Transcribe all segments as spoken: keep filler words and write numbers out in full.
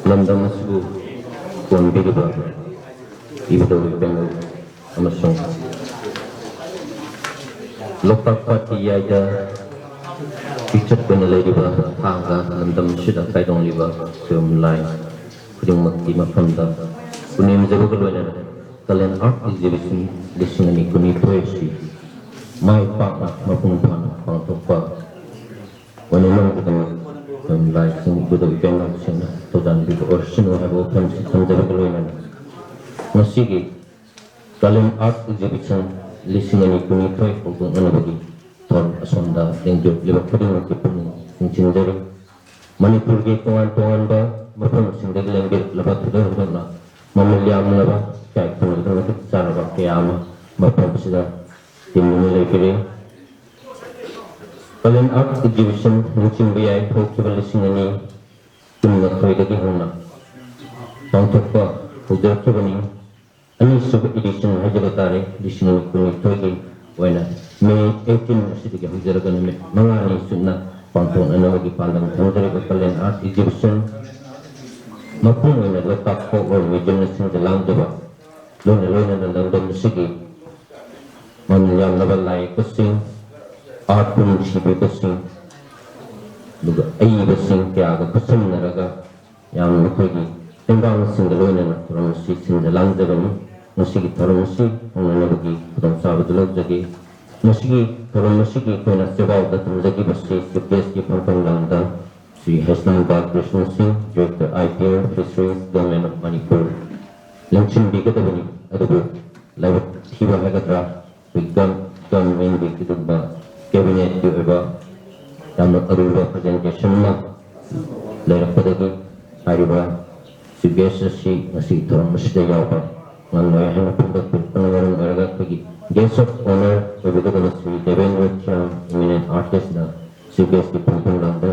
ꯂꯝꯗꯝ ꯑꯁꯤꯕꯨ ꯀꯣꯟꯕꯤꯔꯤꯕ ꯏꯕꯨꯙꯧ ꯏꯕꯦꯟ ꯑꯃꯁꯨꯡ ꯂꯣꯛꯇꯥꯛ ꯄꯥꯠꯀꯤ ꯏꯌꯥꯏꯗ ꯄꯤꯛꯆꯠ ꯑꯣꯏꯅ ꯂꯩꯔꯤꯕ ꯊꯥꯡꯒ ꯂꯝꯗꯝ ꯑꯁꯤꯗ ꯀꯥꯏꯗꯣꯡꯂꯤꯕ ꯈꯨꯌꯨꯝ ꯂꯥꯏ ꯈꯨꯗꯤꯡꯃꯛꯀꯤ ꯃꯐꯝꯗ ꯄꯨꯅꯦꯝꯖꯕꯒ ꯂꯣꯏꯅꯅ ꯀꯥꯂꯦꯟ ꯑꯥꯔꯠ ꯑꯦꯛꯖꯤꯕꯤꯁꯟ ꯂꯤꯁꯤꯡ ꯑꯅꯤ ꯀꯨꯟꯅꯤꯊꯣꯏ ꯑꯁꯤ ꯃꯥꯏ ꯄꯥꯛꯅ ꯃꯄꯨꯡ ꯐꯥꯅ ꯄꯥꯡꯊꯣꯛꯄ ꯑꯣꯏꯅ ꯂꯧꯒꯗꯕ ꯂꯥꯏꯁꯤꯡ ꯏꯕꯨꯙꯧ ꯏꯕꯦꯟꯅꯧꯁꯤꯡꯅ ꯊꯧꯖꯥꯟꯕꯤꯕ ꯑꯣꯏꯔꯁꯅꯨ ꯍꯥꯏꯕ ꯋꯥꯐꯝꯁꯤ ꯊꯝꯖꯕꯒ ꯂꯣꯏꯅꯅ ꯉꯁꯤꯒꯤ ꯀꯥꯂꯦꯟ ꯑꯥꯔꯠ ꯑꯦꯛꯖꯤꯕꯤꯁꯟ ꯂꯤꯁꯤꯡ ꯑꯅꯤ ꯀꯨꯟꯅꯤꯊꯣꯏ ꯍꯧꯗꯣꯛꯅꯅꯕꯒꯤ ꯊꯧꯔꯝ ꯑꯁꯣꯝꯗ ꯂꯦꯡꯕꯤꯔꯛꯂꯤꯕ ꯈꯨꯗꯤꯡꯃꯛꯀꯤ ꯄꯨꯛꯅꯤꯡ ꯆꯤꯡꯁꯤꯟꯖꯔꯤ꯫ ꯃꯅꯤꯄꯨꯔꯒꯤ ꯇꯣꯉꯥꯟ ꯇꯣꯉꯥꯟꯕ ꯃꯐꯝꯁꯤꯡꯗꯒꯤ ꯂꯦꯡꯕꯤꯔꯛꯂꯕ ꯊꯣꯏꯗꯣꯛ ꯍꯦꯟꯗꯣꯛꯅ ꯃꯃꯜ ꯌꯥꯝꯂꯕ ꯏꯀꯥꯏ ꯈꯨꯝꯅꯕ ꯃꯇꯤꯛ ꯆꯥꯔꯕ ꯀꯌꯥ ꯑꯃ ꯃꯐꯝ ꯑꯁꯤꯗ ꯇꯤꯟꯗꯨꯅ ꯂꯩꯕꯤꯔꯤ꯫ ꯀꯥꯂꯦꯟ ꯑꯥꯔꯠ ꯑꯦꯛꯖꯤꯕꯤꯁꯟ ꯅꯤꯡꯁꯤꯡꯕ ꯌꯥꯏ, ꯍꯧꯈꯤꯕ ꯂꯤꯁꯤꯡ ꯑꯅꯤ ꯀꯨꯟꯃꯥꯊꯣꯏꯗꯒꯤ ꯍꯧꯅ ꯄꯥꯡꯊꯣꯛꯄ ꯍꯧꯖꯔꯛꯈꯤꯕꯅꯤ꯫ ꯑꯅꯤꯁꯨꯕ ꯏꯗꯤꯁꯟ ꯍꯥꯏꯖꯕ ꯇꯥꯔꯦ, ꯂꯤꯁꯤꯡ ꯑꯅꯤ ꯀꯨꯟꯅꯤꯊꯣꯏꯒꯤ ꯑꯣꯏꯅ ꯃꯦ ꯑꯩꯠꯇꯤꯟ ꯑꯁꯤꯗꯒꯤ ꯍꯧꯖꯔꯒ ꯅꯨꯃꯤꯠ ꯃꯉꯥꯅꯤ ꯆꯨꯞꯅ ꯄꯥꯡꯊꯣꯛꯅꯅꯕꯒꯤ ꯄꯥꯟꯗꯝ ꯊꯝꯖꯔꯤꯕ ꯀꯥꯂꯦꯟ ꯑꯥꯔꯠ ꯑꯦꯛꯖꯤꯕꯤꯁꯟ ꯃꯄꯨꯡ ꯑꯣꯏꯅ ꯂꯣꯛꯇꯥꯛ ꯐꯣꯛꯂꯣꯔ ꯃ꯭ꯌꯨꯖꯤꯌꯝꯅ ꯁꯤꯟꯖ ꯂꯥꯡꯖꯕ ꯂꯣꯏꯅ ꯂꯣꯏꯅꯅ ꯂꯝꯗꯝ ꯑꯁꯤꯒꯤ ꯃꯃꯜ ꯌꯥꯝꯂꯕ ꯂꯥꯏ ꯌꯦꯛꯄꯁꯤꯡ, ꯑꯥꯔꯠꯄꯨ ꯅꯨꯡꯁꯤꯕꯤꯕꯁꯤꯡ, ꯑꯗꯨꯒ ꯑꯏꯕꯁꯤꯡ ꯀꯌꯥꯒ ꯈꯨꯠꯁꯝꯅꯔꯒ ꯌꯥꯝꯅ ꯃꯈꯣꯏꯒꯤ ꯇꯦꯡꯕꯥꯡꯁꯤꯡꯒ ꯂꯣꯏꯅꯅ ꯊꯧꯔꯝ ꯑꯁꯤ ꯁꯤꯟꯖ ꯂꯥꯡꯖꯕꯅꯤ꯫ ꯉꯁꯤꯒꯤ ꯊꯧꯔꯝ ꯑꯁꯤ ꯍꯧꯅꯅꯕꯒꯤ ꯈꯨꯗꯣꯡꯆꯥꯕꯗꯨ ꯂꯧꯖꯒꯦ꯫ ꯉꯁꯤꯒꯤ ꯊꯧꯔꯝ ꯑꯁꯤꯒꯤ ꯑꯩꯈꯣꯏꯅ ꯆꯦꯕꯥꯎꯗ ꯊꯝꯖꯈꯤꯕꯁꯤ ꯆꯤꯐ ꯒꯦꯁꯀꯤ ꯐꯝꯐꯝ ꯂꯝꯗ ꯁ꯭ꯔꯤ ꯍꯩꯁꯅꯥꯝ ꯕꯥꯂꯀ꯭ꯔꯤꯁꯅ ꯁꯤꯡ, Director I P R Fisheries, Government of Manipur, ꯂꯦꯡꯁꯤꯟꯕꯤꯒꯗꯕꯅꯤ꯫ ꯑꯗꯨꯕꯨ ꯂꯥꯏꯕꯛ ꯊꯤꯕ ꯍꯥꯏꯒꯗ꯭ꯔꯥ, ꯑꯩꯈꯣꯏ ꯒꯝ-, ꯒꯃꯦꯟꯒꯤ ꯀꯩꯒꯨꯝꯕ ꯀꯦꯕꯤꯅꯦꯠꯀꯤ ꯑꯣꯏꯕ ꯌꯥꯝꯅ ꯑꯔꯨꯕ ꯄ꯭ꯔꯖꯦꯟꯇꯦꯁꯟ ꯑꯃ ꯂꯩꯔꯛꯄꯗꯒꯤ ꯍꯥꯏꯔꯤꯕ ꯆꯤꯐ ꯒꯦꯁ ꯑꯁꯤ ꯉꯁꯤ ꯊꯧꯔꯝ ꯑꯁꯤꯗ ꯌꯥꯎꯕ ꯉꯝꯂꯣꯏ ꯍꯥꯏꯅ ꯐꯣꯡꯗꯣꯛꯄꯤꯔꯛꯄꯅ ꯃꯔꯝ ꯑꯣꯏꯔꯒ ꯑꯩꯈꯣꯏꯒꯤ ꯒꯦꯁ ꯑꯣꯐ ꯑꯣꯅꯔ ꯑꯣꯏꯕꯤꯒꯗꯕ ꯁ꯭ꯔꯤ ꯗꯦꯕꯦꯟꯗ꯭ꯔ ꯊꯤꯌꯥꯝ, ꯏꯃꯤꯅꯦꯟ ꯑꯥꯔꯇꯤꯁꯅ ꯆꯤꯐ ꯒꯦꯁꯀꯤ ꯐꯝꯐꯝ ꯂꯝꯗ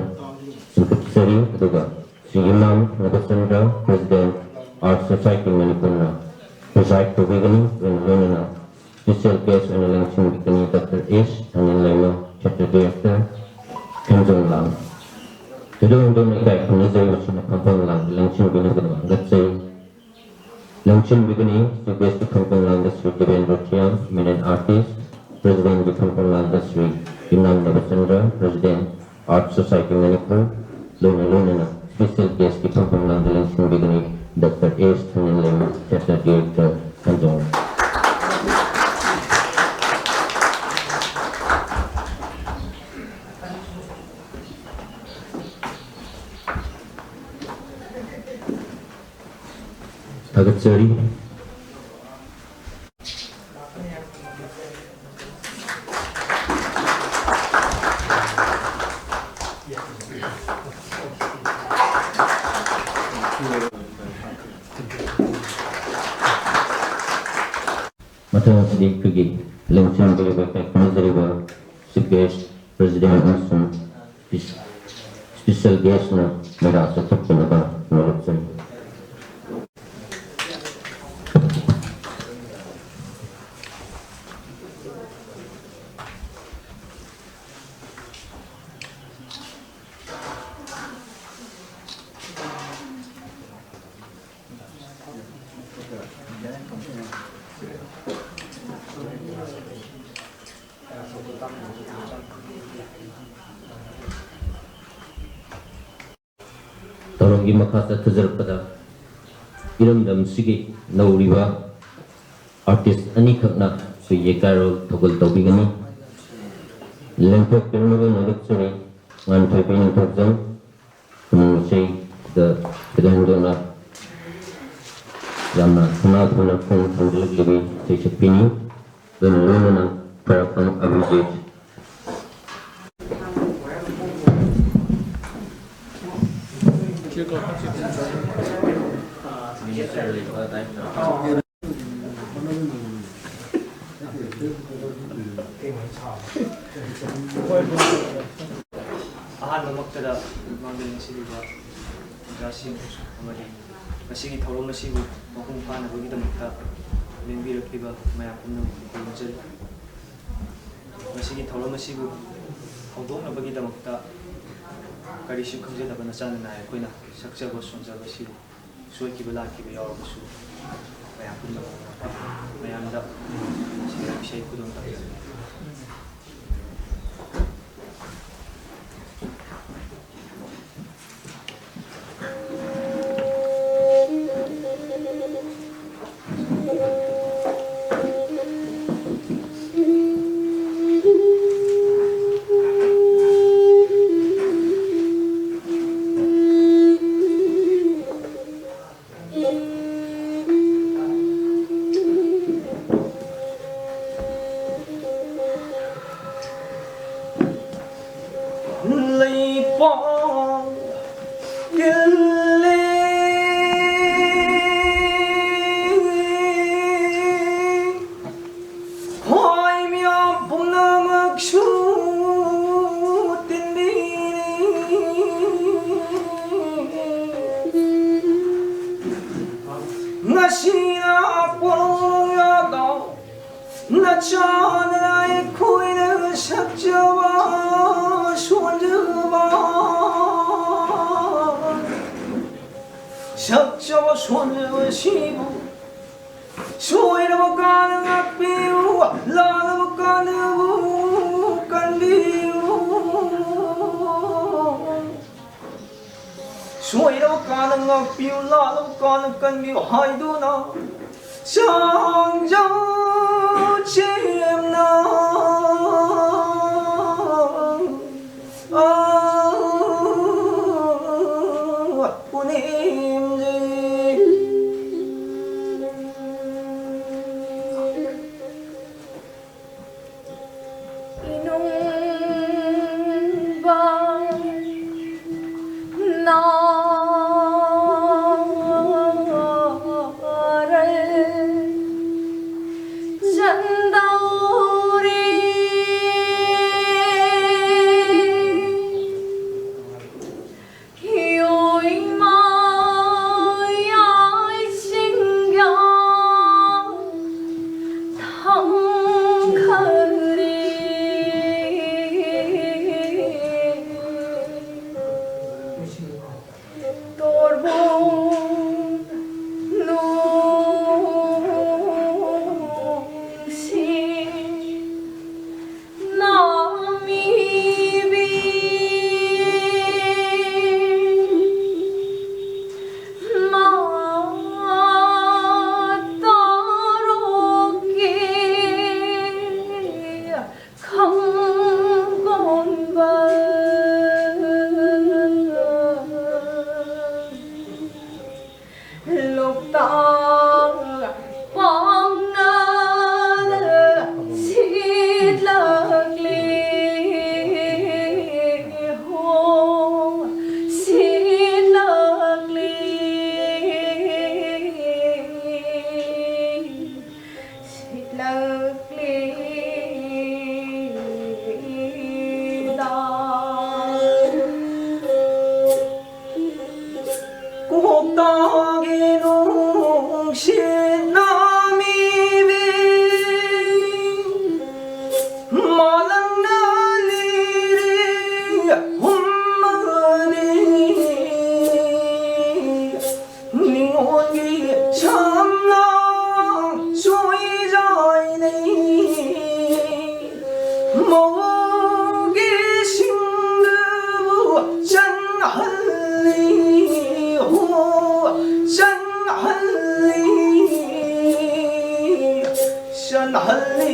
ꯆꯤꯡꯈꯠꯆꯔꯤ꯫ ꯑꯗꯨꯒ Shri Imam Nabachandra, president, Art Society ꯃꯅꯤꯄꯨꯔꯅ ꯄ꯭ꯔꯤꯖꯥꯏꯗ ꯇꯧꯕꯤꯒꯅꯤ꯫ ꯂꯣꯏꯅ ꯂꯣꯏꯅꯅ ꯁ꯭ꯄꯦꯁꯤꯌꯦꯜ ꯒꯦꯁ ꯑꯣꯏꯅ ꯂꯦꯡꯁꯤꯟꯕꯤꯒꯅꯤ doctor S Thanilleima, theatre director, ꯈꯦꯝꯖꯣꯡ ꯂꯥꯡ꯫ ꯊꯣꯏꯗꯣꯛ ꯍꯦꯟꯗꯣꯛꯅ ꯏꯀꯥꯏ ꯈꯨꯝꯅꯖꯔꯤꯕꯁꯤꯡꯅ ꯐꯝꯐꯝ ꯂꯥꯡꯗ ꯂꯦꯡꯁꯤꯟꯕꯤꯅꯕ ꯅꯤꯡꯉꯝꯖꯔꯤ꯫ ꯂꯦꯡꯁꯤꯟꯕꯤꯒꯅꯤ ꯆꯤꯐ ꯒꯦꯁꯀꯤ ꯐꯝꯐꯝ ꯂꯥꯡꯗ ꯁ꯭ꯔꯤ ꯗꯦꯕꯦꯟꯗ꯭ꯔ ꯊꯤꯌꯥꯝ, ꯏꯃꯤꯅꯦꯟ ꯑꯥꯔꯇꯤꯁ, ꯄ꯭ꯔꯦꯁꯤꯗꯦꯟꯒꯤ ꯐꯝꯐꯝ ꯂꯥꯡꯗ ꯁ꯭ꯔꯤ ꯌꯨꯝꯅꯥꯝ ꯅꯕꯆꯟꯗ꯭ꯔ, ꯄ꯭ꯔꯦꯁꯤꯗꯦꯟ, ꯑꯥꯔꯠ ꯁꯣꯁꯥꯏꯇꯤ ꯃꯅꯤꯄꯨꯔ, ꯂꯣꯏꯅ ꯂꯣꯏꯅꯅ ꯁ꯭ꯄꯦꯁꯦꯜ ꯒꯦꯁꯀꯤ ꯐꯝꯐꯝ ꯂꯥꯡꯗ ꯂꯦꯡꯁꯤꯟꯕꯤꯒꯅꯤ ꯗꯣꯛꯇꯔ ꯑꯦꯁ ꯊꯣꯡꯖꯤꯟꯂꯩꯃ, ꯊꯤꯌꯦꯇꯔ ꯗꯤꯔꯦꯛꯇꯔ ꯈꯟꯖꯣꯡ꯫ ꯊꯥꯒꯠꯆꯔꯤ꯫ ꯃꯊꯪ ꯑꯁꯤꯗꯤ ꯑꯩꯈꯣꯏꯒꯤ ꯂꯦꯡꯁꯤꯟꯕꯤꯔꯤꯕ ꯏꯀꯥꯏ ꯈꯨꯝꯅꯖꯔꯤꯕ ꯆꯤꯐ ꯒꯦꯁ, ꯄ꯭ꯔꯦꯁꯤꯗꯦꯟ ꯑꯃꯁꯨꯡ ꯁ꯭ꯄꯦꯁꯦꯜ ꯒꯦꯁꯅ ꯃꯩꯔꯥ ꯆꯠꯊꯣꯛꯄꯤꯅꯕ ꯅꯣꯂꯨꯛꯆꯔꯤ꯫ ꯊꯧꯔꯝꯒꯤ ꯃꯈꯥ ꯆꯠꯊꯖꯔꯛꯄꯗ ꯏꯔꯝꯗꯝꯁꯤꯒꯤ ꯅꯧꯔꯤꯕ ꯑꯥꯔꯇꯤꯁ ꯑꯅꯤꯈꯛꯅ ꯑꯩꯈꯣꯏ ꯌꯩꯀꯥꯏꯔꯣꯜ ꯊꯧꯒꯜ ꯇꯧꯕꯤꯒꯅꯤ꯫ ꯂꯦꯡꯊꯣꯛꯄꯤꯔꯝꯅꯕ ꯅꯣꯂꯨꯛꯆꯔꯤ꯫ ꯉꯥꯟꯊꯣꯏꯕꯤ ꯅꯤꯡꯊꯧꯖꯝ, ꯈꯨꯅꯨꯡ ꯏꯁꯩꯗ ꯈꯨꯗꯣꯡꯗꯨꯅ ꯌꯥꯝꯅ ꯊꯧꯅꯥ ꯐꯅ ꯈꯣꯡ ꯊꯥꯡꯖꯤꯜꯂꯛꯂꯤꯕꯤ ꯏꯁꯩ ꯁꯛꯄꯤꯅꯤ꯫ ꯑꯗꯨꯅ ꯂꯣꯏꯅꯅ ꯐꯔꯛꯐꯝ ꯑꯕꯤꯖꯤꯠ꯫ ꯑꯍꯥꯟꯕꯃꯛꯇꯗ ꯃꯥꯡꯗ ꯂꯦꯡꯁꯤꯜꯂꯤꯕ ꯑꯣꯖꯥꯁꯤꯡ ꯑꯃꯗꯤ ꯃꯁꯤꯒꯤ ꯊꯧꯔꯝ ꯑꯁꯤꯕꯨ ꯃꯄꯨꯡ ꯐꯥꯅꯕꯒꯤꯗꯃꯛꯇ ꯂꯦꯡꯕꯤꯔꯛꯂꯤꯕ ꯃꯌꯥꯝ ꯄꯨꯝꯅꯃꯛꯄꯨ ꯈꯨꯔꯨꯝꯖꯔꯤ꯫ ꯃꯁꯤꯒꯤ ꯊꯧꯔꯝ ꯑꯁꯤꯕꯨ ꯍꯧꯗꯣꯛꯅꯕꯒꯤꯗꯃꯛꯇ ꯀꯔꯤꯁꯨ ꯈꯪꯖꯗꯕ ꯅꯆꯥꯅ ꯅꯥꯏ ꯑꯩꯈꯣꯏꯅ ꯁꯛꯆꯕ ꯁꯣꯟꯖꯕꯁꯤꯕꯨ ꯁꯣꯏꯈꯤꯕ ꯂꯥꯟꯈꯤꯕ ꯌꯥꯎꯔꯕꯁꯨ ꯃꯌꯥꯝ ꯄꯨꯝꯅꯃꯛꯅ ꯃꯌꯥꯝꯗ ꯏꯁꯩ ꯈꯨꯗꯣꯡ ꯇꯝꯖꯔꯤ꯫ ꯂꯩꯄꯥꯛ ꯀꯤꯜꯂꯦ꯫ ꯍꯣꯏ ꯃꯤꯌꯥꯝ ꯄꯨꯝꯅꯃꯛꯁꯨ ꯇꯤꯟꯕꯤꯔꯤ꯫ ꯉꯁꯤꯅ ꯄꯣꯔꯣꯝ ꯌꯥꯗꯧ ꯅꯆꯥꯅ ꯑꯩꯈꯣꯏꯅ ꯁꯛꯆꯕ ꯁꯣꯟꯖꯕ, ꯁꯛꯆꯕ ꯁꯣꯟꯖꯕꯁꯤꯕꯨ ꯁꯣꯏꯔꯕ ꯀꯥꯟꯗ ꯉꯥꯛꯄꯤꯌꯨ, ꯂꯥꯜꯂꯕ ꯀꯥꯟꯗꯕꯨ ꯀꯟꯕꯤꯌꯨ꯫ ꯁꯣꯏꯔꯕ ꯀꯥꯟꯗ ꯉꯥꯛꯄꯤꯌꯨ, ꯂꯥꯜꯂꯕ ꯀꯥꯟꯗ ꯀꯟꯕꯤꯌꯨ ꯍꯥꯏꯗꯨꯅ ꯆꯥꯡꯖꯧ ꯆꯦꯝꯅ, ꯑꯥ, ꯄꯨꯅꯦꯝꯖꯩ꯫ ꯏꯅꯨꯡꯕ ꯅꯥꯔꯦ ꯆꯟꯗꯧꯔꯤ꯫ ꯇꯥꯡ ꯄꯥꯡꯅ ꯁꯤꯠꯂꯛꯂꯤ ꯍꯣ, ꯁꯤꯠꯂꯛꯂꯤ, ꯁꯤꯠꯂꯛꯂꯤ ꯇꯥꯡ꯫ ꯀꯣꯛꯇꯒꯤ ꯅꯨꯡꯁꯤꯠ ꯅꯥꯝꯃꯤꯕꯤ, ꯃꯥꯂꯪꯅ ꯂꯤꯔꯤ ꯍꯨꯝꯃꯅꯤ꯫ ꯅꯤꯉꯣꯜꯒꯤ ꯁꯝꯂꯥꯡ ꯁꯣꯏꯖꯥꯏꯅꯩ꯫ ꯃꯧꯒꯤ ꯁꯤꯡꯗꯨꯕꯨ ꯆꯟꯍꯜꯂꯤ ꯍꯣ, ꯆꯟꯍꯜꯂꯤ, ꯆꯟꯍꯜꯂꯤ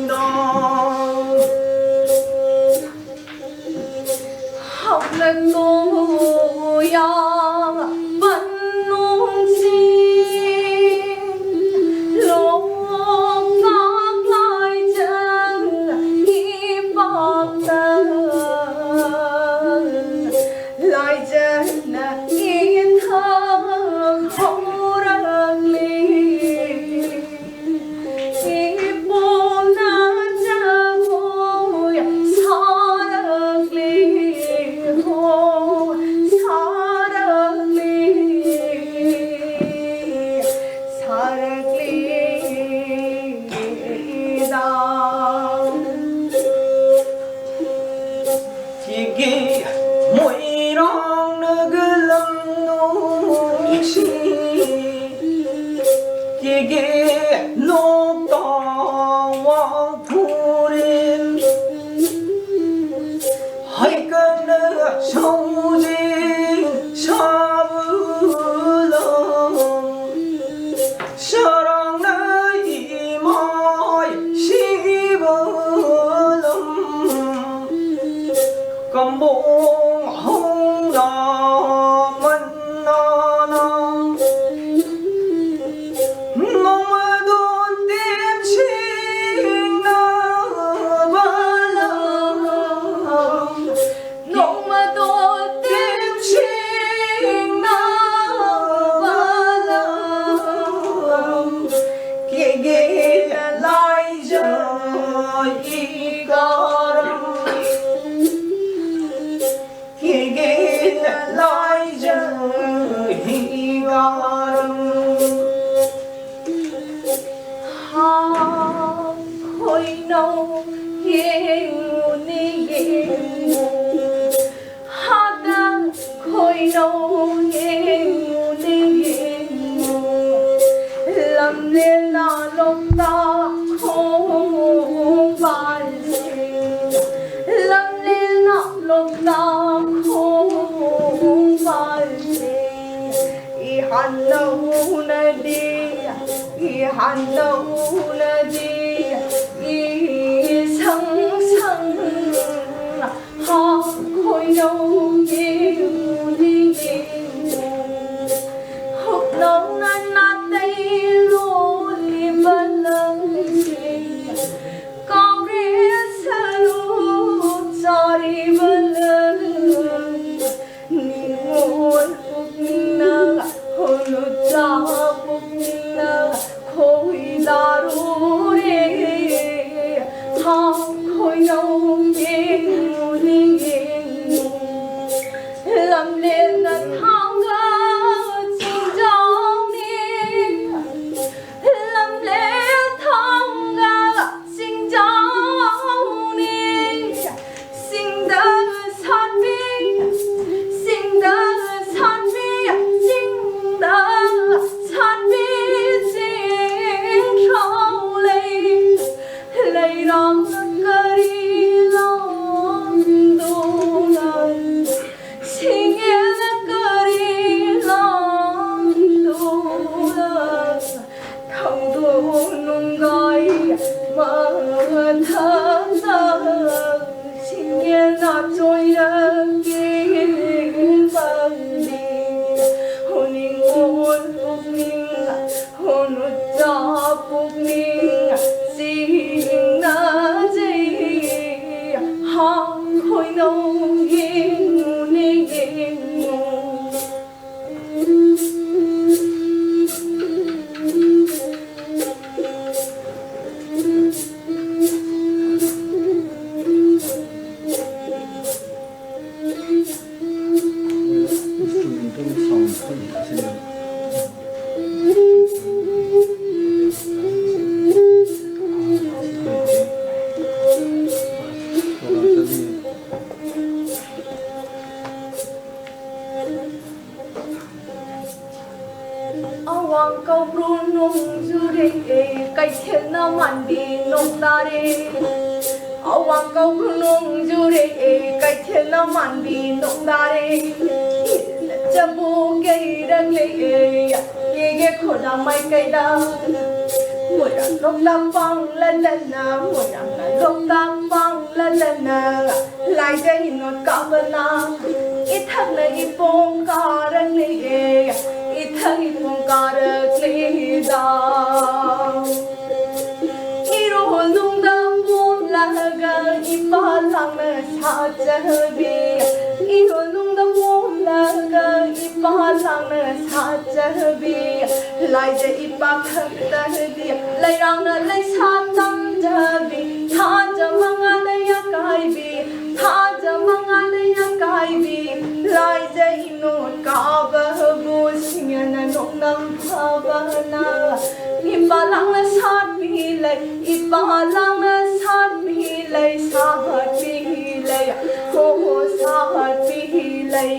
ꯅꯥ꯫ ꯍꯥꯞꯂꯛꯂꯣ ꯌꯥꯕ ꯅꯣꯡꯁꯤꯡ, ꯂꯣꯛꯇꯥꯛ ꯂꯥꯏꯖꯪ ꯏꯄꯥꯛꯇ, ꯂꯥꯏꯖꯪꯅ ꯏꯊꯛ ꯍꯧꯔꯛꯂꯤ꯫ ꯏꯄꯣꯝꯅ ꯖꯒꯣꯏ ꯁꯥꯔꯛꯂꯤ ꯍꯣ, ꯁꯥꯔꯛꯂꯤ, ꯁꯥꯔꯛꯂꯤ ꯗꯥ꯫ ꯁꯤꯒꯤ ꯃꯣꯏꯔꯥꯡ ꯅꯒ ꯂꯝ ꯈꯣꯏꯅꯧ ꯌꯦꯡꯉꯨꯅꯦ ꯌꯦꯡꯉꯨ, ꯂꯝꯂꯦꯟꯅ ꯂꯣꯛꯇꯥꯛ ꯈꯣꯡꯕꯥꯜꯁꯦ, ꯂꯝꯂꯦꯟꯅ ꯂꯣꯛꯇꯥꯛ ꯈꯣꯡꯕꯥꯜꯁꯦ, ꯏꯍꯥꯟ ꯍꯧꯅꯗꯤ, ꯏꯍꯥꯟ ꯍꯧꯅꯗꯤ, ꯏꯁꯪ ꯁꯪ ꯈꯣꯏꯅꯧ ꯌꯦꯡꯉꯨꯅꯦ ꯌꯦꯡꯉꯨ, ꯍꯨꯞꯅꯧꯅ ꯅꯥꯇꯩ ꯂꯣꯜꯂꯤꯕ ꯂꯝꯁꯦ, ꯀꯪꯒ꯭ꯔꯦꯁ ꯁꯔꯨꯛ ꯆꯥꯔꯤꯕ ꯂꯝ, ꯅꯤꯡꯉꯣꯜ ꯄꯨꯛꯅꯤꯡꯅ ꯍꯣꯂꯨꯆꯥ ꯄꯨꯛꯅꯤꯡꯅ ꯈꯣꯏꯗꯥꯔꯨꯔꯦ꯫ ꯍꯥ, ꯈꯣꯏꯅꯧ ꯌꯦꯡꯉꯨꯅꯦ ꯌꯦꯡꯉꯨ, ꯂꯝꯂꯦꯟꯅ ꯊꯥꯡꯒ ꯆꯤꯡꯖꯥꯎꯅꯦ꯫ ꯂꯝꯂꯦꯟ ꯊꯥꯡꯒ ꯆꯤꯡꯖꯥꯎꯅꯤ꯫ ꯆꯤꯡꯗ ꯁꯥꯠꯄꯤ, ꯆꯤꯡꯗ ꯁꯥꯠꯄꯤ, ꯆꯤꯡꯗ ꯁꯥꯠꯄꯤ ꯆꯤꯡꯈ꯭ꯔꯥꯎ ꯂꯩ꯫ ꯂꯩꯔꯥꯡꯅ ꯀꯔꯤ ꯂꯥꯡꯗꯨꯅ, ꯁꯤꯡꯌꯦꯜꯅ ꯀꯔꯤ ꯂꯥꯡꯗꯨꯅ, ꯊꯧꯗꯣꯛ ꯅꯨꯡꯒꯥꯏ ꯃꯊꯛꯇ, ꯁꯤꯡꯌꯦꯜꯅ ꯆꯣꯏꯔꯛꯀꯦ ꯄꯜꯂꯤ꯫ ꯍꯣꯅꯤꯡꯉꯣꯜ ꯄꯨꯛꯅꯤꯡ ꯍꯣꯅꯨꯆꯥ ꯄꯨꯛꯅꯤꯡ ꯆꯤꯡꯅꯖꯩ꯫ ꯍꯥ, ꯈꯣꯏꯅꯧ ꯌꯦꯡꯉꯨꯅꯦ ꯌꯦꯡꯉꯨ꯫ ꯑꯋꯥꯡ ꯀꯧꯕ꯭ꯔꯨ ꯅꯣꯡꯖꯨꯔꯦ, ꯀꯩꯊꯦꯜꯅ ꯃꯥꯟꯕꯤ ꯅꯣꯡ ꯇꯥꯔꯦ꯫ ꯑꯋꯥꯡ ꯀꯧꯕ꯭ꯔꯨ ꯅꯣꯡꯖꯨꯔꯦ, ꯀꯩꯊꯦꯜꯅ ꯃꯥꯟꯕꯤ ꯅꯣꯡ ꯇꯥꯔꯦ꯫ ꯆꯕꯨ ꯀꯩꯔꯛꯂꯦ, ꯌꯦꯒꯦ ꯈꯣꯗꯥ ꯃꯥꯏꯀꯩꯗ꯫ ꯃꯣꯏꯔꯥꯡ ꯂꯣꯛꯇꯥꯛ ꯄꯥꯡꯂꯗꯅ, ꯃꯣꯏꯔꯥꯡꯅ ꯂꯣꯛꯇꯥꯛ ꯄꯥꯡꯂꯗꯅ꯫ ꯂꯥꯏꯖꯩ ꯅꯣꯠ ꯀꯥꯕꯅ ꯏꯊꯛꯅ ꯏꯄꯣꯝ ꯀꯥꯔꯛꯂꯤꯌꯦ, ꯏꯊꯛ ꯏꯄꯣꯝ ꯀꯥꯔꯛꯂꯤꯗ꯫ ꯏꯔꯣꯜꯅꯨꯡꯗ ꯄꯣꯝꯂꯒ ꯏꯄꯥ ꯂꯥꯡꯅ ꯁꯥꯠꯆꯕꯤ, ꯏꯔꯣꯜꯅꯨꯡꯗ ꯄꯣꯝꯂꯒ ꯏꯄꯥ ꯂꯥꯡꯅ ꯁꯥꯠꯆꯕꯤ꯫ ꯂꯥꯏꯖꯩ ꯏꯄꯥ ꯈꯛꯇꯗꯤ ꯂꯩꯔꯥꯡꯅ ꯂꯩꯁꯥ ꯇꯝꯖꯕꯤ, ꯊꯥꯖ ꯃꯉꯥꯜꯅ ꯌꯥꯀꯥꯏꯕꯤ, ꯊꯥꯖ ꯃꯉꯥꯜꯅ ꯌꯥꯀꯥꯏꯕꯤ꯫ ꯂꯥꯏꯖꯩ ꯅꯣꯠ ꯀꯥꯕꯕꯨ ꯁꯤꯡꯉꯦꯅ ꯅꯣꯡꯅꯝ ꯐꯕꯅ꯫ ꯏꯄꯥ ꯂꯥꯡꯅ ꯁꯥꯠꯄꯤ ꯂꯩ, ꯏꯄꯥ ꯂꯥꯡꯅ ꯁꯥꯠꯄꯤ ꯂꯩ, ꯁꯥꯠꯄꯤ ꯂꯩ, ꯍꯣ ꯍꯣ ꯁꯥꯠꯄꯤ ꯂꯩ꯫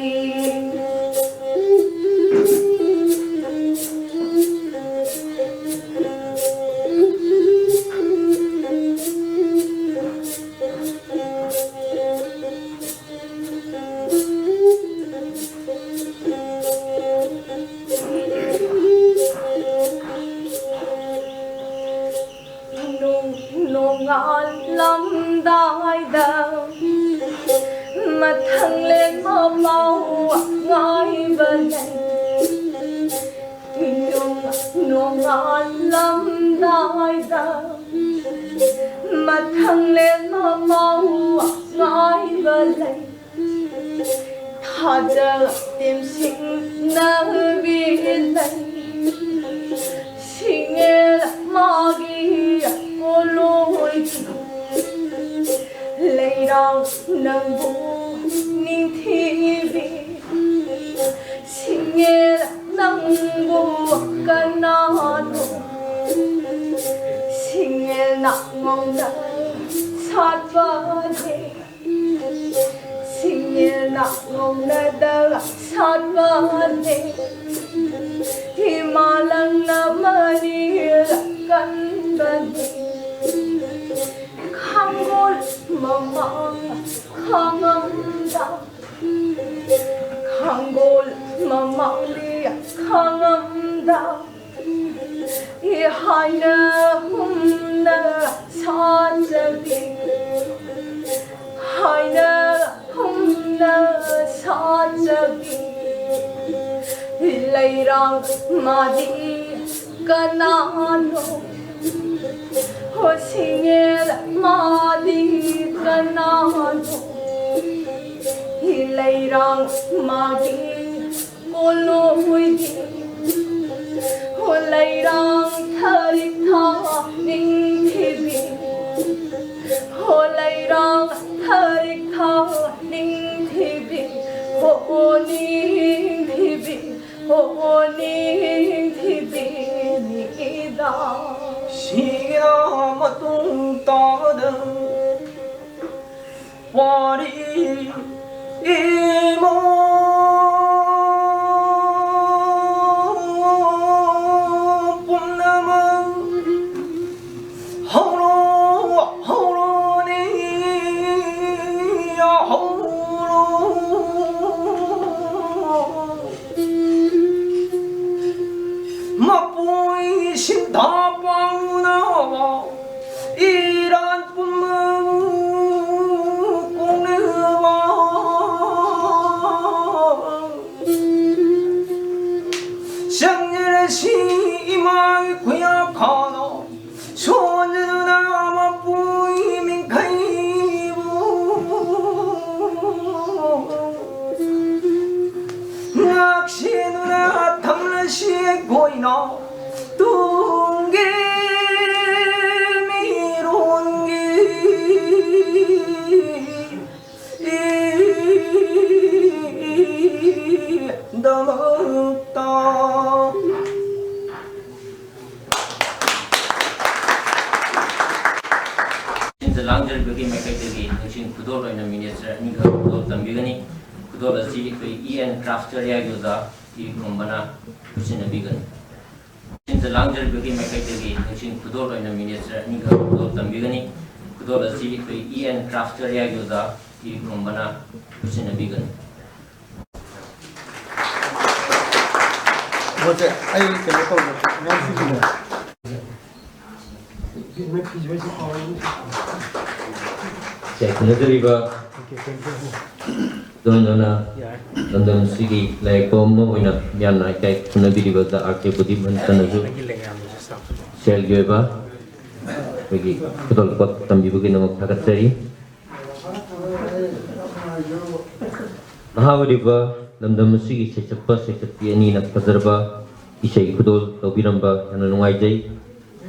ꯅꯣꯡꯉꯥꯜꯂꯝꯗꯥꯏꯗ ꯃꯊꯪꯂꯦꯟ ꯃꯄꯥꯎ ꯉꯥꯏꯕ ꯂꯩ꯫ ꯅꯣꯡꯉꯥꯜꯂꯝꯗꯥꯏꯗ ꯃꯊꯪꯂꯦꯟ ꯃꯄꯥꯎ ꯉꯥꯏꯕ ꯂꯩ꯫ ꯊꯥꯖ ꯇꯦꯝꯁꯤꯡꯅꯕꯤ ꯂꯩ꯫ ꯁꯤꯡꯉꯦꯜ ꯃꯥꯒꯤ ꯄꯣꯂꯣꯏ ꯂꯩꯔꯥꯡ ꯅꯪꯕꯨ ꯅꯤꯡꯊꯤꯕꯤ꯫ ꯁꯤꯡꯉꯦꯜ ꯅꯪꯕꯨ ꯀꯅꯥꯅꯣ? ꯁꯤꯡꯉꯦꯜ ꯅꯥꯉꯣꯝꯗ ꯁꯥꯠꯄꯅꯦ꯫ ꯁꯤꯡꯉꯦꯜ ꯅꯥꯉꯣꯝꯗ ꯁꯥꯠꯄꯅꯦ꯫ ꯏꯃꯥ ꯃꯃꯥꯡꯗꯤ ꯈꯪꯉꯝꯗ ꯏ ꯍꯥꯏꯅ ꯍꯨꯝꯅ ꯁꯥꯖꯕꯤ, ꯍꯥꯏꯅ ꯍꯨꯝꯅ ꯁꯥꯖꯕꯤ꯫ ꯂꯩꯔꯥꯡ ꯃꯥꯗꯤ ꯀꯅꯥꯅꯣ? ꯍꯣ ꯁꯤꯡꯉꯦꯜ ꯃꯥꯗꯤ ꯀꯅꯥꯅꯣ? ꯂꯩꯔꯥꯡ ꯃꯥꯒꯤ ꯀꯣꯂꯣꯝ ꯍꯨꯏꯗꯤ꯫ ꯍꯣ ꯂꯩꯔꯥꯡ ꯊꯔꯤꯛ ꯊꯥ ꯅꯤꯡꯊꯤꯕꯤ꯫ ꯍꯣ ꯂꯩꯔꯥꯡ ꯊꯔꯤꯛ ꯊꯥ ꯅꯤꯡꯊꯤꯕꯤ꯫ ꯍꯣ ꯅꯤꯡꯊꯤꯕꯤ꯫ ꯍꯣ ꯅꯤꯡꯊꯤꯕꯤ ꯅꯤꯗꯥ꯫ ꯁꯤꯔ ꯃꯇꯨꯡ ꯇꯥꯕꯗ ꯋꯥꯔꯤ ꯏꯃꯣ ꯄꯨꯝꯅꯃꯛ ꯍꯧꯔꯣ, ꯍꯧꯔꯣꯅꯦ, ꯍꯧꯔꯣ꯫ ꯃꯄꯣꯏ ꯁꯤꯟꯊꯥ ꯄꯥꯎꯅꯕ ꯏꯔꯥꯟ ꯄꯨꯝꯕꯕꯨ ꯀꯣꯛꯅꯕ ꯆꯪꯖꯔꯁꯤ ꯏꯃꯥꯒꯤ ꯈꯨꯌꯥ ꯈꯥꯅ ꯁꯣꯟꯖꯗꯨꯅ ꯃꯄꯣꯏ ꯃꯤꯡꯈꯩꯕꯨ ꯉꯥꯛꯁꯦꯟꯗꯨꯅ ꯊꯝꯂꯁꯤ ꯑꯩꯈꯣꯏꯅ ꯇꯨꯡꯒꯤ ꯃꯤꯔꯣꯟꯒꯤ ꯗꯃꯛꯇ꯫ ꯁꯤꯟꯖ ꯂꯥꯡꯖꯔꯤꯕꯒꯤ ꯃꯥꯏꯀꯩꯗꯒꯤ ꯅꯤꯡꯁꯤꯡ ꯈꯨꯗꯣꯜ ꯑꯣꯏꯅ ꯃꯤꯅꯤꯠ ꯑꯅꯤꯈꯛ ꯈꯨꯗꯣꯜ ꯇꯝꯕꯤꯒꯅꯤ꯫ ꯈꯨꯗꯣꯜ ꯑꯁꯤ ꯑꯩꯈꯣꯏ ꯏ ꯑꯦꯟ ꯀ꯭ꯔꯥꯐ ꯆꯔꯤꯌꯥꯒꯤ ꯑꯣꯖꯥ ꯏ ꯈꯨꯔꯨꯝꯕꯅ ꯈꯨꯠꯁꯤꯟꯅꯕꯤꯒꯅꯤ꯫ ꯁꯤꯟꯖ ꯂꯥꯡꯖꯔꯤꯕꯒꯤ ꯃꯥꯏꯀꯩꯗꯒꯤ ꯅꯤꯡꯁꯤꯡ ꯈꯨꯗꯣꯜ ꯑꯣꯏꯅ ꯃꯤꯅꯤꯠ ꯑꯅꯤꯈꯛ ꯈꯨꯗꯣꯜ ꯇꯝꯕꯤꯒꯅꯤ꯫ ꯈꯨꯗꯣꯜ ꯑꯁꯤ ꯑꯩꯈꯣꯏ ꯏ ꯑꯦꯟ ꯀ꯭ꯔꯥꯐ ꯆꯔꯤꯌꯥꯒꯤ ꯑꯣꯖꯥ ꯏ ꯈꯨꯔꯨꯝꯕꯅ ꯈꯨꯠꯁꯤꯟꯅꯕꯤꯒꯅꯤ꯫ ꯄꯣꯠꯁꯦ ꯑꯩ ꯀꯩꯅꯣ ꯇꯧꯕ ꯉꯥꯡꯁꯤꯡꯁꯤꯅꯦ꯫ ꯁꯦ, ꯈꯨꯟꯅꯖꯔꯤꯕ ꯂꯣꯏꯅꯅ ꯂꯝꯗꯝ ꯑꯁꯤꯒꯤ ꯂꯥꯏꯌꯦꯛꯄ ꯑꯃ ꯑꯣꯏꯅ ꯃꯤꯌꯥꯝꯅ ꯏꯀꯥꯏ ꯈꯨꯝꯅꯕꯤꯔꯤꯕ ꯗ ꯑꯥꯔ ꯀꯦ ꯄ꯭ꯔꯗꯤꯞ ꯃꯟꯇꯅꯁꯨ ꯁꯦꯜꯒꯤ ꯑꯣꯏꯕ ꯑꯩꯈꯣꯏꯒꯤ ꯈꯨꯗꯣꯜꯄꯣꯠ ꯇꯝꯕꯤꯕꯒꯤꯗꯃꯛ ꯊꯥꯒꯠꯆꯔꯤ꯫ ꯅꯍꯥ ꯑꯣꯏꯔꯤꯕ ꯂꯝꯗꯝ ꯑꯁꯤꯒꯤ ꯁꯩꯁꯛꯄ ꯁꯩꯁꯛꯄꯤ ꯑꯅꯤꯅ ꯐꯖꯔꯕ ꯏꯁꯩ ꯈꯨꯗꯣꯜ ꯇꯧꯕꯤꯔꯝꯕ ꯌꯥꯝꯅ ꯅꯨꯡꯉꯥꯏꯖꯩ꯫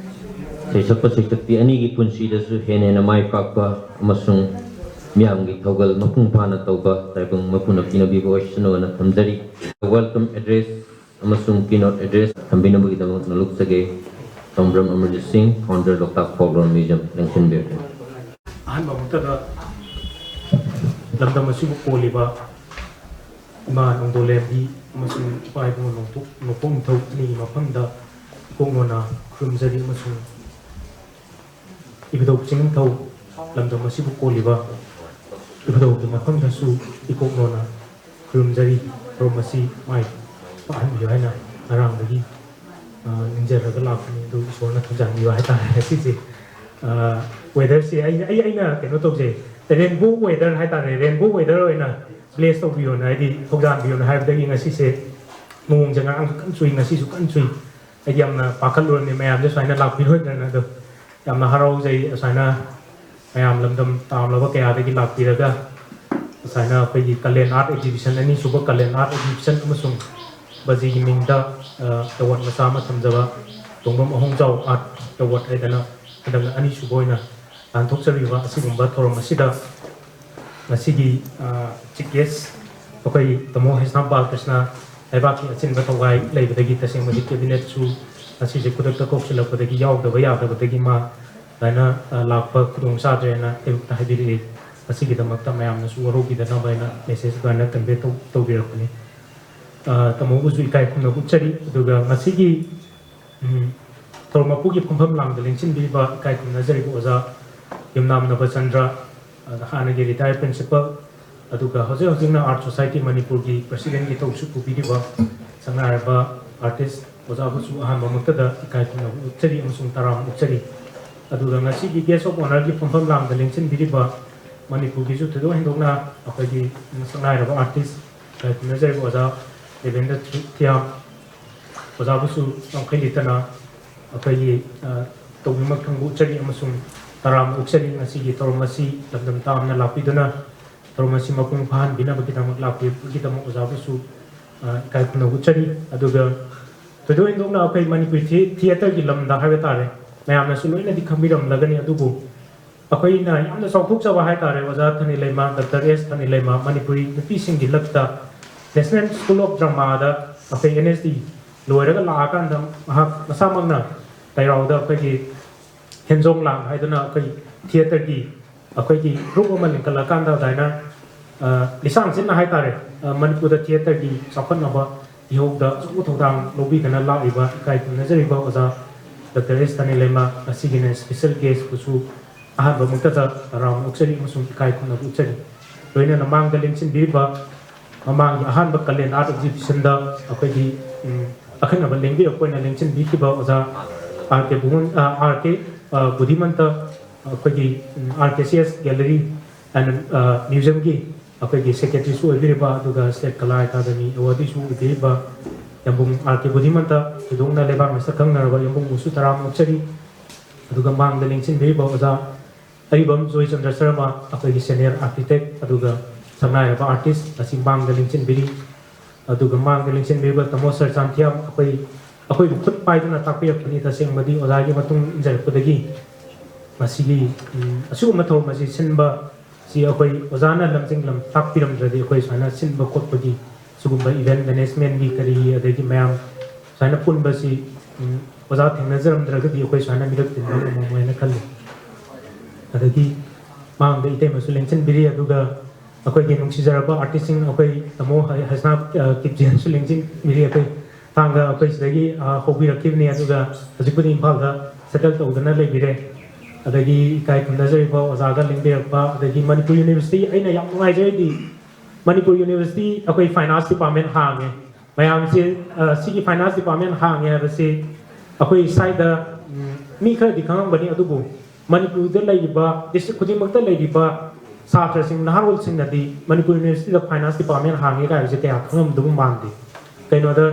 ꯁꯩꯁꯛꯄ ꯁꯩꯁꯛꯄꯤ ꯑꯅꯤꯒꯤ ꯄꯨꯟꯁꯤꯗꯁꯨ ꯍꯦꯟꯅ ꯍꯦꯟꯅ ꯃꯥꯏ ꯄꯥꯛꯄ ꯑꯃꯁꯨꯡ ꯃꯤꯌꯥꯝꯒꯤ ꯊꯧꯒꯜ ꯃꯄꯨꯡ ꯐꯥꯅ ꯇꯧꯕ ꯇꯥꯏꯕꯪ ꯃꯄꯨꯅ ꯄꯤꯅꯕꯤꯕ ꯑꯣꯏꯁꯅꯨꯅ ꯊꯝꯖꯔꯤ꯫ Welcome address ꯑꯃꯁꯨꯡ keynote address ꯊꯝꯕꯤꯅꯕꯒꯤꯗꯃꯛ ꯅꯣꯂꯨꯛꯆꯒꯦ꯫ ꯇꯣꯡꯕ꯭ꯔꯝ ꯑꯃꯔꯖꯤꯠ ꯁꯤꯡ, founder ꯂꯣꯛꯇꯥꯛ Folklore Museum, ꯂꯦꯡꯁꯤꯟꯕꯤꯔꯛꯀꯅꯤ꯫ ꯑꯍꯥꯟꯕꯃꯛꯇꯗ ꯂꯝꯗꯝ ꯑꯁꯤꯕꯨ ꯀꯣꯜꯂꯤꯕ ꯏꯃꯥ ꯅꯣꯡꯗꯣꯂꯦꯝꯕꯤ ꯑꯃꯁꯨꯡ ꯏꯄꯥ ꯏꯕꯨꯡ ꯅꯣꯡꯄꯣꯛ ꯅꯣꯡꯄꯣꯛ ꯅꯤꯡꯊꯧ ꯑꯅꯤꯒꯤ ꯃꯐꯝꯗ ꯏꯀꯣꯛꯅꯣꯅ ꯈꯨꯔꯨꯝꯖꯔꯤ ꯑꯃꯁꯨꯡ ꯏꯕꯨꯙꯧ ꯆꯤꯡꯅꯤꯡꯊꯧ ꯂꯝꯗꯝ ꯑꯁꯤꯕꯨ ꯀꯣꯜꯂꯤꯕ ꯏꯕꯨꯙꯧꯒꯤ ꯃꯐꯝꯗꯁꯨ ꯏꯀꯣꯛꯅꯣꯅ ꯈꯨꯔꯨꯝꯖꯔꯤ꯫ ꯊꯧꯔꯝ ꯑꯁꯤ ꯃꯥꯏ ꯄꯥꯛꯍꯟꯕꯤꯌꯨ ꯍꯥꯏꯅ ꯉꯔꯥꯡꯗꯒꯤ ꯅꯤꯡꯖꯔꯒ ꯂꯥꯛꯄꯅꯤ꯫ ꯑꯗꯨ ꯏꯁꯣꯔꯅ ꯊꯧꯖꯥꯟꯕꯤꯌꯨ ꯍꯥꯏꯇꯥꯔꯦ꯫ ꯉꯁꯤꯁꯦ ꯋꯦꯗꯔꯁꯦ ꯑꯩ ꯑꯩ ꯑꯩꯅ ꯀꯩꯅꯣ ꯇꯧꯖꯩ, ꯔꯦꯟꯕꯣ ꯋꯦꯗꯔ ꯍꯥꯏꯇꯥꯔꯦ꯫ ꯔꯦꯟꯕꯣ ꯋꯦꯗꯔ ꯑꯣꯏꯅ ꯕ꯭ꯂꯦꯁ ꯇꯧꯕꯤꯌꯣꯅ, ꯍꯥꯏꯗꯤ ꯊꯧꯖꯥꯟꯕꯤꯌꯣꯅ ꯍꯥꯏꯕꯗꯒꯤ ꯉꯁꯤꯁꯦ ꯅꯣꯡꯁꯦ ꯉꯔꯥꯡꯁꯨ ꯀꯟꯅ ꯆꯨꯏ, ꯉꯁꯤꯁꯨ ꯀꯟꯅ ꯆꯨꯏ꯫ ꯑꯩꯗꯤ ꯌꯥꯝꯅ ꯄꯥꯈꯠꯂꯨꯔꯕꯅꯤ ꯃꯌꯥꯝꯁꯦ ꯁꯨꯃꯥꯏꯅ ꯂꯥꯛꯄꯤꯔꯣꯏꯗ꯭ꯔꯅ꯫ ꯑꯗꯣ ꯌꯥꯝꯅ ꯍꯔꯥꯎꯖꯩ, ꯑꯁꯨꯃꯥꯏꯅ ꯃꯌꯥꯝ ꯂꯝꯗꯝ ꯇꯥꯝꯂꯕ ꯀꯌꯥꯗꯒꯤ ꯂꯥꯛꯄꯤꯔꯒ ꯑꯁꯨꯃꯥꯏꯅ ꯑꯩꯈꯣꯏꯒꯤ ꯀꯥꯂꯦꯟ ꯑꯥꯔꯠ ꯑꯦꯛꯖꯤꯕꯤꯁꯟ, ꯑꯅꯤꯁꯨꯕ ꯀꯥꯂꯦꯟ ꯑꯥꯔꯠ ꯑꯦꯛꯖꯤꯕꯤꯁꯟ ꯑꯃꯁꯨꯡ ꯕꯖꯤꯒꯤ ꯃꯤꯡꯗ ꯑꯦꯋꯥꯔꯗ ꯃꯆꯥ ꯑꯃ ꯊꯝꯖꯕ ꯇꯣꯡꯕ꯭ꯔꯝ ꯑꯍꯣꯡꯖꯥꯎ ꯑꯥꯔꯠ ꯑꯦꯋꯥꯔꯗ ꯍꯥꯏꯗꯅ ꯍꯟꯗꯛꯅ ꯑꯅꯤꯁꯨꯕ ꯑꯣꯏꯅ ꯂꯥꯟꯊꯣꯛꯆꯔꯤꯕ ꯑꯁꯤꯒꯨꯝꯕ ꯊꯧꯔꯝ ꯑꯁꯤꯗ ꯉꯁꯤꯒꯤ ꯆꯤꯐ ꯒꯦꯁ ꯑꯩꯈꯣꯏ ꯇꯥꯃꯣ ꯍꯩꯁꯅꯥꯝ ꯕꯥꯂꯀ꯭ꯔꯤꯁꯅ ꯂꯩꯕꯥꯛꯀꯤ ꯑꯆꯤꯟꯕ ꯊꯧꯒꯥꯏ ꯂꯩꯕꯗꯒꯤ ꯇꯁꯦꯡꯕꯗꯤ ꯀꯦꯕꯤꯅꯦꯠꯁꯨ ꯉꯁꯤꯁꯦ ꯈꯨꯗꯛꯇ ꯀꯧꯁꯤꯜꯂꯛꯄꯗꯒꯤ ꯌꯥꯎꯗꯕ ꯌꯥꯗꯕꯗꯒꯤ ꯃꯥ ꯑꯗꯨꯃꯥꯏꯅ ꯂꯥꯛꯄ ꯈꯨꯗꯣꯡ ꯆꯥꯗ꯭ꯔꯦꯅ ꯑꯌꯨꯛꯇ ꯍꯥꯏꯕꯤꯔꯛꯏ꯫ ꯃꯁꯤꯒꯤꯗꯃꯛꯇ ꯃꯌꯥꯝꯅꯁꯨ ꯋꯥꯔꯧꯕꯤꯗꯅꯕ ꯍꯥꯏꯅ ꯃꯦꯁꯦꯖ ꯑꯗꯨꯃꯥꯏꯅ ꯀꯟꯚꯦ ꯇꯧꯕꯤꯔꯛꯄꯅꯤ꯫ ꯇꯥꯃꯣꯕꯨꯁꯨ ꯏꯀꯥꯏ ꯈꯨꯝꯅꯕ ꯎꯠꯆꯔꯤ꯫ ꯑꯗꯨꯒ ꯉꯁꯤꯒꯤ ꯊꯧꯔꯝ ꯃꯄꯨꯒꯤ ꯐꯝꯐꯝ ꯂꯥꯡꯗ ꯂꯦꯡꯁꯤꯟꯕꯤꯔꯤꯕ ꯏꯀꯥꯏ ꯈꯨꯝꯅꯖꯔꯤꯕ ꯑꯣꯖꯥ ꯌꯨꯝꯅꯥꯝ ꯅꯕꯆꯟꯗ꯭ꯔ, ꯍꯥꯟꯅꯒꯤ ꯔꯤꯇꯥꯌꯔ ꯄ꯭ꯔꯤꯟꯁꯤꯄꯜ, ꯑꯗꯨꯒ ꯍꯧꯖꯤꯛ ꯍꯧꯖꯤꯛꯅ ꯑꯥꯔꯠ ꯁꯣꯁꯥꯏꯇꯤ ꯃꯅꯤꯄꯨꯔꯒꯤ ꯄ꯭ꯔꯁꯤꯗꯦꯟꯒꯤ ꯊꯧꯁꯨ ꯄꯨꯕꯤꯔꯤꯕ ꯁꯛꯅꯥꯏꯔꯕ ꯑꯥꯔꯇꯤꯁ ꯑꯣꯖꯥꯕꯨꯁꯨ ꯑꯍꯥꯟꯕꯃꯛꯇꯗ ꯏꯀꯥꯏ ꯈꯨꯝꯅꯕ ꯎꯠꯆꯔꯤ ꯑꯃꯁꯨꯡ ꯇꯔꯥꯝꯅ ꯑꯣꯛꯆꯔꯤ꯫ ꯑꯗꯨꯒ ꯉꯁꯤꯒꯤ ꯒꯦꯁ ꯑꯣꯐ ꯑꯣꯅꯔꯒꯤ ꯐꯝꯐꯝ ꯂꯥꯡꯗ ꯂꯦꯡꯁꯤꯟꯕꯤꯔꯤꯕ ꯃꯅꯤꯄꯨꯔꯒꯤꯁꯨ ꯊꯣꯏꯗꯣꯛ ꯍꯦꯟꯗꯣꯛꯅ ꯑꯩꯈꯣꯏꯒꯤ ꯁꯛꯅꯥꯏꯔꯕ ꯑꯥꯔꯇꯤꯁ ꯏꯀꯥꯏ ꯈꯨꯝꯅꯖꯔꯤꯕ ꯑꯣꯖꯥ ꯗꯦꯕꯦꯟꯗ꯭ꯔ ꯊꯤꯌꯥꯝ ꯑꯣꯖꯥꯕꯨꯁꯨ ꯉꯝꯈꯩ ꯂꯩꯇꯅ ꯑꯩꯈꯣꯏꯒꯤ ꯇꯧꯕꯤꯃꯛ ꯈꯪꯕ ꯎꯠꯆꯔꯤ ꯑꯃꯁꯨꯡ ꯇꯔꯥꯝꯅ ꯑꯣꯛꯆꯔꯤ꯫ ꯉꯁꯤꯒꯤ ꯊꯧꯔꯝ ꯑꯁꯤ ꯂꯝꯗꯝ ꯇꯥꯝꯅ ꯂꯥꯛꯄꯤꯗꯨꯅ ꯊꯧꯔꯝ ꯑꯁꯤ ꯃꯄꯨꯡ ꯐꯥꯍꯟꯕꯤꯅꯕꯒꯤꯗꯃꯛ ꯂꯥꯛꯄꯤꯕꯒꯤꯗꯃꯛ ꯑꯣꯖꯥꯕꯨꯁꯨ ꯏꯀꯥꯏ ꯈꯨꯝꯅꯕ ꯎꯠꯆꯔꯤ꯫ ꯑꯗꯨꯒ ꯊꯣꯏꯗꯣꯛ ꯍꯦꯟꯗꯣꯛꯅ ꯑꯩꯈꯣꯏ ꯃꯅꯤꯄꯨꯔꯤ ꯊꯤꯌꯦꯇꯔꯒꯤ ꯂꯝꯗ ꯍꯥꯏꯕ ꯇꯥꯔꯦ, ꯃꯌꯥꯝꯅꯁꯨ ꯂꯣꯏꯅꯗꯤ ꯈꯪꯕꯤꯔꯝꯂꯒꯅꯤ, ꯑꯗꯨꯕꯨ ꯑꯩꯈꯣꯏꯅ ꯌꯥꯝꯅ ꯆꯥꯎꯊꯣꯛꯆꯕ ꯍꯥꯏ ꯇꯥꯔꯦ, ꯑꯣꯖꯥ ꯊꯥꯅꯤꯂꯩꯃ, ꯗꯥꯛꯇꯔ ꯑꯦꯁ ꯊꯥꯅꯤꯂꯩꯃ ꯃꯅꯤꯄꯨꯔꯤ ꯅꯨꯄꯤꯁꯤꯡꯒꯤ ꯂꯛꯇ National School of Dramaꯗ ꯑꯩꯈꯣꯏ ꯑꯦꯟ ꯑꯦꯁ ꯗꯤ ꯂꯣꯏꯔꯒ ꯂꯥꯛꯑꯀꯥꯟꯗ ꯃꯍꯥꯛ ꯃꯁꯥꯃꯛꯅ ꯇꯩꯔꯥꯎꯗ ꯑꯩꯈꯣꯏꯒꯤ ꯍꯦꯟꯖꯣꯡ ꯂꯥꯡ ꯍꯥꯏꯗꯨꯅ ꯑꯩꯈꯣꯏ ꯊꯤꯌꯦꯇꯔꯒꯤ ꯑꯩꯈꯣꯏꯒꯤ ꯒ꯭ꯔꯨꯞ ꯑꯃ ꯂꯤꯡꯈꯠꯂꯀꯥꯟꯗ ꯑꯗꯨꯃꯥꯏꯅ ꯂꯤꯁꯥꯡ ꯁꯤꯠꯅ ꯍꯥꯏ ꯇꯥꯔꯦ, ꯃꯅꯤꯄꯨꯔꯗ ꯊꯤꯌꯦꯇꯔꯒꯤ ꯆꯥꯎꯈꯠꯅꯕ ꯏꯍꯧꯗ ꯑꯆꯧꯕ ꯊꯧꯗꯥꯡ ꯂꯧꯕꯤꯗꯅ ꯂꯥꯛꯂꯤꯕ ꯏꯀꯥꯏ ꯈꯨꯝꯅꯖꯔꯤꯕ ꯑꯣꯖꯥ ꯗꯥꯛꯇꯔ ꯑꯦꯁ ꯊꯥꯅꯤꯂꯩꯃ ꯉꯁꯤꯒꯤꯅ ꯁ꯭ꯄꯦꯁꯦꯜ ꯒꯦꯁꯄꯨꯁꯨ ꯑꯍꯥꯟꯕ ꯃꯛꯇꯗ ꯇꯔꯥꯝꯅ ꯑꯣꯛꯆꯔꯤ ꯑꯃꯁꯨꯡ ꯏꯀꯥꯏ ꯈꯨꯝꯅꯕ ꯎꯠꯆꯔꯤ꯫ ꯂꯣꯏꯅꯅ ꯃꯥꯡꯗ ꯂꯦꯡꯁꯤꯟꯕꯤꯔꯤꯕ ꯃꯃꯥꯡꯒꯤ ꯑꯍꯥꯟꯕ ꯀꯂꯦꯟ ꯑꯥꯔꯠ ꯑꯦꯛꯖꯤꯕꯤꯁꯟꯗ ꯑꯩꯈꯣꯏꯒꯤ ꯑꯈꯟꯅꯕ ꯂꯦꯡꯕꯤꯔꯛꯄ ꯑꯣꯏꯅ ꯂꯦꯡꯁꯤꯟꯕꯤꯈꯤꯕ ꯑꯣꯖꯥ ꯑꯥꯔ ꯀꯦ ꯕꯨꯃꯟ ꯑꯥꯔ ꯀꯦ ꯕꯨꯙꯤꯃꯟꯇ ꯑꯩꯈꯣꯏꯒꯤ R K C S gallery and ꯃ꯭ꯌꯨꯖꯤꯌꯝꯒꯤ ꯑꯩꯈꯣꯏꯒꯤ ꯁꯦꯀ꯭ꯔꯦꯇꯔꯤꯁꯨ ꯑꯣꯏꯕꯤꯔꯤꯕ ꯑꯗꯨꯒ ꯁ꯭ꯇꯦꯠ ꯀꯂꯥ ꯑꯦꯀꯥꯗꯃꯤ ꯑꯦꯋꯥꯔꯗꯤꯁꯨ ꯑꯣꯏꯕꯤꯔꯤꯕ ꯌꯥꯝꯕꯨꯡ ꯑꯥꯔ ꯀꯦ ꯕꯨꯙꯤꯃꯟꯇ ꯊꯣꯏꯗꯣꯛꯅ ꯂꯩꯕꯥꯛ ꯃꯁꯛ ꯈꯪꯅꯔꯕ ꯌꯥꯝꯕꯨꯡꯕꯨꯁꯨ ꯇꯔꯥꯝꯅ ꯑꯣꯛꯆꯔꯤ꯫ ꯑꯗꯨꯒ ꯃꯥꯡꯗ ꯂꯦꯡꯁꯤꯟꯕꯤꯔꯤꯕ ꯑꯣꯖꯥ ꯑꯔꯤꯕꯝ ꯖꯣꯏꯆꯟꯗ꯭ꯔ ꯁꯔꯃ ꯑꯩꯈꯣꯏꯒꯤ ꯁꯦꯅꯤꯌꯔ ꯑꯥꯔꯀꯤꯇꯦꯛ ꯑꯗꯨꯒ ꯁꯛꯅꯥꯏꯔꯕ ꯑꯥꯔꯇꯤꯁ ꯑꯁꯤ ꯃꯥꯡꯗ ꯂꯦꯡꯁꯤꯟꯕꯤꯔꯤ꯫ ꯑꯗꯨꯒ ꯃꯥꯡꯗ ꯂꯦꯡꯁꯤꯟꯕꯤꯔꯤꯕ ꯇꯥꯃꯣ ꯁꯔ ꯆꯥꯟꯊꯤꯌꯥꯝ ꯑꯩꯈꯣꯏ ꯑꯩꯈꯣꯏꯕꯨ ꯈꯨꯠ ꯄꯥꯏꯗꯨꯅ ꯇꯥꯛꯄꯤꯔꯛꯄꯅꯤ꯫ ꯇꯁꯦꯡꯕꯗꯤ ꯑꯣꯖꯥꯒꯤ ꯃꯇꯨꯡ ꯏꯟꯖꯔꯛꯄꯗꯒꯤ ꯃꯁꯤꯒꯤ ꯑꯁꯤꯒꯨꯝꯕ ꯊꯧꯔꯝ ꯑꯁꯤ ꯁꯤꯟꯕ ꯁꯤ ꯑꯩꯈꯣꯏ ꯑꯣꯖꯥꯅ ꯂꯝꯖꯤꯡ ꯂꯝ ꯇꯥꯛꯄꯤꯔꯝꯗ꯭ꯔꯗꯤ ꯑꯩꯈꯣꯏ ꯁꯨꯃꯥꯏꯅ ꯁꯤꯟꯕ ꯈꯣꯠꯄꯒꯤ ꯁꯤꯒꯨꯝꯕ ꯏꯚꯦꯟ ꯃꯦꯅꯦꯖꯃꯦꯟꯒꯤ ꯀꯔꯤꯒꯤ ꯑꯗꯒꯤ ꯃꯌꯥꯝ ꯁꯨꯃꯥꯏꯅ ꯄꯨꯟꯕꯁꯤ ꯑꯣꯖꯥ ꯊꯦꯡꯅꯖꯔꯝꯗ꯭ꯔꯒꯗꯤ ꯑꯩꯈꯣꯏ ꯁꯨꯃꯥꯏꯅ ꯃꯤꯔꯛ ꯇꯤꯟꯕ ꯉꯝꯃꯝꯃꯣꯏꯅ ꯈꯜꯂꯤ꯫ ꯑꯗꯒꯤ ꯃꯥꯡꯗ ꯏꯇꯩꯃꯁꯨ ꯂꯦꯡꯁꯤꯟꯕꯤꯔꯤ, ꯑꯗꯨꯒ ꯑꯩꯈꯣꯏꯒꯤ ꯅꯨꯡꯁꯤꯖꯔꯕ ꯑꯥꯔꯇꯤꯁꯁꯤꯡ ꯑꯩꯈꯣꯏ ꯇꯥꯃꯣ ꯍꯩꯁꯅꯥ ꯀꯤꯞꯖꯤꯅꯁꯨ ꯂꯦꯡꯁꯤꯟꯕꯤꯔꯤ꯫ ꯑꯩꯈꯣꯏ ꯊꯥꯡꯒ ꯑꯩꯈꯣꯏ ꯁꯤꯗꯒꯤ ꯍꯧꯕꯤꯔꯛꯈꯤꯕꯅꯤ, ꯑꯗꯨꯒ ꯍꯧꯖꯤꯛꯄꯨꯗꯤ ꯏꯝꯐꯥꯜꯗ ꯁꯦꯇꯜ ꯇꯧꯗꯨꯅ ꯂꯩꯕꯤꯔꯦ꯫ ꯑꯗꯒꯤ ꯏꯀꯥꯏ ꯈꯨꯝꯅꯖꯔꯤꯕ ꯑꯣꯖꯥꯒ ꯂꯦꯡꯕꯤꯔꯛꯄ, ꯑꯗꯒꯤ ꯃꯅꯤꯄꯨꯔ ꯌꯨꯅꯤꯚꯔꯁꯤꯇꯤ, ꯑꯩꯅ ꯌꯥꯝ ꯅꯨꯡꯉꯥꯏꯖꯔꯤꯗꯤ ꯃꯅꯤꯄꯨꯔ ꯌꯨꯅꯤꯚꯔꯁꯤꯇꯤ ꯑꯩꯈꯣꯏ ꯐꯥꯏꯟ ꯑꯥꯔꯠꯁ ꯗꯤꯄꯥꯔꯠꯃꯦꯟ ꯍꯥꯡꯉꯦ꯫ ꯃꯌꯥꯝꯁꯦ, ꯑ, ꯁꯤꯒꯤ finance department ꯍꯥꯡꯉꯦ ꯍꯥꯏꯕꯁꯤ ꯑꯩꯈꯣꯏ ꯁ꯭ꯋꯥꯏꯗ, ꯎꯝ, ꯃꯤ ꯈꯔꯗꯤ ꯈꯪꯉꯝꯒꯅꯤ, ꯑꯗꯨꯕꯨ ꯃꯅꯤꯄꯨꯔꯗ ꯂꯩꯔꯤꯕ district ꯈꯨꯗꯤꯡꯃꯛꯇ ꯂꯩꯔꯤꯕ ꯁꯥꯇ꯭ꯔꯁꯤꯡ, ꯅꯍꯥꯔꯣꯜꯁꯤꯡꯅꯗꯤ ꯃꯅꯤꯄꯨꯔ universityꯗ finance department ꯍꯥꯡꯉꯦ ꯀꯥꯏꯕꯁꯦ ꯀꯌꯥ ꯈꯪꯉꯝꯗꯧꯕ ꯃꯥꯟꯗꯦ꯫ ꯀꯩꯅꯣꯗ,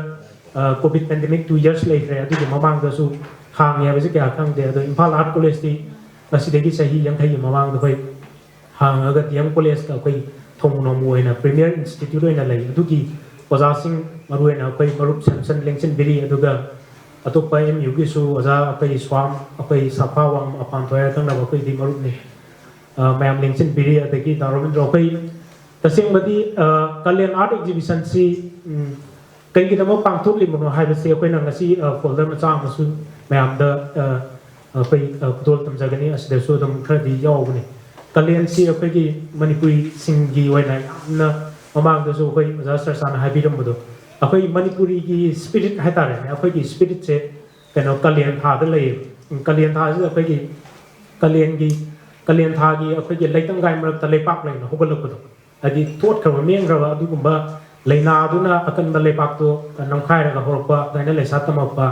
ꯑ, COVID pandemic two years ꯂꯩꯈ꯭ꯔꯦ, ꯑꯗꯨꯒꯤ ꯃꯃꯥꯡꯗꯁꯨ ꯍꯥꯡꯉꯦ ꯍꯥꯏꯕꯁꯦ ꯀꯌꯥ ꯈꯪꯗꯦ꯫ ꯑꯗꯣ ꯏꯝꯐꯥꯜ Art Collegeꯇꯤ ꯉꯁꯤꯗꯒꯤ ꯆꯍꯤ ꯌꯥꯡꯈꯩꯒꯤ ꯃꯃꯥꯡꯗ ꯑꯩꯈꯣꯏ ꯍꯥꯡꯉꯒ D M Collegeꯀ ꯑꯩꯈꯣꯏ ꯊꯣꯡ ꯅꯣꯡꯃ ꯑꯣꯏꯅ premier institute ꯑꯣꯏꯅ ꯂꯩ꯫ ꯑꯗꯨꯒꯤ ꯑꯣꯖꯥꯁꯤꯡ, ꯃꯔꯨꯑꯣꯏꯅ ꯑꯩꯈꯣꯏ ꯃꯔꯨꯞ ꯁꯦꯝꯁꯟ ꯂꯦꯡꯁꯤꯟꯕꯤꯔꯤ, ꯑꯗꯨꯒ ꯑꯇꯣꯞꯄ M Uꯒꯤꯁꯨ ꯑꯣꯖꯥ ꯑꯩꯈꯣꯏ ꯁ꯭ꯋꯥꯝ, ꯑꯩꯈꯣꯏ ꯁꯥꯐꯥ ꯋꯥꯡꯃ, ꯃꯄꯥꯟ ꯊꯣꯏ ꯍꯥꯏꯔ ꯈꯪꯅꯕ ꯑꯩꯈꯣꯏꯗꯤ ꯃꯔꯨꯞꯅꯤ꯫ ꯑ, ꯃꯌꯥꯝ ꯂꯦꯡꯁꯤꯟꯕꯤꯔꯤ꯫ ꯑꯗꯒꯤ ꯗꯥ ꯔꯣꯕꯤꯟꯗ꯭ꯔꯣ, ꯑꯩꯈꯣꯏ ꯇꯁꯦꯡꯕꯗꯤ, ꯑ, ꯀꯥꯂꯦꯟ Art Exhibitionꯁꯤ, ꯎꯝ, ꯀꯩꯒꯤꯗꯃꯛ ꯄꯥꯡꯊꯣꯛꯂꯤꯕꯅꯣ ꯍꯥꯏꯕꯁꯤ ꯑꯩꯈꯣꯏꯅ ꯉꯁꯤ, ꯑ, folder ꯃꯆꯥ ꯑꯃꯁꯨ ꯃꯌꯥꯝꯗ, ꯑ, ꯑꯩꯈꯣꯏ, ꯑ, ꯈꯨꯗꯣꯜ ꯇꯝꯖꯒꯅꯤ꯫ ꯑꯁꯤꯗꯁꯨ ꯑꯗꯨꯝ ꯈꯔꯗꯤ ꯌꯥꯎꯕꯅꯤ꯫ ꯀꯥꯂꯦꯟꯁꯤ ꯑꯩꯈꯣꯏꯒꯤ ꯃꯅꯤꯄꯨꯔꯤꯁꯤꯡꯒꯤ ꯑꯣꯏꯅ ꯌꯥꯝꯅ, ꯃꯃꯥꯡꯗꯁꯨ ꯑꯩꯈꯣꯏ ꯑꯣꯖꯥ ꯁꯔꯁꯥꯅ ꯍꯥꯏꯕꯤꯔꯝꯕꯗꯣ, ꯑꯩꯈꯣꯏ ꯃꯅꯤꯄꯨꯔꯤꯒꯤ spirit ꯍꯥꯏꯇꯥꯔꯦꯅꯦ, ꯑꯩꯈꯣꯏꯒꯤ spiritꯁꯦ ꯀꯩꯅꯣ ꯀꯥꯂꯦꯟ ꯊꯥꯗ ꯂꯩꯌꯦꯕ꯫ ꯎꯝ, ꯀꯥꯂꯦꯟ ꯊꯥꯁꯤꯗ ꯑꯩꯈꯣꯏꯒꯤ ꯀꯥꯂꯦꯟꯒꯤ, ꯀꯥꯂꯦꯟ ꯊꯥꯒꯤ ꯑꯩꯈꯣꯏꯒꯤ ꯂꯩꯇꯪꯒꯥꯏ ꯃꯔꯛꯇ ꯂꯩꯄꯥꯛ ꯂꯩꯅ ꯍꯧꯒꯠꯂꯛꯄꯗꯣ, ꯍꯥꯏꯗꯤ ꯊꯣꯠꯈ꯭ꯔꯕ ꯃꯦꯟꯈ꯭ꯔꯕ ꯑꯗꯨꯒꯨꯝꯕ ꯂꯩꯅꯥꯗꯨꯅ ꯑꯀꯟꯕ ꯂꯩꯄꯥꯛꯇꯣ ꯅꯝꯈꯥꯏꯔꯒ ꯍꯧꯔꯛꯄ, ꯑꯗꯨꯃꯥꯏꯅ ꯂꯩꯁꯥ ꯇꯝꯃꯛꯄ,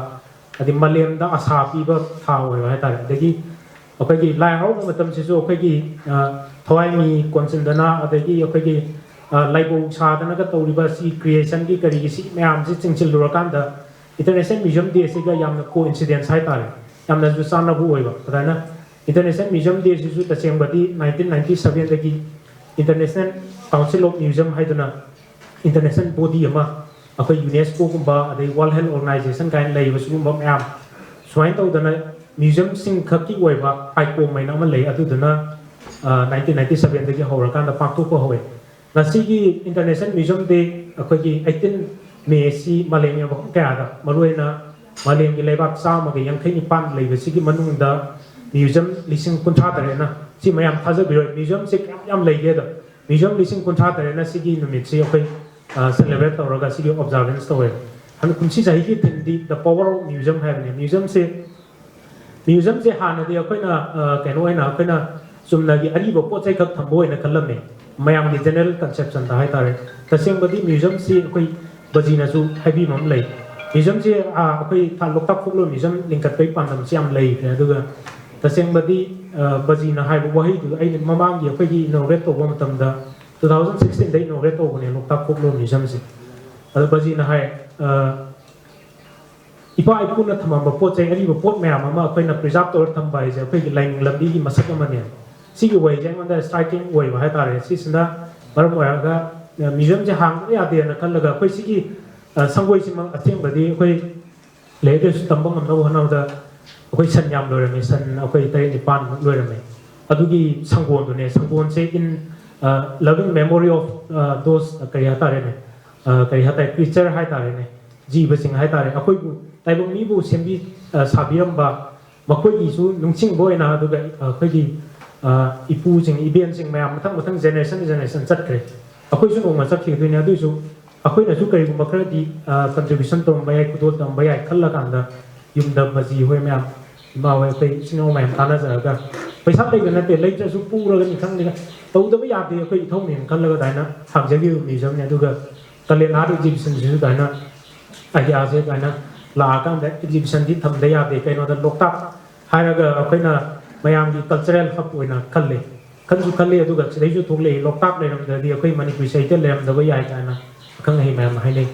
ꯍꯥꯏꯗꯤ ꯃꯥꯂꯦꯝꯗ ꯑꯁꯥ ꯄꯤꯕ ꯊꯥ ꯑꯣꯏꯕ ꯍꯥꯏꯇꯥꯔꯦ꯫ ꯑꯗꯒꯤ ꯑꯩꯈꯣꯏꯒꯤ ꯂꯥꯏ ꯍꯔꯥꯎꯕ ꯃꯇꯝꯁꯤꯁꯨ ꯑꯩꯈꯣꯏꯒꯤ, ꯑ, ꯊꯋꯥꯏ ꯃꯤ ꯀꯣꯟꯁꯤꯟꯗꯅ, ꯑꯗꯒꯤ ꯑꯩꯈꯣꯏꯒꯤ, ꯑ, ꯂꯥꯏꯕꯧ ꯁꯥꯗꯅꯒ ꯇꯧꯔꯤꯕ ꯁꯤ creationꯒꯤ ꯀꯔꯤꯒꯤ ꯁꯤ ꯃꯌꯥꯝꯁꯤ ꯆꯤꯡꯁꯤꯜꯂꯨꯔꯀꯥꯟꯗ International Museum Dayꯁꯤꯒ ꯌꯥꯝꯅ coincidence ꯍꯥꯏꯇꯥꯔꯦ, ꯌꯥꯝꯅꯁꯨ ꯆꯥꯟꯅꯕ ꯑꯣꯏꯕ꯫ ꯑꯗꯨꯃꯥꯏꯅ International Museum Dayꯁꯤꯁꯨ ꯇꯁꯦꯡꯕꯗꯤ nineteen ninety sevenꯗꯒꯤ International Council of Museum ꯍꯥꯏꯗꯨꯅ international body ꯑꯃ, ꯑꯩꯈꯣꯏ UNESCOꯒꯨꯝꯕ, ꯑꯗꯩ World Health Organization ꯀꯥꯏꯅ ꯂꯩꯔꯤꯕ ꯁꯤꯒꯨꯝꯕ ꯃꯌꯥꯝ, ꯁꯨꯃꯥꯏꯅ ꯇꯧꯗꯅ museumꯁꯤꯡ ꯈꯛꯀꯤ ꯑꯣꯏꯕ icon ꯍꯥꯏꯅ ꯑꯃ ꯂꯩ꯫ ꯑꯗꯨꯗꯨꯅ, ꯑ, nineteen ninety sevenꯗꯒꯤ ꯍꯧꯔꯀꯥꯟꯗ ꯄꯥꯡꯊꯣꯛꯄ ꯍꯧꯋꯦ꯫ ꯉꯁꯤꯒꯤ International Museum Day ꯑꯩꯈꯣꯏꯒꯤ eighteen May ꯑꯁꯤ ꯃꯥꯂꯦꯝꯒꯤ ꯃꯐꯝ ꯀꯌꯥꯗ, ꯃꯔꯨꯑꯣꯏꯅ ꯃꯥꯂꯦꯝꯒꯤ ꯂꯩꯕꯥꯛ ꯆꯥꯝꯃꯒ ꯌꯥꯡꯈꯩ ꯅꯤꯄꯥꯟ ꯂꯩꯕꯁꯤꯒꯤ ꯃꯅꯨꯡꯗ museum ꯂꯤꯁꯤꯡ ꯀꯨꯟꯊ꯭ꯔꯥ ꯇꯔꯦꯠꯅ, ꯁꯤ ꯃꯌꯥꯝ ꯊꯥꯖꯕꯤꯔꯣꯏ, museumꯁꯦ ꯀꯌꯥꯝ ꯌꯥꯝ ꯂꯩꯒꯦꯗ, museum ꯂꯤꯁꯤꯡ ꯀꯨꯟꯊ꯭ꯔꯥ ꯇꯔꯦꯠꯅ ꯁꯤꯒꯤ ꯅꯨꯃꯤꯠꯁꯤ ꯑꯩꯈꯣꯏ, ꯑ, celebrate ꯇꯧꯔꯒ ꯁꯤꯒꯤ observance ꯇꯧꯋꯦ꯫ ꯍꯟꯗꯛ ꯀꯨꯝꯁꯤ ꯆꯍꯤꯒꯤ themeꯗꯤ The Power of Museum ꯍꯥꯏꯕꯅꯤ꯫ Museumꯁꯦ, museumꯁꯦ ꯍꯥꯟꯅꯗꯤ ꯑꯩꯈꯣꯏꯅ, ꯑ, ꯀꯩꯅꯣ ꯑꯣꯏꯅ ꯑꯩꯈꯣꯏꯅ ꯆꯨꯝꯅꯒꯤ ꯑꯔꯤꯕ ꯄꯣꯠ ꯆꯩ ꯈꯛ ꯊꯝꯕ ꯑꯣꯏꯅ ꯈꯜꯂꯝꯃꯦ, ꯃꯌꯥꯝꯒꯤ general conceptionꯗ ꯍꯥꯏꯇꯥꯔꯦ꯫ ꯇꯁꯦꯡꯕꯗꯤ museumꯁꯤ ꯑꯩꯈꯣꯏ ꯕꯖꯤꯅꯁꯨ ꯍꯥꯏꯕꯤꯕ ꯑꯃ ꯂꯩ꯫ ꯃ꯭ꯌꯨꯖꯤꯌꯝꯁꯦ ꯑꯩꯈꯣꯏ ꯂꯣꯛꯇꯥꯛ ꯐꯣꯛꯂꯣꯔ ꯃ꯭ꯌꯨꯖꯤꯌꯝ ꯂꯤꯡꯈꯠꯄꯒꯤ ꯄꯥꯟꯗꯝꯁꯤ ꯌꯥꯝ ꯂꯩꯈ꯭ꯔꯦ꯫ ꯑꯗꯨꯒ ꯇꯁꯦꯡꯕꯗꯤ ꯕꯖꯤꯅ ꯍꯥꯏꯕ ꯋꯥꯍꯩꯗꯨ ꯑꯩꯅ ꯃꯃꯥꯡꯒꯤ ꯑꯩꯈꯣꯏꯒꯤ ꯏꯅꯣꯒ꯭ꯔꯦꯠ ꯇꯧꯕ ꯃꯇꯝꯗ, ꯇꯨ ꯊꯥꯎꯖꯟ ꯁꯤꯛꯁꯇꯤꯟꯗ ꯏꯅꯣꯒ꯭ꯔꯦꯠ ꯇꯧꯕꯅꯦ ꯂꯣꯛꯇꯥꯛ ꯐꯣꯛꯂꯣꯔ ꯃ꯭ꯌꯨꯖꯤꯌꯝꯁꯦ꯫ ꯑꯗꯣ ꯕꯖꯤꯅ ꯍꯥꯏ, ꯏꯄꯥ ꯏꯄꯨꯅ ꯊꯝꯃꯝꯕ ꯄꯣꯠ ꯆꯩ, ꯑꯔꯤꯕ ꯄꯣꯠ ꯃꯌꯥꯝ ꯑꯃ ꯑꯩꯈꯣꯏꯅ ꯄ꯭ꯔꯤꯖꯥꯕ ꯇꯧꯔ ꯊꯝꯕ ꯍꯥꯏꯁꯦ ꯑꯩꯈꯣꯏꯒꯤ ꯂꯥꯏꯅꯤꯡ ꯂꯝꯕꯤꯒꯤ ꯃꯁꯛ ꯑꯃꯅꯦ꯫ ꯁꯤꯒꯤ ꯋꯥꯍꯩꯁꯦ ꯑꯩꯉꯣꯟꯗ ꯁ꯭ꯇ꯭ꯔꯥꯏꯀꯤꯡ ꯑꯣꯏꯕ ꯍꯥꯏꯇꯥꯔꯦ꯫ ꯁꯤꯁꯤꯅ ꯃꯔꯝ ꯑꯣꯏꯔꯒ ꯃ꯭ꯌꯨꯖꯤꯌꯝꯁꯦ ꯍꯥꯡꯗꯕ ꯌꯥꯗꯦꯅ ꯈꯜꯂꯒ ꯑꯩꯈꯣꯏ ꯁꯤꯒꯤ ꯁꯪꯒꯣꯏꯁꯤꯃꯛ ꯑꯁꯦꯡꯕꯗꯤ ꯑꯩꯈꯣꯏ ꯂꯥꯏꯔꯤꯛ ꯂꯥꯏꯁꯨ ꯇꯝꯕ ꯉꯝꯅꯕ ꯍꯣꯠꯅꯕꯗ ꯑꯩꯈꯣꯏ ꯁꯟ ꯌꯥꯝ ꯂꯣꯏꯔꯝꯃꯤ, ꯁꯟ ꯑꯩꯈꯣꯏ ꯇꯔꯦꯠ ꯅꯤꯄꯥꯟꯃꯨꯛ ꯂꯣꯏꯔꯝꯃꯤ꯫ ꯑꯗꯨꯒꯤ ꯁꯪꯒꯣꯜꯗꯨꯅꯦ, ꯁꯪꯒꯣꯜꯁꯦ in loving memory of those, ꯀꯔꯤ ꯍꯥꯏꯇꯥꯔꯦꯅꯦ, ꯀꯔꯤ ꯍꯥꯏꯇꯥꯔꯦ, ꯀ꯭ꯔꯤꯆꯔ ꯍꯥꯏꯇꯥꯔꯦꯅꯦ, ꯖꯤꯕꯁꯤꯡ ꯍꯥꯏꯇꯥꯔꯦ, ꯑꯩꯈꯣꯏꯕꯨ, ꯇꯥꯏꯕꯪ ꯃꯤꯕꯨ ꯁꯦꯝꯕꯤ ꯁꯥꯕꯤꯔꯝꯕ, ꯃꯈꯣꯏꯒꯤꯁꯨ ꯅꯤꯡꯁꯤꯡꯕ ꯑꯣꯏꯅ꯫ ꯑꯗꯨꯒ ꯑꯩꯈꯣꯏꯒꯤ ꯏꯄꯨꯁꯤꯡ ꯏꯕꯦꯟꯁꯤꯡ ꯃꯌꯥꯝ ꯃꯊꯪ ꯃꯊꯪ ꯖꯦꯅꯦꯔꯦꯁꯟ ꯖꯦꯅꯦꯔꯦꯁꯟ ꯆꯠꯈ꯭ꯔꯦ꯫ ꯑꯩꯈꯣꯏꯁꯨ ꯅꯣꯡꯃ ꯆꯠꯈꯤꯗꯣꯏꯅꯦ꯫ ꯑꯗꯨꯏꯁꯨ ꯑꯩꯈꯣꯏꯅꯁꯨ ꯀꯔꯤꯒꯨꯝꯕ ꯈꯔꯗꯤ ꯀꯟꯇ꯭ꯔꯤꯕ꯭ꯌꯨꯁꯟ ꯇꯧꯔꯝꯕ ꯌꯥꯏ, ꯈꯨꯗꯣꯜ ꯇꯝꯕ ꯌꯥꯏ ꯈꯜꯂꯀꯥꯟꯗ ꯌꯨꯝꯗ ꯕꯖꯤ ꯍꯣꯏ ꯃꯌꯥꯝ, ꯏꯃꯥ ꯍꯣꯏ, ꯑꯩꯈꯣꯏ ꯏꯆꯤꯟ ꯏꯅꯥꯎ ꯃꯌꯥꯝ ꯇꯥꯟꯅꯖꯔꯒ, ꯄꯩꯁꯥ ꯂꯩꯕ ꯅꯠꯇꯦ, ꯂꯩꯇ꯭ꯔꯁꯨ ꯄꯨꯔꯒꯅꯤ ꯈꯪꯗꯦ, ꯇꯧꯗꯕ ꯌꯥꯗꯦ, ꯑꯩꯈꯣꯏ ꯏꯊꯧꯅꯦꯅ ꯈꯜꯂꯒ ꯑꯗꯨꯃꯥꯏꯅ ꯍꯥꯡꯖꯈꯤꯕ ꯃ꯭ꯌꯨꯖꯤꯌꯝꯅꯤ꯫ ꯑꯗꯨꯒ ꯀꯥꯂꯦꯟ ꯑꯥꯔꯠ ꯑꯦꯛꯖꯤꯕꯤꯁꯟꯁꯤꯁꯨ ꯑꯗꯨꯃꯥꯏꯅ ꯑꯥꯏꯗꯤꯌꯥꯁꯦ ꯑꯗꯨꯃꯥꯏꯅ ꯂꯥꯛꯑꯀꯥꯟꯗ ꯑꯦꯛꯖꯤꯕꯤꯁꯟꯗꯤ ꯊꯝꯗ ꯌꯥꯗꯦ꯫ ꯀꯩꯅꯣꯗ ꯂꯣꯛꯇꯥꯛ ꯍꯥꯏꯔꯒ ꯑꯩꯈꯣꯏꯅ ꯃꯌꯥꯝꯒꯤ ꯀꯜꯆꯔꯦꯜ ꯍꯕ ꯑꯣꯏꯅ ꯈꯜꯂꯦ꯫ ꯈꯟꯁꯨ ꯈꯜꯂꯤ, ꯑꯗꯨꯒ ꯁꯤꯗꯩꯁꯨ ꯊꯣꯛꯂꯛꯏ, ꯂꯣꯛꯇꯥꯛ ꯂꯩꯔꯝꯗ꯭ꯔꯗꯤ ꯑꯩꯈꯣꯏ ꯃꯅꯤꯄꯨꯔꯤ ꯁꯥꯍꯤꯇ꯭ꯌ ꯂꯩꯔꯝꯗꯕ ꯌꯥꯏ ꯀꯥꯏꯅ ꯑꯈꯪ ꯑꯍꯩ ꯃꯌꯥꯝꯅ ꯍꯥꯏꯅꯩ꯫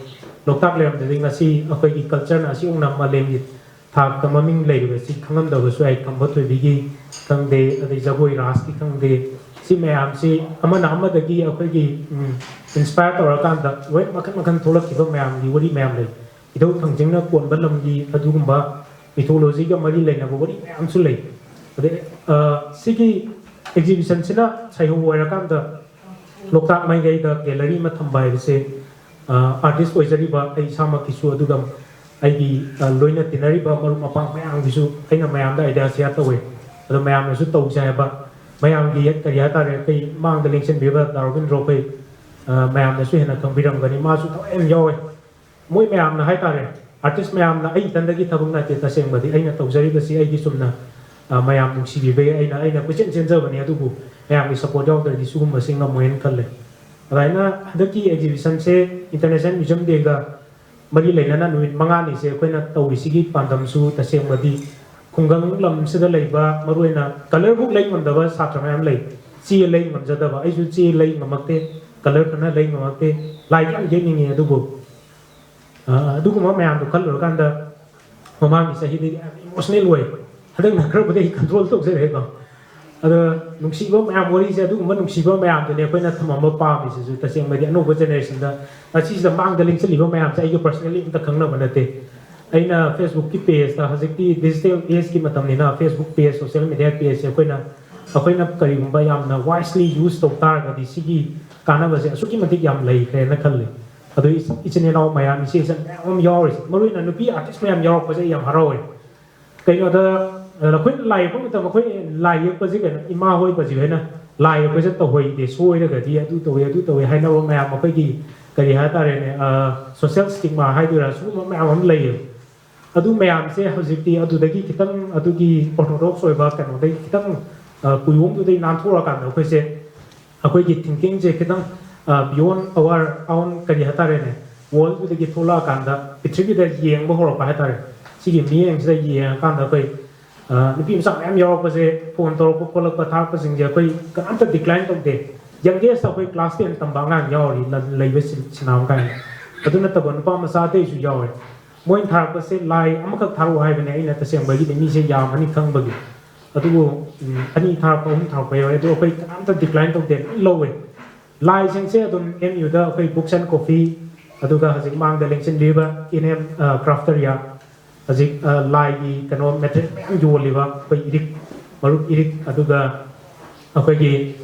ꯂꯣꯛꯇꯥꯛ ꯂꯩꯔꯝꯗ꯭ꯔꯗꯤ ꯉꯁꯤ ꯑꯩꯈꯣꯏꯒꯤ ꯀꯜꯆꯔꯅ ꯑꯁꯤ ꯎꯅ ꯃꯥꯂꯦꯝꯒꯤ ꯊꯥꯛꯇ ꯃꯃꯤꯡ ꯂꯩꯔꯤꯕꯁꯤ ꯈꯪꯉꯝꯗꯕꯁꯨ ꯌꯥꯏ꯫ ꯈꯝꯕ ꯊꯣꯏꯕꯤꯒꯤ ꯈꯪꯗꯦ, ꯑꯗꯩ ꯖꯒꯣꯏ ꯔꯥꯁꯀꯤ ꯈꯪꯗꯦ, ꯁꯤ ꯃꯌꯥꯝꯁꯤ ꯑꯃꯅ ꯑꯃꯗꯒꯤ ꯑꯩꯈꯣꯏꯒꯤ ꯏꯟꯁꯄꯥꯌꯔ ꯇꯧꯔꯀꯥꯟꯗ ꯂꯣꯏ ꯃꯈꯟ ꯃꯈꯟ ꯊꯣꯛꯂꯛꯈꯤꯕ ꯃꯌꯥꯝꯒꯤ ꯋꯥꯔꯤ ꯃꯌꯥꯝ ꯂꯩ꯫ ꯏꯙꯧ ꯊꯥꯡꯖꯤꯡꯅ ꯀꯣꯟꯕ ꯂꯝꯒꯤ ꯑꯗꯨꯒꯨꯝꯕ ꯃꯤꯊꯣꯂꯣꯖꯤꯒ ꯃꯔꯤ ꯂꯩꯅꯕ ꯋꯥꯔꯤ ꯃꯌꯥꯝꯁꯨ ꯂꯩ꯫ ꯑꯗꯩ ꯁꯤꯒꯤ ꯑꯦꯛꯖꯤꯕꯤꯁꯟꯁꯤꯅ ꯁꯩꯍꯧ ꯑꯣꯏꯔꯀꯥꯟꯗ ꯂꯣꯛꯇꯥꯛ ꯃꯥꯏꯀꯩꯗ ꯒꯦꯂꯔꯤ ꯑꯃ ꯊꯝꯕ ꯍꯥꯏꯕꯁꯦ ꯑꯥꯔꯇꯤꯁ ꯑꯣꯏꯖꯔꯤꯕ ꯑꯩ ꯏꯁꯥꯃꯛꯀꯤꯁꯨ, ꯑꯗꯨꯒ ꯑꯩꯒꯤ ꯂꯣꯏꯅ ꯇꯤꯟꯅꯔꯤꯕ ꯃꯔꯨꯞ ꯃꯄꯥꯡ ꯃꯌꯥꯝꯒꯤꯁꯨ ꯑꯩꯅ ꯃꯌꯥꯝꯗ ꯑꯥꯏꯗꯤꯌꯥ ꯁꯤꯌꯥꯔ ꯇꯧꯋꯦ꯫ ꯑꯗꯣ ꯃꯌꯥꯝꯅꯁꯨ ꯇꯧꯁꯦ ꯍꯥꯏꯕ, ꯃꯌꯥꯝꯒꯤ ꯀꯔꯤ ꯍꯥꯏꯇꯥꯔꯦ, ꯑꯩꯈꯣꯏ ꯃꯥꯡꯗ ꯂꯦꯡꯁꯤꯟꯕꯤꯕ ꯗꯥ ꯔꯣꯕꯤꯟꯗ꯭ꯔꯣ, ꯑꯩꯈꯣꯏ ꯃꯌꯥꯝꯅꯁꯨ ꯍꯦꯟꯅ ꯈꯪꯕꯤꯔꯝꯒꯅꯤ꯫ ꯃꯥꯁꯨ ꯊꯋꯥꯏ ꯌꯥꯝ ꯌꯥꯎꯋꯦ꯫ ꯃꯣꯏ ꯃꯌꯥꯝꯅ ꯍꯥꯏꯇꯥꯔꯦ, ꯑꯥꯔꯇꯤꯁ ꯃꯌꯥꯝꯅ, ꯑꯩ ꯏꯊꯟꯗꯒꯤ ꯊꯕꯛ ꯅꯠꯇꯦ꯫ ꯇꯁꯦꯡꯕꯗꯤ ꯑꯩꯅ ꯇꯧꯖꯔꯤꯕꯁꯤ ꯑꯩꯒꯤ ꯆꯨꯝꯅ ꯃꯌꯥꯝ ꯅꯨꯡꯁꯤꯕꯤꯕꯒꯤ ꯑꯩꯅ, ꯑꯩꯅ ꯀꯣꯏꯆꯦꯟ ꯆꯦꯟꯖꯕꯅꯤ꯫ ꯑꯗꯨꯕꯨ ꯃꯌꯥꯝꯒꯤ ꯁꯄꯣꯔꯠ ꯌꯥꯎꯗ꯭ꯔꯗꯤ ꯁꯤꯒꯨꯝꯕꯁꯤ ꯉꯝꯃꯣꯏꯅ ꯈꯜꯂꯦ꯫ ꯑꯗꯨꯃꯥꯏꯅ ꯍꯟꯗꯛꯀꯤ exhibition ꯁꯦ International Museum Day ꯒ ꯃꯔꯤ ꯂꯩꯅꯅ ꯅꯨꯃꯤꯠ ꯃꯉꯥꯅꯤꯁꯦ ꯑꯩꯈꯣꯏꯅ ꯇꯧꯔꯤꯁꯤꯒꯤ ꯄꯥꯟꯗꯝꯁꯨ ꯇꯁꯦꯡꯕꯗꯤ ꯈꯨꯡꯒꯪ ꯂꯝꯁꯤꯗ ꯂꯩꯕ ꯃꯔꯨꯑꯣꯏꯅ colour book ꯂꯩ ꯉꯝꯗꯕ ꯁꯥꯇ꯭ꯔ ꯃꯌꯥꯝ ꯂꯩ꯫ ꯆꯦ ꯂꯩ ꯉꯝꯖꯗꯕ, ꯑꯩꯁꯨ ꯆꯦ ꯂꯩ ꯉꯝꯃꯛꯇꯦ, colour ꯈꯔꯅ ꯂꯩ ꯉꯝꯃꯛꯇꯦ, ꯂꯥꯏꯗꯤ ꯌꯥꯝ ꯌꯦꯛꯅꯤꯡꯉꯤ꯫ ꯑꯗꯨꯕꯨ ꯑ, ꯑꯗꯨꯒꯨꯝꯕ ꯃꯌꯥꯝꯗꯣ ꯈꯜꯂꯨꯔꯀꯥꯟꯗ ꯃꯃꯥꯡꯒꯤ ꯆꯍꯤꯗꯗꯤ ꯌꯥꯝ emotional ꯑꯣꯏ꯫ ꯍꯟꯗꯛꯅ ꯈꯔꯕꯨꯗꯤ ꯑꯩ control ꯇꯧꯖꯔꯦꯀꯣ꯫ ꯑꯗꯣ ꯅꯨꯡꯁꯤꯕ ꯃꯌꯥꯝ, ꯋꯥꯔꯤꯁꯦ ꯑꯗꯨꯒꯨꯝꯕ ꯅꯨꯡꯁꯤꯕ ꯃꯌꯥꯝꯗꯨꯅꯦ ꯑꯩꯈꯣꯏꯅ ꯊꯝꯃꯝꯕ ꯄꯥꯝꯃꯤꯁꯤꯁꯨ꯫ ꯇꯁꯦꯡꯕꯗꯤ ꯑꯅꯧꯕ generation ꯗ, ꯉꯁꯤꯁꯤꯗ ꯃꯥꯡꯗ ꯂꯦꯡꯁꯤꯜꯂꯤꯕ ꯃꯌꯥꯝꯁꯦ ꯑꯩꯒ personally ꯑꯝꯇ ꯈꯪꯅꯕ ꯅꯠꯇꯦ꯫ ꯑꯩꯅ Facebook ꯀꯤ page ꯇ, ꯍꯧꯖꯤꯛꯇꯤ digital age ꯀꯤ ꯃꯇꯝꯅꯤꯅ Facebook page, social media page ꯁꯦ ꯑꯩꯈꯣꯏꯅ, ꯑꯩꯈꯣꯏꯅ ꯀꯔꯤꯒꯨꯝꯕ ꯌꯥꯝꯅ wisely use ꯇꯧ ꯇꯥꯔꯒꯗꯤ ꯁꯤꯒꯤ ꯀꯥꯟꯅꯕꯁꯦ ꯑꯁꯨꯛꯀꯤ ꯃꯇꯤꯛ ꯌꯥꯝ ꯂꯩꯈ꯭ꯔꯦꯅ ꯈꯜꯂꯤ꯫ ꯑꯗꯨ ꯏꯆ-, ꯏꯆꯤꯟ ꯏꯅꯥꯎ ꯃꯌꯥꯝ, ꯏꯆꯦ ꯏꯆꯟ ꯃꯌꯥꯝ ꯑꯃ ꯌꯥꯎꯔꯤꯁꯦ, ꯃꯔꯨꯑꯣꯏꯅ ꯅꯨꯄꯤ artist ꯃꯌꯥꯝ ꯌꯥꯎꯔꯛꯄꯁꯦ ꯑꯩ ꯌꯥꯝ ꯍꯔꯥꯎꯋꯦ꯫ ꯀꯩꯅꯣꯗ, ꯑ, ꯑꯩꯈꯣꯏꯅ ꯂꯥꯏ ꯌꯦꯛꯄ ꯃꯇꯝꯗ, ꯑꯩꯈꯣꯏ ꯂꯥꯏ ꯌꯦꯛꯄꯁꯦ ꯀꯩꯅꯣ, ꯏꯃꯥ ꯍꯣꯏ ꯕꯖꯤ ꯍꯣꯏꯅ ꯂꯥꯏ ꯌꯦꯛꯄꯁꯦ ꯇꯧꯍꯩꯗꯦ, ꯁꯣꯏꯔꯒꯗꯤ ꯑꯗꯨ ꯇꯧꯋꯦ, ꯑꯗꯨ ꯇꯧꯋꯦ ꯍꯥꯏꯅꯕ ꯃꯌꯥꯝ, ꯑꯩꯈꯣꯏꯒꯤ ꯀꯔꯤ ꯍꯥꯏꯇꯥꯔꯦꯅꯦ, ꯑ, social stigma ꯍꯥꯏꯗꯣꯏꯔꯥ, ꯁꯤꯒꯨꯝꯕ ꯃꯌꯥꯝ ꯑꯃ ꯂꯩꯌꯦꯕ꯫ ꯑꯗꯨ ꯃꯌꯥꯝꯁꯦ ꯍꯧꯖꯤꯛꯇꯤ ꯑꯗꯨꯗꯒꯤ ꯈꯤꯇꯪ, ꯑꯗꯨꯒꯤ orthodox ꯑꯣꯏꯕ ꯀꯩꯅꯣꯗꯒꯤ ꯈꯤꯇꯪ, ꯑ, ꯀꯨꯌꯣꯝꯗꯨꯗꯒꯤ ꯅꯥꯟꯊꯣꯛꯑꯀꯥꯟꯗ ꯑꯩꯈꯣꯏꯁꯦ, ꯑꯩꯈꯣꯏꯒꯤ thinking ꯁꯦ ꯈꯤꯇꯪ, ꯑ, beyond our own, ꯀꯔꯤ ꯍꯥꯏꯇꯥꯔꯦꯅꯦ, world ꯗꯨꯗꯒꯤ ꯊꯣꯛꯂꯛꯑꯀꯥꯟꯗ ꯄ꯭ꯔꯤꯊꯤꯕꯤꯗ ꯌꯦꯡꯕ ꯍꯧꯔꯛꯄ ꯍꯥꯏꯇꯥꯔꯦ꯫ ꯁꯤꯒꯤ ꯃꯤꯠꯌꯦꯡꯁꯤꯗ ꯌꯦꯡꯉꯀꯥꯟꯗ ꯑꯩꯈꯣꯏ, ꯑ, ꯅꯨꯄꯤ ꯃꯆꯥ ꯃꯌꯥꯝ ꯌꯥꯎꯔꯛꯄꯁꯦ, phone ꯇꯧꯔꯛꯄ ꯈꯣꯠꯂꯛꯄ ꯊꯥꯔꯛꯄꯁꯤꯡꯁꯦ ꯑꯩꯈꯣꯏ ꯀꯅꯥꯝꯇ decline ꯇꯧꯗꯦ꯫ Youngest ꯑꯩꯈꯣꯏ class ten ꯇꯝꯕ ꯑꯉꯥꯡ ꯌꯥꯎꯔꯤ, ꯂ-, ꯂꯩꯕ ꯁꯤ-, ꯁꯤꯅꯥꯝ ꯀꯥꯏꯅ꯫ ꯑꯗꯨ ꯅꯠꯇꯕ ꯅꯨꯄꯥ ꯃꯆꯥ ꯑꯇꯩꯁꯨ ꯌꯥꯎꯔꯦ꯫ ꯃꯣꯏꯅ ꯊꯥꯔꯛꯄꯁꯦ ꯂꯥꯏ ꯑꯃꯈꯛ ꯊꯥꯔꯛꯑꯣ ꯍꯥꯏꯕꯅꯦ ꯑꯩꯅ ꯇꯁꯦꯡꯕꯒꯤꯗꯤ, ꯃꯤꯁꯦ ꯌꯥꯝꯃꯅꯤ ꯈꯪꯕꯒꯤ꯫ ꯑꯗꯨꯕꯨ, ꯎꯝ, ꯑꯅꯤ ꯊꯥꯔꯛꯄ, ꯑꯍꯨꯝ ꯊꯥꯔꯛꯄ ꯌꯥꯎꯋꯦ꯫ ꯑꯗꯨ ꯑꯩꯈꯣꯏ ꯀꯅꯥꯝꯇ decline ꯇꯧꯗꯦ, ꯂꯣꯏ ꯂꯧꯋꯦ꯫ ꯂꯥꯏꯁꯤꯡꯁꯦ ꯑꯗꯨꯝ M U ꯗ ꯑꯩꯈꯣꯏ Books and Coffee, ꯑꯗꯨꯒ ꯍꯧꯖꯤꯛ ꯃꯥꯡꯗ ꯂꯦꯡꯁꯤꯟꯕꯤꯔꯤꯕ N M, ꯑ, Crafteria, ꯍꯧꯖꯤꯛ, ꯑ, ꯂꯥꯏꯒꯤ ꯀꯩꯅꯣ material ꯃꯌꯥꯝ ꯌꯣꯜꯂꯤꯕ ꯑꯩꯈꯣꯏ ꯏꯔꯤꯛ, ꯃꯔꯨꯞ ꯏꯔꯤꯛ, ꯑꯗꯨꯒ ꯑꯩꯈꯣꯏꯒꯤ,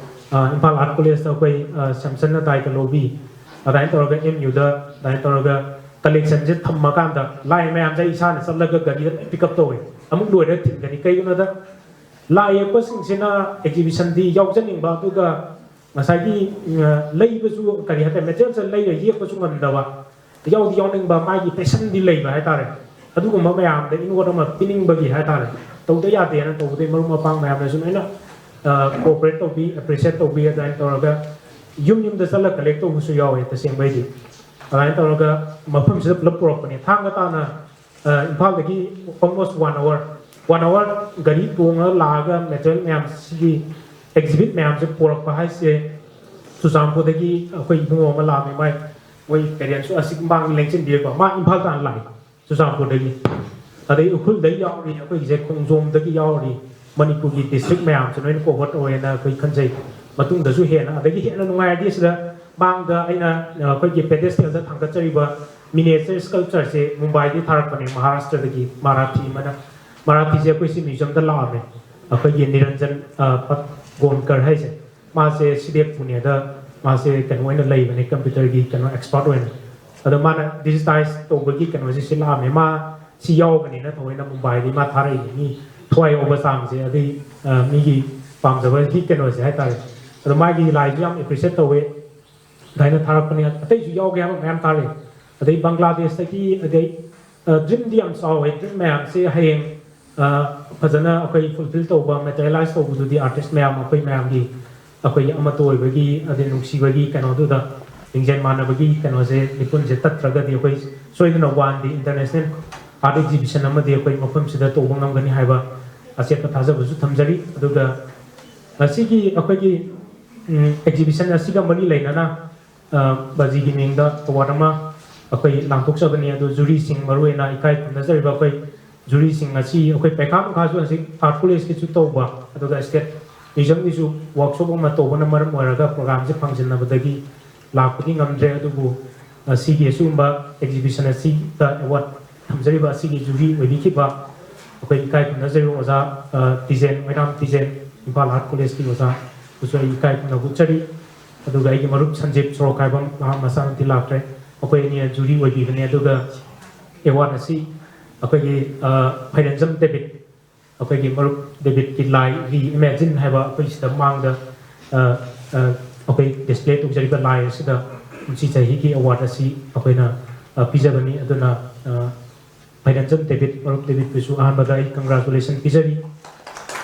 ꯑ, ꯏꯝꯐꯥꯜ Art College ꯇ ꯑꯩꯈꯣꯏ, ꯑ, ꯁꯦꯝꯁꯟꯅ ꯗꯥꯏꯇ ꯂꯧꯕꯤ, ꯑꯗꯨꯃꯥꯏꯅ ꯇꯧꯔꯒ M U ꯗ ꯑꯗꯨꯃꯥꯏꯅ ꯇꯧꯔꯒ collection ꯁꯦ ꯊꯝꯃꯀꯥꯟꯗ ꯂꯥꯏ ꯃꯌꯥꯝꯁꯦ ꯑꯩ ꯏꯁꯥꯅ ꯆꯠꯂꯒ ꯒꯥꯔꯤꯗ ꯂꯣꯏ pick up ꯇꯧꯋꯦ꯫ ꯑꯃꯨꯛ ꯂꯣꯏꯔꯒ ꯊꯤꯟꯒꯅꯤ꯫ ꯀꯩꯒꯤꯅꯣꯗ ꯂꯥꯏ ꯌꯦꯛꯄꯁꯤꯡꯁꯤꯅ exhibition ꯗꯤ ꯌꯥꯎꯖꯅꯤꯡꯕ, ꯑꯗꯨꯒ ꯉꯁꯥꯏꯒꯤ, ꯑ, ꯂꯩꯕꯁꯨ, ꯀꯔꯤ ꯍꯥꯏꯇꯥꯔꯦ, material ꯁꯦ ꯂꯩꯔ ꯌꯦꯛꯄꯁꯨ ꯉꯝꯗꯕ, ꯌꯥꯎꯗꯤ ꯌꯥꯎꯅꯤꯡꯕ, ꯃꯥꯒꯤ passion ꯗꯤ ꯂꯩꯕ ꯍꯥꯏꯇꯥꯔꯦ꯫ ꯑꯗꯨꯒꯨꯝꯕ ꯃꯌꯥꯝꯗ inward ꯑꯃ ꯄꯤꯅꯤꯡꯕꯒꯤ ꯍꯥꯏꯇꯥꯔꯦ, ꯇꯧꯗ ꯌꯥꯗꯦꯅ ꯇꯧꯕꯗꯒꯤ ꯃꯔꯨꯞ ꯃꯄꯥꯡ ꯃꯌꯥꯝꯅꯁꯨ ꯂꯣꯏꯅ, ꯑ, cooperate ꯇꯧꯕꯤ, appreciate ꯇꯧꯕꯤ꯫ ꯑꯗꯨꯃꯥꯏꯅ ꯇꯧꯔꯒ ꯌꯨꯝ ꯌꯨꯝꯗ ꯆꯠꯂ ꯀꯂꯦꯛ ꯇꯧꯕꯁꯨ ꯌꯥꯎꯋꯦ꯫ ꯇꯁꯦꯡꯕꯩꯗꯤ ꯑꯗꯨꯃꯥꯏꯅ ꯇꯧꯔꯒ ꯃꯐꯝꯁꯤꯗ ꯄꯨꯂꯞ ꯄꯨꯔꯛꯄꯅꯦ꯫ ꯊꯥꯡꯒ ꯇꯥꯅ, ꯑ, ꯏꯝꯐꯥꯜꯗꯒꯤ almost one hour, one hour ꯒꯥꯔꯤ ꯇꯣꯡꯉꯒ ꯂꯥꯛꯑꯒ ꯃꯦꯇꯔꯤꯌꯦꯜ ꯃꯌꯥꯝꯁꯤꯒꯤ ꯑꯦꯛꯖꯤꯕꯤꯠ ꯃꯌꯥꯝꯁꯦ ꯄꯨꯔꯛꯄ ꯍꯥꯏꯁꯦ꯫ ꯆꯨꯔꯆꯥꯟꯄꯨꯔꯗꯒꯤ ꯑꯩꯈꯣꯏ ꯏꯕꯨꯡꯉꯣ ꯑꯃ ꯂꯥꯛꯑꯝꯃꯦ꯫ ꯃꯥꯏ, ꯃꯣꯏ ꯄꯦꯔꯦꯟꯁꯁꯨ ꯑꯁꯤꯒꯤ ꯃꯥꯡꯗ ꯂꯦꯡꯁꯤꯟꯕꯤꯔꯦꯀꯣ꯫ ꯃꯥ ꯏꯝꯐꯥꯜ ꯇꯥꯅ ꯂꯥꯛꯏ, ꯆꯨꯔꯆꯥꯟꯄꯨꯔꯗꯒꯤ꯫ ꯑꯗꯩ ꯎꯈ꯭ꯔꯨꯜꯗꯒꯤ ꯌꯥꯎꯔꯤ, ꯑꯩꯈꯣꯏꯒꯤꯁꯦ ꯈꯣꯡꯖꯣꯝꯗꯒꯤ ꯌꯥꯎꯔꯤ꯫ ꯃꯅꯤꯄꯨꯔꯒꯤ ꯗꯤꯁꯇ꯭ꯔꯤꯛ ꯃꯌꯥꯝꯁꯦ ꯂꯣꯏꯅ ꯀꯣꯚꯔ ꯇꯧꯋꯦꯅ ꯑꯩꯈꯣꯏ ꯈꯟꯖꯩ꯫ ꯃꯇꯨꯡꯗꯁꯨ ꯍꯦꯟꯅ, ꯑꯗꯒꯤ ꯍꯦꯟꯅ ꯅꯨꯡꯉꯥꯏꯔꯗꯤ ꯁꯤꯗ ꯃꯥꯡꯗ ꯑꯩꯅ, ꯑ, ꯑꯩꯈꯣꯏꯒꯤ ꯄꯦꯗꯦꯁꯇꯦꯜꯗ ꯊꯥꯡꯒꯠꯆꯔꯤꯕ ꯃꯤꯅꯤꯌꯦꯆꯔ ꯁ꯭ꯀꯜꯞꯆꯔꯁꯦ ꯃꯨꯝꯕꯥꯏꯗꯒꯤ ꯊꯥꯔꯛꯄꯅꯦ, ꯃꯍꯥꯔꯥꯁꯇ꯭ꯔꯗꯒꯤ ꯃꯔꯥꯊꯤ ꯑꯃꯅ꯫ ꯃꯔꯥꯊꯤꯁꯦ ꯑꯩꯈꯣꯏ ꯁꯤ ꯃ꯭ꯌꯨꯖꯤꯌꯝꯗ ꯂꯥꯛꯑꯝꯃꯦ꯫ ꯑꯩꯈꯣꯏꯒꯤ ꯅꯤꯔꯟꯖꯟ, ꯑ, ꯄꯠꯒꯣꯟꯀꯔ ꯍꯥꯏꯁꯦ, ꯃꯥꯁꯦ ꯁꯤꯗꯦꯛ ꯄꯨꯅꯦꯗ ꯃꯥꯁꯦ ꯀꯩꯅꯣ ꯑꯣꯏꯅ ꯂꯩꯕꯅꯦ, ꯀꯝꯄ꯭ꯌꯨꯇꯔꯒꯤ ꯀꯩꯅꯣ ꯑꯦꯛꯁꯄꯥꯔꯠ ꯑꯣꯏꯅ꯫ ꯑꯗꯣ ꯃꯥꯅ ꯗꯤꯖꯤꯇꯥꯏꯖ ꯇꯧꯕꯒꯤ ꯀꯩꯅꯣꯁꯦ ꯁꯤ ꯂꯥꯛꯑꯝꯃꯦ꯫ ꯃꯥ ꯁꯤ ꯌꯥꯎꯒꯅꯤꯅ ꯊꯑꯣꯏꯅ ꯃꯨꯝꯕꯥꯏꯗꯒꯤ ꯃꯥ ꯊꯥꯔꯛꯏꯅꯦ꯫ ꯃꯤ ꯊꯋꯥꯏ ꯌꯥꯎꯕ ꯆꯥꯡꯁꯦ, ꯑꯗꯩ, ꯑ, ꯃꯤꯒꯤ ꯄꯥꯝꯖꯕꯒꯤ ꯀꯩꯅꯣꯁꯦ ꯍꯥꯏꯇꯥꯔꯦ꯫ ꯑꯗꯣ ꯃꯥꯒꯤ ꯂꯥꯏꯁꯨ ꯌꯥꯝ ꯑꯦꯄ꯭ꯔꯤꯁꯤꯌꯦꯠ ꯇꯧꯋꯦ꯫ ꯑꯗꯨꯃꯥꯏꯅ ꯊꯥꯔꯛꯄꯅꯦ꯫ ꯑꯇꯩꯁꯨ ꯌꯥꯎꯒꯦ ꯍꯥꯏꯕ ꯃꯌꯥꯝ ꯊꯥꯔꯛꯑꯦ꯫ ꯑꯗꯩ ꯕꯪꯒ꯭ꯂꯥꯗꯦꯁꯇꯒꯤ, ꯑꯗꯩ, ꯑ, ꯗ꯭ꯔꯤꯝꯗꯤ ꯌꯥꯝ ꯆꯥꯎꯋꯦ꯫ ꯗ꯭ꯔꯤꯝ ꯃꯌꯥꯝꯁꯦ ꯍꯌꯦꯡ, ꯑ, ꯐꯖꯅ ꯑꯩꯈꯣꯏ ꯐꯨꯜꯐꯤꯜ ꯇꯧꯕ, ꯃꯦꯇꯔꯤꯌꯦꯂꯥꯏꯁ ꯇꯧꯕꯗꯨꯗꯤ ꯑꯥꯔꯇꯤꯁ ꯃꯌꯥꯝ, ꯑꯩꯈꯣꯏ ꯃꯌꯥꯝꯒꯤ, ꯑꯩꯈꯣꯏꯒꯤ ꯑꯃꯠꯇ ꯑꯣꯏꯕꯒꯤ, ꯑꯗꯩ ꯅꯨꯡꯁꯤꯕꯒꯤ ꯀꯩꯅꯣꯗꯨꯗ, ꯂꯤꯡꯖꯦꯜ ꯃꯥꯟꯅꯕꯒꯤ ꯀꯩꯅꯣꯁꯦ, ꯂꯤꯄꯨꯟꯁꯦ ꯇꯠꯇ꯭ꯔꯒꯗꯤ ꯑꯩꯈꯣꯏ ꯁꯣꯏꯗꯅ one day international art exhibition ꯑꯃꯗꯤ ꯑꯩꯈꯣꯏ ꯃꯐꯝꯁꯤꯗ ꯇꯧꯕ ꯉꯝꯒꯅꯤ ꯍꯥꯏꯕ ꯑꯆꯦꯠꯄ ꯊꯥꯖꯕꯁꯨ ꯊꯝꯖꯔꯤ꯫ ꯑꯗꯨꯒ ꯉꯁꯤꯒꯤ ꯑꯩꯈꯣꯏꯒꯤ, ꯎꯝ, ꯑꯦꯛꯖꯤꯕꯤꯁꯟ ꯑꯁꯤꯒ ꯃꯔꯤ ꯂꯩꯅꯅ, ꯑ, ꯕꯥꯖꯤꯒꯤ ꯃꯤꯡꯗ ꯑꯦꯋꯥꯔꯗ ꯑꯃ ꯑꯩꯈꯣꯏ ꯂꯥꯟꯊꯣꯛꯆꯕꯅꯤ꯫ ꯑꯗꯨ ꯖꯨꯔꯤꯁꯤꯡ, ꯃꯔꯨꯑꯣꯏꯅ ꯏꯀꯥꯏ ꯈꯨꯝꯅꯖꯔꯤꯕ ꯑꯩꯈꯣꯏ ꯖꯨꯔꯤꯁꯤꯡ ꯑꯁꯤ ꯑꯩꯈꯣꯏ ꯄꯩꯈꯥ ꯅꯨꯡꯈꯥꯁꯨ ꯍꯧꯖꯤꯛ ꯑꯥꯔꯠ ꯀꯣꯂꯦꯖꯀꯤꯁꯨ ꯇꯧꯕ, ꯑꯗꯨꯒ ꯁ꯭ꯇꯦꯠ ꯃ꯭ꯌꯨꯖꯤꯌꯝꯒꯤꯁꯨ ꯋꯥꯔꯛꯁꯣꯞ ꯑꯃ ꯇꯧꯕꯅ ꯃꯔꯝ ꯑꯣꯏꯔꯒ ꯄ꯭ꯔꯣꯒ꯭ꯔꯥꯝꯁꯦ ꯐꯪꯖꯟꯅꯕꯗꯒꯤ ꯂꯥꯛꯄꯗꯤ ꯉꯝꯗ꯭ꯔꯦ꯫ ꯑꯗꯨꯕꯨ ꯉꯁꯤꯒꯤ ꯑꯁꯤꯒꯨꯝꯕ ꯑꯦꯛꯖꯤꯕꯤꯁꯟ ꯑꯁꯤꯗ ꯑꯦꯋꯥꯔꯗ ꯊꯝꯖꯔꯤꯕ ꯑꯁꯤꯒꯤ ꯖꯨꯔꯤ ꯑꯣꯏꯕꯤꯈꯤꯕ ꯑꯩꯈꯣꯏ ꯏꯀꯥꯏ ꯈꯨꯝꯅꯖꯔꯤꯕ ꯑꯣꯖꯥ, ꯑ, ꯇꯤꯖꯦꯟ, ꯑꯣꯏꯅꯥꯝ ꯇꯤꯖꯦꯟ, ꯏꯝꯐꯥꯜ ꯑꯥꯔꯠ ꯀꯣꯂꯦꯖꯀꯤ ꯑꯣꯖꯥꯕꯨꯁꯨ ꯑꯩ ꯏꯀꯥꯏ ꯈꯨꯝꯅꯕ ꯎꯠꯆꯔꯤ꯫ ꯑꯗꯨꯒ ꯑꯩꯒꯤ ꯃꯔꯨꯞ ꯁꯟꯖꯤꯞ ꯁꯣꯔꯣꯛꯈꯥꯏꯕꯝ, ꯃꯍꯥꯛ ꯃꯁꯥꯃꯛꯇꯤ ꯂꯥꯛꯇ꯭ꯔꯦ꯫ ꯃꯈꯣꯏ ꯑꯅꯤꯅ ꯖꯨꯔꯤ ꯑꯣꯏꯕꯤꯕꯅꯦ꯫ ꯑꯗꯨꯒ ꯑꯦꯋꯥꯔꯗ ꯑꯁꯤ ꯑꯩꯈꯣꯏꯒꯤ, ꯑ, ꯐꯩꯔꯦꯟꯖꯝ ꯗꯦꯕꯤꯠ, ꯑꯩꯈꯣꯏꯒꯤ ꯃꯔꯨꯞ ꯗꯦꯕꯤꯠꯀꯤ ꯂꯥꯏ ꯔꯤ ꯏꯃꯦꯖꯤꯟ ꯍꯥꯏꯕ ꯑꯩꯈꯣꯏ ꯁꯤꯗ ꯃꯥꯡꯗ, ꯑ, ꯑ, ꯑꯩꯈꯣꯏ ꯗꯤꯁꯄ꯭ꯂꯦ ꯇꯧꯖꯔꯤꯕ ꯂꯥꯏ ꯑꯁꯤꯗ ꯀꯨꯝꯁꯤ ꯆꯍꯤꯒꯤ ꯑꯦꯋꯥꯔꯗ ꯑꯁꯤ ꯑꯩꯈꯣꯏꯅ, ꯑ, ꯄꯤꯖꯕꯅꯤ꯫ ꯑꯗꯨꯅ, ꯑ, ꯐꯩꯔꯦꯟꯖꯝ ꯗꯦꯕꯤꯠ, ꯃꯔꯨꯞ ꯗꯦꯕꯤꯠꯄꯨꯁꯨ ꯑꯍꯥꯟꯕꯗ ꯑꯩ ꯀꯪꯒ꯭ꯔꯥꯆꯨꯂꯦꯁꯟ ꯄꯤꯖꯔꯤ꯫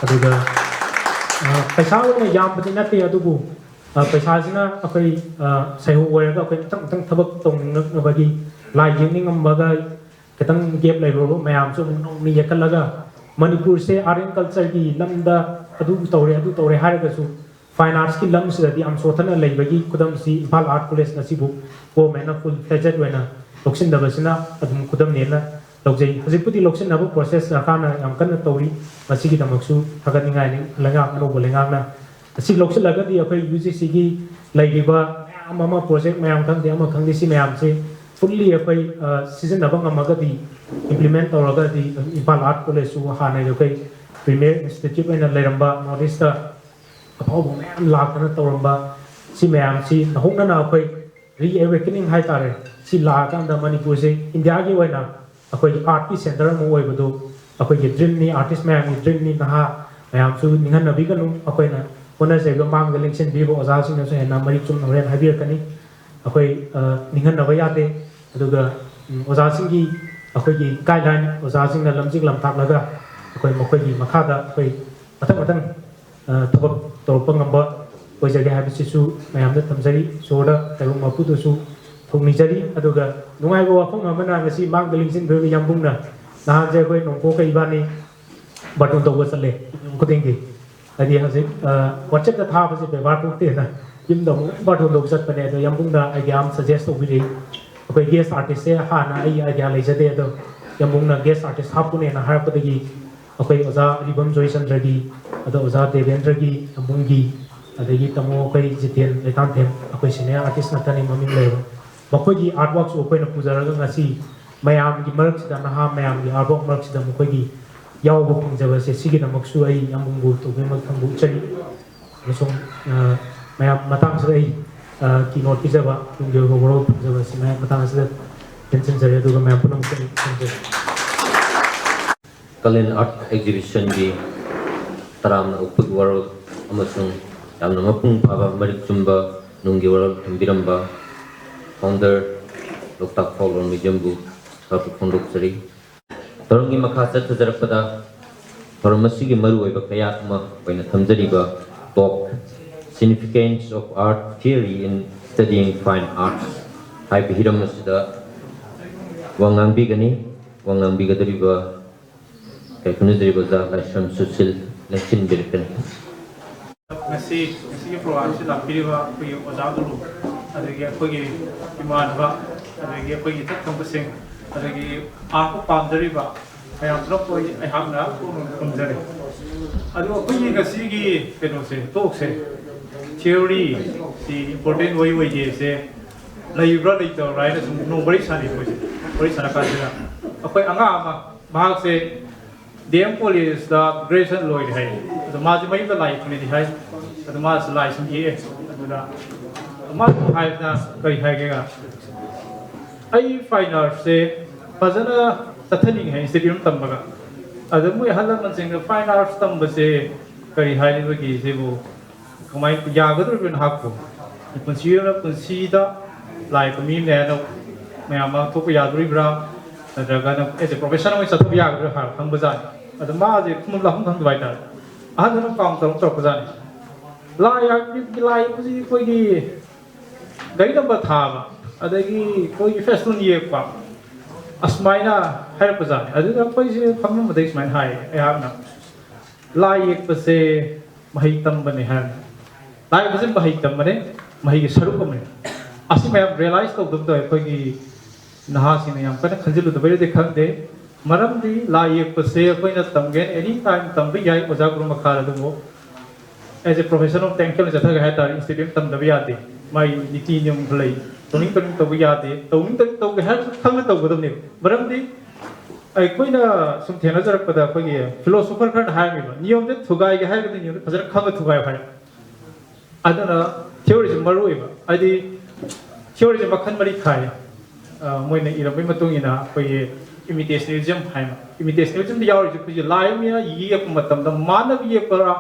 ꯑꯗꯨꯒ, ꯑ, ꯄꯩꯁꯥ ꯑꯣꯏꯅ ꯌꯥꯝꯕꯗꯤ ꯅꯠꯇꯦ, ꯑꯗꯨꯕꯨ ꯑ, ꯄꯩꯁꯥꯁꯤꯅ ꯑꯩꯈꯣꯏ, ꯑ, ꯁꯩꯍꯧ ꯑꯣꯏꯔꯒ ꯑꯩꯈꯣꯏ ꯃꯊꯪ ꯃꯊꯪ ꯊꯕꯛ ꯇꯧꯅꯤꯡꯉꯛꯅꯕꯒꯤ, ꯂꯥꯏ ꯌꯦꯛꯅꯤꯡꯉꯝꯕꯒ ꯈꯤꯇꯪ ꯒꯦꯞ ꯂꯩꯔꯨꯔꯕ ꯃꯌꯥꯝꯁꯨ ꯑꯃꯨꯛ ꯅꯧꯅ ꯌꯦꯛꯈꯠꯂꯒ, ꯃꯅꯤꯄꯨꯔꯁꯦ ꯑꯥꯔꯠ ꯑꯦꯟ ꯀꯜꯆꯔꯒꯤ ꯂꯝꯗ ꯑꯗꯨ ꯇꯧꯔꯦ, ꯑꯗꯨ ꯇꯧꯔꯦ ꯍꯥꯏꯔꯒꯁꯨ, ꯐꯥꯏꯟ ꯑꯥꯔꯠꯁꯀꯤ ꯂꯝꯁꯤꯗꯗꯤ ꯌꯥꯝ ꯁꯣꯠꯊꯅ ꯂꯩꯕꯒꯤ ꯈꯨꯗꯝꯁꯤ ꯏꯝꯐꯥꯜ ꯑꯥꯔꯠ ꯀꯣꯂꯦꯖ ꯉꯁꯤꯕꯨ ꯒꯣꯔꯃꯦꯟꯅ ꯐꯨꯜ ꯐ꯭ꯂꯦꯖꯦꯠ ꯑꯣꯏꯅ ꯂꯧꯁꯤꯟꯗꯕꯁꯤꯅ ꯑꯗꯨꯝ ꯈꯨꯗꯝꯅꯦꯅ ꯂꯧꯖꯩ꯫ ꯍꯧꯖꯤꯛꯄꯨꯗꯤ ꯂꯧꯁꯤꯟꯅꯕ ꯄ꯭ꯔꯣꯁꯦꯁ ꯁꯔꯀꯥꯔꯅ ꯌꯥꯝ ꯀꯟꯅ ꯇꯧꯔꯤ꯫ ꯃꯁꯤꯒꯤꯗꯃꯛꯁꯨ ꯊꯥꯒꯠꯅꯤꯡꯉꯥꯏꯅꯤ ꯂꯩꯉꯥꯛ, ꯑꯅꯧꯕ ꯂꯩꯉꯥꯛꯅ꯫ ꯑꯁꯤ ꯂꯧꯁꯤꯜꯂꯒꯗꯤ ꯑꯩꯈꯣꯏ ꯌꯨ ꯖꯤ ꯁꯤꯒꯤ ꯂꯩꯔꯤꯕ ꯃꯌꯥꯝ ꯑꯃ, ꯄ꯭ꯔꯣꯖꯦꯛ ꯃꯌꯥꯝ ꯈꯪꯗꯦ, ꯑꯃ ꯈꯪꯗꯦ, ꯁꯤ ꯃꯌꯥꯝꯁꯦ ꯐꯨꯜꯂꯤ ꯑꯩꯈꯣꯏ, ꯑ, ꯁꯤꯖꯤꯟꯅꯕ ꯉꯝꯃꯒꯗꯤ, ꯏꯝꯄ꯭ꯂꯤꯃꯦꯟ ꯇꯧꯔꯒꯗꯤ, ꯏꯝꯐꯥꯜ ꯑꯥꯔꯠ ꯀꯣꯂꯦꯖꯁꯨ ꯍꯥꯟꯅꯒꯤ ꯑꯩꯈꯣꯏ ꯄ꯭ꯔꯤꯃꯤꯌꯔ ꯏꯟꯁꯇꯤꯇ꯭ꯌꯨꯠ ꯑꯣꯏꯅ ꯂꯩꯔꯝꯕ, ꯅꯣꯔꯠ ꯏꯁꯇ ꯑꯐꯥꯎꯕ ꯃꯌꯥꯝ ꯂꯥꯛꯇꯅ ꯇꯧꯔꯝꯕ, ꯁꯤ ꯃꯌꯥꯝꯁꯤ ꯍꯧꯅꯅ ꯑꯩꯈꯣꯏ ꯔꯤꯑꯦꯋꯦꯀꯅꯤꯡ ꯍꯥꯏꯇꯥꯔꯦ, ꯁꯤ ꯂꯥꯛꯑꯀꯥꯟꯗ ꯃꯅꯤꯄꯨꯔꯁꯦ ꯏꯟꯗꯤꯌꯥꯒꯤ ꯑꯣꯏꯅ ꯑꯩꯈꯣꯏꯒꯤ ꯑꯥꯔꯠꯀꯤ ꯁꯦꯟꯇꯔ ꯑꯃ ꯑꯣꯏꯕꯗꯨ ꯑꯩꯈꯣꯏꯒꯤ ꯗ꯭ꯔꯤꯝꯅꯤ, ꯑꯥꯔꯇꯤꯁ ꯃꯌꯥꯝꯒꯤ ꯗ꯭ꯔꯤꯝꯅꯤ꯫ ꯅꯍꯥ ꯃꯌꯥꯝꯁꯨ ꯅꯤꯡꯍꯟꯅꯕꯤꯒꯅꯨ꯫ ꯑꯩꯈꯣꯏꯅ ꯍꯣꯠꯅꯖꯔꯤꯕ, ꯃꯥꯡꯗ ꯂꯦꯡꯁꯤꯟꯕꯤꯔꯤꯕ ꯑꯣꯖꯥꯁꯤꯡꯅꯁꯨ ꯍꯦꯟꯅ ꯃꯔꯤꯛ ꯆꯨꯝꯅ ꯍꯣꯔꯦꯟ ꯍꯥꯏꯕꯤꯔꯛꯀꯅꯤ꯫ ꯑꯩꯈꯣꯏ, ꯑ, ꯅꯤꯡꯍꯟꯅꯕ ꯌꯥꯗꯦ꯫ ꯑꯗꯨꯒ, ꯎꯝ, ꯑꯣꯖꯥꯁꯤꯡꯒꯤ, ꯑꯩꯈꯣꯏꯒꯤ ꯒꯥꯏꯗꯂꯥꯏꯟ, ꯑꯣꯖꯥꯁꯤꯡꯅ ꯂꯝꯖꯤꯡ ꯂꯝꯇꯥꯛꯂꯒ ꯑꯩꯈꯣꯏ ꯃꯈꯣꯏꯒꯤ ꯃꯈꯥꯗ ꯑꯩꯈꯣꯏ ꯃꯊꯪ ꯃꯊꯪ, ꯑ, ꯊꯕꯛ ꯇꯧꯔꯛꯄ ꯉꯝꯕ ꯑꯣꯏꯖꯒꯦ ꯍꯥꯏꯕꯁꯤꯁꯨ ꯃꯌꯥꯝꯗ ꯊꯝꯖꯔꯤ꯫ ꯏꯁꯣꯔꯗ ꯇꯥꯏꯕꯪ ꯃꯄꯨꯗꯁꯨ ꯊꯧꯅꯤꯖꯔꯤ꯫ ꯑꯗꯨꯒ ꯅꯨꯡꯉꯥꯏꯕ ꯋꯥꯐꯝ ꯑꯃꯅ, ꯉꯁꯤ ꯃꯥꯡꯗ ꯂꯦꯡꯁꯤꯟꯕꯤꯔꯤꯕ ꯌꯥꯝꯕꯨꯡꯅ, ꯅꯍꯥꯟꯁꯦ ꯑꯩꯈꯣꯏ ꯅꯣꯡꯄꯣꯛꯀ ꯏꯕꯥꯅꯤ ꯕꯥꯔꯇꯣꯟ ꯇꯧꯕ ꯆꯠꯂꯦ ꯌꯨꯝ ꯈꯨꯗꯤꯡꯒꯤ꯫ ꯍꯥꯏꯗꯤ ꯍꯧꯖꯤꯛ, ꯑ, ꯋꯥꯆꯦꯞꯇ ꯊꯥꯕꯁꯦ ꯕꯦꯕꯥꯔ ꯊꯣꯛꯇꯦꯅ ꯌꯨꯝꯗ ꯑꯃꯨꯛ ꯕꯥꯔꯇꯣꯟ ꯇꯧꯕ ꯆꯠꯄꯅꯦ꯫ ꯑꯗꯣ ꯌꯥꯝꯕꯨꯡꯅ ꯑꯥꯏꯗꯤꯌꯥ ꯑꯃ ꯁꯖꯦꯁ ꯇꯧꯕꯤꯔꯛꯏ꯫ ꯑꯩꯈꯣꯏ ꯒꯦꯁ ꯑꯥꯔꯇꯤꯁꯁꯦ ꯍꯥꯟꯅ ꯑꯩ ꯑꯥꯏꯗꯤꯌꯥ ꯂꯩꯖꯗꯦ, ꯑꯗꯣ ꯌꯥꯝꯕꯨꯡꯅ ꯒꯦꯁ ꯑꯥꯔꯇꯤꯁ ꯍꯥꯞꯄꯨꯅꯦꯅ ꯍꯥꯏꯔꯛꯄꯗꯒꯤ ꯑꯩꯈꯣꯏ ꯑꯣꯖꯥ ꯑꯔꯤꯕꯝ ꯖꯣꯏꯆꯟꯗ꯭ꯔꯒꯤ, ꯑꯗꯣ ꯑꯣꯖꯥ ꯗꯦꯕꯦꯟꯗ꯭ꯔꯒꯤ, ꯌꯥꯝꯕꯨꯡꯒꯤ, ꯑꯗꯒꯤ ꯇꯥꯃꯣ ꯑꯩꯈꯣꯏ ꯖꯤꯇꯦꯟ ꯂꯩꯇꯥꯟꯊꯦꯝ, ꯑꯩꯈꯣꯏ ꯁꯦꯅꯤꯌꯔ ꯑꯥꯔꯇꯤꯁ ꯉꯥꯛꯇꯅꯤ ꯃꯃꯤꯡ ꯂꯩꯔꯕ꯫ ꯃꯈꯣꯏꯒꯤ ꯑꯥꯔꯠ ꯋꯥꯔꯛꯁꯨ ꯑꯩꯈꯣꯏꯅ ꯄꯨꯖꯔꯒ ꯉꯁꯤ ꯃꯌꯥꯝꯒꯤ ꯃꯔꯛꯁꯤꯗ, ꯅꯍꯥ ꯃꯌꯥꯝꯒꯤ ꯑꯥꯔꯠ ꯋꯥꯔꯛ ꯃꯔꯛꯁꯤꯗ ꯃꯈꯣꯏꯒꯤ ꯌꯥꯎꯕ ꯐꯪꯖꯕꯁꯦ, ꯁꯤꯒꯤꯗꯃꯛꯁꯨ ꯑꯩ ꯌꯥꯝꯕꯨꯡꯕꯨ ꯇꯧꯕꯤꯃꯛ ꯊꯥꯒꯠꯆꯔꯤ꯫ ꯑꯃꯁꯨꯡ, ꯑ, ꯃꯌꯥꯝ ꯃꯇꯥꯡꯁꯤꯗ ꯑꯩ, ꯑ, ꯀꯤꯅꯣꯠ ꯄꯤꯖꯕ, ꯇꯨꯡꯒꯤ ꯑꯣꯏꯕ ꯋꯥꯔꯣꯜ ꯐꯪꯖꯕ ꯑꯁꯤ ꯃꯌꯥꯝ ꯃꯇꯥꯡ ꯑꯁꯤꯗ ꯇꯦꯟꯁꯤꯟꯖꯔꯤ꯫ ꯑꯗꯨꯒ ꯃꯌꯥꯝ ꯄꯨꯝꯅꯃꯛꯇ ꯑꯩ ꯊꯝꯖꯔꯤ꯫ ꯀꯂꯦꯟ ꯑꯥꯔꯠ ꯑꯦꯛꯖꯤꯕꯤꯁꯟꯒꯤ ꯇꯔꯥꯝꯅ ꯑꯣꯛꯄꯒꯤ ꯋꯥꯔꯣꯜ ꯑꯃꯁꯨꯡ ꯌꯥꯝꯅ ꯃꯄꯨꯡ ꯐꯥꯕ, ꯃꯔꯤꯛ ꯆꯨꯝꯕ ꯅꯨꯡꯒꯤ ꯋꯥꯔꯣꯜ ꯊꯝꯕꯤꯔꯝꯕ ꯐꯥꯎꯟꯗꯔ, ꯂꯣꯛꯇꯥꯛ ꯐꯣꯛꯂꯣꯔ ꯃ꯭ꯌꯨꯖꯤꯌꯝꯕꯨ ꯁꯥꯊꯨ ꯐꯣꯡꯗꯣꯛꯆꯔꯤ꯫ ꯊꯧꯔꯝꯒꯤ ꯃꯈꯥ ꯆꯠꯊꯖꯔꯛꯄꯗ, ꯊꯧꯔꯝ ꯑꯁꯤꯒꯤ ꯃꯔꯨꯑꯣꯏꯕ ꯀꯌꯥꯠ ꯑꯃ ꯑꯣꯏꯅ ꯊꯝꯖꯔꯤꯕ ꯇꯣꯞ Significance of Art Theory in Studying Fine Arts ꯍꯥꯏꯕ ꯍꯤꯔꯝ ꯑꯁꯤꯗ ꯋꯥ ꯉꯥꯡꯕꯤꯒꯅꯤ꯫ ꯋꯥ ꯉꯥꯡꯕꯤꯒꯗꯧꯔꯤꯕ ꯀꯩ ꯈꯨꯝꯅꯗꯧꯔꯤꯕ ꯑꯣꯖꯥ ꯂꯥꯏꯁ꯭ꯔꯝ ꯁꯨꯁꯤꯜ ꯂꯦꯡꯁꯤꯟꯕꯤꯔꯛꯀꯅꯤ꯫ ꯉꯁꯤ ꯉꯁꯤꯒꯤ ꯄ꯭ꯔꯣꯒ꯭ꯔꯥꯝꯁꯤ ꯂꯥꯛꯄꯤꯔꯤꯕ ꯑꯩꯈꯣꯏꯒꯤ ꯑꯣꯖꯥ ꯒꯨꯔꯨ, ꯑꯗꯒꯤ ꯑꯩꯈꯣꯏꯒꯤ ꯏꯃꯥꯟꯅꯕ, ꯑꯗꯒꯤ ꯑꯩꯈꯣꯏꯒꯤ ꯏꯊꯛ ꯊꯣꯡꯕꯁꯤꯡ, ꯑꯗꯒꯤ ꯑꯥꯔꯠꯄꯨ ꯄꯥꯝꯖꯔꯤꯕ ꯃꯌꯥꯝ ꯄꯨꯝꯅꯃꯛꯄꯨ ꯑꯩ ꯑꯩꯍꯥꯛꯅ ꯄꯨꯛꯅꯤꯡ ꯈꯨꯝꯖꯔꯤ꯫ ꯑꯗꯨ ꯑꯩꯈꯣꯏꯒꯤ ꯉꯁꯤꯒꯤ ꯀꯩꯅꯣꯁꯦ, ꯇꯣꯛꯁꯦ, ꯊꯤꯑꯣꯔꯤ ꯁꯤ ꯏꯝꯄꯣꯔꯇꯦꯟ ꯑꯣꯏ ꯑꯣꯏꯗꯦꯁꯦ ꯂꯩꯕ꯭ꯔꯥ ꯂꯩꯇꯕ꯭ꯔꯥ ꯍꯥꯏꯅ ꯁꯨꯝ ꯅꯣꯡ ꯋꯥꯔꯤ ꯁꯥꯟꯅꯩ꯫ ꯑꯩꯈꯣꯏꯁꯦ ꯋꯥꯔꯤ ꯁꯥꯟꯅ ꯀꯥꯟꯁꯤꯗ ꯑꯩꯈꯣꯏ ꯑꯉꯥꯡ ꯑꯃ, ꯃꯍꯥꯛꯁꯦ ꯗꯤ ꯑꯦꯝ ꯀꯣꯂꯦꯖꯇ ꯒ꯭ꯔꯦꯖꯨꯑꯦꯁꯟ ꯂꯣꯏꯔꯦ ꯍꯥꯏ꯫ ꯑꯗꯣ ꯃꯥꯁꯦ ꯃꯌꯨꯝꯗ ꯂꯥꯏ ꯌꯦꯛꯄꯅꯦꯗꯤ ꯍꯥꯏ꯫ ꯑꯗꯣ ꯃꯥꯁꯨ ꯂꯥꯏ ꯁꯨꯝ ꯌꯦꯛꯑꯦ꯫ ꯑꯗꯨꯗ ꯃꯥꯅ ꯍꯥꯏꯕꯗ ꯀꯔꯤ ꯍꯥꯏꯒꯦꯒ, "ꯑꯩ ꯐꯥꯏꯟ ꯑꯥꯔꯠꯁꯦ ꯐꯖꯅ ꯆꯠꯊꯅꯤꯡꯉꯦ ꯍꯥꯏ, ꯏꯟꯁꯇꯤꯇ꯭ꯌꯨꯠ ꯑꯃ ꯇꯝꯕꯒ꯫ ꯑꯗ ꯃꯣꯏ ꯑꯍꯜ ꯂꯃꯟꯁꯤꯡꯅ ꯐꯥꯏꯟ ꯑꯥꯔꯠꯁ ꯇꯝꯕꯁꯦ ꯀꯔꯤ ꯍꯥꯏꯔꯤꯕꯒꯤ ꯁꯤꯕꯨ ꯀꯃꯥꯏꯅ ꯌꯥꯒꯗꯧꯔꯤꯕꯅꯣ ꯅꯍꯥꯛꯄꯨ? ꯄꯨꯟꯁꯤ ꯑꯃ, ꯄꯨꯟꯁꯤꯗ ꯂꯥꯏ ꯌꯦꯛꯄ ꯃꯤ ꯑꯃꯅꯦ ꯍꯥꯏꯅ ꯃꯌꯥꯝ ꯃꯥꯡ ꯊꯣꯛꯄ ꯌꯥꯗꯣꯔꯤꯕ꯭ꯔꯥ? ꯅꯠꯇ꯭ꯔꯒꯅ ꯑꯦꯁ ꯑꯦ ꯄ꯭ꯔꯣꯐꯦꯁꯟ ꯑꯣꯏꯅ ꯆꯠꯊꯕ ꯌꯥꯒꯗ꯭ꯔꯥ ꯍꯥꯏꯕ ꯈꯪꯕꯖꯥꯠꯅꯤ꯫ ꯑꯗ ꯃꯥꯁꯦ ꯈꯨꯝꯕꯝ ꯂꯥꯛꯐꯝ ꯈꯪꯗꯕ ꯍꯥꯏꯇꯥꯔꯦ꯫ ꯑꯍꯟꯗꯨꯅ ꯄꯥꯎ ꯇꯧꯔꯛ ꯇꯧꯔꯛꯄꯖꯥꯠꯅꯤ꯫ ꯂꯥꯏ ꯌꯥꯛꯄꯒꯤ, ꯂꯥꯏ ꯌꯦꯛꯄꯁꯤꯗꯤ ꯑꯩꯈꯣꯏꯒꯤ ꯒꯥꯔꯤ ꯅꯝꯕꯔ ꯊꯥꯕ, ꯑꯗꯒꯤ ꯑꯩꯈꯣꯏꯒꯤ ꯐꯦꯁꯇꯨꯟ ꯌꯦꯛꯄ, ꯑꯁꯨꯃꯥꯏꯅ ꯍꯥꯏꯔꯛꯄꯖꯥꯠꯅꯤ꯫ ꯑꯗꯨꯗ ꯑꯩꯈꯣꯏꯁꯦ ꯐꯝꯃꯝꯕꯗꯒꯤ ꯁꯨꯃꯥꯏꯅ ꯍꯥꯏ ꯑꯩꯍꯥꯛꯅ, "ꯂꯥꯏ ꯌꯦꯛꯄꯁꯦ ꯃꯍꯩ ꯇꯝꯕꯅꯦ" ꯍꯥꯏꯕꯅꯤ꯫ "ꯂꯥꯏ ꯌꯦꯛꯄꯁꯦ ꯃꯍꯩ ꯇꯝꯕꯅꯦ, ꯃꯍꯩꯒꯤ ꯁꯔꯨꯛ ꯑꯃꯅꯤ"꯫ ꯑꯁꯤ ꯃꯌꯥꯝ ꯔꯤꯌꯦꯂꯥꯏꯁ ꯇꯧꯗꯕꯗꯣ ꯑꯩꯈꯣꯏꯒꯤ ꯅꯍꯥꯁꯤꯡꯅ ꯌꯥꯝ ꯀꯟꯅ ꯈꯟꯖꯤꯜꯂꯨꯗꯕꯩꯔꯗꯤ ꯈꯪꯗꯦ꯫ ꯃꯔꯝꯗꯤ ꯂꯥꯏ ꯌꯦꯛꯄꯁꯦ ꯑꯩꯈꯣꯏꯅ ꯇꯝꯒꯦ ꯑꯦꯅꯤ ꯇꯥꯏꯝ ꯇꯝꯕ ꯌꯥꯏ ꯑꯣꯖꯥ ꯒꯨꯔꯨ ꯃꯈꯥꯗ, ꯑꯗꯨꯕꯨ ꯑꯦꯁ ꯑꯦ ꯄ꯭ꯔꯣꯐꯦꯁꯟ ꯑꯣꯐ ꯇꯦꯡꯀꯦꯜ ꯆꯠꯊꯒꯦ ꯍꯥꯏ ꯇꯥꯔꯗꯤ ꯏꯟꯁꯇꯤꯇ꯭ꯌꯨꯠ ꯇꯝꯗꯕ ꯌꯥꯗꯦ꯫ ꯃꯥꯒꯤ ꯅꯤꯇꯤ ꯅꯤꯌꯣꯝ ꯈꯔ ꯂꯩ꯫ ꯇꯧꯅꯤꯡ ꯇꯧꯅꯤꯡ ꯇꯧꯕ ꯌꯥꯗꯦ, ꯇꯧꯅꯤꯡ ꯇꯧꯅꯤꯡ ꯇꯧꯒꯦ ꯍꯥꯏꯔꯁꯨ ꯈꯪꯅ ꯇꯧꯒꯗꯕꯅꯦꯕ꯫ ꯃꯔꯝꯗꯤ ꯑꯩꯈꯣꯏꯅ ꯁꯨꯝ ꯊꯦꯡꯅꯖꯔꯛꯄꯗ ꯑꯩꯈꯣꯏꯒꯤ ꯐꯤꯂꯣꯁꯣꯐꯔ ꯈꯔꯅ ꯍꯥꯏꯔꯝꯃꯤꯕ, "ꯅꯤꯌꯣꯝꯁꯦ ꯊꯨꯒꯥꯏꯒꯦ ꯍꯥꯏꯔꯒꯗꯤ ꯅꯤꯌꯣꯝꯁꯦ ꯐꯖꯅ ꯈꯪꯉ ꯊꯨꯒꯥꯏꯌꯨ" ꯍꯥꯏ꯫ ꯑꯗꯨꯅ ꯊꯤꯑꯣꯔꯤꯁꯦ ꯃꯔꯨ ꯑꯣꯏꯕ, ꯍꯥꯏꯗꯤ ꯊꯤꯑꯣꯔꯤꯁꯦ ꯃꯈꯜ ꯃꯔꯤ ꯈꯥꯏ꯫ ꯑ, ꯃꯣꯏꯅ ꯏꯔꯝꯕꯒꯤ ꯃꯇꯨꯡ ꯏꯟꯅ ꯑꯩꯈꯣꯏꯒꯤ ꯏꯃꯤꯇꯦꯁꯅꯦꯂꯤꯖꯝ ꯍꯥꯏꯅ, ꯏꯃꯤꯇꯦꯁꯅꯦꯂꯤꯖꯝꯗ ꯌꯥꯎꯔꯤꯁꯦ ꯑꯩꯈꯣꯏꯒꯤ ꯂꯥꯏ ꯑꯃ ꯌꯦꯛꯄ ꯃꯇꯝꯗ ꯃꯥꯟꯅꯕ ꯌꯦꯛꯄ꯭ꯔꯥ,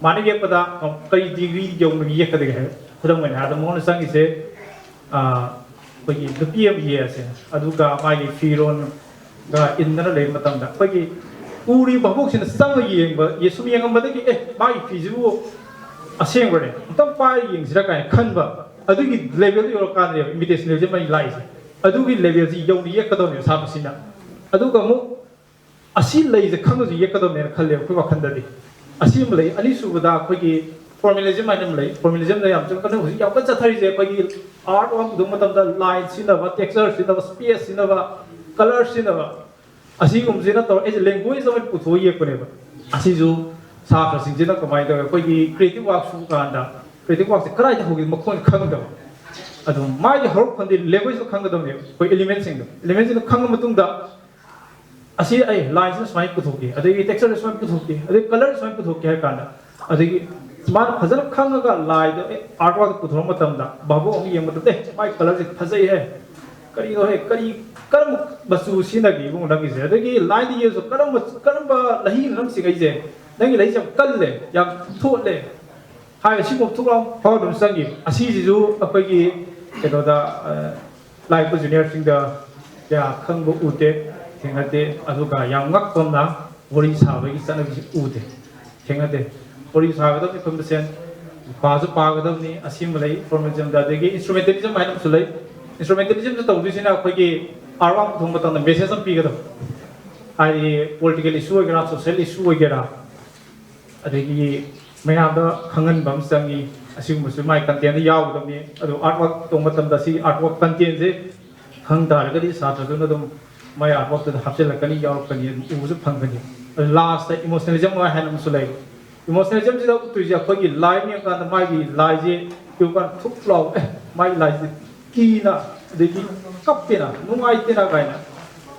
ꯃꯥꯅ ꯌꯦꯛꯄꯗ ꯀꯔꯤ ꯗꯤꯒ꯭ꯔꯤ ꯌꯧꯅ ꯌꯦꯛꯀꯗꯒꯦ ꯍꯥꯏꯕ꯫ ꯈꯨꯗꯝ ꯑꯣꯏꯅ ꯍꯥꯏꯔꯕꯗ ꯃꯉꯣꯟꯗ ꯆꯪꯉꯤꯁꯦ, ꯑ, ꯑꯩꯈꯣꯏꯒꯤ ꯅꯨꯄꯤ ꯑꯃ ꯌꯦꯛꯑꯁꯦ, ꯑꯗꯨꯒ ꯃꯥꯒꯤ ꯐꯤꯔꯣꯟꯒ ꯏꯟꯗꯅ ꯂꯩꯕ ꯃꯇꯝꯗ ꯑꯩꯈꯣꯏꯒꯤ ꯎꯔꯤꯕ ꯚꯥꯕꯣꯛꯁꯤꯅ ꯆꯪꯉ ꯌꯦꯡꯕ, ꯌꯦ-, ꯁꯨꯝ ꯌꯦꯡꯉꯝꯕꯗꯒꯤ, "ꯑꯦ, ꯃꯥꯒꯤ ꯐꯤꯁꯤꯕꯨ ꯑꯁꯦꯡꯕꯅꯦ, ꯑꯝꯇꯪ ꯄꯥꯏꯔ ꯌꯦꯡꯁꯤꯔꯥ ꯀꯥꯏꯅ ꯈꯟꯕ, ꯑꯗꯨꯒꯤ ꯂꯦꯚꯦꯜꯗꯨ ꯌꯧꯔꯀꯥꯟꯗꯅꯦꯕ ꯏꯃꯤꯇꯦꯁꯅꯦꯜꯁꯦ ꯃꯩ ꯂꯥꯛꯏꯁꯦ꯫ ꯑꯗꯨꯒꯤ ꯂꯦꯚꯦꯜꯁꯤ ꯌꯧꯅ ꯌꯦꯛꯀꯗꯧꯅꯦꯕ ꯁꯥꯇ꯭ꯔꯁꯤꯅ꯫ ꯑꯗꯨꯒ ꯑꯃꯨꯛ ꯑꯁꯤ ꯂꯩꯁꯦ ꯈꯪꯉꯁꯨ ꯌꯦꯛꯀꯗꯕꯅꯦꯅ ꯈꯜꯂꯦꯕ ꯑꯩꯈꯣꯏ ꯋꯥꯈꯜꯗꯗꯤ꯫ ꯑꯁꯤ ꯑꯃ ꯂꯩ꯫ ꯑꯅꯤꯁꯨꯕꯗ ꯑꯩꯈꯣꯏꯒꯤ ꯐꯣꯔꯃꯦꯂꯤꯖꯝ ꯍꯥꯏꯅ ꯑꯃ ꯂꯩ꯫ ꯐꯣꯔꯃꯦꯂꯤꯖꯝꯗ ꯌꯥꯝ ꯆꯨꯝ-, ꯀꯟꯅ ꯍꯧꯖꯤꯛ ꯌꯥꯝ ꯀꯟꯅ ꯆꯠꯊꯔꯤꯁꯦ ꯑꯩꯈꯣꯏꯒꯤ ꯑꯥꯔꯠ ꯋꯥꯔꯛ ꯄꯨꯊꯣꯛꯄ ꯃꯇꯝꯗ ꯂꯥꯏꯟ ꯁꯤꯖꯤꯟꯅꯕ, ꯇꯦꯛꯁꯆꯔ ꯁꯤꯖꯤꯟꯅꯕ, ꯁ꯭ꯄꯦꯁ ꯁꯤꯖꯤꯟꯅꯕ, ꯀꯂꯔ ꯁꯤꯖꯤꯟꯅꯕ, ꯑꯁꯤꯒꯨꯝꯕꯁꯤꯅ ꯇꯧꯔ ꯑꯩꯁꯦ ꯂꯦꯡꯒ꯭ꯋꯦꯖ ꯑꯃ ꯄꯨꯊꯣꯛꯑ ꯌꯦꯛꯄꯅꯦꯕ꯫ ꯑꯁꯤꯁꯨ ꯁꯥꯇ꯭ꯔꯁꯤꯡꯁꯤꯅ ꯀꯃꯥꯏꯅ ꯇꯧꯋꯦ, ꯑꯩꯈꯣꯏꯒꯤ ꯀ꯭ꯔꯤꯌꯦꯇꯤꯞ ꯋꯥꯔꯛ ꯁꯨꯕ ꯀꯥꯟꯗ ꯀ꯭ꯔꯤꯌꯦꯇꯤꯞ ꯋꯥꯔꯛꯁꯦ ꯀꯗꯥꯏꯗ ꯍꯧꯒꯦ ꯃꯈꯣꯏꯅ ꯈꯪꯗꯕ꯫ ꯑꯗꯨꯝ ꯃꯥꯒꯤ ꯍꯧꯔꯛꯐꯝꯗꯤ ꯂꯦꯡꯒ꯭ꯋꯦꯖꯇꯣ ꯈꯪꯒꯗꯕꯅꯦꯕ, ꯑꯩꯈꯣꯏ ꯏꯂꯤꯃꯦꯟꯁꯤꯡꯗꯣ꯫ ꯏꯂꯤꯃꯦꯟꯁꯤꯡꯗꯣ ꯈꯪꯉ ꯃꯇꯨꯡꯗ ꯑꯁꯤ ꯑꯩ ꯂꯥꯏꯟꯁꯤꯅ ꯁꯨꯃꯥꯏꯅ ꯄꯨꯊꯣꯛꯀꯦ, ꯑꯗꯒꯤ ꯇꯦꯛꯁꯆꯔꯁꯦ ꯁꯨꯃꯥꯏꯅ ꯄꯨꯊꯣꯛꯀꯦ, ꯑꯗꯒꯤ ꯀꯂꯔꯁꯦ ꯁꯨꯃꯥꯏꯅ ꯄꯨꯊꯣꯛꯀꯦ ꯍꯥꯏ ꯀꯥꯟꯗ, ꯑꯗꯒꯤ ꯃꯥꯅ ꯐꯖꯅ ꯈꯪꯉꯒ ꯂꯥꯏꯗꯣ, ꯑꯦ, ꯑꯥꯔꯠ ꯋꯥꯔꯛꯇ ꯄꯨꯊꯣꯔꯛꯄ ꯃꯇꯝꯗ ꯚꯥꯕꯣꯛ ꯑꯃ ꯌꯦꯡꯕ ꯃꯇꯝꯗ, "ꯑꯦ, ꯃꯥꯏ ꯀꯂꯔꯁꯦ ꯐꯖꯩ ꯍꯦ, ꯀꯔꯤꯅꯣ ꯍꯦ, ꯀꯔꯤ, ꯀꯔꯝꯕ ꯃꯆꯨ ꯁꯤꯖꯤꯟꯅꯒꯦ ꯏꯕꯨꯡꯉꯣ ꯅꯪꯒꯤꯁꯦ? ꯑꯗꯒꯤ ꯂꯥꯏꯟꯗ ꯌꯦꯡꯉꯁꯨ ꯀꯔꯝꯕ, ꯀꯔꯝꯕ ꯂꯩꯍꯤꯡꯅꯣ ꯅꯪ ꯆꯤꯡꯉꯛꯏꯁꯦ? ꯅꯪꯒꯤ ꯂꯩꯍꯤꯡꯁꯦ ꯌꯥꯝ ꯀꯜꯂꯦ, ꯌꯥꯝ ꯊꯣꯠꯂꯦ" ꯍꯥꯏꯕ ꯁꯤꯒꯨꯝꯕ ꯊꯣꯛꯂꯥꯎ ꯐꯥꯎꯕ ꯑꯗꯨꯝ ꯆꯪꯉꯤ꯫ ꯑꯁꯤꯁꯤꯁꯨ ꯑꯩꯈꯣꯏꯒꯤ ꯀꯩꯅꯣꯗ, ꯑ, ꯂꯥꯛꯏꯕ ꯖꯨꯅꯤꯌꯔꯁꯤꯡꯗ ꯀꯌꯥ ꯈꯪꯕ ꯎꯗꯦ, ꯊꯦꯡꯅꯗꯦ꯫ ꯑꯗꯨꯒ ꯌꯥꯝ ꯉꯛꯄ ꯑꯃꯅ ꯋꯥꯔꯤ ꯁꯥꯕꯒꯤ ꯆꯠꯅꯕꯤꯁꯤ ꯎꯗꯦ, ꯊꯦꯡꯅꯗꯦ꯫ ꯋꯥꯔꯤ ꯁꯥꯒꯗꯕꯅꯤ ꯑꯩꯈꯣꯏ ꯃꯁꯦꯟ, ꯄꯥꯁꯨ ꯄꯥꯒꯗꯕꯅꯤ꯫ ꯑꯁꯤꯃ ꯂꯩ ꯐꯣꯔꯃꯦꯂꯤꯖꯝꯗ꯫ ꯑꯗꯒꯤ ꯏꯟꯁꯇ꯭ꯔꯨꯃꯦꯟꯇꯦꯂꯤꯖꯝ ꯍꯥꯏꯅ ꯑꯃꯁꯨ ꯂꯩ꯫ ꯏꯟꯁꯇ꯭ꯔꯨꯃꯦꯟꯇꯦꯂꯤꯖꯝꯗ ꯇꯧꯗꯣꯏꯁꯤꯅ ꯑꯩꯈꯣꯏꯒꯤ ꯑꯥꯔꯠ ꯋꯥꯔꯛ ꯄꯨꯊꯣꯛꯄ ꯃꯇꯝꯗ ꯃꯦꯁꯦꯖ ꯑꯃ ꯄꯤꯒꯗꯕ, ꯍꯥꯏꯗꯤ ꯄꯣꯂꯤꯇꯤꯀꯦꯜ ꯏꯁꯨ ꯑꯣꯏꯒꯦꯔꯥ, ꯁꯣꯁꯤꯌꯦꯜ ꯏꯁꯨ ꯑꯣꯏꯒꯦꯔꯥ, ꯑꯗꯒꯤ ꯃꯌꯥꯝꯗ ꯈꯪꯍꯟꯕ ꯑꯃ ꯆꯪꯉꯤ꯫ ꯑꯁꯤꯒꯨꯝꯕꯁꯨ ꯃꯥꯏ ꯀꯟꯇꯦꯟꯗ ꯌꯥꯎꯒꯗꯕꯅꯤ꯫ ꯑꯗꯨ ꯑꯥꯔꯠ ꯋꯥꯔꯛ ꯇꯧꯕ ꯃꯇꯝꯗ ꯁꯤ ꯑꯥꯔꯠ ꯋꯥꯔꯛ ꯀꯟꯇꯦꯟꯁꯦ ꯈꯪ ꯇꯥꯔꯒꯗꯤ ꯁꯥꯇ꯭ꯔꯗꯨꯅ ꯑꯗꯨꯝ ꯃꯥꯏ ꯑꯥꯔꯠ ꯋꯥꯔꯛꯇꯨꯗ ꯍꯥꯞꯆꯤꯜꯂꯛꯀꯅꯤ, ꯌꯥꯎꯔꯛꯀꯅꯤ, ꯑꯗꯨꯝ ꯎꯕꯁꯨ ꯐꯪꯒꯅꯤ꯫ ꯑꯗꯨ ꯂꯥꯁꯇ ꯏꯃꯣꯁꯅꯦꯂꯤꯖꯝ ꯍꯥꯏꯅ ꯑꯃꯁꯨ ꯂꯩ꯫ ꯏꯃꯣꯁꯅꯦꯂꯤꯖꯝꯁꯤꯗ ꯎꯠꯇꯣꯏꯁꯦ ꯑꯩꯈꯣꯏꯒꯤ ꯂꯥꯏ ꯑꯃ ꯌꯦꯡꯉꯀꯥꯟꯗ ꯃꯥꯒꯤ ꯂꯥꯏꯁꯦ ꯎꯕ ꯀꯥꯟꯗ ꯊꯨꯛ ꯂꯥꯎ, "ꯑꯦ, ꯃꯥꯒꯤ ꯂꯥꯏꯁꯦ ꯀꯤꯅ, ꯑꯗꯒꯤ ꯀꯞꯄꯦꯅ, ꯅꯨꯡꯉꯥꯏꯇꯦꯅ" ꯀꯥꯏꯅ꯫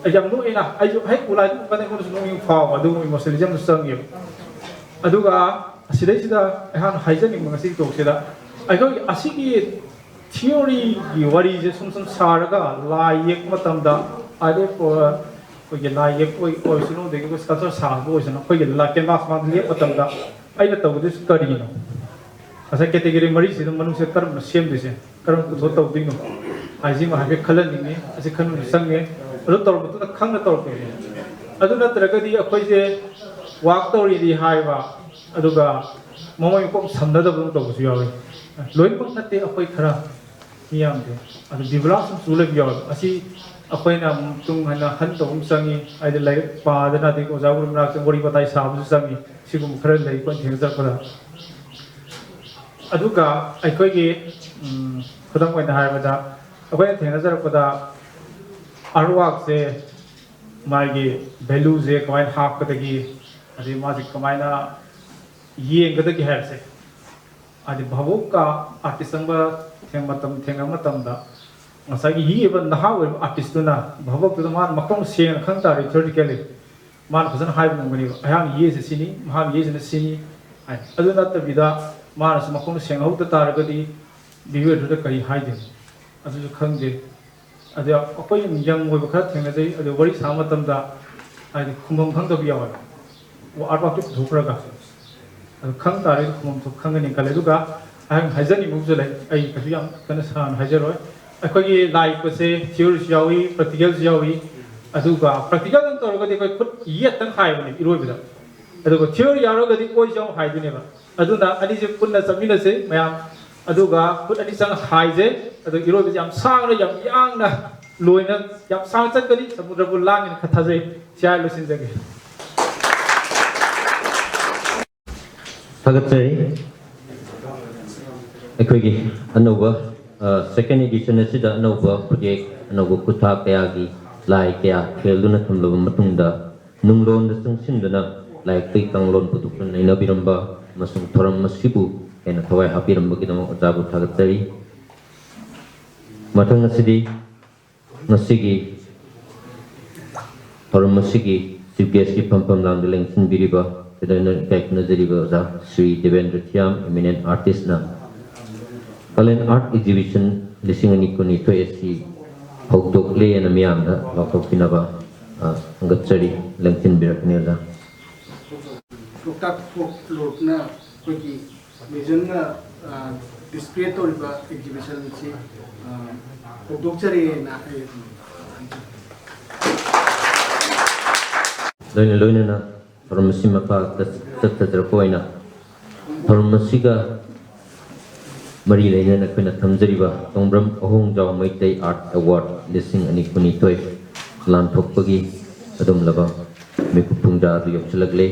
ꯑꯩ ꯌꯥꯝ ꯅꯣꯛꯑꯦꯅ, ꯑꯩꯁꯨ ꯍꯦꯛ ꯎ ꯂꯥꯏꯗꯨ ꯎꯕ ꯀꯥꯟꯗ ꯑꯩꯉꯣꯟꯗꯁꯨ ꯅꯣꯛꯅꯤꯡꯕ ꯐꯥꯎꯕ, ꯑꯗꯨꯒꯨꯝꯕ ꯏꯃꯣꯁꯅꯦꯂꯤꯖꯝꯗꯨ ꯆꯪꯉꯦꯕ꯫ ꯑꯗꯨꯒ ꯑꯁꯤꯗꯩꯁꯤꯗ ꯑꯩꯍꯥꯛꯅ ꯍꯥꯏꯖꯅꯤꯡꯕ ꯉꯁꯤꯒꯤ ꯇꯣꯛꯁꯤꯗ, ꯑꯩꯈꯣꯏꯒꯤ ꯑꯁꯤꯒꯤ ꯊꯤꯑꯣꯔꯤꯒꯤ ꯋꯥꯔꯤꯁꯦ ꯁꯨꯝ ꯁꯨꯝ ꯁꯥꯔꯒ ꯂꯥꯏ ꯌꯦꯛꯄ ꯃꯇꯝꯗ, ꯑꯗꯩ ꯄꯣ-, ꯑꯩꯈꯣꯏꯒꯤ ꯂꯥꯏ ꯌꯦꯛꯄ ꯑꯣꯏ-, ꯑꯣꯏꯁꯅꯨ, ꯑꯗꯒꯤ ꯑꯩꯈꯣꯏ ꯁ꯭ꯀꯜꯞꯆꯔ ꯁꯥꯕ ꯑꯣꯏꯁꯅꯨ, ꯑꯩꯈꯣꯏꯒꯤ ꯂꯥ-, ꯀꯦꯟꯚꯥꯁ ꯃꯥꯡꯗ ꯌꯦꯛꯄ ꯃꯇꯝꯗ ꯑꯩꯅ ꯇꯧꯒꯗꯣꯏꯁꯤ ꯀꯔꯤꯅꯣ? ꯉꯁꯥꯏ ꯀꯦꯇꯦꯒꯣꯔꯤ ꯃꯔꯤꯁꯤꯗ ꯃꯅꯨꯡꯁꯤꯗ ꯀꯔꯝꯅ ꯁꯦꯝꯗꯣꯏꯁꯦ, ꯀꯔꯝ ꯄꯨꯊꯣꯛ ꯇꯧꯗꯣꯏꯅꯣ ꯍꯥꯏꯁꯤꯃ ꯍꯥꯏꯐꯦꯠ ꯈꯜꯍꯟꯅꯤꯡꯉꯤ꯫ ꯑꯁꯤ ꯈꯟꯕꯁꯨ ꯆꯪꯉꯦ꯫ ꯑꯗꯨ ꯇꯧꯔꯕ ꯃꯇꯨꯡꯗ ꯈꯪꯅ ꯇꯧꯔꯛꯄꯅꯤ꯫ ꯑꯗꯨ ꯅꯠꯇ꯭ꯔꯒꯗꯤ ꯑꯩꯈꯣꯏꯁꯦ ꯋꯥꯛ ꯇꯧꯔꯤꯗꯤ ꯍꯥꯏꯕ, ꯑꯗꯨꯒ ꯃꯃꯩ ꯃꯀꯣꯛ ꯁꯝꯅꯗꯕ ꯑꯗꯨꯝ ꯇꯧꯕꯁꯨ ꯌꯥꯎꯏ꯫ ꯂꯣꯏꯅꯃꯛ ꯅꯠꯇꯦ, ꯑꯩꯈꯣꯏ ꯈꯔ ꯃꯤ ꯌꯥꯝꯗꯦ꯫ ꯑꯗꯨ ꯕꯤꯕꯨꯂꯥ ꯁꯨꯝ ꯆꯨ ꯂꯩꯕ ꯌꯥꯎꯋꯦꯕ꯫ ꯑꯁꯤ ꯑꯩꯈꯣꯏꯅ ꯇꯨꯡ ꯍꯟꯅ ꯍꯟ ꯇꯧꯕ ꯑꯃ ꯆꯪꯉꯤ, ꯍꯥꯏꯗꯤ ꯂꯥꯏꯔꯤꯛ ꯄꯥꯗꯅ, ꯑꯗꯒꯤ ꯑꯣꯖꯥ ꯒꯨꯔꯨ ꯃꯅꯥꯛꯇ ꯋꯥꯔꯤ ꯋꯥꯇꯥꯏ ꯁꯥꯕꯁꯨ ꯆꯪꯉꯤ꯫ ꯁꯤꯒꯨꯝꯕ ꯈꯔ ꯂꯩ ꯑꯩꯈꯣꯏꯅ ꯊꯦꯡꯅꯖꯔꯛꯄꯗ꯫ ꯑꯗꯨꯒ ꯑꯩꯈꯣꯏꯒꯤ, ꯎꯝ, ꯈꯨꯗꯝ ꯑꯣꯏꯅ ꯍꯥꯏꯔꯕꯗ, ꯑꯩꯈꯣꯏꯅ ꯊꯦꯡꯅꯖꯔꯛꯄꯗ ꯑꯥꯔꯠ ꯋꯥꯔꯛꯁꯦ ꯃꯥꯒꯤ ꯚꯦꯂꯨꯁꯦ ꯀꯃꯥꯏꯅ ꯍꯥꯞꯀꯗꯒꯦ, ꯑꯗꯩ ꯃꯥꯁꯦ ꯀꯃꯥꯏꯅ ꯌꯦꯡꯒꯗꯒꯦ ꯍꯥꯏꯕꯁꯦ, ꯍꯥꯏꯗꯤ ꯚꯥꯕꯣꯛꯀ ꯑꯥꯔꯇꯤꯁ ꯑꯃꯒ ꯊꯦꯡ-, ꯃꯇꯝ ꯊꯦꯡꯅꯕ ꯃꯇꯝꯗ ꯉꯁꯥꯏꯒꯤ ꯌꯦꯛꯏꯕ ꯅꯍꯥ ꯑꯣꯏꯔꯤꯕ ꯑꯥꯔꯇꯤꯁꯇꯨꯅ ꯚꯥꯕꯣꯛꯇꯨꯗ ꯃꯥꯅ ꯃꯈꯣꯡ ꯁꯦꯡꯅ ꯈꯪ ꯇꯥꯔꯗꯤ, ꯊꯤꯑꯣꯔꯤꯇꯤꯀꯦꯜꯂꯤ ꯃꯥꯅ ꯐꯖꯅ ꯍꯥꯏꯕ ꯉꯝꯒꯅꯦꯕ, ꯑꯩꯍꯥꯛꯅ ꯌꯦꯛꯏꯁꯦ ꯁꯤꯅꯤ, ꯃꯍꯥꯛꯅ ꯌꯦꯛꯏꯁꯤꯅ ꯁꯤꯅꯤ ꯍꯥꯏ꯫ ꯑꯗꯨ ꯅꯠꯇꯕꯤꯗ ꯃꯥꯅꯁꯨ ꯃꯈꯣꯡꯗ ꯁꯦꯡꯍꯧꯗ ꯇꯥꯔꯒꯗꯤ ꯚꯤꯌꯨꯋꯔꯗꯨꯗ ꯀꯔꯤ ꯍꯥꯏꯗꯣꯏꯅꯣ? ꯑꯗꯨꯁꯨ ꯈꯪꯗꯦ꯫ ꯑꯗ ꯑꯩꯈꯣꯏ ꯌꯪ ꯑꯣꯏꯕ ꯈꯔ ꯊꯦꯡꯅꯖꯩ꯫ ꯑꯗꯣ ꯋꯥꯔꯤ ꯁꯥꯕ ꯃꯇꯝꯗ ꯍꯥꯏꯗꯤ ꯈꯨꯝꯐꯝ ꯈꯪꯗꯕ ꯌꯥꯎꯋꯦ꯫ ꯑꯥꯔꯠ ꯋꯥꯛꯇꯨ ꯄꯨꯊꯣꯛꯈ꯭ꯔꯒ ꯑꯗꯨ ꯈꯪ ꯇꯥꯔꯒꯗꯤ ꯈꯨꯝꯐꯝ ꯊꯣꯛ ꯈꯪꯒꯅꯤ ꯈꯜꯂꯦ꯫ ꯑꯗꯨꯒ ꯑꯩꯍꯥꯛꯅ ꯍꯥꯏꯖꯅꯤꯡꯕ ꯑꯃꯁꯨ ꯂꯩ, ꯑꯩ ꯀꯩꯁꯨ ꯌꯥꯝ ꯀꯟꯅ ꯁꯥꯡꯅ ꯍꯥꯏꯖꯔꯣꯏ꯫ ꯑꯩꯈꯣꯏꯒꯤ ꯂꯥꯏ ꯌꯦꯛꯄꯁꯦ ꯊꯤꯑꯣꯔꯤꯁꯨ ꯌꯥꯎꯏ, ꯄ꯭ꯔꯦꯛꯇꯤꯀꯦꯜꯁꯨ ꯌꯥꯎꯏ, ꯑꯗꯨꯒ ꯄ꯭ꯔꯦꯛꯇꯤꯀꯦꯜꯗꯪ ꯇꯧꯔꯒꯗꯤ ꯑꯩꯈꯣꯏ ꯈꯨꯠ ꯌꯦꯠꯇꯪ ꯍꯥꯏꯕꯅꯦ ꯏꯔꯣꯏꯕꯗ꯫ ꯑꯗꯨꯒ ꯊꯤꯑꯣꯔꯤ ꯌꯥꯎꯔꯒꯗꯤ ꯑꯣꯏꯁꯨ ꯌꯥꯎ ꯍꯥꯏꯗꯣꯏꯅꯦꯕ꯫ ꯑꯗꯨꯅ ꯑꯅꯤꯁꯦ ꯄꯨꯟꯅ ꯆꯠꯃꯤꯟꯅꯁꯦ ꯃꯌꯥꯝ꯫ ꯑꯗꯨꯒ ꯈꯨꯠ ꯑꯅꯤ ꯆꯪ ꯍꯥꯏꯁꯦ꯫ ꯑꯗꯨ ꯏꯔꯣꯏꯕꯁꯦ ꯌꯥꯝ ꯁꯥꯡꯅ, ꯌꯥꯝ ꯌꯥꯡꯅ, ꯂꯣꯏꯅ ꯌꯥꯝ ꯁꯥꯡꯅ ꯆꯠꯀꯅꯤ꯫ ꯁꯃꯨꯗ꯭ꯔꯕꯨ ꯂꯥꯟꯒꯅꯤ ꯈꯔ ꯊꯥꯖꯩ꯫ ꯁꯤ ꯍꯥꯏꯔ ꯂꯣꯏꯁꯤꯟꯖꯒꯦ꯫ ꯊꯥꯒꯠꯆꯔꯤ꯫ ꯑꯩꯈꯣꯏꯒꯤ ꯑꯅꯧꯕ, second edition ꯑꯁꯤꯗ ꯑꯅꯧꯕ ꯈꯨꯠꯌꯦꯛ, ꯑꯅꯧꯕ ꯈꯨꯠꯊꯥ ꯀꯌꯥꯒꯤ ꯂꯥꯏ ꯀꯌꯥ ꯈꯦꯜꯗꯨꯅ ꯊꯝꯂꯕ ꯃꯇꯨꯡꯗ, ꯅꯨꯡꯂꯣꯟꯗ ꯆꯪꯁꯤꯟꯗꯨꯅ ꯂꯥꯏꯔꯤꯛꯇꯒꯤ ꯀꯥꯡꯂꯣꯟ ꯄꯨꯊꯣꯛꯇꯨꯅ ꯅꯩꯅꯕꯤꯔꯝꯕ ꯑꯃꯁꯨꯡ ꯊꯧꯔꯝ ꯑꯁꯤꯕꯨ ꯍꯦꯟꯅ ꯊꯋꯥꯏ ꯍꯥꯞꯄꯤꯔꯝꯕꯒꯤꯗꯃꯛ ꯑꯣꯖꯥꯕꯨ ꯊꯥꯒꯠꯆꯔꯤ꯫ ꯃꯊꯪ ꯑꯁꯤꯗꯤ ꯉꯁꯤꯒꯤ ꯊꯧꯔꯝ ꯑꯁꯤꯒꯤ chief guest ꯀꯤ ꯐꯝꯐꯝ ꯂꯥꯡꯗ ꯂꯦꯡꯁꯤꯟꯕꯤꯔꯤꯕ, ꯀꯩꯗꯧꯅ ꯏꯀꯥꯏ ꯈꯨꯝꯅꯖꯔꯤꯕ ꯑꯣꯖꯥ ꯁ꯭ꯔꯤ ꯗꯦꯕꯦꯟꯗ꯭ꯔ ꯊꯤꯌꯥꯝ, eminent artist ꯅ ꯀꯥꯂꯦꯟ art exhibition ꯂꯤꯁꯤꯡ ꯑꯅꯤ ꯀꯨꯟꯅꯤꯊꯣꯏ ꯑꯁꯤ ꯍꯧꯗꯣꯛꯂꯦꯅ ꯃꯤꯌꯥꯝꯗ ꯂꯥꯎꯊꯣꯛꯄꯤꯅꯕ, ꯑ, ꯊꯥꯒꯠꯆꯔꯤ꯫ ꯂꯦꯡꯁꯤꯟꯕꯤꯔꯛꯀꯅꯤ ꯑꯣꯖꯥ꯫ ꯂꯣꯛꯇꯥꯛ ꯐꯣꯛꯂꯣꯔꯅ ꯑꯩꯈꯣꯏꯒꯤ ꯃ꯭ꯌꯨꯖꯤꯌꯝꯅ ꯗꯤꯁꯄ꯭ꯂꯦ ꯇꯧꯔꯤꯕ ꯑꯦꯛꯖꯤꯕꯤꯁꯟꯁꯤ ꯍꯧꯗꯣꯛꯆꯔꯤꯅ ꯑꯩ ꯂꯣꯏꯅ ꯂꯣꯏꯅꯅ ꯊꯧꯔꯝ ꯑꯁꯤ ꯃꯈꯥ ꯆꯠ- ꯆꯠꯊꯖꯔꯛꯄ ꯑꯣꯏꯅ ꯊꯧꯔꯝ ꯑꯁꯤꯒ ꯃꯔꯤ ꯂꯩꯅꯅ ꯑꯩꯈꯣꯏꯅ ꯊꯝꯖꯔꯤꯕ ꯇꯣꯡꯕ꯭ꯔꯝ ꯑꯍꯣꯡꯖꯥꯎ ꯃꯩꯇꯩ Art Award ꯂꯤꯁꯤꯡ ꯑꯅꯤ ꯀꯨꯟꯅꯤꯊꯣꯏ ꯂꯥꯟꯊꯣꯛꯄꯒꯤ ꯑꯗꯨꯝꯂꯕ ꯃꯤꯀꯨꯞ ꯄꯨꯡꯖꯥ ꯑꯗꯨ ꯌꯧꯁꯤꯜꯂꯛꯂꯦ꯫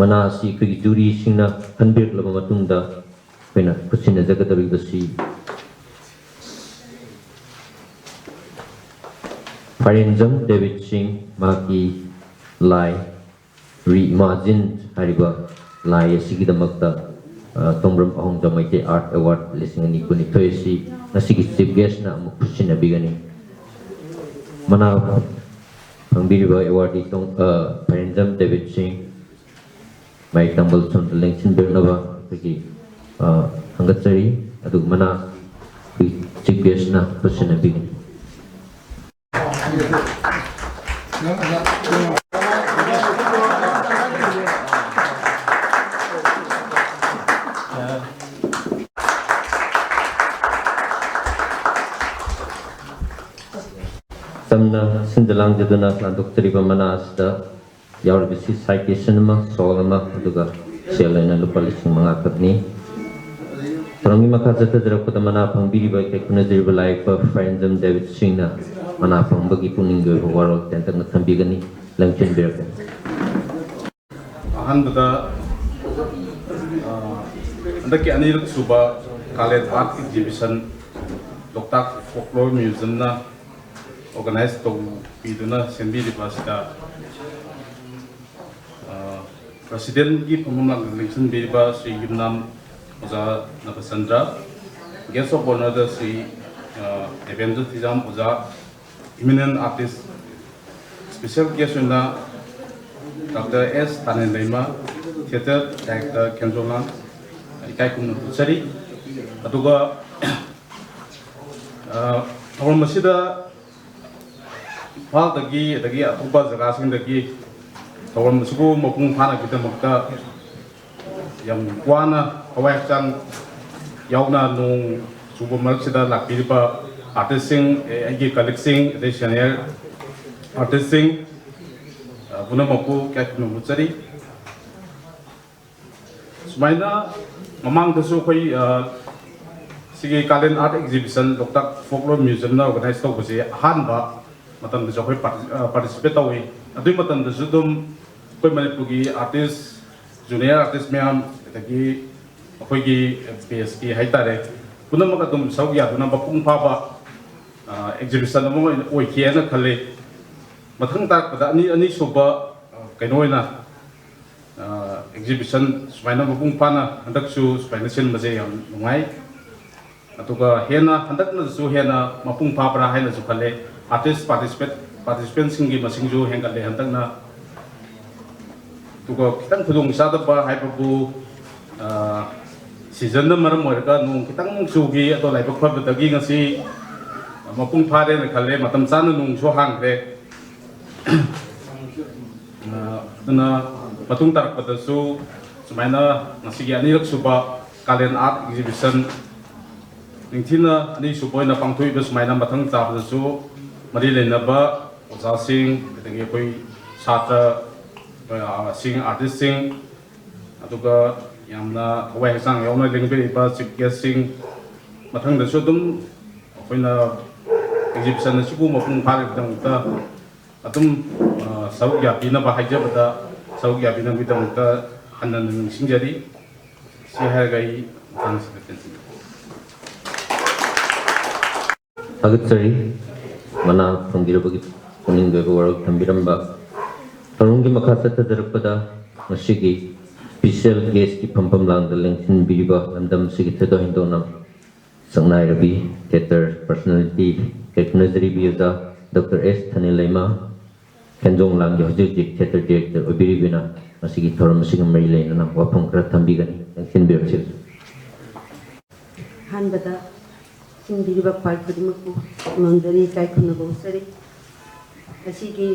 ꯃꯅꯥ ꯑꯁꯤ ꯑꯩꯈꯣꯏꯒꯤ ꯖꯨꯔꯤꯁꯤꯡꯅ ꯈꯟꯕꯤꯔꯛꯂꯕ ꯃꯇꯨꯡꯗ ꯑꯩꯈꯣꯏꯅ ꯈꯨꯠꯁꯤꯟꯅꯖꯒꯗꯧꯔꯤꯕꯁꯤ ꯐꯥꯏꯔꯦꯟꯖꯝ ꯗꯦꯕꯤꯠ ꯁꯤꯡ, ꯃꯍꯥꯛꯀꯤ ꯂꯥꯏ ꯔꯤ ꯏꯃꯥꯖꯤꯟ ꯍꯥꯏꯔꯤꯕ ꯂꯥꯏ ꯑꯁꯤꯒꯤꯗꯃꯛꯇ, ꯑ, ꯇꯣꯡꯕ꯭ꯔꯝ ꯑꯍꯣꯡꯖꯥꯎ ꯃꯩꯇꯩ Art Award ꯂꯤꯁꯤꯡ ꯑꯅꯤ ꯀꯨꯟꯅꯤꯊꯣꯏ ꯑꯁꯤ ꯉꯁꯤꯒꯤ chief guest ꯅ ꯑꯃꯨꯛ ꯈꯨꯠꯁꯤꯟꯅꯕꯤꯒꯅꯤ꯫ ꯃꯅꯥ ꯐꯪꯕꯤꯔꯤꯕ awardee ꯇꯣꯡ-, ꯑ, ꯐꯥꯏꯔꯦꯟꯖꯝ ꯗꯦꯕꯤꯠ ꯁꯤꯡ, ꯃꯍꯩ ꯇꯝꯕ ꯁꯣꯝꯗ ꯂꯦꯡꯁꯤꯟꯕꯤꯔꯛꯅꯕ ꯑꯩꯈꯣꯏꯒꯤ, ꯑ, ꯊꯥꯡꯒꯠꯆꯔꯤ꯫ ꯑꯗꯨꯒ ꯃꯅꯥ ꯑꯩꯈꯣꯏ chief guest ꯅ ꯈꯨꯠꯁꯤꯟꯅꯕꯤꯒꯅꯤ꯫ ꯆꯝꯅ ꯁꯤꯟꯗ ꯂꯥꯡꯖꯗꯨꯅ ꯂꯥꯟꯊꯣꯛꯆꯔꯤꯕ ꯃꯅꯥ ꯑꯁꯤꯗ ꯌꯥꯎꯔꯤꯕꯁꯤ citation ꯑꯃ, shawl ꯑꯃ, ꯑꯗꯨꯒ ꯁꯦꯜ ꯑꯣꯏꯅ ꯂꯨꯄꯥ ꯂꯤꯁꯤꯡ ꯃꯉꯥ ꯈꯛꯅꯤ꯫ ꯊꯧꯔꯝꯒꯤ ꯃꯈꯥ ꯆꯠꯊꯖꯔꯛꯄꯗ ꯃꯅꯥ ꯐꯪꯕꯤꯔꯤꯕ ꯑꯩꯈꯣꯏ ꯈꯨꯟꯅꯖꯔꯤꯕ ꯂꯥꯏ ꯌꯦꯛꯄ ꯐꯥꯏꯔꯦꯟꯖꯝ ꯗꯦꯕꯤꯠ ꯁꯤꯡꯅ ꯃꯅꯥ ꯐꯪꯕꯒꯤ ꯄꯨꯛꯅꯤꯡꯒꯤ ꯑꯣꯏꯕ ꯋꯥꯔꯣꯜ ꯇꯦꯟꯇꯛꯅ ꯊꯝꯕꯤꯒꯅꯤ꯫ ꯂꯦꯡꯁꯤꯟꯕꯤꯔꯛꯀꯅꯤ꯫ ꯑꯍꯥꯟꯕꯗ, ꯑ, ꯍꯟꯗꯛꯀꯤ ꯑꯅꯤꯔꯛ ꯁꯨꯕ ꯀꯥꯂꯦꯟ Art Exhibition ꯂꯣꯛꯇꯥꯛ Folklore Museum ꯅ organize ꯇꯧꯕꯤꯗꯨꯅ ꯁꯦꯝꯕꯤꯔꯤꯕ ꯑꯁꯤꯗ, ꯑ, president ꯀꯤ ꯐꯝꯐꯝ ꯂꯥꯡꯗ ꯂꯦꯡꯁꯤꯟꯕꯤꯔꯤꯕ ꯁ꯭ꯔꯤ ꯌꯨꯝꯅꯥꯝ ꯑꯣꯖꯥ ꯅꯕꯆꯟꯗ꯭ꯔ, guest of honour ꯗ ꯁ꯭ꯔꯤ, ꯑ, ꯗꯦꯕꯦꯟꯗ꯭ꯔ ꯊꯤꯖꯥꯝ ꯑꯣꯖꯥ, eminent artist, special guest ꯑꯣꯏꯅ Doctor S ꯇꯥꯅꯦꯟ ꯂꯩꯃ, theatre director ꯈꯦꯝꯖꯣꯡꯉꯥꯝ, ꯏꯀꯥꯏ ꯈꯨꯝꯅꯕ ꯎꯠꯆꯔꯤ꯫ ꯑꯗꯨꯒ, ꯑ, ꯊꯧꯔꯝ ꯑꯁꯤꯗ ꯏꯝꯐꯥꯜꯗꯒꯤ ꯑꯗꯒꯤ ꯑꯇꯣꯞꯄ ꯖꯒꯥꯁꯤꯡꯗꯒꯤ ꯊꯧꯔꯝ ꯑꯁꯤꯕꯨ ꯃꯄꯨꯡ ꯐꯥꯅꯕꯒꯤꯗꯃꯛꯇ ꯌꯥꯝ ꯋꯥꯅ ꯊꯋꯥꯏ ꯍꯛꯆꯥꯡ ꯌꯥꯎꯅ ꯅꯣꯡ ꯆꯨꯕ ꯃꯔꯛꯁꯤꯗ ꯂꯥꯛꯄꯤꯔꯤꯕ artist ꯁꯤꯡ, ꯑꯦ, ꯑꯩꯒꯤ colleague ꯁꯤꯡ, ꯑꯗꯩ senior artist ꯁꯤꯡ, ꯑ, ꯄꯨꯝꯅꯃꯛꯄꯨ ꯏꯀꯥꯏ ꯈꯨꯝꯅꯕ ꯎꯠꯆꯔꯤ꯫ ꯁꯨꯃꯥꯏꯅ ꯃꯃꯥꯡꯗꯁꯨ ꯑꯩꯈꯣꯏ, ꯑ, ꯁꯤꯒꯤ ꯀꯥꯂꯦꯟ Art Exhibition ꯂꯣꯛꯇꯥꯛ Folklore Museumꯅ organize ꯇꯧꯕꯁꯦ ꯑꯍꯥꯟꯕ ꯃꯇꯝꯗꯁꯨ ꯑꯩꯈꯣꯏ parti-, ꯑ, participate ꯇꯧꯏ꯫ ꯑꯗꯨꯒꯤ ꯃꯇꯝꯗꯁꯨ ꯑꯗꯨꯝ ꯑꯩꯈꯣꯏ ꯃꯅꯤꯄꯨꯔꯒꯤ artist, junior artist ꯃꯌꯥꯝ, ꯑꯗꯒꯤ ꯑꯩꯈꯣꯏꯒꯤ batchꯀꯤ ꯍꯥꯏꯇꯥꯔꯦ, ꯄꯨꯝꯅꯃꯛ ꯑꯗꯨꯝ ꯁꯔꯨꯛ ꯌꯥꯗꯨꯅ ꯃꯄꯨꯡ ꯐꯥꯕ, ꯑ, exhibition ꯑꯃ ꯑꯣꯏꯅ ꯑꯣꯏꯈꯤ ꯍꯥꯏꯅ ꯈꯜꯂꯤ꯫ ꯃꯊꯪ ꯇꯥꯔꯛꯄꯗ ꯑꯅꯤ-, ꯑꯅꯤꯁꯨꯕ, ꯑ, ꯀꯩꯅꯣ ꯑꯣꯏꯅ, ꯑ, exhibition ꯁꯨꯃꯥꯏꯅ ꯃꯄꯨꯡ ꯐꯥꯅ ꯍꯟꯗꯛꯁꯨ ꯁꯨꯃꯥꯏꯅ ꯁꯤꯟꯕꯁꯦ ꯌꯥꯝ ꯅꯨꯡꯉꯥꯏ꯫ ꯑꯗꯨꯒ ꯍꯦꯟꯅ ꯍꯟꯗꯛꯅꯁꯨ ꯍꯦꯟꯅ ꯃꯄꯨꯡ ꯐꯥꯕ꯭ꯔꯥ ꯍꯥꯏꯅꯁꯨ ꯈꯜꯂꯦ꯫ Artist participate, participantꯁꯤꯡꯒꯤ ꯃꯁꯤꯡꯁꯨ ꯍꯦꯟꯒꯠꯂꯦ ꯍꯟꯗꯛꯅ꯫ ꯑꯗꯨꯒ ꯈꯤꯇꯪ ꯈꯨꯗꯣꯡ ꯆꯥꯗꯕ ꯍꯥꯏꯕꯕꯨ, ꯑ, seasonꯅ ꯃꯔꯝ ꯑꯣꯏꯔꯒ ꯅꯣꯡ ꯈꯤꯇꯪ ꯆꯨꯈꯤ, ꯑꯗꯣ ꯂꯥꯏꯕꯛ ꯐꯕꯗꯒꯤ ꯉꯁꯤ ꯃꯄꯨꯡ ꯐꯥꯔꯦꯅ ꯈꯜꯂꯦ, ꯃꯇꯝ ꯆꯥꯅ ꯅꯣꯡꯁꯨ ꯍꯥꯡꯈ꯭ꯔꯦ꯫ ꯑ, ꯑꯗꯨꯅ ꯃꯇꯨꯡ ꯇꯥꯔꯛꯄꯗꯁꯨ ꯁꯨꯃꯥꯏꯅ ꯉꯁꯤꯒꯤ ꯑꯅꯤꯔꯛ ꯁꯨꯕ ꯀꯥꯂꯦꯟ Art Exhibition ꯅꯤꯡꯊꯤꯅ ꯑꯅꯤꯁꯨꯕ ꯑꯣꯏꯅ ꯄꯥꯡꯊꯣꯛꯏꯕ ꯁꯨꯃꯥꯏꯅ ꯃꯊꯪ ꯆꯥꯕꯗꯁꯨ ꯃꯔꯤ ꯂꯩꯅꯕ ꯑꯣꯖꯥꯁꯤꯡ, ꯑꯗꯒꯤ ꯑꯩꯈꯣꯏ ꯁꯥꯇ꯭ꯔ, ꯑ, ꯁꯤꯡ, artistꯁꯤꯡ, ꯑꯗꯨꯒ ꯌꯥꯝꯅ ꯊꯋꯥꯏ ꯍꯛꯆꯥꯡ ꯌꯥꯎꯅ ꯂꯦꯡꯕꯤꯔꯛꯏꯕ chief guestꯁꯤꯡ, ꯃꯊꯪꯗꯁꯨ ꯑꯗꯨꯝ ꯑꯩꯈꯣꯏꯅ exhibition ꯑꯁꯤꯕꯨ ꯃꯄꯨꯡ ꯐꯥꯔꯤꯕꯒꯤꯗꯃꯛꯇ ꯑꯗꯨꯝ, ꯑ, ꯁꯔꯨꯛ ꯌꯥꯕꯤꯅꯕ ꯍꯥꯏꯖꯕꯗ, ꯁꯔꯨꯛ ꯌꯥꯕꯤꯅꯕꯒꯤꯗꯃꯛꯇ ꯍꯟꯅ ꯍꯟꯅ ꯅꯤꯡꯁꯤꯡꯖꯔꯤ꯫ ꯁꯤ ꯍꯥꯏꯔꯒ ꯑꯩ ꯃꯇꯥꯡꯁꯤꯗ ꯇꯦꯟꯁꯤꯟꯖꯔꯦ꯫ ꯊꯥꯒꯠꯆꯔꯤ꯫ ꯃꯅꯥ ꯐꯪꯕꯤꯔꯕꯒꯤ ꯄꯨꯛꯅꯤꯡꯒꯤ ꯑꯣꯏꯕ ꯋꯥꯔꯣꯜ ꯊꯝꯕꯤꯔꯝꯕ꯫ ꯊꯧꯔꯝꯒꯤ ꯃꯈꯥ ꯆꯠꯊꯖꯔꯛꯄꯗ ꯉꯁꯤꯒꯤ special guestꯀꯤ ꯐꯝꯐꯝ ꯂꯥꯡꯗ ꯂꯦꯡꯁꯤꯟꯕꯤꯔꯤꯕ ꯂꯝꯗꯝ ꯑꯁꯤꯒꯤ ꯊꯣꯏꯗꯣꯛ ꯍꯦꯟꯗꯣꯛꯅ ꯁꯛꯅꯥꯏꯔꯕꯤ theatre personality ꯈꯦꯠꯅꯖꯔꯤꯕꯤ ꯑꯣꯖꯥ ꯗꯣꯛꯇꯔ ꯑꯦꯁ ꯊꯥꯅꯤꯜꯂꯩꯃ, ꯈꯦꯟꯖꯣꯡ ꯂꯥꯡꯒꯤ ꯍꯧꯖꯤꯛ ꯍꯧꯖꯤꯛ theatre director ꯑꯣꯏꯕꯤꯔꯤꯕꯅ ꯉꯁꯤꯒꯤ ꯊꯧꯔꯝ ꯑꯁꯤꯒ ꯃꯔꯤ ꯂꯩꯅꯅ ꯋꯥꯐꯝ ꯈꯔ ꯊꯝꯕꯤꯒꯅꯤ, ꯂꯦꯡꯁꯤꯟꯕꯤꯔꯛꯁꯤ꯫ ꯑꯍꯥꯟꯕꯗ ꯁꯤꯟꯕꯤꯔꯤꯕ ꯈ꯭ꯋꯥꯏ ꯈꯨꯗꯤꯡꯃꯛꯄꯨ ꯅꯣꯟꯖꯔꯤ, ꯏꯀꯥꯏ ꯈꯨꯝꯅꯕ ꯎꯠꯆꯔꯤ꯫ ꯉꯁꯤꯒꯤ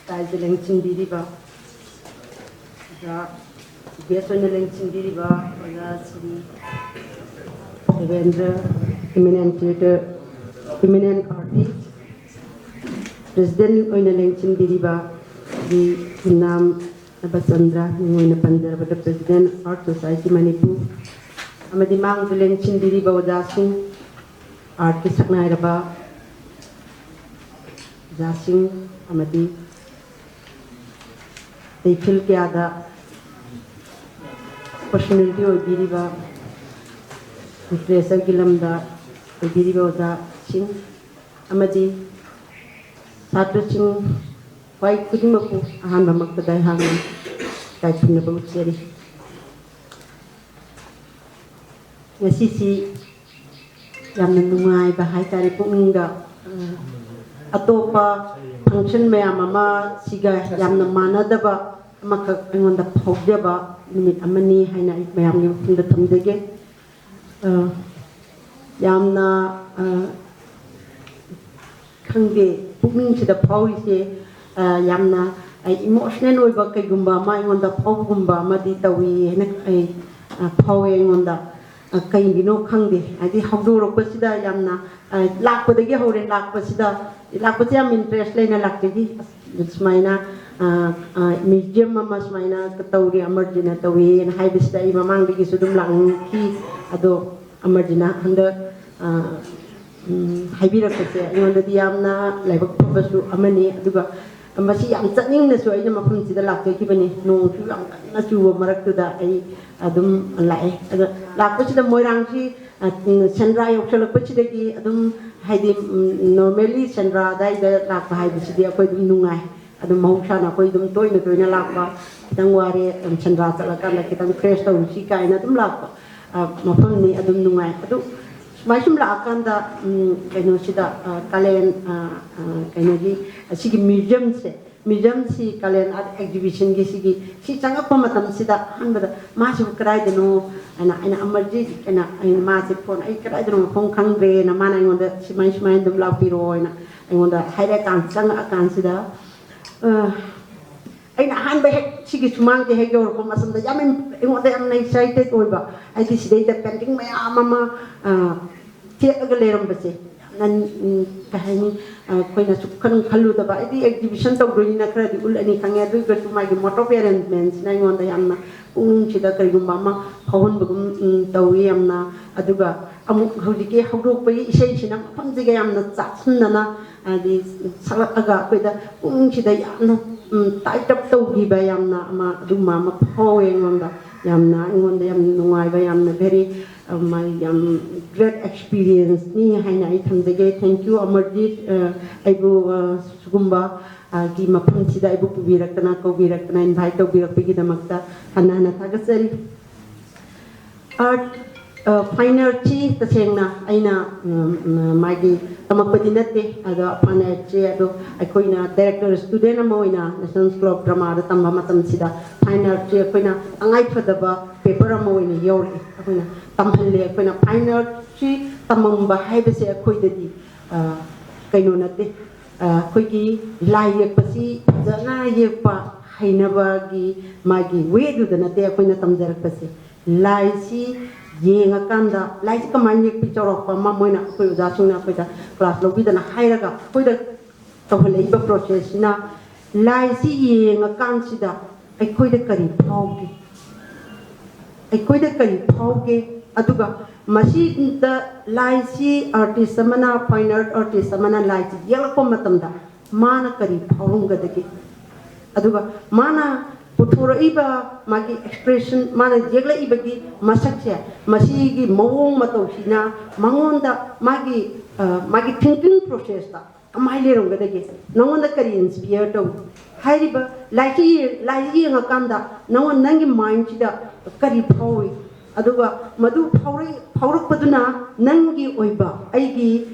ꯇꯥꯏꯗ ꯂꯦꯡꯁꯤꯟꯕꯤꯔꯤꯕ ꯑꯣꯖꯥ, guest ꯑꯣꯏꯅ ꯂꯦꯡꯁꯤꯟꯕꯤꯔꯤꯕ ꯑꯣꯖꯥ Shri Devendra, eminent theatre, eminent artist, president ꯑꯣꯏꯅ ꯂꯦꯡꯁꯤꯟꯕꯤꯔꯤꯕ ꯁ꯭ꯔꯤ ꯌꯨꯝꯅꯥꯝ ꯅꯕꯆꯟꯗ꯭ꯔ, ꯃꯤꯡ ꯑꯣꯏꯅ ꯄꯟꯖꯔꯕꯗ ꯄ꯭ꯔꯦꯁꯤꯗꯦꯟ ꯑꯥꯔꯠ ꯁꯣꯁꯥꯏꯇꯤ ꯃꯅꯤꯄꯨꯔ, ꯑꯃꯗꯤ ꯃꯥꯡꯗ ꯂꯦꯡꯁꯤꯟꯕꯤꯔꯤꯕ ꯑꯣꯖꯥꯁꯤꯡ, ꯑꯥꯔꯠꯀꯤ ꯁꯛꯅꯥꯏꯔꯕ ꯑꯣꯖꯥꯁꯤꯡ, ꯑꯃꯗꯤ ꯂꯩꯐꯤꯜ ꯀꯌꯥꯗ ꯄꯔꯁꯣꯅꯦꯂꯤꯇꯤ ꯑꯣꯏꯕꯤꯔꯤꯕ, ꯂꯤꯇꯔꯦꯆꯔꯒꯤ ꯂꯝꯗ ꯑꯣꯏꯕꯤꯔꯤꯕ ꯑꯣꯖꯥꯁꯤꯡ, ꯑꯃꯗꯤ ꯁꯥꯇ꯭ꯔꯁꯤꯡ, ꯈ꯭ꯋꯥꯏ ꯈꯨꯗꯤꯡꯃꯛꯄꯨ ꯑꯍꯥꯟꯕꯃꯛꯇꯗ ꯑꯩꯍꯥꯛꯅ ꯏꯀꯥꯏ ꯈꯨꯝꯅꯕ ꯎꯠꯆꯔꯤ꯫ ꯉꯁꯤꯁꯤ ꯌꯥꯝꯅ ꯅꯨꯡꯉꯥꯏꯕ ꯍꯥꯏꯇꯥꯔꯦ, ꯄꯨꯛꯅꯤꯡꯗ, ꯑ, ꯑꯇꯣꯞꯄ ꯐꯪꯁꯟ ꯃꯌꯥꯝ ꯑꯃ ꯁꯤꯒ ꯌꯥꯝꯅ ꯃꯥꯟꯅꯗꯕ ꯑꯃꯈꯛ ꯑꯩꯉꯣꯟꯗ ꯐꯥꯎꯖꯕ ꯅꯨꯃꯤꯠ ꯑꯃꯅꯤ ꯍꯥꯏꯅ ꯑꯩ ꯃꯌꯥꯝꯒꯤ ꯃꯐꯝꯗ ꯊꯝꯖꯒꯦ꯫ ꯑ, ꯌꯥꯝꯅ, ꯑ, ꯈꯪꯗꯦ, ꯄꯨꯛꯅꯤꯡꯁꯤꯗ ꯐꯥꯎꯔꯤꯁꯦ, ꯑ, ꯌꯥꯝꯅ, ꯑ, ꯏꯃꯣꯁꯅꯦꯜ ꯑꯣꯏꯕ ꯀꯩꯒꯨꯝꯕ ꯑꯃ ꯑꯩꯉꯣꯟꯗ ꯐꯥꯎꯕꯒꯨꯝꯕ ꯑꯃꯗꯤ ꯇꯧꯏ ꯍꯥꯏꯅ ꯑꯩ, ꯑ, ꯐꯥꯎꯋꯦ ꯑꯩꯉꯣꯟꯗ꯫ ꯑ, ꯀꯩꯒꯤꯅꯣ ꯈꯪꯗꯦ, ꯍꯥꯏꯗꯤ ꯍꯧꯗꯣꯔꯛꯄꯁꯤꯗ ꯌꯥꯝꯅ, ꯑ, ꯂꯥꯛꯄꯗꯒꯤ ꯍꯧꯔꯦ, ꯂꯥꯛꯄꯁꯤꯗ, ꯂꯥꯛꯄꯁꯦ ꯌꯥꯝ ꯏꯟꯇꯔꯦꯁ ꯂꯩꯅ ꯂꯥꯛꯆꯈꯤ꯫ ꯑꯁ, ꯁꯨꯃꯥꯏꯅ, ꯑ, ꯑ, ꯃ꯭ꯌꯨꯖꯤꯌꯝ ꯑꯃ ꯁꯨꯃꯥꯏꯅ ꯇꯧꯔꯤ, ꯑꯃꯔꯖꯤꯠꯅ ꯇꯧꯏꯅ ꯍꯥꯏꯕꯁꯤꯗ ꯑꯩ ꯃꯃꯥꯡꯗꯒꯤꯁꯨ ꯑꯗꯨꯝ ꯂꯥꯛꯅꯤꯡꯈꯤ꯫ ꯑꯗꯣ ꯑꯃꯔꯖꯤꯠꯅ ꯍꯟꯗꯛ, ꯑ, ꯎꯝ, ꯍꯥꯏꯕꯤꯔꯛꯄꯁꯦ ꯑꯩꯉꯣꯟꯗꯗꯤ ꯌꯥꯝꯅ ꯂꯥꯏꯕꯛ ꯐꯕꯁꯨ ꯑꯃꯅꯤ꯫ ꯑꯗꯨꯒ ꯃꯁꯤ ꯌꯥꯝ ꯆꯠꯅꯤꯡꯅꯁꯨ ꯑꯩꯅ ꯃꯐꯝꯁꯤꯗ ꯂꯥꯛꯆꯈꯤꯕꯅꯤ꯫ ꯅꯣꯡꯁꯨ ꯌꯥꯝ ꯀꯟꯅ ꯆꯨꯕ ꯃꯔꯛꯇꯨꯗ ꯑꯩ ꯑꯗꯨꯝ ꯂꯥꯛꯑꯦ꯫ ꯑꯗꯣ ꯂꯥꯛꯄꯁꯤꯗ ꯃꯣꯏꯔꯥꯡꯁꯤ, ꯑ, ꯁꯦꯟꯗ꯭ꯔꯥ ꯌꯧꯁꯜꯂꯛꯄꯁꯤꯗꯒꯤ ꯑꯗꯨꯝ, ꯍꯥꯏꯗꯤ, ꯎꯝ, ꯅꯣꯔꯃꯦꯜꯂꯤ ꯁꯦꯟꯗ꯭ꯔꯥ ꯑꯗꯥꯏꯗ ꯂꯥꯛꯄ ꯍꯥꯏꯕꯁꯤꯗꯤ ꯑꯩꯈꯣꯏ ꯑꯗꯨꯝ ꯅꯨꯡꯉꯥꯏ꯫ ꯑꯗꯨꯝ ꯃꯍꯧꯁꯥꯅ ꯑꯩꯈꯣꯏ ꯑꯗꯨꯝ ꯇꯣꯏꯅ ꯇꯣꯏꯅ ꯂꯥꯛꯄ, ꯈꯤꯇꯪ ꯋꯥꯔꯦ, ꯑꯗꯨꯝ ꯁꯦꯟꯗ꯭ꯔꯥ ꯆꯠꯂꯀꯥꯟꯗ ꯈꯤꯇꯪ ꯐ꯭ꯔꯦꯁ ꯇꯧꯔꯨꯁꯤ ꯀꯥꯏꯅ ꯑꯗꯨꯝ ꯂꯥꯛꯄ, ꯑ, ꯃꯐꯝꯅꯤ꯫ ꯑꯗꯨꯝ ꯅꯨꯡꯉꯥꯏ꯫ ꯑꯗꯨ ꯁꯨꯃꯥꯏ ꯁꯨꯝ ꯂꯥꯛꯑꯀꯥꯟꯗ, ꯎꯝ, ꯀꯩꯅꯣꯁꯤꯗ, ꯑ, ꯀꯥꯂꯦꯟ, ꯑ, ꯑ, ꯀꯩꯅꯣꯒꯤ, ꯑꯁꯤꯒꯤ ꯃ꯭ꯌꯨꯖꯤꯌꯝꯁꯦ, ꯃ꯭ꯌꯨꯖꯤꯌꯝꯁꯤ ꯀꯥꯂꯦꯟ ꯑꯥꯔꯠ ꯑꯦꯛꯖꯤꯕꯤꯁꯟꯒꯤ ꯁꯤꯒꯤ, ꯁꯤ ꯆꯪꯉꯛꯄ ꯃꯇꯝꯁꯤꯗ ꯑꯍꯥꯟꯕꯗ ꯃꯥꯁꯤꯕꯨ ꯀꯗꯥꯏꯗꯅꯣ ꯍꯥꯏꯅ ꯑꯩꯅ ꯑꯃꯔꯖꯤꯠ ꯍꯥꯏꯅ ꯑꯩꯅ ꯃꯥꯁꯦ ꯐꯣꯟ, "ꯑꯩ ꯀꯗꯥꯏꯗꯅꯣ ꯃꯐꯝ ꯈꯪꯗ꯭ꯔꯦꯅ" ꯃꯥꯅ ꯑꯩꯉꯣꯟꯗ ꯁꯨꯃꯥꯏ ꯁꯨꯃꯥꯏꯅ ꯑꯗꯨꯝ ꯂꯥꯛꯄꯤꯔꯣ ꯍꯥꯏꯅ ꯑꯩꯉꯣꯟꯗ ꯍꯥꯏꯔꯛꯑꯀꯥꯟ, ꯆꯪꯉꯛꯑꯀꯥꯟꯁꯤꯗ, ꯑ, ꯑꯩꯅ ꯑꯍꯥꯟꯕ ꯍꯦꯛ ꯁꯤꯒꯤ ꯁꯨꯃꯥꯡꯁꯦ ꯍꯦꯛ ꯌꯧꯔꯛꯄ ꯃꯇꯝꯗ ꯌꯥꯝ ꯏꯝ-, ꯑꯩꯉꯣꯟꯗ ꯌꯥꯝꯅ ꯑꯦꯛꯁꯥꯏꯇꯦꯠ ꯑꯣꯏꯕ, ꯍꯥꯏꯗꯤ ꯁꯤꯗꯩꯗ ꯄꯦꯟꯇꯤꯡ ꯃꯌꯥꯝ ꯑꯃ, ꯑ, ꯊꯦꯠꯂꯒ ꯂꯩꯔꯝꯕꯁꯦ ꯌꯥꯝ ꯅꯟ ꯎꯝ, ꯀꯩ ꯍꯥꯏꯅꯤ, ꯑꯩꯈꯣꯏꯅ ꯁꯨꯛꯈꯟ ꯈꯜꯂꯨꯗꯕ, ꯑꯩꯗꯤ ꯑꯦꯛꯖꯤꯕꯤꯁꯟ ꯇꯧꯗꯣꯏꯅꯤꯅ ꯈꯔꯗꯤ ꯎꯠꯂꯅꯤ ꯈꯪꯉꯦ, ꯑꯗꯨ ꯑꯣꯏꯔꯒꯁꯨ ꯃꯥꯒꯤ ꯃꯣꯠ ꯑꯣꯐ ꯑꯦꯔꯦꯟꯖꯃꯦꯟꯁꯤꯅ ꯑꯩꯉꯣꯟꯗ ꯌꯥꯝꯅ ꯄꯨꯛꯅꯤꯡꯁꯤꯗ ꯀꯔꯤꯒꯨꯝꯕ ꯑꯃ ꯐꯥꯎꯍꯟꯕꯒꯨꯝ ꯎꯝ, ꯇꯧꯏ ꯌꯥꯝꯅ꯫ ꯑꯗꯨꯒ ꯑꯃꯨꯛ ꯍꯧꯖꯤꯛꯀꯤ ꯍꯧꯗꯣꯛꯄꯒꯤ ꯏꯁꯩꯁꯤꯅ ꯃꯐꯝꯁꯤꯒ ꯌꯥꯝꯅ ꯆꯥꯁꯤꯟꯅꯅ ꯍꯥꯏꯗꯤ ꯁꯛꯂꯛꯑꯒ ꯑꯩꯈꯣꯏꯗ ꯄꯨꯛꯅꯤꯡꯁꯤꯗ ꯌꯥꯝꯅ ꯎꯝ, ꯇꯥꯏꯠ ꯑꯞ ꯇꯧꯈꯤꯕ ꯌꯥꯝꯅ ꯑꯃ ꯑꯗꯨꯒꯨꯝꯕ ꯑꯃ ꯐꯥꯎꯋꯦ ꯑꯩꯉꯣꯟꯗ꯫ ꯌꯥꯝꯅ ꯑꯩꯉꯣꯟꯗ ꯌꯥꯝ ꯅꯨꯡꯉꯥꯏꯕ, ꯌꯥꯝꯅ ꯚꯦꯔꯤ ꯌꯥꯝ ꯒ꯭ꯔꯦꯠ ꯑꯦꯛꯁꯄꯤꯔꯤꯌꯦꯟꯁꯅꯤ ꯍꯥꯏꯅ ꯑꯩ ꯊꯝꯖꯒꯦ꯫ Thank you ꯑꯃꯔꯖꯤꯠ, ꯑ, ꯑꯩꯕꯨ ꯑ, ꯁꯤꯒꯨꯝꯕ ꯑ, ꯒꯤ ꯃꯐꯝꯁꯤꯗ ꯑꯩꯕꯨ ꯄꯨꯕꯤꯔꯛꯇꯅ, ꯀꯧꯕꯤꯔꯛꯇꯅ, ꯏꯟꯚꯥꯏꯠ ꯇꯧꯕꯤꯔꯛꯄꯒꯤꯗꯃꯛꯇ ꯍꯟꯅ ꯍꯟꯅ ꯊꯥꯒꯠꯆꯔꯤ꯫ ꯑꯥꯔꯠ, ꯐꯥꯏꯟ ꯑꯥꯔꯠꯁꯤ ꯇꯁꯦꯡꯅ ꯑꯩꯅ ꯎꯝ, ꯎꯝ, ꯃꯥꯒꯤ ꯇꯝꯃꯛꯄꯗꯤ ꯅꯠꯇꯦ, ꯑꯗꯣ ꯐꯥꯏꯟ ꯑꯥꯔꯠꯁꯦ ꯑꯗꯣ ꯑꯩꯈꯣꯏꯅ ꯗꯥꯏꯔꯦꯛꯇꯔ ꯁ꯭ꯇꯨꯗꯦꯟ ꯑꯃ ꯑꯣꯏꯅ ꯅꯦꯁꯅꯦꯜ ꯁ꯭ꯀꯨꯜ ꯑꯣꯐ ꯗ꯭ꯔꯃꯥꯗ ꯇꯝꯕ ꯃꯇꯝꯁꯤꯗ ꯐꯥꯏꯟ ꯑꯥꯔꯠꯁꯦ ꯑꯩꯈꯣꯏꯅ ꯇꯉꯥꯏꯐꯗꯕ ꯄꯦꯄꯔ ꯑꯃ ꯑꯣꯏꯅ ꯌꯥꯎꯔꯛꯑꯦ꯫ ꯑꯩꯈꯣꯏꯅ ꯇꯝꯍꯜꯂꯦ꯫ ꯑꯩꯈꯣꯏꯅ ꯐꯥꯏꯟ ꯑꯥꯔꯠꯁꯤ ꯇꯝꯃꯝꯕ ꯍꯥꯏꯕꯁꯦ ꯑꯩꯈꯣꯏꯗꯗꯤ ꯑ, ꯀꯩꯅꯣ ꯅꯠꯇꯦ꯫ ꯑ, ꯑꯩꯈꯣꯏꯒꯤ ꯂꯥꯏ ꯌꯦꯛꯄꯁꯤ ꯐꯖꯅ ꯌꯦꯛꯄ ꯍꯩꯅꯕꯒꯤ ꯃꯥꯒꯤ ꯋꯦꯗꯨꯗ ꯅꯠꯇꯦ ꯑꯩꯈꯣꯏꯅ ꯇꯝꯖꯔꯛꯄꯁꯦ꯫ ꯂꯥꯏꯁꯤ ꯌꯦꯡꯉꯀꯥꯟꯗ, ꯂꯥꯏꯁꯤ ꯀꯃꯥꯏꯅ ꯌꯦꯛꯄꯤ ꯆꯥꯎꯔꯥꯛꯄ ꯑꯃ ꯃꯣꯏꯅ ꯑꯩꯈꯣꯏ ꯑꯣꯖꯥꯁꯤꯡꯅ ꯑꯩꯈꯣꯏꯗ ꯀ꯭ꯂꯥꯁ ꯂꯧꯕꯤꯗꯅ ꯍꯥꯏꯔꯒ ꯑꯩꯈꯣꯏꯗ ꯇꯧꯍꯜꯂꯛꯏꯕ ꯄ꯭ꯔꯣꯁꯦꯁꯁꯤꯅ, ꯂꯥꯏꯁꯤ ꯌꯦꯡꯉꯀꯥꯟꯁꯤꯗ ꯑꯩꯈꯣꯏꯗ ꯀꯔꯤ ꯐꯥꯎꯒꯦ? ꯑꯩꯈꯣꯏꯗ ꯀꯔꯤ ꯐꯥꯎꯒꯦ? ꯑꯗꯨꯒ ꯃꯁꯤꯗ ꯂꯥꯏꯁꯤ ꯑꯥꯔꯇꯤꯁ ꯑꯃꯅ, ꯐꯥꯏꯟ ꯑꯥꯔꯠ ꯑꯥꯔꯇꯤꯁ ꯑꯃꯅ ꯂꯥꯏꯁꯤ ꯌꯦꯛꯂꯛꯄ ꯃꯇꯝꯗ ꯃꯥꯅ ꯀꯔꯤ ꯐꯥꯎꯔꯝꯒꯗꯒꯦ? ꯑꯗꯨꯒ ꯃꯥꯅ ꯄꯨꯊꯣꯔꯛꯏꯕ ꯃꯥꯒꯤ ꯑꯦꯛꯁꯄ꯭ꯔꯦꯁꯟ, ꯃꯥꯅ ꯌꯦꯛꯂꯛꯏꯕꯒꯤ ꯃꯁꯛꯁꯦ, ꯃꯁꯤꯒꯤ ꯃꯑꯣꯡ ꯃꯇꯧꯁꯤꯅ ꯃꯉꯣꯟꯗ ꯃꯥꯒꯤ, ꯑ, ꯃꯥꯒꯤ ꯊꯤꯡꯀꯤꯡ ꯄ꯭ꯔꯣꯁꯦꯁꯇ ꯀꯃꯥꯏꯅ ꯂꯩꯔꯝꯒꯗꯒꯦ? ꯅꯉꯣꯟꯗ ꯀꯔꯤ ꯏꯟꯁꯄꯤꯌꯔ ꯇꯧꯏ? ꯍꯥꯏꯔꯤꯕ ꯂꯥꯏꯔꯤꯛꯁꯤ ꯌꯦꯡ-, ꯂꯥꯏꯔꯤꯛ ꯌꯦꯡꯉꯀꯥꯟꯗ ꯅꯉꯣꯟ-, ꯅꯪꯒꯤ ꯃꯥꯏꯟꯁꯤꯗ ꯀꯔꯤ ꯐꯥꯎꯏ? ꯑꯗꯨꯒ ꯃꯗꯨ ꯐꯥꯎꯔꯛ-, ꯐꯥꯎꯔꯛꯄꯗꯨꯅ ꯅꯪꯒꯤ ꯑꯣꯏꯕ, ꯑꯩꯒꯤ,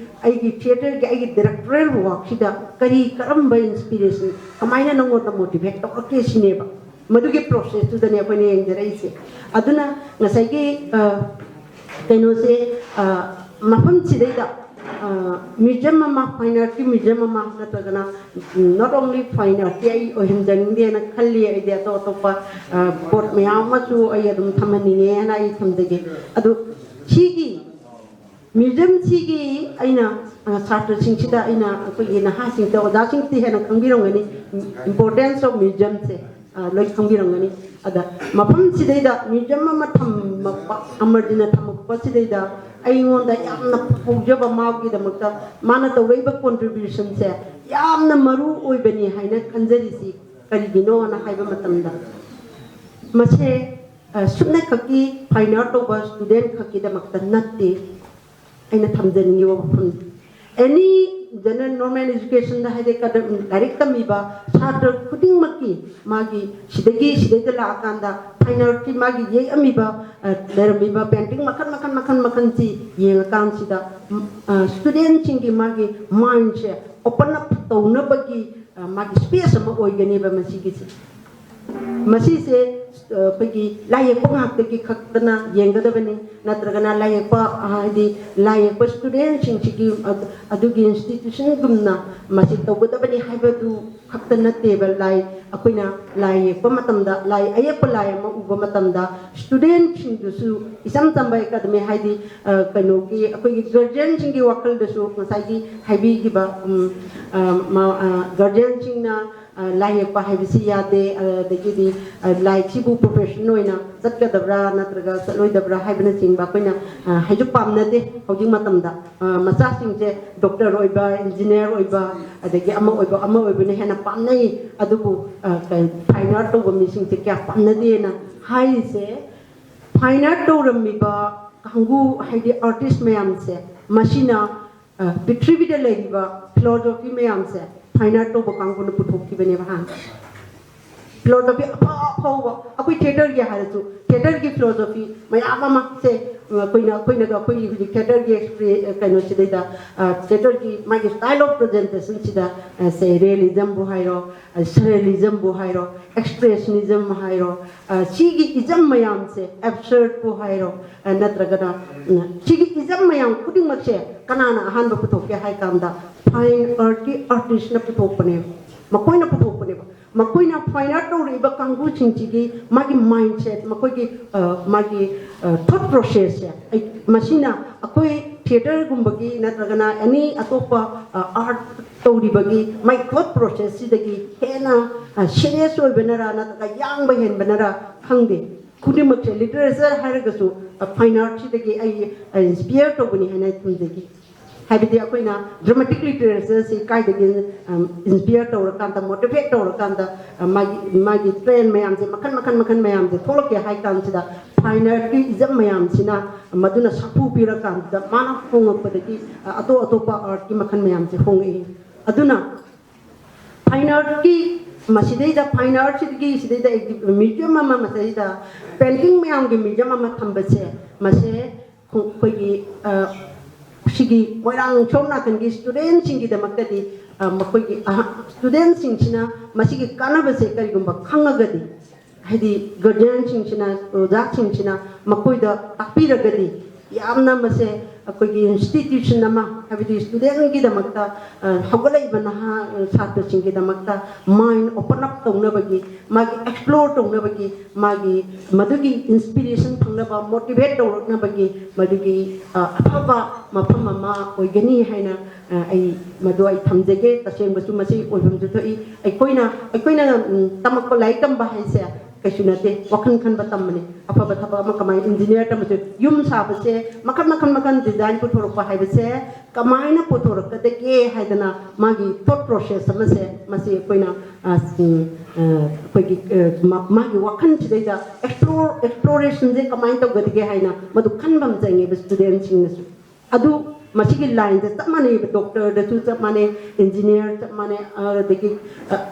ꯑꯩꯒꯤ ꯊꯤꯌꯦꯇꯔꯒꯤ, ꯑꯩꯒꯤ ꯗꯥꯏꯔꯦꯛꯇꯣꯔꯦꯜ ꯋꯥꯔꯛꯁꯤꯗ ꯀꯔꯤ, ꯀꯔꯝꯕ ꯏꯟꯁꯄꯤꯔꯦꯁꯟ, ꯀꯃꯥꯏꯅ ꯅꯉꯣꯟꯗ ꯃꯣꯇꯤꯚꯦꯠ ꯇꯧꯔꯛꯀꯦ ꯁꯤꯅꯦꯕ꯫ ꯃꯗꯨꯒꯤ ꯄ꯭ꯔꯣꯁꯦꯁꯇꯨꯗꯅꯦ ꯑꯩꯈꯣꯏꯅ ꯌꯦꯡꯖꯔꯛꯏꯁꯦ꯫ ꯑꯗꯨꯅ ꯉꯁꯥꯏꯒꯤ, ꯑ, ꯀꯩꯅꯣꯁꯦ, ꯑ, ꯃꯐꯝꯁꯤꯗꯩꯗ, ꯑ, ꯃ꯭ꯌꯨꯖꯤꯌꯝ ꯑꯃ, ꯐꯥꯏꯟ ꯑꯥꯔꯠꯀꯤ ꯃ꯭ꯌꯨꯖꯤꯌꯝ ꯑꯃ, ꯅꯠꯇ꯭ꯔꯒꯅ, ꯎꯝ, not only ꯐꯥꯏꯟ ꯑꯥꯔꯠꯀꯤ ꯑꯩ ꯑꯣꯏꯍꯟꯖꯅꯤꯡꯗꯦꯅ ꯈꯜꯂꯤ, ꯑꯩꯗꯤ ꯑꯇꯣꯞ ꯑꯇꯣꯞꯄ, ꯑ, ꯄꯣꯠ ꯃꯌꯥꯝ ꯑꯃꯁꯨ ꯑꯩ ꯑꯗꯨꯝ ꯊꯝꯍꯟꯅꯤꯡꯉꯦ ꯍꯥꯏꯅ ꯑꯩ ꯊꯝꯖꯒꯦ꯫ ꯑꯗꯨ ꯁꯤꯒꯤ ꯃ꯭ꯌꯨꯖꯤꯌꯝꯁꯤꯒꯤ ꯑꯩꯅ, ꯑ, ꯁꯥꯇ꯭ꯔꯁꯤꯡꯁꯤꯗ ꯑꯩꯅ, ꯑꯩꯈꯣꯏꯒꯤ ꯅꯍꯥꯁꯤꯡꯗ, ꯑꯣꯖꯥꯁꯤꯡꯗꯤ ꯍꯦꯟꯅ ꯈꯪꯕꯤꯔꯝꯒꯅꯤ, importance of museumꯁꯦ, ꯑ, ꯂꯣꯏ ꯈꯪꯕꯤꯔꯝꯒꯅꯤ꯫ ꯑꯗ ꯃꯐꯝꯁꯤꯗꯩꯗ ꯃ꯭ꯌꯨꯖꯤꯌꯝ ꯑꯃ ꯊꯝꯃꯛꯄ, ꯑꯃꯔꯖꯤꯠꯅ ꯊꯝꯃꯛꯄꯁꯤꯗꯩꯗ ꯑꯩꯉꯣꯟꯗ ꯌꯥꯝꯅ ꯐꯥꯎꯖꯕ, ꯃꯥꯒꯤꯗꯃꯛꯇ ꯃꯥꯅ ꯇꯧꯔꯛꯏꯕ contributionꯁꯦ ꯌꯥꯝꯅ ꯃꯔꯨ ꯑꯣꯏꯕꯅꯤ ꯍꯥꯏꯅ ꯈꯟꯖꯔꯤꯁꯤ ꯀꯔꯤꯒꯤꯅꯣꯅ ꯍꯥꯏꯕ ꯃꯇꯝꯗ, ꯃꯁꯦ, ꯑ, ꯁꯨꯞꯅꯈꯛꯀꯤ fine art ꯇꯧꯕ student ꯈꯛꯀꯤꯗꯃꯛꯇ ꯅꯠꯇꯦ꯫ ꯑꯩꯅ ꯊꯝꯖꯅꯤꯡꯉꯤꯕ ꯋꯥꯐꯝ, any general normal educationꯗ ꯍꯥꯏꯗꯤ ꯀꯗ-, ꯂꯥꯏꯔꯤꯛ ꯇꯝꯃꯤꯕ ꯁꯥꯇ꯭ꯔ ꯈꯨꯗꯤꯡꯃꯛꯀꯤ ꯃꯥꯒꯤ ꯁꯤꯗꯒꯤ, ꯁꯤꯗꯩꯗ ꯂꯥꯛꯑꯀꯥꯟꯗ fine artꯀꯤ ꯃꯥꯒꯤ ꯌꯦꯛꯑꯝꯃꯤꯕ, ꯑ, ꯂꯩꯔꯝꯃꯤꯕ painting ꯃꯈꯜ, ꯃꯈꯜ, ꯃꯈꯜ, ꯃꯈꯜꯁꯤ ꯌꯦꯡꯉꯀꯥꯟꯁꯤꯗ, ꯎꯝ, ꯑ, studentꯁꯤꯡꯒꯤ ꯃꯥꯒꯤ mindꯁꯦ open up ꯇꯧꯅꯕꯒꯤ, ꯑ, ꯃꯥꯒꯤ space ꯑꯃ ꯑꯣꯏꯒꯅꯦꯕ ꯃꯁꯤꯒꯤꯁꯦ꯫ ꯃꯁꯤꯁꯦ, ꯑ, ꯑꯩꯈꯣꯏꯒꯤ ꯂꯥꯏ ꯌꯦꯛꯄ ꯉꯥꯛꯇꯒꯤ ꯈꯛꯇꯅ ꯌꯦꯡꯒꯗꯕꯅꯤ, ꯅꯠꯇ꯭ꯔꯒꯅ ꯂꯥꯏ ꯌꯦꯛꯄ, ꯑ, ꯍꯥꯏꯗꯤ ꯂꯥꯏ ꯌꯦꯛꯄ studentꯁꯤꯡꯁꯤꯒꯤ, ꯑ, ꯑꯗꯨꯒꯤ institutionꯒꯨꯝꯅ ꯃꯁꯤ ꯇꯧꯒꯗꯕꯅꯤ ꯍꯥꯏꯕꯗꯨ ꯈꯛꯇ ꯅꯠꯇꯦꯕ꯫ ꯂꯥꯏ, ꯑꯩꯈꯣꯏꯅ ꯂꯥꯏ ꯌꯦꯛꯄ ꯃꯇꯝꯗ, ꯂꯥꯏ, ꯑꯌꯦꯛꯄ ꯂꯥꯏ ꯑꯃ ꯎꯕ ꯃꯇꯝꯗ studentꯁꯤꯡꯗꯨꯁꯨ ꯏꯆꯝ ꯆꯝꯕ academy, ꯍꯥꯏꯗꯤ, ꯑ, ꯀꯩꯅꯣꯒꯤ, ꯑꯩꯈꯣꯏꯒꯤ guardianꯁꯤꯡꯒꯤ ꯋꯥꯈꯜꯗꯁꯨ ꯉꯁꯥꯏꯒꯤ ꯍꯥꯏꯕꯤꯈꯤꯕ, ꯎꯝ, ꯑ, ꯃ-, ꯑ, guardianꯁꯤꯡꯅ, ꯑ, ꯂꯥꯏ ꯌꯦꯛꯄ ꯍꯥꯏꯕꯁꯤ ꯌꯥꯗꯦ, ꯑꯗꯒꯤꯗꯤ, ꯑ, ꯂꯥꯏꯁꯤꯕꯨ profession ꯑꯣꯏꯅ ꯆꯠꯀꯗꯕ꯭ꯔꯥ ꯅꯠꯇ꯭ꯔꯒ ꯆꯠꯂꯣꯏꯗꯕ꯭ꯔꯥ ꯍꯥꯏꯕꯅꯆꯤꯡꯕ ꯑꯩꯈꯣꯏꯅ, ꯑ, ꯍꯥꯏꯁꯨ ꯄꯥꯝꯅꯗꯦ ꯍꯧꯖꯤꯛ ꯃꯇꯝꯗ꯫ ꯑ, ꯃꯆꯥꯁꯤꯡꯁꯦ doctor ꯑꯣꯏꯕ, engineer ꯑꯣꯏꯕ, ꯑꯗꯒꯤ ꯑꯃ ꯑꯣꯏꯕ, ꯑꯃ ꯑꯣꯏꯕꯅ ꯍꯦꯟꯅ ꯄꯥꯝꯅꯩ꯫ ꯑꯗꯨꯕꯨ, ꯑ, ꯀꯩ-, fine art ꯇꯧꯕ ꯃꯤꯁꯤꯡꯁꯦ ꯀꯌꯥ ꯄꯥꯝꯅꯗꯦꯅ ꯍꯥꯏꯔꯤꯁꯦ, fine art ꯇꯧꯔꯝꯃꯤꯕ ꯀꯥꯡꯕꯨ, ꯍꯥꯏꯗꯤ artist ꯃꯌꯥꯝꯁꯦ, ꯃꯁꯤꯅ, ꯑ, ꯄ꯭ꯔꯤꯊꯤꯕꯤꯗ ꯂꯩꯔꯤꯕ philosophy ꯃꯌꯥꯝꯁꯦ fine art ꯇꯧꯕ ꯀꯥꯡꯕꯨꯅ ꯄꯨꯊꯣꯛꯈꯤꯕꯅꯦꯕ ꯍꯥꯟꯅ꯫ Philosophy ꯑꯐ ꯑꯐꯥꯎꯕ, ꯑꯩꯈꯣꯏ theatreꯒꯤ ꯍꯥꯏꯔꯁꯨ, theatreꯒꯤ philosophy ꯃꯌꯥꯝ ꯑꯃ ꯁꯦ, ꯑꯩꯈꯣꯏꯅ, ꯑꯩꯈꯣꯏꯅꯒ ꯑꯩꯈꯣꯏꯒꯤ ꯍꯧꯖꯤꯛ theatreꯒꯤ expre-, ꯀꯩꯅꯣꯁꯤꯗꯩꯗ, ꯑ, theatreꯒꯤ ꯃꯥꯒꯤ style of presentationꯁꯤꯗ, ꯑ, ꯁꯦ realismꯕꯨ ꯍꯥꯏꯔꯣ, ꯑ, surrealismꯕꯨ ꯍꯥꯏꯔꯣ, expressionism ꯍꯥꯏꯔꯣ, ꯑ, ꯁꯤꯒꯤ ism ꯃꯌꯥꯝꯁꯦ, absurdꯄꯨ ꯍꯥꯏꯔꯣ, ꯑ, ꯅꯠꯇ꯭ꯔꯒꯅ, ꯎꯝ, ꯁꯤꯒꯤ ism ꯃꯌꯥꯝ ꯈꯨꯗꯤꯡꯃꯛꯁꯦ ꯀꯅꯥꯅ ꯑꯍꯥꯟꯕ ꯄꯨꯊꯣꯛꯀꯦ ꯍꯥꯏ ꯀꯥꯟꯗ fine artꯀꯤ artistꯅ ꯄꯨꯊꯣꯛꯄꯅꯦꯕ, ꯃꯈꯣꯏꯅ ꯄꯨꯊꯣꯛꯄꯅꯦꯕ꯫ ꯃꯈꯣꯏꯅ fine art ꯇꯧꯔꯛꯏꯕ ꯀꯥꯡꯕꯨꯁꯤꯡꯁꯤꯒꯤ ꯃꯥꯒꯤ mindset, ꯃꯈꯣꯏꯒꯤ, ꯑ, ꯃꯥꯒꯤ, ꯑ, thought processꯁꯦ, ꯑꯩ, ꯃꯁꯤꯅ ꯑꯩꯈꯣꯏ ꯊꯤꯌꯦꯇꯔꯒꯨꯝꯕꯒꯤ ꯅꯠꯇ꯭ꯔꯒꯅ ꯑꯦꯅꯤ ꯑꯇꯣꯞꯄ ꯑꯥꯔꯠ ꯇꯧꯔꯤꯕꯒꯤ ꯃꯥꯏ ꯊꯣꯠ ꯄ꯭ꯔꯣꯁꯦꯁꯁꯤꯗꯒꯤ ꯍꯦꯟꯅ ꯁꯤꯔꯤꯌꯁ ꯑꯣꯏꯕꯅꯔꯥ ꯅꯠꯇ꯭ꯔꯒ ꯌꯥꯡꯕ ꯍꯦꯟꯕꯅꯔꯥ ꯈꯪꯗꯦ꯫ ꯈꯨꯗꯤꯡꯃꯛꯁꯦ ꯂꯤꯇꯔꯦꯆꯔ ꯍꯥꯏꯔꯒꯁꯨ ꯐꯥꯏꯟ ꯑꯥꯔꯠꯁꯤꯗꯒꯤ ꯑꯩ ꯏꯟꯁꯄꯤꯌꯔ ꯇꯧꯕꯅꯤ ꯍꯥꯏꯅ ꯑꯩ ꯊꯝꯖꯒꯦ꯫ ꯍꯥꯏꯕꯗꯤ ꯑꯩꯈꯣꯏꯅ ꯗ꯭ꯔꯃꯥꯇꯤꯛ ꯂꯤꯇꯔꯦꯆꯔꯁꯤ ꯀꯥꯏꯗꯒꯤ ꯏꯟꯁꯄꯤꯌꯔ ꯇꯧꯔꯀꯥꯟꯗ, ꯃꯣꯇꯤꯚꯦꯠ ꯇꯧꯔꯀꯥꯟꯗ ꯃꯥꯒꯤ ꯃꯥꯒꯤ ꯇ꯭ꯔꯦꯟ ꯃꯌꯥꯝꯁꯦ, ꯃꯈꯟ ꯃꯈꯟ ꯃꯈꯟ ꯃꯌꯥꯝꯁꯦ ꯊꯣꯛꯂꯛꯀꯦ ꯍꯥꯏ ꯀꯥꯟꯁꯤꯗ ꯐꯥꯏꯟ ꯑꯥꯔꯠꯀꯤ ꯏꯖꯝ ꯃꯌꯥꯝꯁꯤꯅ ꯃꯗꯨꯅ ꯁꯥꯐꯨ ꯄꯤꯔꯀꯥꯟꯁꯤꯗ ꯃꯥꯅ ꯍꯣꯡꯉꯛꯄꯗꯒꯤ ꯑꯇꯣꯞ ꯑꯇꯣꯞꯄ ꯑꯥꯔꯠꯀꯤ ꯃꯈꯜ ꯃꯌꯥꯝꯁꯦ ꯍꯣꯡꯉꯛꯏ꯫ ꯑꯗꯨꯅ ꯐꯥꯏꯟ ꯑꯥꯔꯠꯀꯤ ꯃꯁꯤꯗꯩꯗ ꯐꯥꯏꯟ ꯑꯥꯔꯠꯁꯤꯗꯒꯤ ꯁꯤꯗꯩꯗ ꯃ꯭ꯌꯨꯖꯤꯌꯝ ꯑꯃ ꯃꯁꯤꯗꯩꯗ ꯄꯦꯟꯇꯤꯡ ꯃꯌꯥꯝꯒꯤ ꯃ꯭ꯌꯨꯖꯤꯌꯝ ꯑꯃ ꯊꯝꯕꯁꯦ, ꯃꯁꯦ ꯑꯩꯈꯣꯏꯒꯤ ꯁꯤꯒꯤ ꯃꯣꯏꯔꯥꯡ ꯁꯣꯝ ꯅꯥꯀꯟꯒꯤ ꯁ꯭ꯇꯨꯗꯦꯟꯁꯤꯡꯒꯤꯗꯃꯛꯇꯗꯤ ꯃꯈꯣꯏꯒꯤ ꯁ꯭ꯇꯨꯗꯦꯟꯁꯤꯡꯁꯤꯅ ꯃꯁꯤꯒꯤ ꯀꯥꯟꯅꯕꯁꯦ ꯀꯔꯤꯒꯨꯝꯕ ꯈꯪꯉꯒꯗꯤ, ꯍꯥꯏꯗꯤ ꯒꯥꯔꯖꯤꯌꯟꯁꯤꯡꯁꯤꯅ, ꯑꯣꯖꯥꯁꯤꯡꯁꯤꯅ ꯃꯈꯣꯏꯗ ꯇꯥꯛꯄꯤꯔꯒꯗꯤ ꯌꯥꯝꯅ ꯃꯁꯦ ꯑꯩꯈꯣꯏꯒꯤ ꯏꯟꯁꯇꯤꯇ꯭ꯌꯨꯁꯟ ꯑꯃ, ꯍꯥꯏꯕꯗꯤ ꯁ꯭ꯇꯨꯗꯦꯟꯒꯤꯗꯃꯛꯇ, ꯍꯧꯒꯠꯂꯛꯏꯕ ꯅꯍꯥ ꯁꯥꯇ꯭ꯔꯁꯤꯡꯒꯤꯗꯃꯛꯇ ꯃꯥꯏꯟ ꯑꯣꯄꯟ ꯑꯞ ꯇꯧꯅꯕꯒꯤ, ꯃꯥꯒꯤ ꯑꯦꯛꯁꯄ꯭ꯂꯣꯔ ꯇꯧꯅꯕꯒꯤ, ꯃꯥꯒꯤ ꯃꯗꯨꯒꯤ ꯏꯟꯁꯄꯤꯔꯦꯁꯟ ꯐꯪꯅꯕ, ꯃꯣꯇꯤꯚꯦꯠ ꯇꯧꯔꯛꯅꯕꯒꯤ ꯃꯗꯨꯒꯤ ꯑꯐꯕ ꯃꯐꯝ ꯑꯃ ꯑꯣꯏꯒꯅꯤ ꯍꯥꯏꯅ ꯑꯩ ꯃꯗꯨ ꯑꯩ ꯊꯝꯖꯒꯦ꯫ ꯇꯁꯦꯡꯕꯁꯨ ꯃꯁꯤ ꯑꯣꯏꯐꯝꯁꯨ ꯊꯣꯛꯏ꯫ ꯑꯩꯈꯣꯏꯅ ꯑꯩꯈꯣꯏꯅ ꯇꯝꯃꯛꯄ, ꯂꯥꯏꯔꯤꯛ ꯇꯝꯕ ꯍꯥꯏꯁꯦ ꯀꯩꯁꯨ ꯅꯠꯇꯦ, ꯋꯥꯈꯜ ꯈꯟꯕ ꯇꯝꯕꯅꯤ꯫ ꯑꯐꯕ ꯊꯕꯛ ꯑꯃ ꯀꯃꯥꯏꯅ, ꯏꯟꯖꯤꯅꯤꯌꯥꯔ ꯇꯝꯕꯁꯦ, ꯌꯨꯝ ꯁꯥꯕꯁꯦ ꯃꯈꯜ ꯃꯈꯜ ꯃꯈꯜ ꯗꯤꯖꯥꯏꯟ ꯄꯨꯊꯣꯔꯛꯄ ꯍꯥꯏꯕꯁꯦ ꯀꯃꯥꯏꯅ ꯄꯨꯊꯣꯔꯛꯀꯗꯒꯦ ꯍꯥꯏꯗꯅ ꯃꯥꯒꯤ ꯊꯣꯠ ꯄ꯭ꯔꯣꯁꯦꯁ ꯑꯃꯁꯦ, ꯃꯁꯤ ꯑꯩꯈꯣꯏꯅ ꯑꯩꯈꯣꯏꯒꯤ ꯃꯥꯒꯤ ꯋꯥꯈꯜꯁꯤꯗꯩꯗ ꯑꯦꯛꯁꯄ꯭ꯂꯣꯔ ꯑꯦꯛꯁꯄ꯭ꯂꯣꯔꯦꯁꯟꯁꯦ ꯀꯃꯥꯏꯅ ꯇꯧꯒꯗꯒꯦ ꯍꯥꯏꯅ ꯃꯗꯨ ꯈꯟꯕ ꯑꯃ ꯆꯪꯉꯦꯕ ꯁ꯭ꯇꯨꯗꯦꯟꯁꯤꯡꯅꯁꯨ꯫ ꯑꯗꯨ ꯃꯁꯤꯒꯤ ꯂꯥꯏꯟꯁꯦ ꯆꯞ ꯃꯥꯟꯅꯩꯕ, ꯗꯣꯛꯇꯔꯗꯁꯨ ꯆꯞ ꯃꯥꯟꯅꯩ, ꯏꯟꯖꯤꯅꯤꯌꯥꯔ ꯆꯞ ꯃꯥꯟꯅꯩ, ꯑꯗꯒꯤ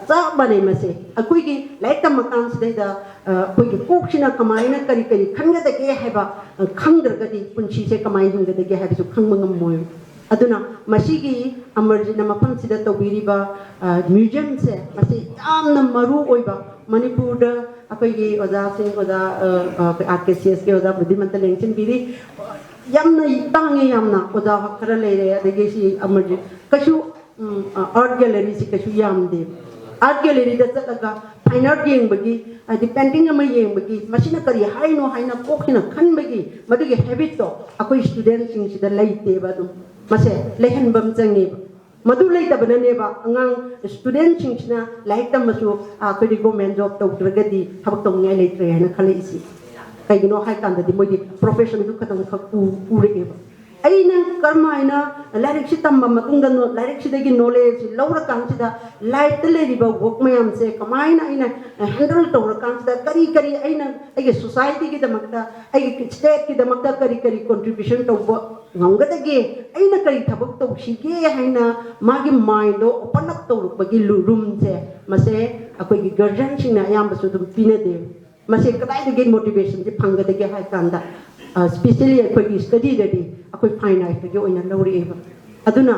ꯆꯞ ꯃꯥꯟꯅꯩ꯫ ꯃꯁꯦ ꯑꯩꯈꯣꯏꯒꯤ ꯂꯥꯏꯔꯤꯛ ꯇꯝꯃꯀꯥꯟꯁꯤꯗꯩꯗ ꯑꯩꯈꯣꯏꯒꯤ ꯀꯣꯛꯁꯤꯅ ꯀꯃꯥꯏꯅ ꯀꯔꯤ ꯀꯔꯤ ꯈꯟꯒꯗꯒꯦ ꯍꯥꯏꯕ ꯈꯪꯗ꯭ꯔꯒꯗꯤ ꯄꯨꯟꯁꯤꯁꯦ ꯀꯃꯥꯏꯅ ꯍꯤꯡꯒꯗꯒꯦ ꯍꯥꯏꯕꯁꯨ ꯈꯪꯕ ꯉꯝꯃꯣꯏ꯫ ꯑꯗꯨꯅ ꯃꯁꯤꯒꯤ ꯑꯃꯔꯖꯤꯠꯅ ꯃꯐꯝꯁꯤꯗ ꯇꯧꯕꯤꯔꯤꯕ ꯃ꯭ꯌꯨꯖꯤꯌꯝꯁꯦ, ꯃꯁꯤ ꯌꯥꯝꯅ ꯃꯔꯨ ꯑꯣꯏꯕ, ꯃꯅꯤꯄꯨꯔꯗ ꯑꯩꯈꯣꯏꯒꯤ ꯑꯣꯖꯥꯁꯤꯡ, ꯑꯣꯖꯥ ꯑꯥꯔ ꯀꯦ ꯁꯤ ꯑꯦꯁꯀꯤ ꯑꯣꯖꯥ ꯕꯨꯙꯤꯃꯟꯇ ꯂꯦꯡꯁꯤꯟꯕꯤꯔꯤ꯫ ꯌꯥꯝꯅ ꯇꯥꯡꯉꯦ, ꯌꯥꯝꯅ ꯑꯣꯖꯥ ꯈꯔ ꯂꯩꯔꯦ, ꯑꯗꯒꯤ ꯁꯤ ꯑꯃꯔꯖꯤꯠ ꯀꯩꯁꯨ ꯑꯥꯔꯠ ꯒꯦꯂꯔꯤꯁꯤ ꯀꯩꯁꯨ ꯌꯥꯝꯗꯦ꯫ ꯑꯥꯔꯠ ꯒꯦꯂꯔꯤꯗ ꯆꯠꯂꯒ ꯐꯥꯏꯟ ꯑꯥꯔꯠ ꯌꯦꯡꯕꯒꯤ, ꯍꯥꯏꯗꯤ ꯄꯦꯟꯇꯤꯡ ꯑꯃ ꯌꯦꯡꯕꯒꯤ, ꯃꯁꯤꯅ ꯀꯔꯤ ꯍꯥꯏꯅꯣ ꯍꯥꯏꯅ ꯀꯣꯛꯁꯤꯅ ꯈꯟꯕꯒꯤ ꯃꯗꯨꯒꯤ ꯍꯦꯕꯤꯠꯇꯣ ꯑꯩꯈꯣꯏ ꯁ꯭ꯇꯨꯗꯦꯟꯁꯤꯡꯁꯤꯗ ꯂꯩꯇꯦꯕ꯫ ꯑꯗꯨꯝ ꯃꯁꯦ ꯂꯩꯍꯟꯕ ꯑꯃ ꯆꯪꯉꯦꯕ꯫ ꯃꯗꯨ ꯂꯩꯇꯕꯅꯅꯦꯕ ꯑꯉꯥꯡ ꯁ꯭ꯇꯨꯗꯦꯟꯁꯤꯡꯁꯤꯅ ꯂꯥꯏꯔꯤꯛ ꯇꯝꯃꯁꯨ, "ꯑꯩꯈꯣꯏꯗꯤ ꯒꯣꯔꯃꯦꯟ ꯖꯣꯕ ꯇꯧꯗ꯭ꯔꯒꯗꯤ ꯊꯕꯛ ꯇꯧꯅꯤꯡꯉꯥꯏ ꯂꯩꯇ꯭ꯔꯦ" ꯍꯥꯏꯅ ꯈꯜꯂꯛꯏꯁꯤ꯫ ꯀꯩꯒꯤꯅꯣ ꯍꯥꯏ ꯀꯥꯟꯗꯗꯤ ꯃꯣꯏꯗꯤ ꯄ꯭ꯔꯣꯐꯦꯁꯟꯗꯨ ꯈꯛꯇꯪ ꯈꯛ ꯎ- ꯎꯔꯛꯑꯦꯕ꯫ ꯑꯩꯅ ꯀꯔꯝꯍꯥꯏꯅ ꯂꯥꯏꯔꯤꯛꯁꯤ ꯇꯝꯕ ꯃꯇꯨꯡꯗ ꯅꯣ- ꯂꯥꯏꯔꯤꯛꯁꯤꯗꯒꯤ ꯅꯣꯂꯦꯖꯁꯤ ꯂꯧꯔꯀꯥꯟꯁꯤꯗ ꯂꯥꯏꯐꯇ ꯂꯩꯔꯤꯕ ꯋꯥꯔꯛ ꯃꯌꯥꯝꯁꯦ ꯀꯃꯥꯏꯅ ꯑꯩꯅ ꯍꯦꯟꯗꯜ ꯇꯧꯔꯀꯥꯟꯁꯤꯗ ꯀꯔꯤ ꯀꯔꯤ ꯑꯩꯅ ꯑꯩꯒꯤ ꯁꯣꯁꯥꯏꯇꯤꯒꯤꯗꯃꯛꯇ, ꯑꯩꯒꯤ ꯁ꯭ꯇꯦꯠꯀꯤꯗꯃꯛꯇ ꯀꯔꯤ ꯀꯔꯤ ꯀꯣꯟꯇ꯭ꯔꯤꯕ꯭ꯌꯨꯁꯟ ꯇꯧꯕ ꯉꯝꯒꯗꯒꯦ, ꯑꯩꯅ ꯀꯔꯤ ꯊꯕꯛ ꯇꯧꯁꯤꯒꯦ ꯍꯥꯏꯅ ꯃꯥꯒꯤ ꯃꯥꯏꯟꯗꯣ ꯑꯣꯄꯟ ꯑꯞ ꯇꯧꯔꯛꯄꯒꯤ ꯂꯨ- ꯔꯨꯝꯁꯦ, ꯃꯁꯦ ꯑꯩꯈꯣꯏꯒꯤ ꯒꯥꯔꯖꯤꯌꯟꯁꯤꯡꯅ ꯑꯌꯥꯝꯕꯁꯨ ꯑꯗꯨꯝ ꯄꯤꯅꯗꯦ꯫ ꯃꯁꯤ ꯀꯗꯥꯏꯗꯒꯤ ꯃꯣꯇꯤꯚꯦꯁꯟꯁꯦ ꯐꯪꯒꯗꯒꯦ ꯍꯥꯏ ꯀꯥꯟꯗ, ꯁ꯭ꯄꯤꯁꯦꯜꯂꯤ ꯑꯩꯈꯣꯏꯒꯤ ꯁ꯭ꯇꯗꯤꯗꯗꯤ ꯑꯩꯈꯣꯏ ꯐꯥꯏꯟ ꯑꯥꯔꯠꯇꯒꯤ ꯑꯣꯏꯅ ꯂꯧꯔꯛꯑꯦꯕ꯫ ꯑꯗꯨꯅ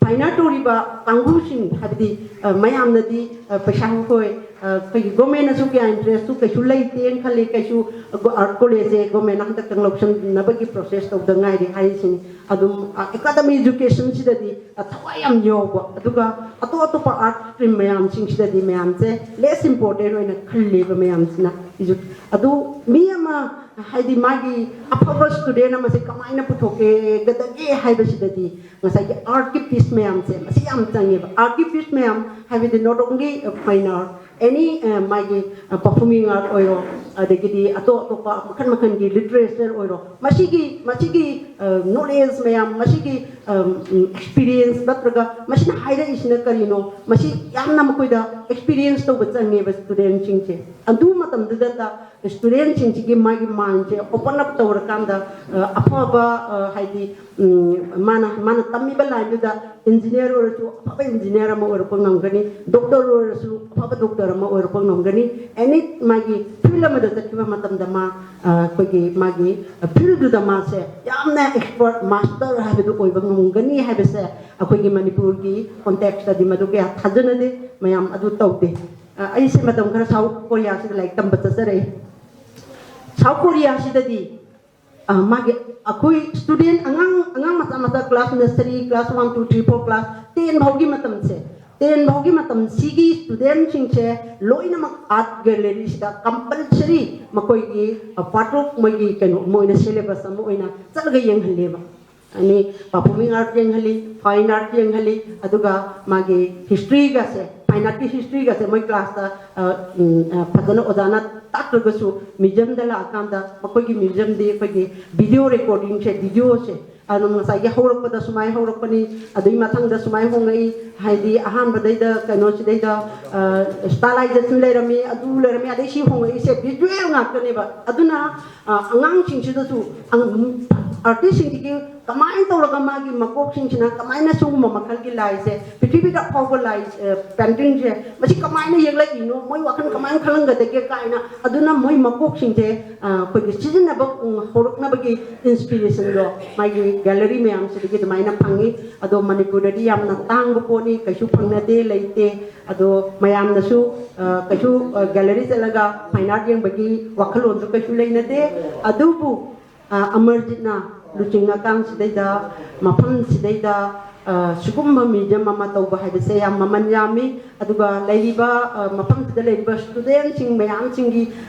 ꯐꯥꯏꯟ ꯑꯥꯔꯠ ꯇꯧꯔꯤꯕ ꯀꯥꯡꯕꯨꯁꯤꯡ, ꯍꯥꯏꯕꯗꯤ, ꯑ, ꯃꯌꯥꯝꯅꯗꯤ, ꯑ, ꯄꯩꯁꯥ ꯍꯣꯏ, ꯑ, ꯑꯩꯈꯣꯏꯒꯤ ꯒꯣꯔꯃꯦꯟꯅꯁꯨ ꯀꯌꯥ ꯏꯟꯇꯔꯦꯁꯁꯨ ꯀꯩꯁꯨ ꯂꯩꯇꯦꯅ ꯈꯜꯂꯤ꯫ ꯀꯩꯁꯨ ꯑꯥꯔꯠ ꯀꯣꯂꯦꯖꯁꯦ ꯒꯣꯔꯃꯦꯟꯅ ꯍꯟꯗꯛꯇꯪ ꯂꯧꯁꯤꯟꯅꯕꯒꯤ ꯄ꯭ꯔꯣꯁꯦꯁ ꯇꯧꯗ ꯉꯥꯏꯔꯤ ꯍꯥꯏꯔꯤꯁꯤꯅꯤ꯫ ꯑꯗꯨꯝ, ꯑ, ꯑꯦꯀꯥꯗꯃꯤ ꯏꯖꯨꯀꯦꯁꯟꯁꯤꯗꯗꯤ, ꯑ, ꯊꯋꯥꯏ ꯌꯥꯝ ꯌꯥꯎꯕ, ꯑꯗꯨꯒ ꯑꯇꯣꯞ ꯑꯇꯣꯞꯄ ꯑꯥꯔꯠ ꯁ꯭ꯇ꯭ꯔꯤꯝ ꯃꯌꯥꯝꯁꯤꯡꯁꯤꯗꯗꯤ ꯃꯌꯥꯝꯁꯦ ꯂꯦꯁ ꯏꯝꯄꯣꯔꯇꯦꯟ ꯑꯣꯏꯅ ꯈꯜꯂꯦꯕ ꯃꯌꯥꯝꯁꯤꯅ꯫ ꯏꯖꯨ-, ꯑꯗꯨ ꯃꯤ ꯑꯃ, ꯍꯥꯏꯗꯤ ꯃꯥꯒꯤ ꯑꯐꯕ ꯁ꯭ꯇꯨꯗꯦꯟ ꯑꯃꯁꯦ ꯀꯃꯥꯏꯅ ꯄꯨꯊꯣꯛꯀꯗꯒꯦ ꯍꯥꯏꯕꯁꯤꯗꯗꯤ ꯉꯁꯥꯏꯒꯤ ꯑꯥꯔꯠꯀꯤ ꯄꯤꯁ ꯃꯌꯥꯝꯁꯦ ꯃꯁꯤ ꯌꯥꯝ ꯆꯪꯉꯦꯕ꯫ ꯑꯥꯔꯠꯀꯤ ꯄꯤꯁ ꯃꯌꯥꯝ ꯍꯥꯏꯕꯗꯤ not only fine art, any, ꯑ, ꯃꯥꯒꯤ, ꯑ, performing art ꯑꯣꯏꯔꯣ, ꯑꯗꯒꯤꯗꯤ ꯑꯇꯣꯞ ꯑꯇꯣꯞꯄ ꯃꯈꯜ ꯃꯈꯜꯒꯤ ꯂꯤꯇꯔꯦꯆꯔ ꯑꯣꯏꯔꯣ, ꯃꯁꯤꯒꯤ, ꯃꯁꯤꯒꯤ, ꯑ, ꯅꯣꯂꯦꯖ ꯃꯌꯥꯝ, ꯃꯁꯤꯒꯤ, ꯑ, ꯎꯝ, ꯑꯦꯛꯁꯄꯤꯔꯤꯌꯦꯟꯁ ꯅꯠꯇ꯭ꯔꯒ ꯃꯁꯤꯅ ꯍꯥꯏꯔꯛꯏꯁꯤꯅ ꯀꯔꯤꯅꯣ, ꯃꯁꯤ ꯌꯥꯝꯅ ꯃꯈꯣꯏꯗ ꯑꯦꯛꯁꯄꯤꯔꯤꯌꯦꯟꯁ ꯇꯧꯕ ꯆꯪꯉꯦꯕ ꯁ꯭ꯇꯨꯗꯦꯟꯁꯤꯡꯁꯦ꯫ ꯑꯗꯨ ꯃꯇꯝꯗꯨꯗ ꯁ꯭ꯇꯨꯗꯦꯟꯁꯤꯡꯁꯤꯒꯤ ꯃꯥꯒꯤ ꯃꯥꯏꯟꯁꯦ ꯑꯣꯄꯟ ꯑꯞ ꯇꯧꯔꯀꯥꯟꯗ, ꯑ, ꯑꯐꯕ, ꯑ, ꯍꯥꯏꯗꯤ, ꯎꯝ, ꯃꯥꯅ, ꯃꯥꯅ ꯇꯝꯃꯤꯕ ꯂꯥꯏꯟꯗꯨꯗ ꯏꯟꯖꯤꯅꯤꯌꯔ ꯑꯣꯏꯔꯁꯨ ꯑꯐꯕ ꯏꯟꯖꯤꯅꯤꯌꯔ ꯑꯃ ꯑꯣꯏꯔꯛꯄ ꯉꯝꯒꯅꯤ, ꯗꯣꯛꯇꯔ ꯑꯣꯏꯔꯁꯨ ꯑꯐꯕ ꯗꯣꯛꯇꯔ ꯑꯃ ꯑꯣꯏꯔꯛꯄ ꯉꯝꯒꯅꯤ꯫ ꯑꯦꯅꯤ ꯃꯥꯒꯤ ꯐꯤꯜꯗ ꯑꯃꯗ ꯆꯠꯈꯤꯕ ꯃꯇꯝꯗ ꯃꯥ, ꯑ, ꯑꯩꯈꯣꯏꯒꯤ ꯃꯥꯒꯤ, ꯑ, ꯐꯤꯜꯗꯨꯗ ꯃꯥꯁꯦ ꯌꯥꯝꯅ ꯑꯦꯛꯁꯄꯔꯠ, ꯃꯥꯁꯇꯔ ꯍꯥꯏꯕꯗꯨ ꯑꯣꯏꯕ ꯉꯝꯒꯅꯤ ꯍꯥꯏꯕꯁꯦ ꯑꯩꯈꯣꯏꯒꯤ ꯃꯅꯤꯄꯨꯔꯒꯤ ꯀꯣꯟꯇꯦꯛꯁꯇꯗꯤ ꯃꯗꯨ ꯀꯌꯥ ꯊꯥꯖꯅꯗꯦ, ꯃꯌꯥꯝ ꯑꯗꯨ ꯇꯧꯗꯦ꯫ ꯑ, ꯑꯩꯁꯦ ꯃꯇꯝ ꯈꯔ ꯁꯥꯎꯠ ꯀꯣꯔꯤꯌꯥꯁꯤꯗ ꯂꯥꯏꯔꯤꯛ ꯇꯝꯕ ꯆꯠꯆꯔꯛꯏ꯫ ꯁꯥꯎꯠ ꯀꯣꯔꯤꯌꯥꯁꯤꯗꯗꯤ, ꯑ, ꯃꯥꯒꯤ ꯑꯩꯈꯣꯏ ꯁ꯭ꯇꯨꯗꯦꯟ ꯑꯉꯥꯡ, ꯑꯉꯥꯡ ꯃꯆꯥ ꯃꯆꯥ class nursery, class one, two, three, four, class ten ꯐꯥꯎꯒꯤ ꯃꯇꯝꯁꯦ ꯇꯦꯟ ꯐꯥꯎꯒꯤ ꯃꯇꯝꯁꯤꯒꯤ ꯁ꯭ꯇꯨꯗꯦꯟꯁꯤꯡꯁꯦ ꯂꯣꯏꯅꯃꯛ ꯑꯥꯔꯠ ꯒꯦꯂꯔꯤꯁꯤꯗ ꯀꯝꯄꯜꯁꯔꯤ ꯃꯈꯣꯏꯒꯤ ꯄꯥꯔꯠ ꯑꯣꯐ ꯃꯣꯏꯒꯤ ꯀꯩꯅꯣ ꯑꯃ ꯑꯣꯏꯅ ꯁꯦꯂꯦꯕꯁ ꯑꯃ ꯑꯣꯏꯅ ꯆꯠꯂꯒ ꯌꯦꯡꯍꯜꯂꯦꯕ꯫ ꯑꯅꯤ ꯄꯔꯐꯣꯔꯃꯤꯡ ꯑꯥꯔꯠ ꯌꯦꯡꯍꯜꯂꯤ, ꯐꯥꯏꯟ ꯑꯥꯔꯠ ꯌꯦꯡꯍꯜꯂꯤ, ꯑꯗꯨꯒ ꯃꯥꯒꯤ ꯍꯤꯁꯇ꯭ꯔꯤꯒꯁꯦ, ꯐꯥꯏꯟ ꯑꯥꯔꯠꯀꯤ ꯍꯤꯁꯇ꯭ꯔꯤꯒꯁꯦ ꯃꯣꯏ ꯀ꯭ꯂꯥꯁꯇ ꯐꯖꯅ ꯑꯣꯖꯥꯅ ꯇꯥꯛꯇ꯭ꯔꯒꯁꯨ ꯃ꯭ꯌꯨꯖꯤꯌꯝꯗ ꯂꯥꯛꯑꯀꯥꯟꯗ ꯃꯈꯣꯏꯒꯤ ꯃ꯭ꯌꯨꯖꯤꯌꯝꯗꯤ ꯑꯩꯈꯣꯏꯒꯤ ꯚꯤꯗꯤꯑꯣ ꯔꯦꯀꯣꯔꯗꯤꯡꯁꯦ, ꯚꯤꯗꯤꯑꯣꯁꯦ ꯑꯗꯨꯝ ꯉꯁꯥꯏꯒꯤ ꯍꯧꯔꯛꯄꯗ ꯁꯨꯃꯥꯏꯅ ꯍꯧꯔꯛꯄꯅꯤ, ꯑꯗꯨꯒꯤ ꯃꯊꯪꯗ ꯁꯨꯃꯥꯏꯅ ꯍꯣꯡꯉꯛꯏ, ꯍꯥꯏꯗꯤ ꯑꯍꯥꯟꯕꯗꯩꯗ ꯀꯩꯅꯣꯁꯤꯗꯩꯗ ꯁ꯭ꯇꯥꯏꯂꯥꯏꯖꯦꯁꯟ ꯂꯩꯔꯝꯃꯤ, ꯑꯗꯨ ꯂꯩꯔꯝꯃꯤ, ꯑꯗꯩ ꯁꯤ ꯍꯣꯡꯉꯛꯏꯁꯦ ꯚꯤꯖꯨꯋꯦꯜ ꯉꯥꯛꯇꯅꯦꯕ꯫ ꯑꯗꯨꯅ ꯑꯉꯥꯡꯁꯤꯡꯁꯤꯗꯁꯨ ꯑꯥꯔꯇꯤꯁꯁꯤꯡꯁꯤꯒꯤ ꯀꯃꯥꯏꯅ ꯇꯧꯔꯒ ꯃꯥꯒꯤ ꯃꯀꯣꯛꯁꯤꯡꯁꯤꯅ ꯀꯃꯥꯏꯅ ꯁꯤꯒꯨꯝꯕ ꯃꯈꯜꯒꯤ ꯂꯥꯏꯁꯦ, ꯄ꯭ꯔꯤꯊꯤꯕꯤꯗ ꯑꯐꯥꯎꯕ ꯂꯥꯏ ꯄꯦꯟꯇꯤꯡꯁꯦ ꯃꯁꯤ ꯀꯃꯥꯏꯅ ꯌꯦꯛꯂꯛꯏꯅꯣ, ꯃꯣꯏ ꯋꯥꯈꯜ ꯀꯃꯥꯏꯅ ꯈꯜꯂꯝꯒꯗꯒꯦ ꯀꯥꯏꯅ꯫ ꯑꯗꯨꯅ ꯃꯣꯏ ꯃꯀꯣꯛꯁꯤꯡꯁꯦ ꯑꯩꯈꯣꯏꯒꯤ ꯁꯤꯖꯤꯟꯅꯕ ꯍꯧꯔꯛꯅꯕꯒꯤ ꯏꯟꯁꯄꯤꯔꯦꯁꯟꯗꯣ ꯃꯥꯒꯤ ꯒꯦꯂꯔꯤ ꯃꯌꯥꯝꯁꯤꯗꯒꯤ ꯑꯗꯨꯃꯥꯏꯅ ꯐꯪꯉꯤ꯫ ꯑꯗꯣ ꯃꯅꯤꯄꯨꯔꯗꯗꯤ ꯌꯥꯝꯅ ꯇꯥꯡꯕ ꯄꯣꯠꯅꯤ, ꯀꯩꯁꯨ ꯐꯪꯅꯗꯦ, ꯂꯩꯇꯦ꯫ ꯑꯗꯣ ꯃꯌꯥꯝꯅꯁꯨ ꯀꯩꯁꯨ ꯒꯦꯂꯔꯤ ꯆꯠꯂꯒ ꯐꯥꯏꯟ ꯑꯥꯔꯠ ꯌꯦꯡꯕꯒꯤ ꯋꯥꯈꯜꯂꯣꯟꯁꯨ ꯀꯩꯁꯨ ꯂꯩꯅꯗꯦ꯫ ꯑꯗꯨꯕꯨ ꯑꯃꯔꯖꯤꯠꯅ ꯂꯨꯆꯤꯡꯉꯀꯥꯟꯁꯤꯗꯩꯗ ꯃꯐꯝꯁꯤꯗꯩꯗ ꯁꯤꯒꯨꯝꯕ ꯃ꯭ꯌꯨꯖꯤꯌꯝ ꯑꯃ ꯇꯧꯕ ꯍꯥꯏꯕꯁꯦ ꯌꯥꯝ ꯃꯃꯜ ꯌꯥꯝꯃꯤ꯫ ꯑꯗꯨꯒ ꯂꯩꯔꯤꯕ ꯃꯐꯝꯁꯤꯗ ꯂꯩꯔꯤꯕ ꯁ꯭ꯇꯨꯗꯦꯟꯁꯤꯡ ꯃꯌꯥꯝꯁꯤꯡꯒꯤ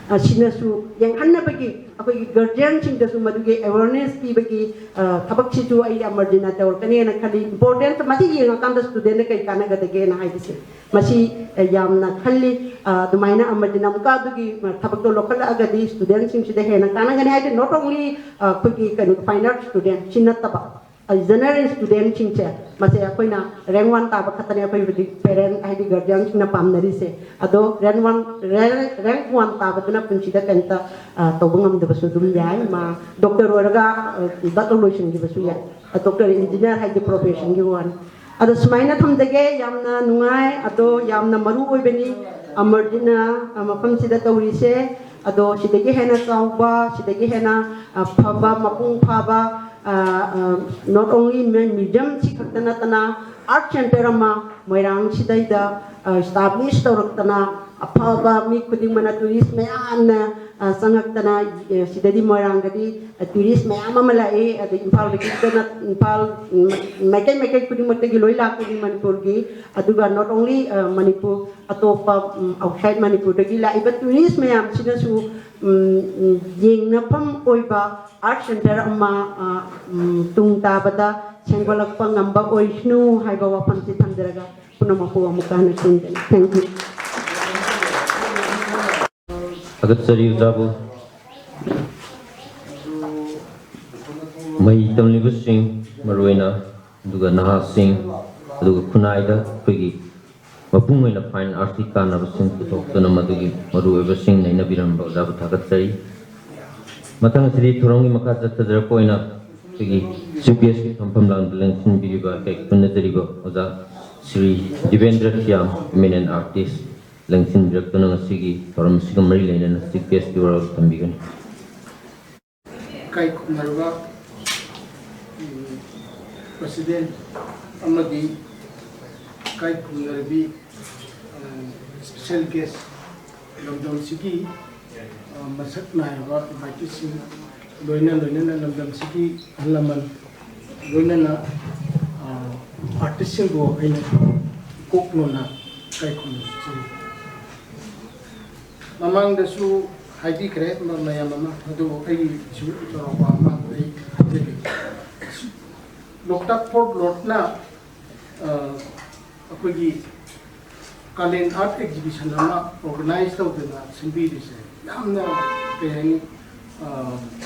ꯁꯤꯅꯁꯨ ꯌꯦꯡꯍꯟꯅꯕꯒꯤ ꯑꯩꯈꯣꯏꯒꯤ ꯒꯥꯔꯖꯤꯌꯟꯁꯤꯡꯗꯁꯨ ꯃꯗꯨꯒꯤ ꯑꯦꯋꯦꯔꯅꯦꯁ ꯄꯤꯕꯒꯤ ꯊꯕꯛꯁꯤꯁꯨ ꯑꯩ ꯑꯃꯔꯖꯤꯠꯅ ꯇꯧꯔꯛꯀꯅꯦꯅ ꯈꯜꯂꯤ꯫ ꯏꯝꯄꯣꯔꯇꯦꯟꯁ ꯃꯁꯤ ꯌꯦꯡꯉꯀꯥꯟꯗ ꯁ꯭ꯇꯨꯗꯦꯟꯗ ꯀꯩ ꯀꯥꯟꯅꯒꯗꯒꯦꯅ ꯍꯥꯏꯕꯁꯦ ꯃꯁꯤ ꯌꯥꯝꯅ ꯈꯜꯂꯤ꯫ ꯑꯗꯨꯃꯥꯏꯅ ꯑꯃꯔꯖꯤꯠꯅ ꯑꯃꯨꯛꯀ ꯑꯗꯨꯒꯤ ꯊꯕꯛꯇꯣ ꯂꯧꯈꯠꯂꯛꯑꯒꯗꯤ ꯁ꯭ꯇꯨꯗꯦꯟꯁꯤꯡꯁꯤꯗ ꯍꯦꯟꯅ ꯀꯥꯟꯅꯒꯅꯤ꯫ ꯍꯥꯏꯗꯤ ꯅꯣꯠ ꯑꯣꯡꯂꯤ ꯑꯩꯈꯣꯏꯒꯤ ꯀꯩꯅꯣ ꯐꯥꯏꯟ ꯑꯥꯔꯠ ꯁ꯭ꯇꯨꯗꯦꯟ ꯁꯤ ꯅꯠꯇꯕ ꯖꯦꯅꯔꯦꯜ ꯁ꯭ꯇꯨꯗꯦꯟꯁꯤꯡꯁꯦ ꯃꯁꯦ ꯑꯩꯈꯣꯏꯅ ꯔꯦꯡ ꯋꯥꯟ ꯇꯥꯕ ꯈꯛꯇꯅꯦ ꯑꯩꯈꯣꯏ ꯍꯧꯖꯤꯛ ꯄꯦꯔꯦꯟ ꯍꯥꯏꯗꯤ ꯒꯥꯔꯖꯤꯌꯟꯁꯤꯡꯅ ꯄꯥꯝꯅꯔꯤꯁꯦ꯫ ꯑꯗꯣ ꯔꯦꯡ ꯋꯥꯟ ꯔꯦꯡ ꯋꯥꯟ ꯇꯥꯕꯗꯨꯅ ꯄꯨꯟꯁꯤꯗ ꯀꯩꯝꯇ ꯇꯧꯕ ꯉꯝꯗꯕꯁꯨ ꯑꯗꯨꯝ ꯌꯥꯏ꯫ ꯃꯥ ꯗꯣꯛꯇꯔ ꯑꯣꯏꯔꯒ ꯗꯥꯛꯇꯔ ꯂꯣꯏꯁꯤꯟꯈꯤꯕꯁꯨ ꯌꯥꯏ꯫ ꯗꯣꯛꯇꯔ ꯏꯟꯖꯤꯅꯤꯌꯥꯔ ꯍꯥꯏꯗꯤ ꯄ꯭ꯔꯣꯐꯦꯁꯟꯒꯤ ꯋꯥꯅꯤ꯫ ꯑꯗꯣ ꯁꯨꯃꯥꯏꯅ ꯊꯝꯖꯒꯦ꯫ ꯌꯥꯝꯅ ꯅꯨꯡꯉꯥꯏ꯫ ꯑꯗꯣ ꯌꯥꯝꯅ ꯃꯔꯨ ꯑꯣꯏꯕꯅꯤ ꯑꯃꯔꯖꯤꯠꯅ ꯃꯐꯝꯁꯤꯗ ꯇꯧꯔꯤꯁꯦ꯫ ꯑꯗꯣ ꯁꯤꯗꯒꯤ ꯍꯦꯟꯅ ꯆꯥꯎꯕ, ꯁꯤꯗꯒꯤ ꯍꯦꯟꯅ ꯐꯕ, ꯃꯄꯨꯡ ꯐꯥꯕ ꯅꯣꯠ ꯑꯣꯡꯂꯤ ꯃ꯭ꯌꯨꯖꯤꯌꯝ ꯁꯤ ꯈꯛꯇ ꯅꯠꯇꯅ ꯑꯥꯔꯠ ꯁꯦꯟꯇꯔ ꯑꯃ ꯃꯣꯏꯔꯥꯡꯁꯤꯗꯩꯗ ꯏꯁꯇꯥꯕ꯭ꯂꯤꯁ ꯇꯧꯔꯛꯇꯅ ꯑꯐꯕ ꯃꯤ ꯈꯨꯗꯤꯡꯃꯛꯅ ꯇꯨꯔꯤꯁ ꯃꯌꯥꯝꯅ ꯑ, ꯆꯪꯉꯛꯇꯅ, ꯑ, ꯁꯤꯗꯗꯤ ꯃꯣꯏꯔꯥꯡꯗꯗꯤ, ꯑ, tourist ꯃꯌꯥꯝ ꯑꯃ ꯂꯥꯛꯏ, ꯑꯗꯩ ꯏꯝꯐꯥꯜꯗꯒꯤ ꯅꯠꯇꯅ, ꯏꯝꯐꯥꯜ, ꯎꯝ, ꯃꯥꯏꯀꯩ ꯃꯥꯏꯀꯩ ꯈꯨꯗꯤꯡꯃꯛꯇꯒꯤ ꯂꯣꯏ ꯂꯥꯛꯄꯒꯤ ꯃꯅꯤꯄꯨꯔꯒꯤ, ꯑꯗꯨꯒ not only, ꯑ, ꯃꯅꯤꯄꯨꯔ, ꯑꯇꯣꯞꯄ, ꯎꯝ, outside ꯃꯅꯤꯄꯨꯔꯗꯒꯤ ꯂꯥꯛꯏꯕ tourist ꯃꯌꯥꯝꯁꯤꯅꯁꯨ, ꯎꯝ, ꯎꯝ, ꯌꯦꯡꯅꯐꯝ ꯑꯣꯏꯕ art center ꯑꯃ, ꯑ, ꯎꯝ, ꯇꯨꯡ ꯇꯥꯕꯗ ꯁꯦꯝꯒꯠꯂꯛꯄ ꯉꯝꯕ ꯑꯣꯏꯁꯅꯨ ꯍꯥꯏꯕ ꯋꯥꯐꯝꯁꯤ ꯊꯝꯖꯔꯒ ꯄꯨꯝꯅꯃꯛꯄꯨ ꯑꯃꯨꯛꯀ ꯍꯟꯅ ꯈꯨꯔꯨꯝꯖꯔꯤ꯫ Thank you. ꯊꯥꯒꯠꯆꯔꯤ ꯑꯣꯖꯥꯕꯨ꯫ ꯃꯍꯩ ꯇꯝꯂꯤꯕꯁꯤꯡ, ꯃꯔꯨꯑꯣꯏꯅ, ꯑꯗꯨꯒ ꯅꯍꯥꯁꯤꯡ, ꯑꯗꯨꯒ ꯈꯨꯟꯅꯥꯏꯗ ꯑꯩꯈꯣꯏꯒꯤ ꯃꯄꯨꯡ ꯑꯣꯏꯅ fine arts ꯀꯤ ꯀꯥꯟꯅꯕꯁꯤꯡ ꯄꯨꯊꯣꯛꯇꯨꯅ ꯃꯗꯨꯒꯤ ꯃꯔꯨꯑꯣꯏꯕꯁꯤꯡ ꯅꯩꯅꯕꯤꯔꯝꯕ ꯑꯣꯖꯥꯕꯨ ꯊꯥꯒꯠꯆꯔꯤ꯫ ꯃꯊꯪ ꯑꯁꯤꯗꯤ ꯊꯧꯔꯝꯒꯤ ꯃꯈꯥ ꯆꯠꯊꯖꯔꯛꯄ ꯑꯣꯏꯅ ꯑꯩꯈꯣꯏꯒꯤ chief guest ꯀꯤ ꯐꯝꯐꯝ ꯂꯥꯡꯗ ꯂꯦꯡꯁꯤꯟꯕꯤꯔꯤꯕ ꯑꯩꯈꯣꯏ ꯄꯨꯟꯅꯖꯔꯤꯕ ꯑꯣꯖꯥ ꯁ꯭ꯔꯤ ꯗꯤꯕꯦꯟꯗ꯭ꯔ ꯊꯤꯌꯥꯝ, eminent artist, ꯂꯦꯡꯁꯤꯟꯕꯤꯔꯛꯇꯨꯅ ꯉꯁꯤꯒꯤ ꯊꯧꯔꯝ ꯑꯁꯤꯒ ꯃꯔꯤ ꯂꯩꯅꯅ chief guest ꯀꯤ ꯋꯥꯔꯣꯜ ꯊꯝꯕꯤꯒꯅꯤ꯫ ꯏꯀꯥꯏ ꯈꯨꯝꯅꯔꯕ ꯎꯝ, president ꯑꯃꯗꯤ ꯏꯀꯥꯏ ꯈꯨꯝꯅꯔꯕꯤ ꯎꯝ, special guest ꯂꯝꯗꯝꯁꯤꯒꯤ ꯑ, ꯃꯁꯛ ꯅꯥꯏꯔꯕ inviteeꯁꯤꯡ ꯂꯣꯏꯅ ꯂꯣꯏꯅꯅ ꯂꯝꯗꯝꯁꯤꯒꯤ ꯑꯍꯜ ꯂꯃꯟ ꯂꯣꯏꯅꯅ ꯑ, artistꯁꯤꯡꯕꯨ ꯑꯩꯅ ꯀꯣꯛ ꯅꯣꯟꯅ ꯏꯀꯥꯏ ꯈꯨꯝꯅꯖꯔꯤ꯫ ꯃꯃꯥꯡꯗꯁꯨ ꯍꯥꯏꯕꯤꯈ꯭ꯔꯦ ꯃ- ꯃꯌꯥꯝ ꯑꯃ, ꯑꯗꯨꯕꯨ ꯑꯩꯒꯤꯁꯨ ꯆꯥꯎꯔꯥꯛꯄ ꯑꯃ ꯑꯩ ꯍꯥꯏꯖꯒꯦ꯫ ꯂꯣꯛꯇꯥꯛ ꯐꯣꯔꯠ ꯂꯣꯠꯅ ꯑ, ꯑꯩꯈꯣꯏꯒꯤ ꯀꯥꯂꯦꯟ ꯑꯥꯔꯠ ꯑꯦꯛꯖꯤꯕꯤꯁꯟ ꯑꯃ organize ꯇꯧꯗꯅ ꯁꯤꯟꯕꯤꯔꯤꯁꯦ ꯌꯥꯝꯅ, ꯀꯩ ꯍꯥꯏꯅꯤ, ꯑ,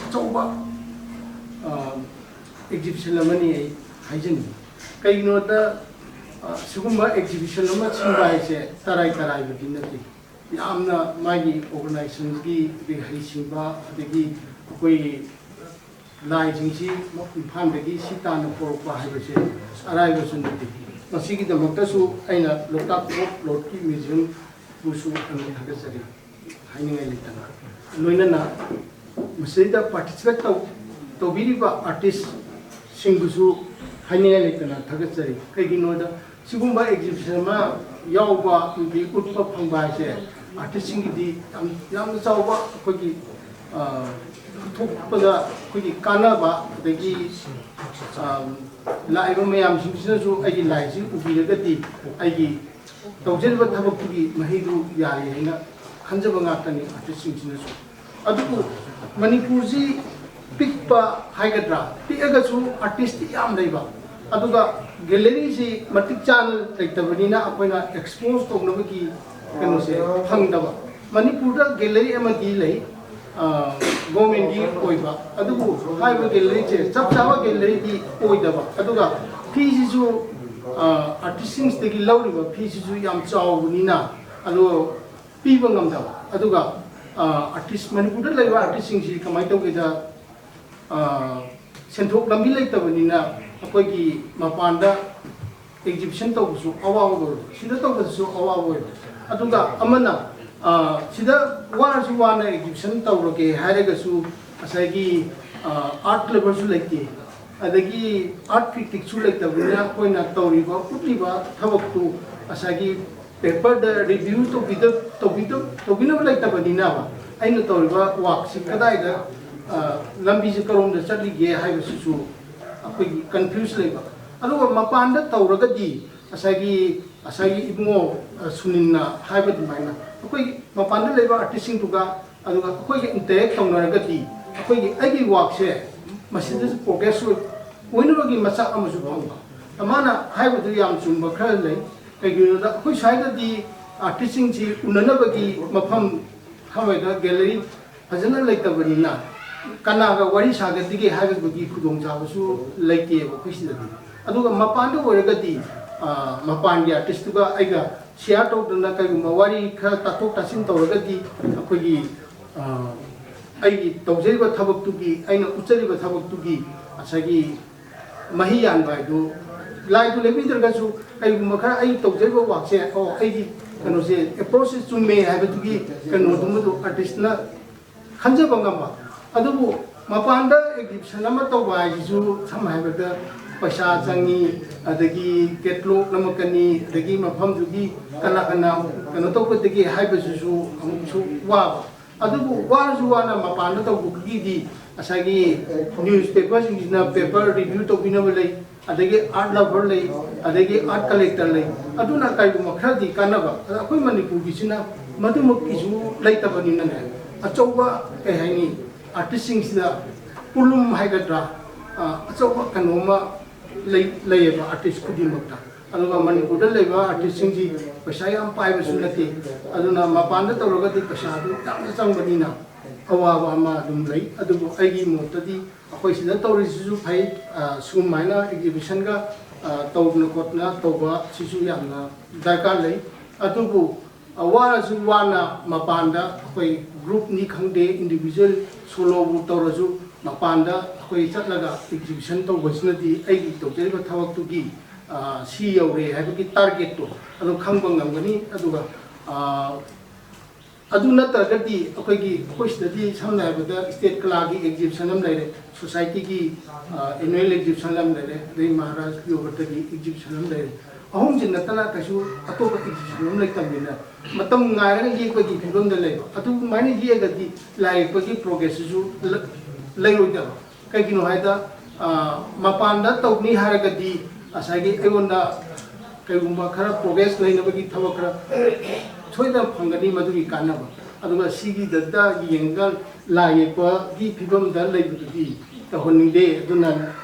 ꯑꯆꯧꯕ ꯑ, exhibition ꯑꯃꯅꯤ ꯑꯩ ꯍꯥꯏꯖꯅꯤꯡꯉꯤ꯫ ꯀꯩꯒꯤꯅꯣꯗ ꯑ, ꯁꯤꯒꯨꯝꯕ exhibition ꯑꯃ ꯁꯤꯟꯕ ꯍꯥꯏꯁꯦ ꯇꯔꯥꯏ ꯇꯔꯥꯏꯕꯗꯤ ꯅꯠꯇꯦ꯫ ꯌꯥꯝꯅ ꯃꯥꯒꯤ organizationꯒꯤ ꯑꯗꯒꯤ ꯍꯩꯁꯤꯡꯕ ꯑꯗꯒꯤ ꯑꯩꯈꯣꯏꯒꯤ ꯂꯥꯏꯁꯤꯡꯁꯤ ꯏꯝꯐꯥꯜꯗꯒꯤ ꯁꯤ ꯇꯥꯟꯅ ꯄꯨꯔꯛꯄ ꯍꯥꯏꯕꯁꯦ ꯑꯔꯥꯏꯕꯁꯨ ꯅꯠꯇꯦ꯫ ꯃꯁꯤꯒꯤꯗꯃꯛꯇꯁꯨ ꯑꯩꯅ ꯂꯣꯛꯇꯥꯛ ꯐꯣꯔꯠ ꯂꯣꯠꯀꯤ museumꯕꯨꯁꯨ ꯑꯩꯅ ꯊꯥꯒꯠꯆꯔꯤ ꯍꯥꯏꯅꯤꯡꯉꯥꯏ ꯂꯩꯇꯅ꯫ ꯂꯣꯏꯅꯅ ꯃꯁꯤꯗ participate ꯇꯧ ꯇꯧꯕꯤꯔꯤꯕ artistꯁꯤꯡꯕꯨꯁꯨ ꯍꯥꯏꯅꯤꯡꯉꯥꯏ ꯂꯩꯇꯅ ꯊꯥꯒꯠꯆꯔꯤ꯫ ꯀꯩꯒꯤꯅꯣꯗ ꯁꯤꯒꯨꯝꯕ exhibition ꯑꯃ ꯌꯥꯎꯕ ꯑꯃꯗꯤ ꯎꯠꯄ ꯐꯪꯕ ꯍꯥꯏꯁꯦ ꯑꯥꯔꯇꯤꯁꯁꯤꯡꯒꯤꯗꯤ ꯌꯥꯝ ꯌꯥꯝꯅ ꯆꯥꯎꯕ ꯑꯩꯈꯣꯏꯒꯤ ꯄꯨꯊꯣꯛꯄꯗ ꯑꯩꯈꯣꯏꯒꯤ ꯀꯥꯟꯅꯕ, ꯑꯗꯒꯤ ꯂꯥꯛꯏꯕ ꯃꯌꯥꯝꯁꯤꯡꯁꯤꯅꯁꯨ ꯑꯩꯒꯤ ꯂꯥꯏꯁꯤ ꯎꯕꯤꯔꯒꯗꯤ ꯑꯩꯒꯤ ꯇꯧꯖꯔꯤꯕ ꯊꯕꯛꯇꯨꯒꯤ ꯃꯍꯩꯗꯨ ꯌꯥꯔꯤ ꯍꯥꯏꯅ ꯈꯟꯖꯕ ꯉꯥꯛꯇꯅꯤ ꯑꯥꯔꯇꯤꯁꯁꯤꯡꯁꯤꯅꯁꯨ꯫ ꯑꯗꯨꯕꯨ ꯃꯅꯤꯄꯨꯔꯁꯤ ꯄꯤꯛꯄ ꯍꯥꯏꯒꯗ꯭ꯔꯥ, ꯄꯤꯛꯑꯒꯁꯨ ꯑꯥꯔꯇꯤꯁꯇꯤ ꯌꯥꯝ ꯂꯩꯕ, ꯑꯗꯨꯒ ꯒꯦꯂꯔꯤꯁꯤ ꯃꯇꯤꯛ ꯆꯥꯅ ꯂꯩꯇꯕꯅꯤꯅ ꯑꯩꯈꯣꯏꯅ ꯑꯦꯛꯁꯄꯣꯖ ꯇꯧꯅꯕꯒꯤ ꯀꯩꯅꯣꯁꯦ ꯐꯪꯗꯕ꯫ ꯃꯅꯤꯄꯨꯔꯗ ꯒꯦꯂꯔꯤ ꯑꯃꯗꯤ ꯂꯩ, ꯒꯣꯔꯃꯦꯟꯒꯤ ꯑꯣꯏꯕ, ꯑꯗꯨꯕꯨ ꯍꯥꯏꯔꯤꯕ ꯒꯦꯂꯔꯤꯁꯦ ꯆꯞ ꯆꯥꯕ ꯒꯦꯂꯔꯤꯗꯤ ꯑꯣꯏꯗꯕ, ꯑꯗꯨꯒ ꯐꯤꯁꯤꯁꯨ ꯑꯥꯔꯇꯤꯁꯁꯤꯡꯁꯤꯗꯒꯤ ꯂꯧꯔꯤꯕ ꯐꯤꯁꯤꯁꯨ ꯌꯥꯝ ꯆꯥꯎꯕꯅꯤꯅ ꯑꯗꯣ ꯄꯤꯕ ꯉꯝꯗꯕ꯫ ꯑꯗꯨꯒ ꯑꯥꯔꯇꯤꯁ, ꯃꯅꯤꯄꯨꯔꯗ ꯂꯩꯕ ꯑꯥꯔꯇꯤꯁꯁꯤꯡꯁꯤ ꯀꯃꯥꯏꯅ ꯇꯧꯒꯦꯗ, ꯁꯦꯟꯊꯣꯛ ꯂꯝꯕꯤ ꯂꯩꯇꯕꯅꯤꯅ ꯑꯩꯈꯣꯏꯒꯤ ꯃꯄꯥꯟꯗ ꯑꯦꯛꯖꯤꯕꯤꯁꯟ ꯇꯧꯕꯁꯨ ꯑꯋꯥꯕ ꯑꯣꯏꯕ, ꯁꯤꯗ ꯇꯧꯕꯗꯁꯨ ꯑꯋꯥꯕ ꯑꯣꯏꯕ꯫ ꯑꯗꯨꯒ ꯑꯃꯅ ꯁꯤꯗ ꯋꯥꯔꯁꯨ ꯋꯥꯅ ꯑꯦꯛꯖꯤꯕꯤꯁꯟ ꯇꯧꯔꯒꯦ ꯍꯥꯏꯔꯒꯁꯨ ꯉꯁꯥꯏꯒꯤ ꯑꯥꯔꯠ ꯂꯚꯔꯁꯨ ꯂꯩꯇꯦ, ꯑꯗꯒꯤ ꯑꯥꯔꯠ ꯀ꯭ꯔꯤꯇꯤꯛꯁꯨ ꯂꯩꯇꯕꯅꯤꯅ ꯑꯩꯈꯣꯏꯅ ꯇꯧꯔꯤꯕ ꯎꯠꯂꯤꯕ ꯊꯕꯛꯇꯨ ꯉꯁꯥꯏꯒꯤ ꯄꯦꯄꯔꯗ ꯔꯤꯚ꯭ꯌꯨ ꯇꯧꯕꯤꯗ ꯇꯧꯕꯤꯗ ꯇꯧꯕꯤꯅꯕ ꯂꯩꯇꯕꯅꯤꯅ ꯑꯩꯅ ꯇꯧꯔꯤꯕ ꯋꯥꯛꯁꯤ ꯀꯗꯥꯏꯗ, ꯂꯝꯕꯤꯁꯦ ꯀꯔꯣꯝꯗ ꯆꯠꯂꯤꯒꯦ ꯍꯥꯏꯕꯁꯤꯁꯨ ꯑꯩꯈꯣꯏꯒꯤ ꯀꯟꯐ꯭ꯌꯨꯁ ꯂꯩꯕ꯫ ꯑꯗꯨꯒ ꯃꯄꯥꯟꯗ ꯇꯧꯔꯒꯗꯤ ꯉꯁꯥꯏꯒꯤ ꯉꯁꯥꯏꯒꯤ ꯏꯕꯨꯡꯉꯣ ꯁꯨꯅꯤꯜꯅ ꯍꯥꯏꯕ ꯑꯗꯨꯃꯥꯏꯅ ꯑꯩꯈꯣꯏꯒꯤ ꯃꯄꯥꯟꯗ ꯂꯩꯕ ꯑꯥꯔꯇꯤꯁꯁꯤꯡꯗꯨꯒ ꯑꯗꯨꯒ ꯑꯩꯈꯣꯏꯒ ꯏꯟꯇꯔꯦꯛ ꯇꯧꯅꯔꯒꯗꯤ ꯑꯩꯈꯣꯏꯒꯤ ꯑꯩꯒꯤ ꯋꯥꯛꯁꯦ ꯃꯁꯤꯗꯁꯨ ꯄ꯭ꯔꯣꯒ꯭ꯔꯦꯁ ꯑꯣꯏꯅꯕꯒꯤ ꯃꯆꯥꯛ ꯑꯃꯁꯨ ꯐꯪꯕ꯫ ꯃꯥꯅ ꯍꯥꯏꯕꯗꯨ ꯌꯥꯝ ꯆꯨꯝꯕ ꯈꯔ ꯂꯩ꯫ ꯀꯩꯒꯤꯅꯣꯗ ꯑꯩꯈꯣꯏ ꯁ꯭ꯋꯥꯏꯗꯗꯤ ꯑꯥꯔꯇꯤꯁꯁꯤꯡꯁꯤ ꯎꯅꯅꯕꯒꯤ ꯃꯐꯝ ꯊꯃꯣꯏꯗ ꯒꯦꯂꯔꯤ ꯐꯖꯅ ꯂꯩꯇꯕꯅꯤꯅ ꯀꯅꯥꯒ ꯋꯥꯔꯤ ꯁꯥꯒꯗꯒꯦ ꯍꯥꯏꯕꯒꯤ ꯈꯨꯗꯣꯡꯆꯥꯕꯁꯨ ꯂꯩꯇꯦꯕ ꯑꯩꯈꯣꯏ ꯁꯤꯗꯗꯤ꯫ ꯑꯗꯨꯒ ꯃꯄꯥꯟꯗ ꯑꯣꯏꯔꯒꯗꯤ ꯃꯄꯥꯟꯒꯤ ꯑꯥꯔꯇꯤꯁꯇꯨꯒ ꯑꯩꯒ ꯁꯤꯌꯥꯔ ꯇꯧꯗꯅ ꯀꯩꯒꯨꯝꯕ ꯋꯥꯔꯤ ꯈꯔ ꯇꯥꯊꯣꯛ ꯇꯥꯁꯤꯟ ꯇꯧꯔꯒꯗꯤ ꯑꯩꯈꯣꯏꯒꯤ ꯑꯩꯒꯤ ꯇꯧꯖꯔꯤꯕ ꯊꯕꯛꯇꯨꯒꯤ, ꯑꯩꯅ ꯎꯠꯆꯔꯤꯕ ꯊꯕꯛꯇꯨꯒꯤ ꯉꯁꯥꯏꯒꯤ ꯃꯍꯩ ꯌꯥꯟꯕ ꯍꯥꯏꯗꯨ ꯂꯥꯏꯗꯨ ꯂꯦꯞꯄꯤꯗ꯭ꯔꯒꯁꯨ ꯀꯩꯒꯨꯝꯕ ꯈꯔ ꯑꯩ ꯇꯧꯖꯔꯤꯕ ꯋꯥꯛꯁꯦ, ꯑꯣ, ꯑꯩꯒꯤ ꯀꯩꯅꯣꯁꯦ ꯑꯦꯄ꯭ꯔꯣꯆꯁꯦ ꯆꯨꯝꯃꯦ ꯍꯥꯏꯕꯗꯨꯒꯤ ꯀꯩꯅꯣꯗꯨꯃꯗꯨ ꯑꯥꯔꯇꯤꯁꯅ ꯈꯟꯖꯕ ꯉꯝꯕ꯫ ꯑꯗꯨꯕꯨ ꯃꯄꯥꯟꯗ ꯑꯦꯛꯖꯤꯕꯤꯁꯟ ꯑꯃ ꯇꯧꯕ ꯍꯥꯏꯁꯤꯁꯨ ꯁꯝꯅ ꯍꯥꯏꯔꯕꯗ ꯄꯩꯁꯥ ꯆꯪꯉꯤ, ꯑꯗꯒꯤ ꯀꯦꯇꯂꯣꯛ ꯅꯝꯃꯛꯀꯅꯤ, ꯑꯗꯒꯤ ꯃꯐꯝꯗꯨꯒꯤ ꯀꯅꯥ ꯀꯅꯥ ꯀꯩꯅꯣ ꯇꯧꯒꯗꯒꯦ ꯍꯥꯏꯕꯁꯤꯁꯨ ꯑꯃꯨꯛꯁꯨ ꯋꯥꯕ꯫ ꯑꯗꯨꯕꯨ ꯋꯥꯔꯁꯨ ꯋꯥꯅ ꯃꯄꯥꯟꯗ ꯇꯧꯕꯒꯤꯗꯤ ꯉꯁꯥꯏꯒꯤ ꯅ꯭ꯌꯨꯁꯄꯦꯄꯔꯁꯤꯡꯁꯤꯅ ꯄꯦꯄꯔ ꯔꯤꯚ꯭ꯌꯨ ꯇꯧꯕꯤꯅꯕ ꯂꯩ, ꯑꯗꯒꯤ ꯑꯥꯔꯠ ꯂꯚꯔ ꯂꯩ, ꯑꯗꯒꯤ ꯑꯥꯔꯠ ꯀꯂꯦꯛꯇꯔ ꯂꯩ꯫ ꯑꯗꯨꯅ ꯀꯔꯤꯒꯨꯝꯕ ꯈꯔꯗꯤ ꯀꯥꯟꯅꯕ, ꯑꯗ ꯑꯩꯈꯣꯏ ꯃꯅꯤꯄꯨꯔꯒꯤꯁꯤꯅ ꯃꯗꯨꯃꯛꯀꯤꯁꯨ ꯂꯩꯇꯕꯅꯤꯅꯅꯦ, ꯑꯆꯧꯕ ꯀꯩ ꯍꯥꯏꯅꯤ, ꯑꯥꯔꯇꯤꯁꯁꯤꯡꯁꯤꯗ ꯄꯣꯠꯂꯨꯝ ꯍꯥꯏꯒꯗ꯭ꯔꯥ, ꯑ, ꯑꯆꯧꯕ ꯀꯩꯅꯣꯝꯃ ꯂꯩ-, ꯂꯩꯌꯦꯕ ꯑꯥꯔꯇꯤꯁ ꯈꯨꯗꯤꯡꯃꯛꯇ꯫ ꯑꯗꯨꯒ ꯃꯅꯤꯄꯨꯔꯗ ꯂꯩꯕ ꯑꯥꯔꯇꯤꯁꯁꯤꯡꯁꯤ ꯄꯩꯁꯥ ꯌꯥꯝ ꯄꯥꯏꯕꯁꯨ ꯅꯠꯇꯦ, ꯑꯗꯨꯅ ꯃꯄꯥꯟꯗ ꯇꯧꯔꯒꯗꯤ ꯄꯩꯁꯥꯗꯨ ꯌꯥꯝꯅ ꯆꯪꯕꯅꯤꯅ ꯑꯋꯥꯕ ꯑꯃ ꯑꯗꯨꯝ ꯂꯩ꯫ ꯑꯗꯨꯕꯨ ꯑꯩꯒꯤ ꯃꯣꯠꯇꯗꯤ ꯑꯩꯈꯣꯏ ꯁꯤꯗ ꯇꯧꯔꯤꯁꯤꯁꯨ ꯐꯩ, ꯑ, ꯁꯨꯃꯥꯏꯅ ꯑꯦꯛꯖꯤꯕꯤꯁꯟꯒ, ꯑ, ꯇꯧꯗꯅ ꯈꯣꯠꯇꯅ ꯇꯧꯕ ꯁꯤꯁꯨ ꯌꯥꯝꯅ ꯗꯔꯀꯥꯔ ꯂꯩ꯫ ꯑꯗꯨꯕꯨ ꯋꯥꯔꯁꯨ ꯋꯥꯅ ꯃꯄꯥꯟꯗ ꯑꯩꯈꯣꯏ ꯒ꯭ꯔꯨꯞꯅꯤ ꯈꯪꯗꯦ, ꯏꯟꯗꯤꯕꯤꯖꯨꯋꯦꯜ ꯁꯣꯂꯣꯕꯨ ꯇꯧꯔꯁꯨ ꯃꯄꯥꯟꯗ ꯑꯩꯈꯣꯏ ꯆꯠꯂꯒ ꯑꯦꯛꯖꯤꯕꯤꯁꯟ ꯇꯧꯕꯁꯤꯅꯗꯤ ꯑꯩꯒꯤ ꯇꯧꯖꯔꯤꯕ ꯊꯕꯛꯇꯨꯒꯤ, ꯑ, ꯁꯤ ꯌꯧꯔꯦ ꯍꯥꯏꯕꯒꯤ ꯇꯥꯔꯒꯦꯠꯇꯣ ꯑꯗꯨꯝ ꯈꯪꯕ ꯉꯝꯒꯅꯤ꯫ ꯑꯗꯨꯒ, ꯑ, ꯑꯗꯨ ꯅꯠꯇ꯭ꯔꯒꯗꯤ ꯑꯩꯈꯣꯏꯒꯤ, ꯑꯩꯈꯣꯏ ꯁꯤꯗꯗꯤ ꯁꯝꯅ ꯍꯥꯏꯔꯕꯗ ꯁ꯭ꯇꯦꯠ ꯀꯂꯥꯒꯤ ꯑꯦꯛꯖꯤꯕꯤꯁꯟ ꯑꯃ ꯂꯩꯔꯦ, ꯁꯣꯁꯥꯏꯇꯤꯒꯤ, ꯑ, ꯑꯦꯅꯨꯋꯦꯜ ꯑꯦꯛꯖꯤꯕꯤꯁꯟ ꯑꯃ ꯂꯩꯔꯦ, ꯑꯗꯩ ꯃꯍꯥꯔꯥꯖ ꯄꯤꯌꯣꯚꯠꯇꯒꯤ ꯑꯦꯛꯖꯤꯕꯤꯁꯟ ꯑꯃ ꯂꯩꯔꯦ꯫ ꯑꯍꯨꯝꯁꯤ ꯅꯠꯇꯅ ꯀꯩꯁꯨ ꯑꯇꯣꯞꯄ ꯑꯦꯛꯖꯤꯕꯤꯁꯟ ꯑꯃ ꯂꯩꯇꯕꯅꯤꯅ ꯃꯇꯝ ꯉꯥꯏꯔꯒ ꯌꯦꯛꯄꯒꯤ ꯐꯤꯕꯝꯗ ꯂꯩꯕ꯫ ꯑꯗꯨꯃꯥꯏꯅ ꯌꯦꯛꯑꯒꯗꯤ ꯂꯥꯏ ꯌꯦꯛꯄꯒꯤ ꯄ꯭ꯔꯣꯒ꯭ꯔꯦꯁꯁꯤꯁꯨ ꯂ-, ꯂꯩꯔꯣꯏꯗꯕ꯫ ꯀꯩꯒꯤꯅꯣ ꯍꯥꯏꯗ, ꯑ, ꯃꯄꯥꯟꯗ ꯇꯧꯅꯤ ꯍꯥꯏꯔꯒꯗꯤ ꯉꯁꯥꯏꯒꯤ ꯑꯩꯉꯣꯟꯗ ꯀꯩꯒꯨꯝꯕ ꯈꯔ ꯄ꯭ꯔꯣꯒ꯭ꯔꯦꯁ ꯂꯩꯅꯕꯒꯤ ꯊꯕꯛ ꯈꯔ ꯁꯣꯏꯗꯅ ꯐꯪꯒꯅꯤ, ꯃꯗꯨꯒꯤ ꯀꯥꯟꯅꯕ꯫ ꯑꯗꯨꯒ ꯁꯤꯒꯤꯗ ꯌꯦꯡꯉꯒ ꯂꯥꯏ ꯌꯦꯛꯄꯒꯤ ꯐꯤꯕꯝꯗ ꯂꯩꯕꯗꯨꯗꯤ ꯇꯧꯍꯟꯅꯤꯡꯗꯦ꯫ ꯑꯗꯨꯅ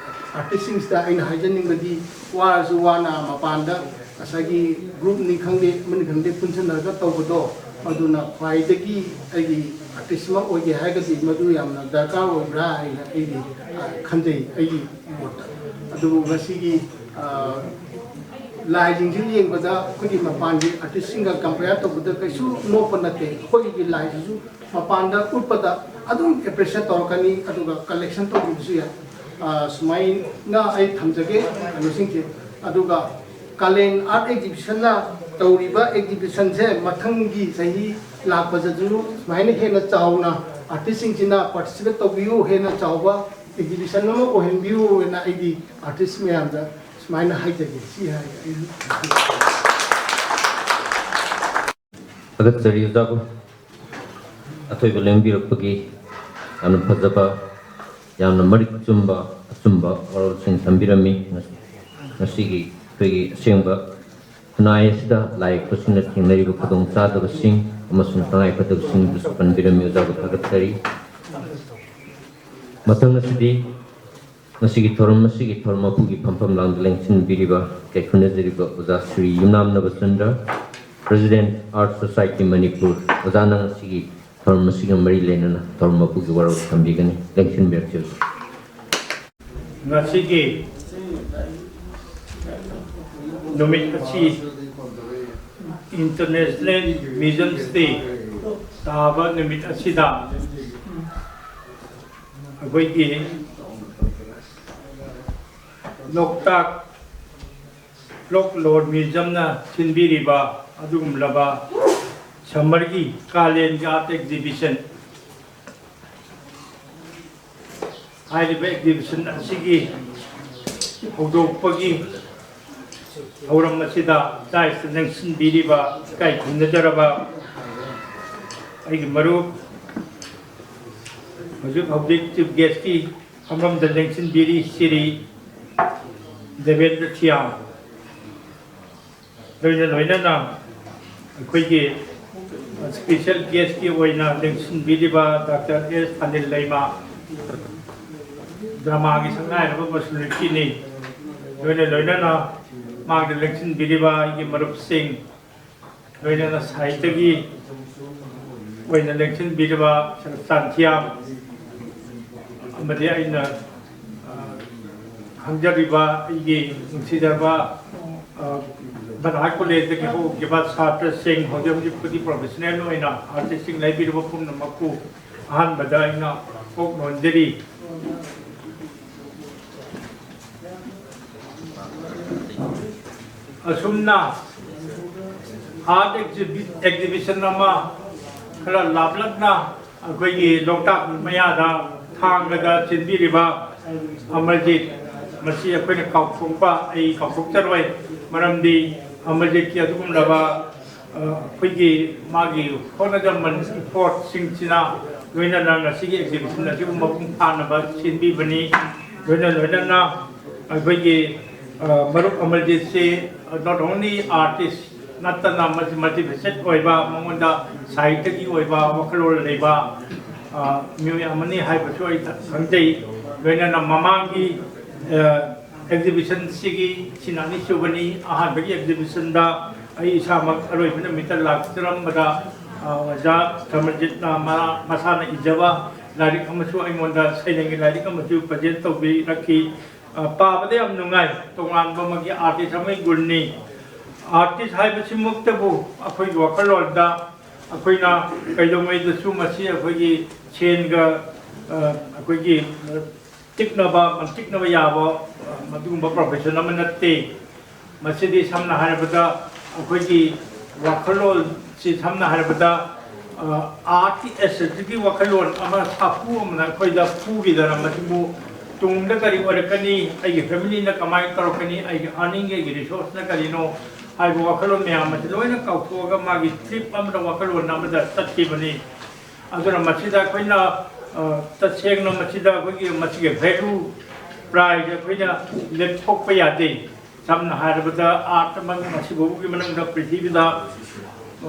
ꯑꯥꯔꯇꯤꯁꯁꯤꯡꯁꯤꯗ ꯑꯩꯅ ꯍꯥꯏꯖꯅꯤꯡꯕꯗꯤ, ꯋꯥꯔꯁꯨ ꯋꯥꯅ ꯃꯄꯥꯟꯗ ꯉꯁꯥꯏꯒꯤ ꯒ꯭ꯔꯨꯞꯅꯤ ꯈꯪꯗꯦ, ꯑꯃꯅꯤ ꯈꯪꯗꯦ, ꯄꯨꯟꯁꯤꯟꯅꯔꯒ ꯇꯧꯕꯗꯣ, ꯃꯗꯨꯅ ꯈ꯭ꯋꯥꯏꯗꯒꯤ ꯑꯩꯒꯤ ꯑꯥꯔꯇꯤꯁ ꯑꯃ ꯑꯣꯏꯒꯦ ꯍꯥꯏꯔꯒꯗꯤ ꯃꯗꯨ ꯌꯥꯝꯅ ꯗꯔꯀꯥꯔ ꯑꯣꯏꯕ꯭ꯔꯥ ꯍꯥꯏꯅ ꯑꯩꯗꯤ, ꯑ, ꯈꯟꯖꯩ ꯑꯩꯒꯤ ꯃꯣꯠꯇ꯫ ꯑꯗꯨꯕꯨ ꯉꯁꯤꯒꯤ, ꯑ, ꯂꯥꯏꯁꯤꯡꯁꯤ ꯌꯦꯡꯕꯗ ꯑꯩꯈꯣꯏꯒꯤ ꯃꯄꯥꯟꯒꯤ ꯑꯥꯔꯇꯤꯁꯁꯤꯡꯒ ꯀꯝꯄꯤꯌꯔ ꯇꯧꯕꯗ ꯀꯩꯁꯨ ꯅꯣꯞꯄ ꯅꯠꯇꯦ꯫ ꯑꯩꯈꯣꯏꯒꯤ ꯂꯥꯏꯁꯤꯁꯨ ꯃꯄꯥꯟꯗ ꯎꯠꯄꯗ ꯑꯗꯨꯝ ꯑꯦꯄ꯭ꯔꯤꯁꯤꯌꯦꯠ ꯇꯧꯔꯛꯀꯅꯤ, ꯑꯗꯨꯒ ꯀꯂꯦꯛꯁꯟ ꯇꯧꯕꯤꯕꯁꯨ ꯌꯥꯏ꯫ ꯑ, ꯁꯨꯃꯥꯏꯅ ꯑꯩ ꯊꯝꯖꯒꯦ ꯀꯩꯅꯣꯁꯤꯡꯁꯦ꯫ ꯑꯗꯨꯒ ꯀꯥꯂꯦꯟ ꯑꯥꯔꯠ ꯑꯦꯛꯖꯤꯕꯤꯁꯟꯅ ꯇꯧꯔꯤꯕ ꯑꯦꯛꯖꯤꯕꯤꯁꯟꯁꯦ ꯃꯊꯪꯒꯤ ꯆꯍꯤ ꯂꯥꯛꯄꯗꯁꯨ ꯁꯨꯃꯥꯏꯅ ꯍꯦꯟꯅ ꯆꯥꯎꯅ ꯑꯥꯔꯇꯤꯁꯁꯤꯡꯁꯤꯅ ꯄꯥꯔꯇꯤꯁꯤꯄꯦꯠ ꯇꯧꯕꯤꯌꯨ, ꯍꯦꯟꯅ ꯆꯥꯎꯕ ꯑꯦꯛꯖꯤꯕꯤꯁꯟ ꯑꯃ ꯑꯣꯏꯍꯟꯕꯤꯌꯨꯅ ꯑꯩꯗꯤ ꯑꯥꯔꯇꯤꯁ ꯃꯌꯥꯝꯗ ꯁꯨꯃꯥꯏꯅ ꯍꯥꯏꯖꯒꯦ꯫ ꯁꯤ ꯍꯥꯏ ꯑꯩ ꯊꯥꯒꯠꯆꯔꯤ ꯑꯣꯖꯥꯕꯨ꯫ ꯑꯊꯣꯏꯕ ꯂꯦꯡꯕꯤꯔꯛꯄꯒꯤ ꯌꯥꯝꯅ ꯐꯖꯕ, ꯌꯥꯝꯅ ꯃꯔꯤꯛ ꯆꯨꯝꯕ, ꯑꯆꯨꯝꯕ ꯋꯥꯔꯣꯜꯁꯤꯡ ꯊꯝꯕꯤꯔꯝꯃꯤ꯫ ꯉꯁꯤꯒꯤ ꯑꯩꯈꯣꯏꯒꯤ ꯑꯁꯦꯡꯕ ꯈꯨꯟꯅꯥꯏ ꯑꯁꯤꯗ ꯂꯥꯏ ꯌꯦꯛꯄꯁꯤꯡꯅ ꯊꯦꯡꯅꯔꯤꯕ ꯈꯨꯗꯣꯡꯆꯥꯗꯕꯁꯤꯡ ꯑꯃꯁꯨꯡ ꯇꯉꯥꯏꯐꯗꯕꯁꯤꯡꯗꯨꯁꯨ ꯄꯟꯕꯤꯔꯝꯃꯤ꯫ ꯑꯣꯖꯥꯕꯨ ꯊꯥꯒꯠꯆꯔꯤ꯫ ꯃꯊꯪ ꯑꯁꯤꯗꯤ ꯉꯁꯤꯒꯤ ꯊꯧꯔꯝ ꯑꯁꯤꯒꯤ ꯊꯧꯔꯝ ꯃꯄꯨꯒꯤ ꯐꯝꯐꯝ ꯂꯥꯡꯗ ꯂꯦꯡꯁꯤꯟꯕꯤꯔꯤꯕ, ꯏꯀꯥꯏ ꯈꯨꯝꯅꯖꯔꯤꯕ ꯑꯣꯖꯥ ꯁ꯭ꯔꯤ ꯌꯨꯝꯅꯥꯝ ꯅꯕꯆꯟꯗ꯭ꯔ, President Art Society ꯃꯅꯤꯄꯨꯔ, ꯑꯣꯖꯥꯅ ꯉꯁꯤꯒꯤ ꯊꯧꯔꯝ ꯑꯁꯤꯒ ꯃꯔꯤ ꯂꯩꯅꯅ ꯊꯧꯔꯝ ꯃꯄꯨꯒꯤ ꯋꯥꯔꯣꯜ ꯊꯝꯕꯤꯒꯅꯤ꯫ ꯂꯦꯡꯁꯤꯟꯕꯤꯔꯛꯁꯤ ꯑꯣꯖꯥ꯫ ꯉꯁꯤꯒꯤ ꯅꯨꯃꯤꯠ ꯑꯁꯤ International Museums Day ꯇꯥꯕ ꯅꯨꯃꯤꯠ ꯑꯁꯤꯗ ꯑꯩꯈꯣꯏꯒꯤ ꯂꯣꯛꯇꯥꯛ ꯐꯣꯛꯂꯣꯔ ꯃ꯭ꯌꯨꯖꯤꯌꯝꯅ ꯁꯤꯟꯕꯤꯔꯤꯕ ꯑꯗꯨꯒꯨꯝꯂꯕ ꯁꯝꯃꯔꯒꯤ, ꯀꯥꯂꯦꯟꯒꯤ ꯑꯥꯔꯠ ꯑꯦꯛꯖꯤꯕꯤꯁꯟ, ꯍꯥꯏꯔꯤꯕ ꯑꯦꯛꯖꯤꯕꯤꯁꯟ ꯑꯁꯤꯒꯤ ꯍꯧꯗꯣꯛꯄꯒꯤ ꯊꯧꯔꯝ ꯑꯁꯤꯗ ꯆꯥꯏꯁꯤꯗ ꯂꯦꯡꯁꯤꯟꯕꯤꯔꯤꯕ ꯏꯀꯥꯏ ꯈꯨꯝꯅꯖꯔꯕ ꯑꯩꯒꯤ ꯃꯔꯨꯞ, ꯍꯧꯖꯤꯛ ꯍꯧꯖꯤꯛ ꯆꯤꯐ ꯒꯦꯁꯀꯤ ꯐꯝꯐꯝꯗ ꯂꯦꯡꯁꯤꯟꯕꯤꯔꯤ ꯁ꯭ꯔꯤ ꯗꯦꯕꯦꯟꯗ꯭ꯔ ꯊꯤꯌꯥꯝ, ꯂꯣꯏꯅ ꯂꯣꯏꯅꯅ ꯑꯩꯈꯣꯏꯒꯤ ꯁ꯭ꯄꯦꯁꯦꯜ ꯒꯦꯁꯀꯤ ꯑꯣꯏꯅ ꯂꯦꯡꯁꯤꯟꯕꯤꯔꯤꯕ ꯗꯥꯛꯇꯔ ꯑꯦꯁ ꯑꯅꯤꯜ ꯂꯩꯃ, ꯗ꯭ꯔꯃꯥꯒꯤ ꯁꯛꯅꯥꯏꯔꯕ ꯄꯔꯁꯣꯅꯦꯂꯤꯇꯤꯅꯤ꯫ ꯂꯣꯏꯅ ꯂꯣꯏꯅꯅ ꯃꯥꯡꯗ ꯂꯦꯡꯁꯤꯟꯕꯤꯔꯤꯕ ꯑꯩꯒꯤ ꯃꯔꯨꯞꯁꯤꯡ, ꯂꯣꯏꯅꯅ ꯁꯥꯍꯤꯇ꯭ꯌꯒꯤ ꯑꯣꯏꯅ ꯂꯦꯡꯁꯤꯟꯕꯤꯔꯤꯕ ꯁꯔ ꯆꯥꯟꯊꯤꯌꯥꯝ, ꯑꯃꯗꯤ ꯑꯩꯅ, ꯑ, ꯈꯪꯖꯔꯤꯕ ꯑꯩꯒꯤ ꯅꯨꯡꯁꯤꯖꯔꯕ, ꯑ, ꯕꯅꯥꯏ ꯀꯣꯂꯦꯖꯇꯒꯤ ꯍꯧꯈꯤꯕ ꯁꯥꯇ꯭ꯔꯁꯤꯡ, ꯍꯧꯖꯤꯛ ꯍꯧꯖꯤꯛꯄꯨꯗꯤ ꯄ꯭ꯔꯣꯐꯦꯁꯅꯦꯜ ꯑꯣꯏꯅ ꯑꯥꯔꯇꯤꯁꯁꯤꯡ ꯂꯩꯕꯤꯔꯤꯕ ꯄꯨꯝꯅꯃꯛꯄꯨ ꯑꯍꯥꯟꯕꯗ ꯑꯩꯅ ꯀꯣꯛ ꯅꯣꯟꯖꯔꯤ꯫ ꯑꯁꯨꯝꯅ ꯑꯥꯔꯠ ꯑꯦꯛꯖꯤꯕꯤ-, ꯑꯦꯛꯖꯤꯕꯤꯁꯟ ꯑꯃ ꯈꯔ ꯂꯥꯞꯂꯛꯅ ꯑꯩꯈꯣꯏꯒꯤ ꯂꯣꯛꯇꯥꯛ ꯃꯌꯥꯗ ꯊꯥꯡꯒꯗ ꯆꯦꯟꯕꯤꯔꯤꯕ ꯑꯃꯔꯖꯤꯠ, ꯃꯁꯤ ꯑꯩꯈꯣꯏꯅ ꯀꯥꯎꯊꯣꯛꯄ, ꯑꯩ ꯀꯥꯎꯊꯣꯛꯆꯔꯣꯏ꯫ ꯃꯔꯝꯗꯤ ꯑꯃꯔꯖꯤꯠꯀꯤ ꯑꯗꯨꯒꯨꯝꯂꯕ, ꯑ, ꯑꯩꯈꯣꯏꯒꯤ ꯃꯥꯒꯤ ꯍꯣꯠꯅꯖꯃꯟ, effortꯁꯤꯡꯁꯤꯅ ꯂꯣꯏꯅꯅ ꯉꯁꯤꯒꯤ exhibition ꯑꯁꯤꯕꯨ ꯃꯄꯨꯡ ꯐꯥꯅꯕ ꯁꯤꯟꯕꯤꯕꯅꯤ꯫ ꯂꯣꯏꯅ ꯂꯣꯏꯅꯅ ꯑꯩꯈꯣꯏꯒꯤ, ꯑ, ꯃꯔꯨꯞ ꯑꯃꯔꯖꯤꯠꯁꯤ not only artist ꯅꯠꯇꯅ ꯃꯁꯤ multifaceted ꯑꯣꯏꯕ, ꯃꯉꯣꯟꯗ ꯁꯥꯍꯤꯇ꯭ꯌꯒꯤ ꯑꯣꯏꯕ ꯋꯥꯈꯜꯂꯣꯟ ꯂꯩꯕ, ꯑ, ꯃꯤꯑꯣꯏ ꯑꯃꯅꯤ ꯍꯥꯏꯕꯁꯨ ꯑꯩ ꯈꯪꯖꯩ꯫ ꯂꯣꯏꯅꯅ ꯃꯃꯥꯡꯒꯤ, ꯑ, exhibitionꯁꯤꯒꯤ ꯁꯤꯅ ꯑꯅꯤꯁꯨꯕꯅꯤ꯫ ꯑꯍꯥꯟꯕꯒꯤ exhibitionꯗ ꯑꯩ ꯏꯁꯥꯃꯛ ꯑꯔꯣꯏꯕ ꯅꯨꯃꯤꯠꯇ ꯂꯥꯛꯆꯔꯝꯕꯗ, ꯑ, ꯑꯣꯖꯥ ꯀꯃꯜꯖꯤꯠꯅ ꯃꯥ-, ꯃꯁꯥꯅ ꯏꯖꯕ ꯂꯥꯏꯔꯤꯛ ꯑꯃꯁꯨ, ꯑꯩꯉꯣꯟꯗ ꯁꯩꯔꯦꯡꯒꯤ ꯂꯥꯏꯔꯤꯛ ꯑꯃꯁꯨ present ꯇꯧꯕꯤꯔꯛꯈꯤ꯫ ꯑ, ꯄꯥꯕꯗ ꯌꯥꯝ ꯅꯨꯡꯉꯥꯏ꯫ ꯇꯣꯉꯥꯟꯕ ꯑꯃꯒꯤ artist ꯑꯃꯒꯤ ꯒꯨꯟꯅꯤ꯫ Artist ꯍꯥꯏꯕꯁꯤꯃꯛꯇꯕꯨ ꯑꯩꯈꯣꯏꯒꯤ ꯋꯥꯈꯜꯂꯣꯟꯗ ꯑꯩꯈꯣꯏꯅ ꯀꯩꯗꯧꯉꯩꯗꯁꯨ ꯃꯁꯤ ꯑꯩꯈꯣꯏꯒꯤ ꯁꯦꯟꯒ, ꯑ, ꯑꯩꯈꯣꯏꯒꯤ, ꯑ, ꯇꯤꯛꯅꯕ, ꯇꯤꯛꯅꯕ ꯌꯥꯕ, ꯑ, ꯃꯗꯨꯒꯨꯝꯕ profession ꯑꯃ ꯅꯠꯇꯦ꯫ ꯃꯁꯤꯗꯤ ꯁꯝꯅ ꯍꯥꯏꯔꯕꯗ ꯑꯩꯈꯣꯏꯒꯤ ꯋꯥꯈꯜꯂꯣꯟꯁꯤ ꯁꯝꯅ ꯍꯥꯏꯔꯕꯗ, ꯑ, artꯀꯤ essentialꯒꯤ ꯋꯥꯈꯜꯂꯣꯟ ꯑꯃ ꯁꯥꯐꯨ ꯑꯃꯅ ꯑꯩꯈꯣꯏꯗ ꯐꯨꯈꯤꯗꯅ ꯃꯁꯤꯕꯨ ꯇꯨꯡꯗ ꯀꯔꯤ ꯑꯣꯏꯔꯛꯀꯅꯤ, ꯑꯩꯒꯤ familyꯅ ꯀꯃꯥꯏꯅ ꯇꯧꯔꯛꯀꯅꯤ, ꯑꯩꯒꯤ earningꯒꯤ, ꯑꯩꯒꯤ resourceꯅ ꯀꯔꯤꯅꯣ ꯍꯥꯏꯕ ꯋꯥꯈꯜꯂꯣꯟ ꯃꯌꯥꯝ ꯑꯁꯤ ꯂꯣꯏꯅ ꯀꯥꯎꯊꯣꯛꯑꯒ ꯃꯥꯒꯤ trip ꯑꯃꯗ ꯋꯥꯈꯜꯂꯣꯟ ꯑꯃꯗ ꯆꯠꯈꯤꯕꯅꯤ꯫ ꯑꯗꯨꯅ ꯃꯁꯤꯗ ꯑꯩꯈꯣꯏꯅ, ꯑ, ꯇꯁꯦꯡꯅ ꯃꯁꯤꯗ ꯑꯩꯈꯣꯏꯒꯤ ꯃꯁꯤꯒꯤ value price ꯑꯩꯈꯣꯏꯅ ꯂꯦꯞꯊꯣꯛꯄ ꯌꯥꯗꯦ꯫ ꯁꯝꯅ ꯍꯥꯏꯔꯕꯗ art ꯑꯃ ꯉꯁꯤꯐꯥꯎꯒꯤ ꯃꯅꯨꯡꯗ ꯄ꯭ꯔꯤꯊꯤꯕꯤꯗ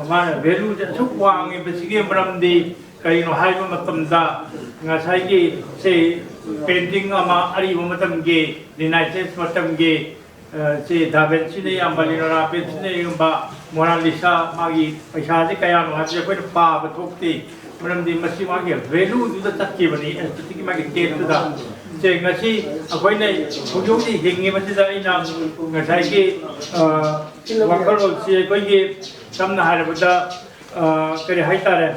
ꯃꯥꯅ valueꯁꯦ ꯑꯁꯨꯛ ꯋꯥꯡꯉꯤꯕꯁꯤꯒꯤ ꯃꯔꯝꯗꯤ ꯀꯔꯤꯅꯣ ꯍꯥꯏꯕ ꯃꯇꯝꯗ ꯉꯁꯥꯏꯒꯤ ꯁꯦ painting ꯑꯃ ꯑꯔꯤꯕ ꯃꯇꯝꯒꯤ Renaissance ꯃꯇꯝꯒꯤ, ꯑ, ꯁꯦ ꯗꯥ ꯚꯤꯟꯁꯤꯅ ꯏꯌꯥꯝꯕ, ꯂꯤꯑꯣꯅꯥꯔꯗꯣ ꯗꯥ ꯚꯤꯟꯁꯤꯅ ꯏꯌꯥꯝꯕ ꯃꯣꯅꯥꯂꯤꯁꯥ ꯃꯥꯒꯤ ꯄꯩꯁꯥꯁꯦ ꯀꯌꯥꯅꯣ ꯍꯥꯏꯕꯁꯦ ꯑꯩꯈꯣꯏꯅ ꯄꯥꯕ ꯊꯣꯛꯇꯦ꯫ ꯃꯔꯝꯗꯤ ꯃꯁꯤ ꯃꯥꯒꯤ valueꯗꯨꯗ ꯆꯠꯈꯤꯕꯅꯤ, aestheticꯀꯤ ꯃꯥꯒꯤ tasteꯇꯨꯗ꯫ ꯁꯦ ꯉꯁꯤ ꯑꯩꯈꯣꯏꯅ ꯍꯧꯖꯤꯛ ꯍꯧꯖꯤꯛ ꯍꯤꯡꯉꯤꯕꯁꯤꯗ ꯑꯩꯅ ꯉꯁꯥꯏꯒꯤ, ꯑ, ꯋꯥꯈꯜꯂꯣꯟꯁꯤ ꯑꯩꯈꯣꯏꯒꯤ ꯁꯝꯅ ꯍꯥꯏꯔꯕꯗ, ꯑ, ꯀꯔꯤ ꯍꯥꯏꯇꯥꯔꯦ,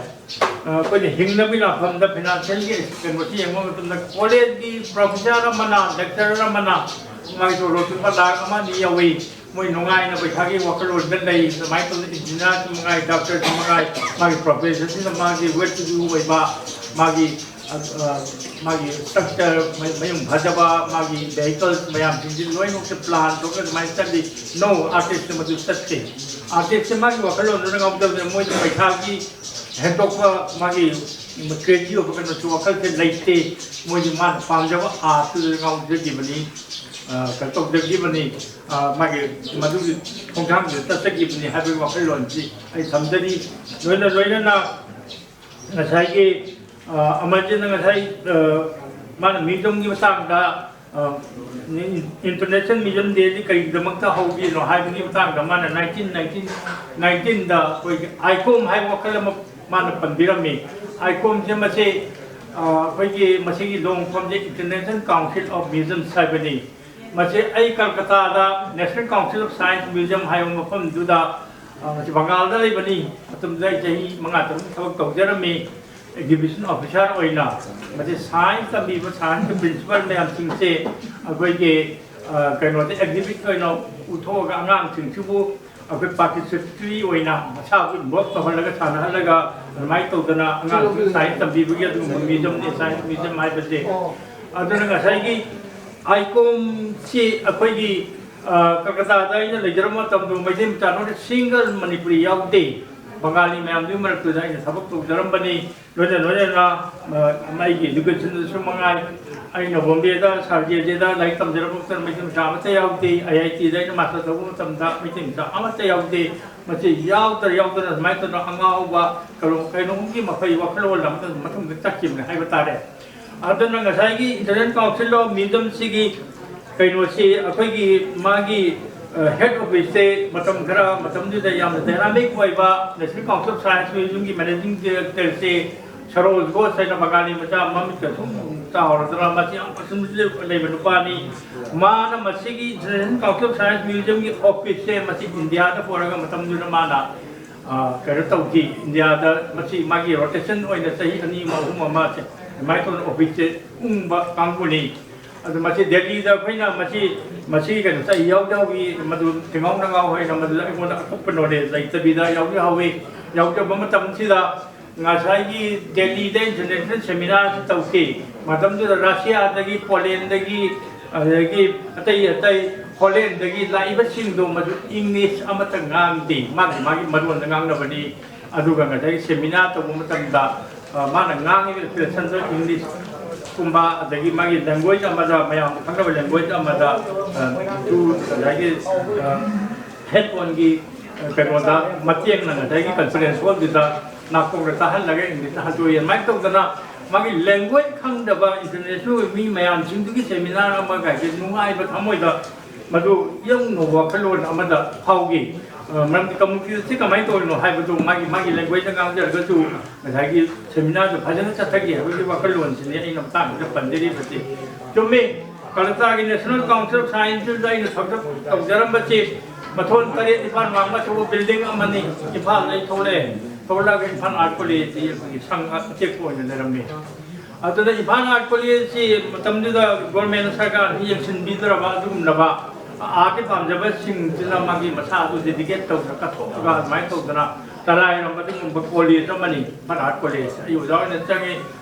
ꯑ, ꯑꯩꯈꯣꯏꯅ ꯍꯤꯡꯅꯕꯒꯤ ꯂꯥꯟꯐꯝꯗ financialꯒꯤ ꯀꯩꯅꯣꯁꯤ ꯌꯦꯡꯕ ꯃꯇꯝꯗ collegeꯀꯤ professor ꯑꯃꯅ, lecturer ꯑꯃꯅ ꯃꯥꯒꯤ ꯇꯣꯂꯣꯞ ꯂꯨꯄꯥ ꯂꯥꯈ ꯑꯃ ꯑꯅꯤ ꯌꯧꯏ꯫ ꯃꯣꯏ ꯅꯨꯡꯉꯥꯏꯅ ꯄꯩꯁꯥꯒꯤ ꯋꯥꯈꯜꯂꯣꯟꯗ ꯂꯩ꯫ ꯑꯗꯨꯃꯥꯏꯅ ꯇꯧꯗꯅ engineerꯁꯨ ꯃꯉꯥꯏ, doctorꯁꯨ ꯃꯉꯥꯏ, ꯃꯥꯒꯤ professionꯁꯤꯅ ꯃꯥꯒꯤ well to do ꯑꯣꯏꯕ, ꯃꯥꯒꯤ ꯑ, ꯃꯥꯒꯤ ꯁ꯭ꯇ꯭ꯔꯛꯆꯔ, ꯃ-, ꯃꯌꯨꯝ ꯐꯖꯕ, ꯃꯥꯒꯤ ꯚꯦꯍꯤꯀꯜꯁ ꯃꯌꯥꯝꯁꯤꯡꯁꯤ ꯂꯣꯏꯅꯃꯛꯁꯦ ꯄ꯭ꯂꯥꯟ ꯇꯧꯔꯒ ꯑꯗꯨꯃꯥꯏꯅ ꯆꯠꯂꯤ꯫ ꯅꯣ, ꯑꯥꯔꯇꯤꯁꯁꯦ ꯃꯗꯨ ꯆꯠꯇꯦ꯫ ꯑꯥꯔꯇꯤꯁꯁꯦ ꯃꯥꯒꯤ ꯋꯥꯈꯜꯂꯣꯟꯗꯨꯅ ꯉꯥꯎꯖꯕꯅꯦ꯫ ꯃꯣꯏꯗ ꯄꯩꯁꯥꯒꯤ ꯍꯦꯟꯗꯣꯛꯄ, ꯃꯥꯒꯤ ꯀ꯭ꯔꯦꯖꯤ ꯑꯣꯏꯕ ꯀꯩꯅꯣꯁꯨ ꯋꯥꯈꯜꯁꯦ ꯂꯩꯇꯦ꯫ ꯃꯣꯏꯗꯤ ꯃꯥꯅ ꯄꯥꯝꯖꯕ ꯑꯥꯔꯠꯇꯨꯗ ꯉꯥꯎꯖꯈꯤꯕꯅꯤ, ꯑ, ꯀꯩꯅꯣ ꯇꯧꯖꯈꯤꯕꯅꯤ, ꯑ, ꯃꯥꯒꯤ ꯃꯗꯨꯒꯤ ꯈꯣꯡꯊꯥꯡꯗꯨꯗ ꯆꯠꯆꯈꯤꯕꯅꯤ ꯍꯥꯏꯕꯒꯤ ꯋꯥꯈꯜꯂꯣꯟꯁꯤ ꯑꯩ ꯊꯝꯖꯔꯤ꯫ ꯂꯣꯏꯅ ꯂꯣꯏꯅꯅ ꯉꯁꯥꯏꯒꯤ, ꯑ, ꯑꯃꯔꯖꯤꯠꯅ ꯉꯁꯥꯏ, ꯑ, ꯃꯥꯅ ꯃ꯭ꯌꯨꯖꯝꯒꯤ ꯃꯇꯥꯡꯗ, ꯑ, ꯏꯟꯇꯔꯅꯦꯁꯅꯦꯜ ꯃ꯭ꯌꯨꯖꯝ ꯗꯦꯁꯤ ꯀꯔꯤꯒꯤꯗꯃꯛꯇ ꯍꯧꯈꯤꯅꯣ ꯍꯥꯏꯕꯒꯤ ꯃꯇꯥꯡꯗ ꯃꯥꯅ nineteen nineteen, nineteenꯗ ꯑꯩꯈꯣꯏꯒꯤ ꯑꯥꯏꯀꯣꯝ ꯍꯥꯏꯕ ꯋꯥꯈꯜ ꯑꯃ ꯃꯥꯅ ꯄꯟꯕꯤꯔꯝꯃꯤ꯫ ꯑꯥꯏꯀꯣꯝꯁꯦ ꯃꯁꯤ, ꯑ, ꯑꯩꯈꯣꯏꯒꯤ ꯃꯁꯤꯒꯤ ꯂꯣꯡ ꯐꯣꯝꯁꯦ International Council of Museums ꯍꯥꯏꯕꯅꯤ꯫ ꯃꯁꯤ ꯑꯩ ꯀꯜꯀꯇꯥꯗ National Council of Science Museum ꯍꯥꯏꯕ ꯃꯐꯝꯗꯨꯗ, ꯑ, ꯃꯁꯤ ꯕꯪꯒꯥꯜꯗ ꯂꯩꯕꯅꯤ꯫ ꯃꯇꯝꯗꯨꯗ ꯑꯩ ꯆꯍꯤ ꯃꯉꯥ ꯇꯔꯨꯛ ꯊꯕꯛ ꯇꯧꯖꯔꯝꯃꯤ ꯑꯦꯛꯖꯤꯕꯤꯁꯟ ꯑꯣꯐꯤꯁꯥꯔ ꯑꯣꯏꯅ꯫ ꯃꯁꯤ ꯁꯥꯏꯟꯁ ꯇꯝꯕꯤꯕ, ꯁꯥꯏꯟꯁꯀꯤ ꯄ꯭ꯔꯤꯟꯁꯤꯄꯜ ꯃꯌꯥꯝꯁꯤꯡꯁꯦ ꯑꯩꯈꯣꯏꯒꯤ, ꯑ, ꯀꯩꯅꯣꯗ ꯑꯦꯛꯖꯤꯕꯤꯠ ꯑꯣꯏꯅ ꯎꯠꯊꯣꯛꯑꯒ ꯑꯉꯥꯡꯁꯤꯡꯁꯤꯕꯨ ꯑꯩꯈꯣꯏ ꯄꯥꯔꯇꯤꯁꯤꯄꯦꯇꯔꯤ ꯑꯣꯏꯅ ꯃꯁꯥꯕꯨ ꯏꯟꯚꯣꯜꯕ ꯇꯧꯍꯜꯂꯒ, ꯁꯥꯟꯅꯍꯜꯂꯒ ꯑꯗꯨꯃꯥꯏꯅ ꯇꯧꯗꯅ ꯑꯉꯥꯡꯁꯤꯡ ꯁꯥꯏꯟꯁ ꯇꯝꯕꯤꯕꯒꯤ ꯑꯗꯨꯒꯨꯝꯕ ꯃ꯭ꯌꯨꯖꯝꯅꯤ ꯁꯥꯏꯟꯁ ꯃ꯭ꯌꯨꯖꯝ ꯍꯥꯏꯕꯁꯦ꯫ ꯑꯗꯨꯅ ꯉꯁꯥꯏꯒꯤ ꯑꯥꯏꯀꯣꯝꯁꯤ ꯑꯩꯈꯣꯏꯒꯤ, ꯑ, ꯀꯜꯀꯇꯥꯗ ꯑꯩꯅ ꯂꯩꯖꯔꯝꯕ ꯃꯇꯝꯗ ꯃꯩꯇꯩ ꯃꯆꯥ ꯅꯣꯏꯅ ꯁꯤꯡꯒꯜ ꯃꯅꯤꯄꯨꯔꯤ ꯌꯥꯎꯗꯦ꯫ ꯕꯪꯒꯥꯂꯤ ꯃꯌꯥꯝꯗꯨꯒꯤ ꯃꯔꯛꯇꯨꯗ ꯑꯩꯅ ꯊꯕꯛ ꯇꯧꯖꯔꯝꯕꯅꯤ꯫ ꯂꯣꯏꯅ ꯂꯣꯏꯅꯅ, ꯑ, ꯑꯩꯒꯤ ꯏꯗꯨꯀꯦꯁꯟꯗꯁꯨ ꯃꯉꯥꯏ, ꯑꯩꯅ ꯕꯣꯝꯕꯦꯗ ꯁꯥꯔ ꯖꯦ ꯖꯦꯗ ꯂꯥꯏꯔꯤꯛ ꯇꯝꯖꯔꯛꯄ ꯃꯇꯝꯗ ꯃꯩꯇꯩ ꯃꯆꯥ ꯑꯃꯠꯇ ꯌꯥꯎꯗꯦ꯫ ꯑꯥꯏ ꯑꯥꯏ ꯇꯤꯗ ꯑꯩꯅ ꯃꯥꯁꯇꯔ ꯇꯧꯕ ꯃꯇꯝꯗ ꯃꯩꯇꯩ ꯃꯆꯥ ꯑꯃꯠꯇ ꯌꯥꯎꯗꯦ꯫ ꯃꯁꯤ ꯌꯥꯎꯗ꯭ꯔ ꯌꯥꯎꯗꯅ ꯁꯨꯃꯥꯏꯅ ꯇꯧꯗꯅ ꯑꯉꯥꯎꯕ ꯀꯩꯅꯣ-, ꯀꯩꯅꯣꯝꯒꯤ ꯃꯈꯩ ꯋꯥꯈꯜꯂꯣꯟ ꯑꯃꯗ ꯃꯊꯪꯗ ꯆꯠꯈꯤꯕꯅꯤ ꯍꯥꯏꯕ ꯇꯥꯔꯦ꯫ ꯑꯗꯨꯅ ꯉꯁꯥꯏꯒꯤ International Council of Museumꯁꯤꯒꯤ ꯀꯩꯅꯣꯁꯤ ꯑꯩꯈꯣꯏꯒꯤ ꯃꯥꯒꯤ, ꯑ, ꯍꯦꯗ ꯑꯣꯐꯤꯁꯁꯦ ꯃꯇꯝ ꯈꯔ ꯃꯇꯝꯗꯨꯗ ꯌꯥꯝꯅ ꯗꯥꯏꯅꯥꯃꯤꯛ ꯑꯣꯏꯕ National Council of Science Museumꯒꯤ managing ꯗꯥꯏꯔꯦꯛꯇꯔꯁꯦ Saroj Ghosh ꯍꯥꯏꯅ ꯕꯪꯒꯥꯂꯤ ꯃꯆꯥ ꯃꯃꯤꯠꯀ ꯁꯨꯝ ꯆꯥꯎꯔꯗꯅ ꯃꯁꯤ ꯌꯥꯝ ꯄꯁꯟꯗ ꯂꯩꯕ ꯅꯨꯄꯥꯅꯤ꯫ ꯃꯥꯅ ꯃꯁꯤꯒꯤ International Council of Science Museumꯒꯤ ꯑꯣꯐꯤꯁꯁꯦ ꯃꯁꯤ ꯏꯟꯗꯤꯌꯥꯗ ꯄꯨꯔꯒ ꯃꯇꯝꯗꯨꯗ ꯃꯥꯅ, ꯑ, ꯀꯩꯅꯣ ꯇꯧꯈꯤ꯫ ꯏꯟꯗꯤꯌꯥꯗ ꯃꯁꯤ ꯃꯥꯒꯤ ꯔꯣꯇꯦꯁꯟ ꯑꯣꯏꯅ ꯆꯍꯤ ꯑꯅꯤ ꯑꯃ ꯑꯍꯨꯝ ꯑꯃꯁꯦ ꯑꯗꯨꯃꯥꯏꯅ ꯇꯧꯗꯅ ꯑꯣꯐꯤꯁꯁꯦ ꯎꯪꯕ ꯀꯥꯡꯕꯨꯅꯤ꯫ ꯑꯗꯨ ꯃꯁꯤ ꯗꯦꯜꯂꯤꯗ ꯑꯩꯈꯣꯏꯅ ꯃꯁꯤ, ꯃꯁꯤ ꯀꯩꯅꯣ ꯆꯠ ꯌꯥꯎ ꯌꯥꯎꯏ, ꯃꯗꯨ ꯊꯦꯡꯉꯥꯎ ꯅꯉꯥꯎ ꯍꯥꯏꯅ ꯃꯗꯨꯗ ꯑꯩꯉꯣꯟꯗ ꯑꯀꯨꯞꯄ ꯅꯣꯂꯦꯖ ꯂꯩꯇꯕꯤꯗ ꯌꯥꯎꯖꯍꯧꯏ꯫ ꯌꯥꯎꯖꯕ ꯃꯇꯝꯁꯤꯗ ꯉꯁꯥꯏꯒꯤ ꯗꯦꯜꯂꯤꯗ ꯏꯟꯇꯔꯅꯦꯁꯅꯦꯜ ꯁꯦꯃꯤꯅꯥꯔꯁꯨ ꯇꯧꯈꯤ꯫ ꯃꯇꯝꯗꯨꯗ ꯔꯁꯤꯌꯥꯗꯒꯤ, ꯄꯣꯂꯦꯟꯗꯒꯤ, ꯑꯗꯒꯤ ꯑꯇꯩ ꯑꯇꯩ, ꯍꯣꯂꯦꯟꯗꯒꯤ ꯂꯥꯛꯏꯕꯁꯤꯡꯗꯣ ꯃꯗꯨ ꯏꯪꯂꯤꯁ ꯑꯃꯠꯇ ꯉꯥꯡꯗꯦ, ꯃꯥꯒꯤ ꯃꯥꯒꯤ ꯃꯔꯣꯟꯗ ꯉꯥꯡꯅꯕꯅꯤ꯫ ꯑꯗꯨꯒ ꯉꯁꯥꯏꯒꯤ ꯁꯦꯃꯤꯅꯥꯔ ꯇꯧꯕ ꯃꯇꯝꯗ, ꯑ, ꯃꯥꯅ ꯉꯥꯡꯉꯤꯕ ꯑꯦꯛꯁꯄ꯭ꯔꯦꯁꯟꯗꯣ ꯏꯪꯂꯤꯁꯀꯨꯝꯕ, ꯑꯗꯒꯤ ꯃꯥꯒꯤ ꯂꯦꯡꯒ꯭ꯋꯦꯖ ꯑꯃꯗ, ꯃꯌꯥꯝꯅ ꯈꯪꯅꯕ ꯂꯦꯡꯒ꯭ꯋꯦꯖ ꯑꯃꯗ, ꯑ, ꯇꯨ ꯉꯁꯥꯏꯒꯤ, ꯑ, ꯍꯦꯠꯐꯣꯟꯒꯤ, ꯑ, ꯀꯩꯅꯣꯗ ꯃꯇꯦꯡꯅ ꯉꯁꯥꯏꯒꯤ ꯀꯟꯐꯔꯦꯟꯁ ꯍꯣꯜꯗꯨꯗ ꯅꯥꯀꯣꯡꯗ ꯇꯥꯍꯜꯂꯒ ꯏꯪꯂꯤꯁꯇ ꯍꯟꯗꯣꯛꯏ꯫ ꯑꯗꯨꯃꯥꯏꯅ ꯇꯧꯗꯅ ꯃꯥꯒꯤ ꯂꯦꯡꯒ꯭ꯋꯦꯖ ꯈꯪꯗꯕ ꯏꯟꯇꯔꯅꯦꯁꯅꯦꯜ ꯑꯣꯏꯕ ꯃꯤ ꯃꯌꯥꯝꯁꯤꯡꯗꯨꯒꯤ ꯁꯦꯃꯤꯅꯥꯔ ꯑꯃꯒ ꯍꯥꯏꯁꯦ ꯅꯨꯡꯉꯥꯏꯕ ꯊꯃꯣꯏꯗ ꯃꯗꯨ ꯌꯧꯅ ꯋꯥꯈꯜꯂꯣꯟ ꯑꯃꯗ ꯐꯥꯎꯈꯤ꯫ ꯑ, ꯃꯔꯝꯗꯤ ꯀꯝꯃꯨꯅꯤꯇꯤꯁꯤ ꯀꯃꯥꯏꯅ ꯇꯧꯔꯤꯅꯣ ꯍꯥꯏꯕꯗꯨ ꯃꯥꯒꯤ, ꯃꯥꯒꯤ ꯂꯦꯡꯒ꯭ꯋꯦꯖꯇ ꯉꯥꯡꯖꯔꯒꯁꯨ ꯉꯁꯥꯏꯒꯤ ꯁꯦꯃꯤꯅꯥꯔꯗꯨ ꯐꯖꯅ ꯆꯠꯊꯈꯤ ꯍꯥꯏꯕꯒꯤ ꯋꯥꯈꯜꯂꯣꯟꯁꯤꯅꯤ ꯑꯩꯅ ꯃꯇꯥꯡꯁꯤꯗ ꯄꯟꯖꯔꯤꯕꯁꯤ꯫ ꯆꯨꯝꯃꯤ, ꯀꯂꯀꯇꯥꯒꯤ National Council of Scienceꯗ ꯑꯩꯅ ꯊꯕꯛ ꯇꯧꯖꯔꯝꯕꯁꯤ ꯃꯊꯣꯟ ꯇꯔꯦꯠ ꯅꯤꯄꯥꯜ ꯋꯥꯡꯕ ꯑꯆꯧꯕ ꯕꯤꯜꯗꯤꯡ ꯑꯃꯅꯤ꯫ ꯏꯝꯐꯥꯜꯗ ꯑꯩ ꯊꯣꯛꯂꯛꯑꯦ, ꯊꯣꯛꯂꯛꯑꯒ ꯏꯝꯐꯥꯜ ꯑꯥꯔꯠ ꯀꯣꯂꯦꯖꯁꯤ ꯑꯩꯈꯣꯏꯒꯤ ꯁꯪ ꯑꯇꯦꯛꯄ ꯑꯣꯏꯅ ꯂꯩꯔꯝꯃꯤ꯫ ꯑꯗꯨꯅ ꯏꯝꯐꯥꯜ ꯑꯥꯔꯠ ꯀꯣꯂꯦꯖꯁꯤ ꯃꯇꯝꯗꯨꯗ ꯒꯣꯔꯃꯦꯟ ꯁꯔꯀꯥꯔꯅ ꯌꯦꯡꯁꯤꯟꯕꯤꯗ꯭ꯔꯕ ꯑꯗꯨꯒꯨꯝꯂꯕ ꯑꯥꯔꯠꯀꯤ ꯄꯥꯝꯖꯕꯁꯤꯡꯁꯤꯅ ꯃꯥꯒꯤ ꯃꯁꯥꯗꯨ ꯗꯦꯗꯤꯀꯦꯠ ꯇꯧꯗꯅ ꯀꯠꯊꯣꯛꯑꯒ ꯑꯗꯨꯃꯥꯏꯅ ꯇꯧꯗꯅ ꯇꯔꯥꯏꯔꯝꯕ ꯑꯗꯨꯒꯨꯝꯕ ꯀꯣꯂꯦꯖ ꯑꯃꯅꯤ ꯏꯝꯐꯥꯜ ꯑꯥꯔꯠ ꯀꯣꯂꯦꯖ꯫ ꯑꯩ ꯑꯣꯖꯥ ꯑꯣꯏꯅ ꯆꯪꯉꯤ꯫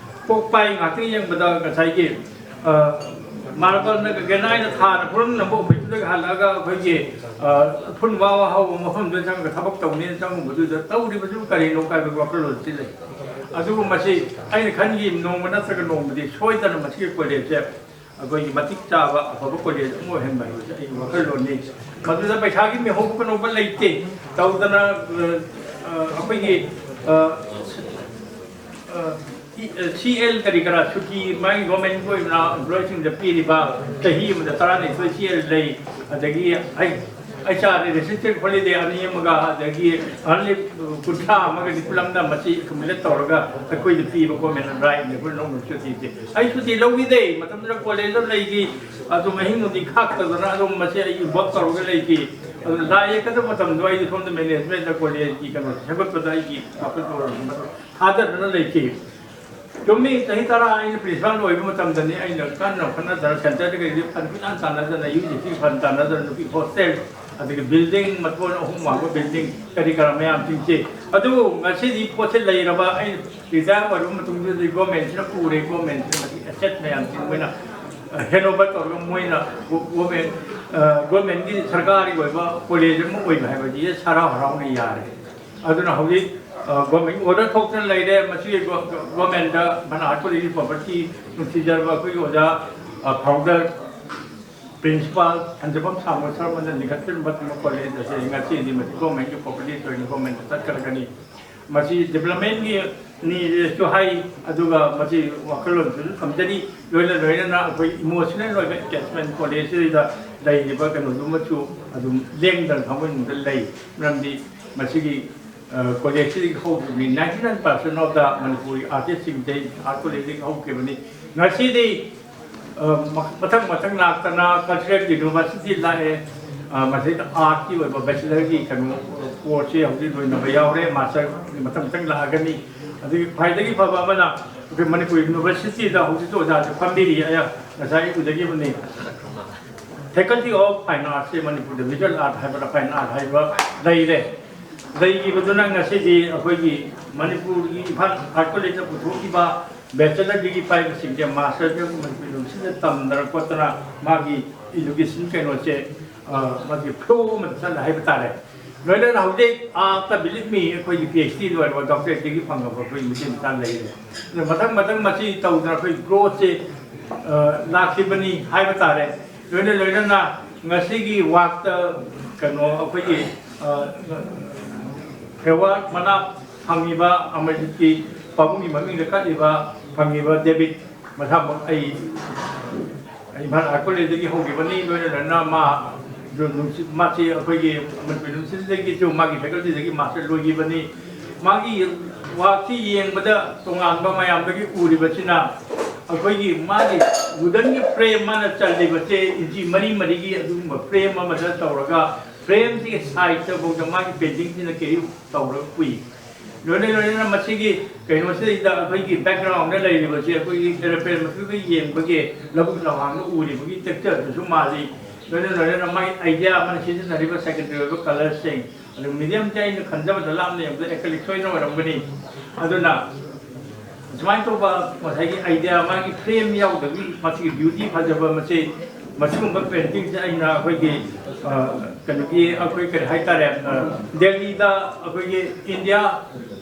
ꯀꯣꯛ ꯄꯥꯏ ꯉꯥꯛꯇꯪ ꯌꯦꯡꯕꯗ ꯉꯁꯥꯏꯒꯤ, ꯑ, ꯃꯥꯔꯕꯜꯅ ꯒ꯭ꯔꯦꯅꯥꯏꯠꯅ ꯊꯥꯅ ꯐꯨꯔꯝꯅꯕ ꯎꯄꯩꯗꯨꯗꯒꯤ ꯍꯜꯂꯛꯑꯒ ꯑꯩꯈꯣꯏꯒꯤ, ꯑ, ꯎꯐꯨꯟ ꯋꯥ ꯋꯥ ꯍꯧꯕ ꯃꯐꯝꯗꯨꯗ ꯆꯪꯉꯒ ꯊꯕꯛ ꯇꯧꯅꯦꯅ ꯆꯪꯉꯨꯕꯗꯨꯗ ꯇꯧꯔꯤꯕꯁꯨ ꯀꯔꯤꯅꯣ ꯀꯥꯏꯕꯒꯤ ꯋꯥꯈꯜꯂꯣꯟꯁꯤ ꯂꯩ꯫ ꯑꯗꯨꯕꯨ ꯃꯁꯤ ꯑꯩꯅ ꯈꯟꯈꯤ, ꯅꯣꯡꯃ ꯅꯠꯇ꯭ꯔꯒ ꯅꯣꯡꯃꯗꯤ ꯁꯣꯏꯗꯅ ꯃꯁꯤꯒꯤ ꯀꯣꯂꯦꯖꯁꯦ ꯑꯩꯈꯣꯏꯒꯤ ꯃꯇꯤꯛ ꯆꯥꯕ ꯑꯐꯕ ꯀꯣꯂꯦꯖ ꯑꯃ ꯑꯣꯏꯍꯟꯕ ꯍꯥꯏꯕꯁꯦ ꯑꯩꯒꯤ ꯋꯥꯈꯜꯂꯣꯟꯅꯤ꯫ ꯃꯗꯨꯗ ꯄꯩꯁꯥꯒꯤ ꯃꯤꯍꯧ ꯀꯩꯅꯣꯕ ꯂꯩꯇꯦ꯫ ꯇꯧꯗꯅ, ꯑ, ꯑ, ꯑꯩꯈꯣꯏꯒꯤ, ꯑ, ꯑ, ꯁꯤ ꯑꯦꯜ ꯀꯔꯤ ꯀꯔꯥ ꯁꯨꯇꯤ ꯃꯥꯒꯤ ꯒꯣꯔꯃꯦꯟꯒꯤ ꯑꯣꯏꯅ ꯏꯝꯄ꯭ꯂꯣꯌꯤꯁꯤꯡꯗ ꯄꯤꯔꯤꯕ ꯆꯍꯤ ꯑꯃꯗ ꯇꯔꯥꯅꯤꯊꯣꯏ ꯁꯤ ꯑꯦꯜ ꯂꯩ꯫ ꯑꯗꯒꯤ ꯑꯩ, ꯑꯩꯆ ꯑꯥꯔ ꯔꯦꯁꯤꯁꯇꯦꯟ ꯍꯣꯂꯤꯗꯦ ꯑꯅꯤ ꯑꯃꯒ, ꯑꯗꯒꯤ ꯑꯔꯂꯤ ꯀꯨꯟꯊ꯭ꯔꯥ ꯑꯃꯒ ꯅꯤꯐꯨ ꯑꯃꯅ ꯃꯁꯤ ꯑꯦꯀꯨꯃꯨꯂꯦꯠ ꯇꯧꯔꯒ ꯑꯩꯈꯣꯏꯗ ꯄꯤꯕ ꯒꯣꯔꯃꯦꯟꯅ ꯔꯥꯏꯠꯅꯤ ꯑꯩꯈꯣꯏ ꯂꯧꯅꯕ ꯁꯨꯇꯤꯁꯦ꯫ ꯑꯩ ꯁꯨꯇꯤ ꯂꯧꯈꯤꯗꯦ꯫ ꯃꯇꯝꯗꯨꯗ ꯀꯣꯂꯦꯖꯇ ꯂꯩꯈꯤ꯫ ꯑꯗꯨꯝ ꯑꯍꯤꯡ ꯅꯨꯡꯊꯤꯟ ꯈꯥꯛꯇꯗꯅ ꯑꯗꯨꯝ ꯃꯁꯤ ꯑꯩ ꯋꯥꯛ ꯇꯧꯔꯒ ꯂꯩꯈꯤ꯫ ꯑꯗꯨ ꯂꯥꯏ ꯌꯦꯛꯀꯗꯕ ꯃꯇꯝꯗꯣ ꯑꯩꯗꯤ ꯁꯣꯝꯗ ꯃꯦꯅꯦꯖꯃꯦꯟꯗ ꯀꯣꯂꯦꯖꯀꯤ ꯀꯩꯅꯣ ꯁꯦꯝꯒꯠꯄꯗ ꯑꯩꯒꯤ ꯋꯥꯈꯜ ꯊꯥꯗꯗꯨꯅ ꯂꯩꯈꯤ꯫ ꯆꯨꯝꯃꯤ, ꯆꯍꯤ ꯇꯔꯥ ꯑꯩꯅ ꯄ꯭ꯔꯤꯟꯁꯤꯄꯥꯜ ꯑꯣꯏꯕ ꯃꯇꯝꯗꯅꯤ ꯑꯩꯅ ꯀꯟꯅ ꯍꯣꯠꯅꯗꯅ ꯁꯦꯟꯇꯔꯗ ꯀꯩꯗ ꯐꯟ ꯀꯣꯏꯇꯥꯟ ꯇꯥꯟꯅꯗꯅ, ꯌꯨ ꯖꯤ ꯁꯤ ꯐꯟ ꯇꯥꯟꯅꯗꯅ, ꯅꯨꯄꯤ ꯍꯣꯁꯇꯦꯜ ꯑꯗꯒꯤ ꯕꯤꯜꯗꯤꯡ ꯃꯊꯣꯟ ꯑꯍꯨꯝ ꯋꯥꯡꯕ ꯕꯤꯜꯗꯤꯡ ꯀꯔꯤ ꯀꯔꯥ ꯃꯌꯥꯝꯁꯤꯡꯁꯦ꯫ ꯑꯗꯨꯕꯨ ꯉꯁꯤꯗꯤ ꯄꯣꯠꯁꯦ ꯂꯩꯔꯕ, ꯑꯩ ꯔꯤꯇꯥꯌꯔ ꯑꯣꯏꯔꯕ ꯃꯇꯨꯡꯗꯗꯤ ꯒꯣꯔꯃꯦꯟꯁꯤꯅ ꯄꯨꯔꯦ, ꯒꯣꯔꯃꯦꯟꯁꯤꯅ ꯃꯁꯤ ꯑꯦꯁꯦꯠ ꯃꯌꯥꯝꯁꯤ ꯃꯣꯏꯅ ꯍꯦꯟ ꯑꯣꯚꯔ ꯇꯧꯔꯒ ꯃꯣꯏꯅ ꯒꯣꯔꯃꯦꯟ, ꯒꯣꯔꯃꯦꯟꯒꯤ ꯁꯔꯀꯥꯔꯒꯤ ꯑꯣꯏꯕ ꯀꯣꯂꯦꯖ ꯑꯃ ꯑꯣꯏꯕ ꯍꯥꯏꯕꯁꯤ ꯍꯔꯥꯎ ꯍꯔꯥꯎꯅ ꯌꯥꯔꯦ꯫ ꯑꯗꯨꯅ ꯍꯧꯖꯤꯛ ꯒꯣꯔꯃꯦꯟꯒꯤ ꯑꯣꯔꯗꯔ ꯊꯣꯛꯇꯅ ꯂꯩꯔꯦ꯫ ꯃꯁꯤ ꯒꯣꯔꯃꯦꯟꯗ ꯃꯅꯥ ꯀꯣꯂꯦꯖꯀꯤ ꯄ꯭ꯔꯣꯄꯔꯇꯤ ꯅꯨꯡꯁꯤꯖꯔꯕ ꯑꯩꯈꯣꯏꯒꯤ ꯑꯣꯖꯥ ꯐꯥꯎꯟꯗꯔ ꯄ꯭ꯔꯤꯟꯁꯤꯄꯥꯜ ꯍꯟꯖꯐꯝ ꯁꯥꯡꯕ ꯁꯔꯃꯟꯅ ꯂꯤꯡꯈꯠꯄꯤꯔꯝꯕ ꯀꯣꯂꯦꯖ ꯑꯁꯤ ꯉꯁꯤꯗꯤ ꯃꯁꯤ ꯒꯣꯔꯃꯦꯟꯒꯤ ꯄ꯭ꯔꯣꯄꯔꯇꯤ ꯑꯣꯏꯅ ꯒꯣꯔꯃꯦꯟꯗ ꯆꯠꯈ꯭ꯔꯒꯅꯤ꯫ ꯃꯁꯤ ꯗꯤꯕ꯭ꯂꯞꯃꯦꯟꯒꯤꯅꯤꯁꯨ ꯍꯥꯏ, ꯑꯗꯨꯒ ꯃꯁꯤ ꯋꯥꯈꯜꯂꯣꯟꯁꯨ ꯊꯝꯖꯔꯤ꯫ ꯂꯣꯏꯅ ꯂꯣꯏꯅꯅ ꯑꯩꯈꯣꯏ ꯏꯃꯣꯁꯅꯦꯜ ꯑꯣꯏꯕ ꯑꯦꯇꯦꯆꯃꯦꯟ ꯀꯣꯂꯦꯖꯁꯤꯗ ꯂꯩꯔꯤꯕ ꯀꯩꯅꯣꯗꯨꯃꯁꯨ ꯑꯗꯨꯝ ꯂꯦꯡꯗꯅ ꯊꯃꯣꯏꯅꯨꯡꯗ ꯂꯩ꯫ ꯃꯔꯝꯗꯤ ꯃꯁꯤꯒꯤ ꯀꯣꯂꯦꯖꯁꯤꯗꯒꯤ ꯍꯧꯈꯤꯕꯅꯤ꯫ Ninety nine percent of the Manipuri artistꯁꯤꯡꯁꯦ art collegeꯗꯒꯤ ꯍꯧꯈꯤꯕꯅꯤ꯫ ꯉꯁꯤꯗꯤ ꯃꯊꯪ ꯃꯊꯪ ꯂꯥꯛꯇꯅ ꯀꯜꯆꯔꯦꯜ ꯌꯨꯅꯤꯚꯔꯁꯤꯇꯤ ꯂꯥꯛꯑꯦ꯫ ꯃꯁꯤꯗ ꯑꯥꯔꯠꯀꯤ ꯑꯣꯏꯕ ꯕꯦꯆꯂꯔꯒꯤ ꯀꯩꯅꯣ ꯀꯣꯔꯁꯁꯦ ꯍꯧꯖꯤꯛ ꯂꯣꯏꯅꯕ ꯌꯥꯎꯔꯦ꯫ ꯃꯥꯁꯇꯔ ꯃꯊꯪ ꯃꯊꯪ ꯂꯥꯛꯑꯒꯅꯤ꯫ ꯑꯗꯒꯤ ꯈ꯭ꯋꯥꯏꯗꯒꯤ ꯐꯕ ꯑꯃꯅ ꯑꯩꯈꯣꯏ ꯃꯅꯤꯄꯨꯔ ꯌꯨꯅꯤꯚꯔꯁꯤꯇꯤꯗ ꯍꯧꯖꯤꯛꯁꯨ ꯑꯣꯖꯥꯁꯨ ꯐꯝꯕꯤꯔꯤ꯫ ꯑꯩꯅ ꯉꯁꯥꯏ ꯎꯖꯈꯤꯕꯅꯤ꯫ Faculty of Fine Artsꯁꯦ ꯃꯅꯤꯄꯨꯔꯗ visual art ꯍꯥꯏꯕ, fine art ꯍꯥꯏꯕ ꯂꯩꯔꯦ꯫ ꯂꯩꯈꯤꯕꯗꯨꯅ ꯉꯁꯤꯗꯤ ꯑꯩꯈꯣꯏꯒꯤ ꯃꯅꯤꯄꯨꯔꯒꯤ ꯏꯝꯐꯥꯜ art collegeꯇ ꯄꯨꯊꯣꯛꯈꯤꯕ ꯕꯦꯆꯂꯔ ꯗꯤꯒ꯭ꯔꯤ ꯄꯥꯏꯕꯁꯤꯡꯁꯦ ꯃꯥꯁꯇꯔ ꯃꯅꯤꯄꯨꯔ ꯌꯨꯅꯤꯚꯔꯁꯤꯇꯤꯗ ꯇꯝꯗꯅ ꯈꯣꯠꯇꯅ ꯃꯥꯒꯤ education ꯀꯩꯅꯣꯁꯦ, ꯃꯥꯒꯤ flow ꯑꯃꯗ ꯆꯠꯂꯦ ꯍꯥꯏꯕ ꯇꯥꯔꯦ꯫ ꯂꯣꯏꯅꯅ ꯍꯧꯖꯤꯛ ꯑꯥ ꯕꯤꯂꯤꯞ ꯃꯤ ꯑꯩꯈꯣꯏꯒꯤ ꯄꯤ ꯑꯩꯆ ꯗꯤ ꯂꯣꯏꯔꯕ ꯗꯣꯛꯇꯔꯦꯠ ꯗꯤꯒ꯭ꯔꯤ ꯐꯪꯉꯕ ꯑꯩꯈꯣꯏ ꯃꯆꯤꯟ ꯃꯆꯥ ꯂꯩꯔꯦ꯫ ꯑꯗꯨꯅ ꯃꯊꯪ ꯃꯊꯪ ꯃꯁꯤ ꯇꯧꯗꯅ ꯑꯩꯈꯣꯏ ꯒ꯭ꯔꯣꯠꯁꯦ ꯂꯥꯛꯈꯤꯕꯅꯤ ꯍꯥꯏꯕ ꯇꯥꯔꯦ꯫ ꯂꯣꯏꯅ ꯂꯣꯏꯅꯅ ꯉꯁꯤꯒꯤ ꯋꯥꯛꯇ ꯀꯩꯅꯣ ꯑꯩꯈꯣꯏꯒꯤ ꯑꯦꯋꯥꯔꯗ ꯃꯅꯥ ꯐꯪꯉꯤꯕ ꯑꯃꯔꯖꯤꯠꯀꯤ ꯄꯥꯕꯨꯡꯒꯤ ꯃꯃꯤꯡꯗ ꯀꯠꯂꯤꯕ ꯐꯪꯉꯤꯕ ꯗꯦꯕꯤꯠ ꯃꯁꯥꯃꯛ ꯑꯩ ꯏꯝꯐꯥꯜ ꯍꯥꯏ ꯀꯣꯂꯦꯖꯇꯒꯤ ꯍꯧꯈꯤꯕꯅꯤ꯫ ꯂꯣꯏꯅ ꯂꯣꯏꯅꯅ ꯃꯥ ꯃꯥꯁꯤ ꯑꯩꯈꯣꯏꯒꯤ ꯃꯅꯤꯄꯨꯔ ꯌꯨꯅꯤꯚꯔꯁꯤꯇꯤꯗꯒꯤꯁꯨ ꯃꯥꯒꯤ ꯐꯦꯀꯜꯇꯤꯗꯒꯤ ꯃꯥꯁꯇꯔ ꯂꯣꯏꯈꯤꯕꯅꯤ꯫ ꯃꯥꯒꯤ ꯋꯥꯛꯁꯤ ꯌꯦꯡꯕꯗ ꯇꯣꯉꯥꯟꯕ ꯃꯌꯥꯝꯗꯒꯤ ꯎꯔꯤꯕꯁꯤꯅ ꯑꯩꯈꯣꯏꯒꯤ ꯃꯥꯒꯤ ꯋꯨꯗꯟꯒꯤ ꯐ꯭ꯔꯦꯝ ꯃꯥꯅ ꯆꯜꯂꯤꯕꯁꯦ ꯏꯟꯆꯤ ꯃꯔꯤ ꯃꯔꯤꯒꯤ ꯑꯗꯨꯒꯨꯝꯕ ꯐ꯭ꯔꯦꯝ ꯑꯃꯗ ꯇꯧꯔꯒ ꯐ꯭ꯔꯦꯝꯁꯤꯒꯤ ꯁꯥꯏꯖꯇ ꯐꯥꯎꯗ ꯃꯥꯒꯤ ꯄꯦꯟꯇꯤꯡꯁꯤꯅ ꯀꯦꯔꯤ ꯇꯧꯔꯒ ꯄꯨꯏ꯫ ꯂꯣꯏꯅ ꯂꯣꯏꯅꯅ ꯃꯁꯤꯒꯤ ꯀꯩꯅꯣꯁꯤꯗꯩꯗ ꯑꯩꯈꯣꯏꯒꯤ ꯕꯦꯛꯒ꯭ꯔꯥꯎꯟꯗ ꯂꯩꯔꯤꯕꯁꯦ ꯑꯩꯈꯣꯏꯒꯤ ꯑꯦꯔꯣꯄ꯭ꯂꯦꯟ ꯃꯊꯛꯇ ꯌꯦꯡꯕꯒꯤ ꯂꯧꯕꯨꯛ ꯂꯝꯍꯥꯡꯗ ꯎꯔꯤꯕꯒꯤ ꯇꯦꯛꯁꯆꯔꯗꯨꯁꯨ ꯃꯥꯜꯂꯤ꯫ ꯂꯣꯏꯅ ꯂꯣꯏꯅꯅ ꯃꯥꯒꯤ ꯑꯥꯏꯗꯤꯌꯥ ꯑꯃꯅ ꯁꯤꯖꯤꯟꯅꯔꯤꯕ ꯁꯦꯀꯦꯟꯗꯔꯤ ꯑꯣꯏꯕ ꯀꯂꯔꯁꯤꯡ, ꯑꯗꯨ ꯃꯤꯗꯤꯌꯝꯁꯦ ꯑꯩꯅ ꯈꯟꯖꯕꯗ ꯂꯥꯞꯅ ꯌꯦꯡꯕꯗ ꯑꯦꯀ꯭ꯔꯤꯂꯤꯛ ꯁꯣꯏꯗꯅ ꯑꯣꯏꯔꯝꯒꯅꯤ꯫ ꯑꯗꯨꯅ ꯁꯨꯃꯥꯏꯅ ꯇꯧꯕ ꯉꯁꯥꯏꯒꯤ ꯑꯥꯏꯗꯤꯌꯥ, ꯃꯥꯒꯤ ꯐ꯭ꯔꯦꯝ ꯌꯥꯎꯗꯕꯤ ꯃꯁꯤꯒꯤ ꯕ꯭ꯌꯨꯇꯤ ꯐꯖꯕ ꯃꯁꯤ, ꯃꯁꯤꯒꯨꯝꯕ ꯄꯦꯟꯇꯤꯡꯁꯦ ꯑꯩꯅ ꯑꯩꯈꯣꯏꯒꯤ, ꯑ, ꯀꯩꯅꯣꯒꯤ ꯑꯩꯈꯣꯏ ꯀꯔꯤ ꯍꯥꯏꯇꯥꯔꯦ, ꯑ, ꯗꯦꯜꯂꯤꯗ ꯑꯩꯈꯣꯏꯒꯤ ꯏꯟꯗꯤꯌꯥ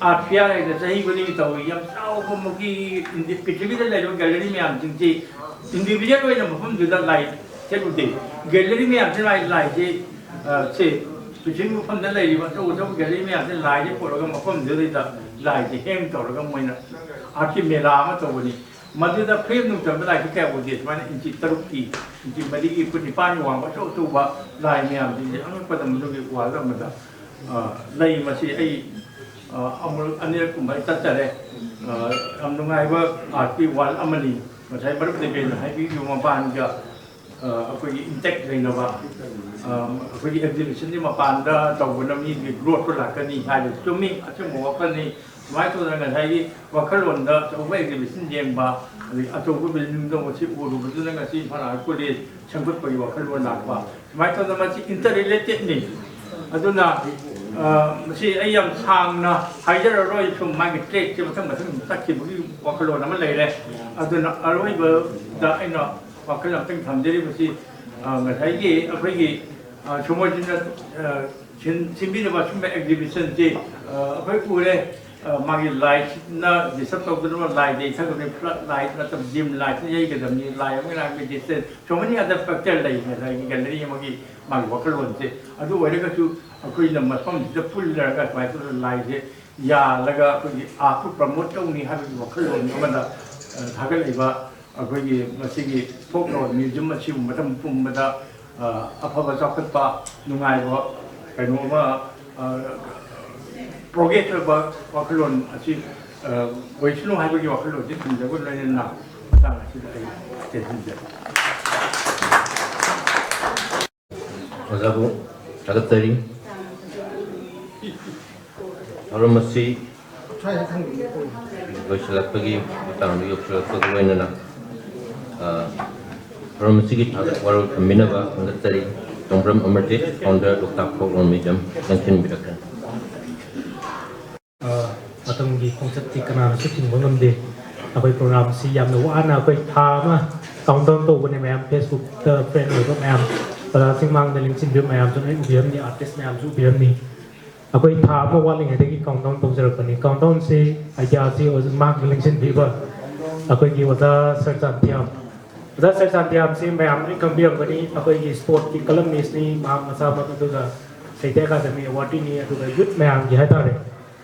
ꯑꯥꯔꯠ ꯐꯤꯌꯥꯔ ꯍꯥꯏꯅ ꯆꯍꯤ ꯈꯨꯗꯤꯡꯒꯤ ꯇꯧꯏ꯫ ꯌꯥꯝ ꯆꯥꯎꯕ ꯃꯈꯣꯏꯒꯤ ꯏꯟꯗꯤ-, ꯄ꯭ꯔꯤꯊꯤꯕꯤꯗ ꯂꯩꯔꯤꯕ ꯒꯦꯂꯔꯤ ꯃꯌꯥꯝꯁꯤꯡꯁꯤ ꯏꯟꯗꯤꯕꯤꯖꯨꯋꯦꯜ ꯑꯣꯏꯅ ꯃꯐꯝꯗꯨꯗ ꯂꯥꯏ ꯊꯦꯠꯂꯨꯗꯦ꯫ ꯒꯦꯂꯔꯤ ꯃꯌꯥꯝꯁꯤꯅ ꯂꯥꯏ, ꯂꯥꯏꯁꯤ, ꯑ, ꯁꯦ, ꯄ꯭ꯔꯤꯊꯤꯕꯤ ꯃꯐꯝꯗ ꯂꯩꯔꯤꯕ ꯑꯆꯧ ꯑꯆꯧꯕ ꯒꯦꯂꯔꯤ ꯃꯌꯥꯝꯁꯤꯅ ꯂꯥꯏꯁꯦ ꯄꯨꯔꯒ ꯃꯐꯝꯗꯨꯗꯩꯗ ꯂꯥꯏꯁꯦ ꯍꯦꯡ ꯇꯧꯔꯒ ꯃꯣꯏꯅ ꯑꯥꯔꯠꯀꯤ ꯃꯦꯂꯥ ꯑꯃ ꯇꯧꯕꯅꯤ꯫ ꯃꯗꯨꯗ ꯐ꯭ꯔꯦꯝ ꯅꯨꯡ ꯆꯟꯕ ꯂꯥꯏꯁꯦ ꯀꯌꯥ ꯎꯗꯦ꯫ ꯁꯨꯃꯥꯏꯅ ꯏꯟꯆꯤ ꯇꯔꯨꯛꯀꯤ, ꯏꯟꯆꯤ ꯃꯔꯤꯒꯤ, ꯐꯨꯠ ꯅꯤꯄꯥꯟꯒꯤ ꯋꯥꯡꯕ ꯑꯆꯧ ꯑꯆꯧꯕ ꯂꯥꯏ ꯃꯌꯥꯝꯁꯤꯡꯁꯦ ꯑꯉꯛꯄꯗ ꯃꯗꯨꯒꯤ ꯋꯥꯜ ꯑꯃꯗ, ꯑ, ꯂꯩ꯫ ꯃꯁꯤ ꯑꯩ, ꯑ, ꯑꯃꯨꯔꯛ ꯑꯅꯤꯔꯛ ꯀꯨꯝꯕ ꯑꯩ ꯆꯠꯆꯔꯦ꯫ ꯑ, ꯌꯥꯝ ꯅꯨꯡꯉꯥꯏꯕ ꯑꯥꯔꯠꯀꯤ ꯋꯥꯜ ꯑꯃꯅꯤ꯫ ꯉꯁꯥꯏ ꯃꯔꯨꯞ ꯗꯦꯕꯦꯟꯅ ꯍꯥꯏꯕꯤꯈꯤꯕ ꯃꯄꯥꯟꯒ ꯑ, ꯑꯩꯈꯣꯏꯒꯤ ꯏꯟꯇꯦꯛ ꯂꯩꯅꯕ, ꯑ, ꯑꯩꯈꯣꯏꯒꯤ ꯑꯦꯛꯖꯤꯕꯤꯁꯟꯒꯤ ꯃꯄꯥꯟꯗ ꯇꯧꯕꯅ ꯃꯤꯒꯤ ꯒ꯭ꯔꯣꯠꯇꯣ ꯂꯥꯛꯀꯅꯤ ꯍꯥꯏꯕ ꯆꯨꯝꯃꯤ, ꯑꯆꯨꯝꯕ ꯋꯥꯐꯝꯅꯤ꯫ ꯁꯨꯃꯥꯏꯅ ꯇꯧꯗꯅ ꯉꯁꯥꯏꯒꯤ ꯋꯥꯈꯜꯂꯣꯟꯗ ꯑꯆꯧꯕ ꯑꯦꯛꯖꯤꯕꯤꯁꯟ ꯌꯦꯡꯕ, ꯑꯗꯒꯤ ꯑꯆꯧꯕ ꯕꯤꯜꯗꯤꯡꯗꯣ ꯉꯁꯤ ꯎꯔꯨꯕꯗꯨꯅ ꯉꯁꯤ ꯏꯝꯐꯥꯜ ꯑꯥꯔꯠ ꯀꯣꯂꯦꯖ ꯁꯦꯝꯒꯠꯄꯒꯤ ꯋꯥꯈꯜꯂꯣꯟ ꯂꯥꯛꯄ, ꯁꯨꯃꯥꯏꯅ ꯇꯧꯗꯅ ꯃꯁꯤ ꯏꯟꯇꯔ ꯔꯤꯂꯦꯇꯦꯠꯅꯤ꯫ ꯑꯗꯨꯅ, ꯑ, ꯃꯁꯤ ꯑꯩ ꯌꯥꯝ ꯁꯥꯡꯅ ꯍꯥꯏꯖꯔꯔꯣꯏ, ꯁꯨꯝ ꯃꯥꯒꯤ ꯇ꯭ꯔꯦꯛꯁꯦ ꯃꯊꯪ ꯃꯊꯪ ꯆꯠꯈꯤꯕꯒꯤ ꯋꯥꯈꯜꯂꯣꯟ ꯑꯃ ꯂꯩꯔꯦ꯫ ꯑꯗꯨꯅ ꯑꯔꯣꯏꯕꯗ ꯑꯩꯅ ꯋꯥꯈꯜ ꯑꯃꯇꯪ ꯊꯝꯖꯔꯤꯕꯁꯤ, ꯑ, ꯉꯁꯥꯏꯒꯤ ꯑꯩꯈꯣꯏꯒꯤ, ꯑ, ꯁꯣꯃꯣꯔꯖꯤꯠꯅ, ꯑ, ꯁꯤꯟ-, ꯁꯤꯟꯕꯤꯔꯤꯕ ꯑꯁꯨꯝꯕ ꯑꯦꯛꯖꯤꯕꯤꯁꯟꯁꯤ, ꯑ, ꯑꯩꯈꯣꯏ ꯎꯔꯦ꯫ ꯑ, ꯃꯥꯒꯤ ꯂꯥꯏꯁꯤꯅ ꯗꯤꯁꯇꯔꯕ ꯇꯧꯗꯅꯕ ꯂꯥꯏ ꯌꯩꯊꯒꯗꯕꯅꯤ, ꯐ꯭ꯂꯠ ꯂꯥꯏꯠ ꯅꯠꯇ꯭ꯔꯕ ꯗꯤꯝ ꯂꯥꯏꯠꯅ ꯌꯩꯒꯗꯕꯅꯤ, ꯂꯥꯏ ꯑꯃꯒꯤ ꯂꯥꯏ ꯑꯃꯒꯤ distance, so many other factor ꯂꯩ ꯉꯁꯥꯏꯒꯤ ꯒꯦꯂꯔꯤ ꯑꯃꯒꯤ ꯃꯥꯒꯤ ꯋꯥꯈꯜꯂꯣꯟꯁꯦ꯫ ꯑꯗꯨ ꯑꯣꯏꯔꯒꯁꯨ ꯑꯩꯈꯣꯏꯅ ꯃꯐꯝꯁꯤꯗ ꯄꯨꯜꯂꯒ ꯁꯨꯃꯥꯏꯅ ꯇꯧꯗꯅ ꯂꯥꯏꯁꯦ ꯌꯥꯜꯂꯒ ꯑꯩꯈꯣꯏꯒꯤ ꯑꯥꯔꯠꯄꯨ ꯄ꯭ꯔꯃꯣꯠ ꯇꯧꯅꯤ ꯍꯥꯏꯕꯒꯤ ꯋꯥꯈꯜꯂꯣꯟ ꯑꯃꯗ, ꯑ, ꯊꯥꯒꯠꯂꯛꯏꯕ ꯑꯩꯈꯣꯏꯒꯤ ꯃꯁꯤꯒꯤ ꯐꯣꯛ ꯂꯣꯔ ꯃ꯭ꯌꯨꯖꯤꯌꯝ ꯑꯁꯤꯕꯨ ꯃꯇꯝ ꯄꯨꯝꯕꯗ, ꯑ, ꯑꯐꯕ ꯆꯥꯎꯈꯠꯄ, ꯅꯨꯡꯉꯥꯏꯕ ꯀꯩꯅꯣ ꯑꯃ, ꯑ, ꯄ꯭ꯔꯣꯒ꯭ꯔꯦꯁ ꯑꯣꯏꯕ ꯋꯥꯈꯜꯂꯣꯟ ꯑꯁꯤ, ꯑ, ꯑꯣꯏꯁꯅꯨ ꯍꯥꯏꯕꯒꯤ ꯋꯥꯈꯜꯂꯣꯟꯁꯤ ꯊꯝꯖꯕ ꯂꯣꯏꯅꯅ ꯃꯇꯥꯡ ꯑꯁꯤꯗ ꯑꯩ ꯇꯦꯟꯁꯤꯟꯖꯔꯤ꯫ ꯑꯣꯖꯥꯕꯨ ꯊꯥꯒꯠꯆꯔꯤ꯫ ꯊꯧꯔꯝ ꯑꯁꯤ ꯂꯣꯏꯁꯤꯜꯂꯛꯄꯒꯤ ꯃꯇꯥꯡꯗ ꯌꯧꯁꯤꯜꯂꯛꯄꯒ ꯂꯣꯏꯅꯅ, ꯑ, ꯊꯧꯔꯝ ꯑꯁꯤꯒꯤ ꯊꯥꯒꯠ ꯋꯥꯔꯣꯜ ꯊꯝꯕꯤꯅꯕ ꯈꯪꯒꯠꯆꯔꯤ꯫ ꯇꯣꯡꯕ꯭ꯔꯝ ꯑꯃꯔꯖꯤꯠ, founder, ꯂꯣꯛꯇꯥꯛ Folklore Museum, ꯂꯦꯡꯁꯤꯟꯕꯤꯔꯛꯀꯅꯤ꯫ ꯑ, ꯃꯇꯝꯒꯤ ꯈꯣꯡꯆꯠꯇꯤ ꯀꯅꯥꯅꯁꯨ ꯊꯤꯡꯕ ꯉꯝꯗꯦ꯫ ꯑꯩꯈꯣꯏ program ꯑꯁꯤ ꯌꯥꯝꯅ ꯋꯥꯅ ꯑꯩꯈꯣꯏ ꯊꯥ ꯑꯃ countdown ꯇꯧꯕꯅꯦ ꯃꯌꯥꯝ, Facebook-ꯇ friend ꯑꯣꯏꯕ ꯃꯌꯥꯝ, ꯑꯣꯖꯥꯁꯤꯡ ꯃꯥꯡꯗ ꯂꯦꯡꯁꯤꯟꯕꯤꯕ ꯃꯌꯥꯝꯁꯨ ꯂꯣꯏ ꯎꯕꯤꯔꯝꯅꯤ, artist ꯃꯌꯥꯝꯁꯨ ꯎꯕꯤꯔꯝꯅꯤ꯫ ꯑꯩꯈꯣꯏ ꯊꯥ ꯑꯃ ꯋꯥꯠꯂꯤꯉꯩꯗꯒꯤ countdown ꯇꯧꯖꯔꯛꯄꯅꯤ꯫ Countdown-ꯁꯤ idea-ꯁꯤ ꯑꯣꯖꯥ ꯃꯥꯡꯗ ꯂꯦꯡꯁꯤꯟꯕꯤꯕ ꯑꯩꯈꯣꯏꯒꯤ ꯑꯣꯖꯥ ꯁꯔ ꯆꯥꯟꯇꯤꯌꯥꯝ꯫ ꯑꯣꯖꯥ ꯁꯔ ꯆꯥꯟꯇꯤꯌꯥꯝꯁꯤ ꯃꯌꯥꯝ ꯂꯣꯏ ꯈꯪꯕꯤꯔꯝꯒꯅꯤ꯫ ꯑꯩꯈꯣꯏꯒꯤ sport-ꯀꯤ columnist-ꯅꯤ ꯃꯍꯥꯛ ꯃꯁꯥꯃꯛ, ꯑꯗꯨꯒ ꯁꯥꯍꯤꯇ꯭ꯌ ꯑꯀꯥꯗꯃꯤ awardee-ꯅꯤ, ꯑꯗꯨꯒ youth ꯃꯌꯥꯝꯒꯤ ꯍꯥꯏꯇꯥꯔꯦ,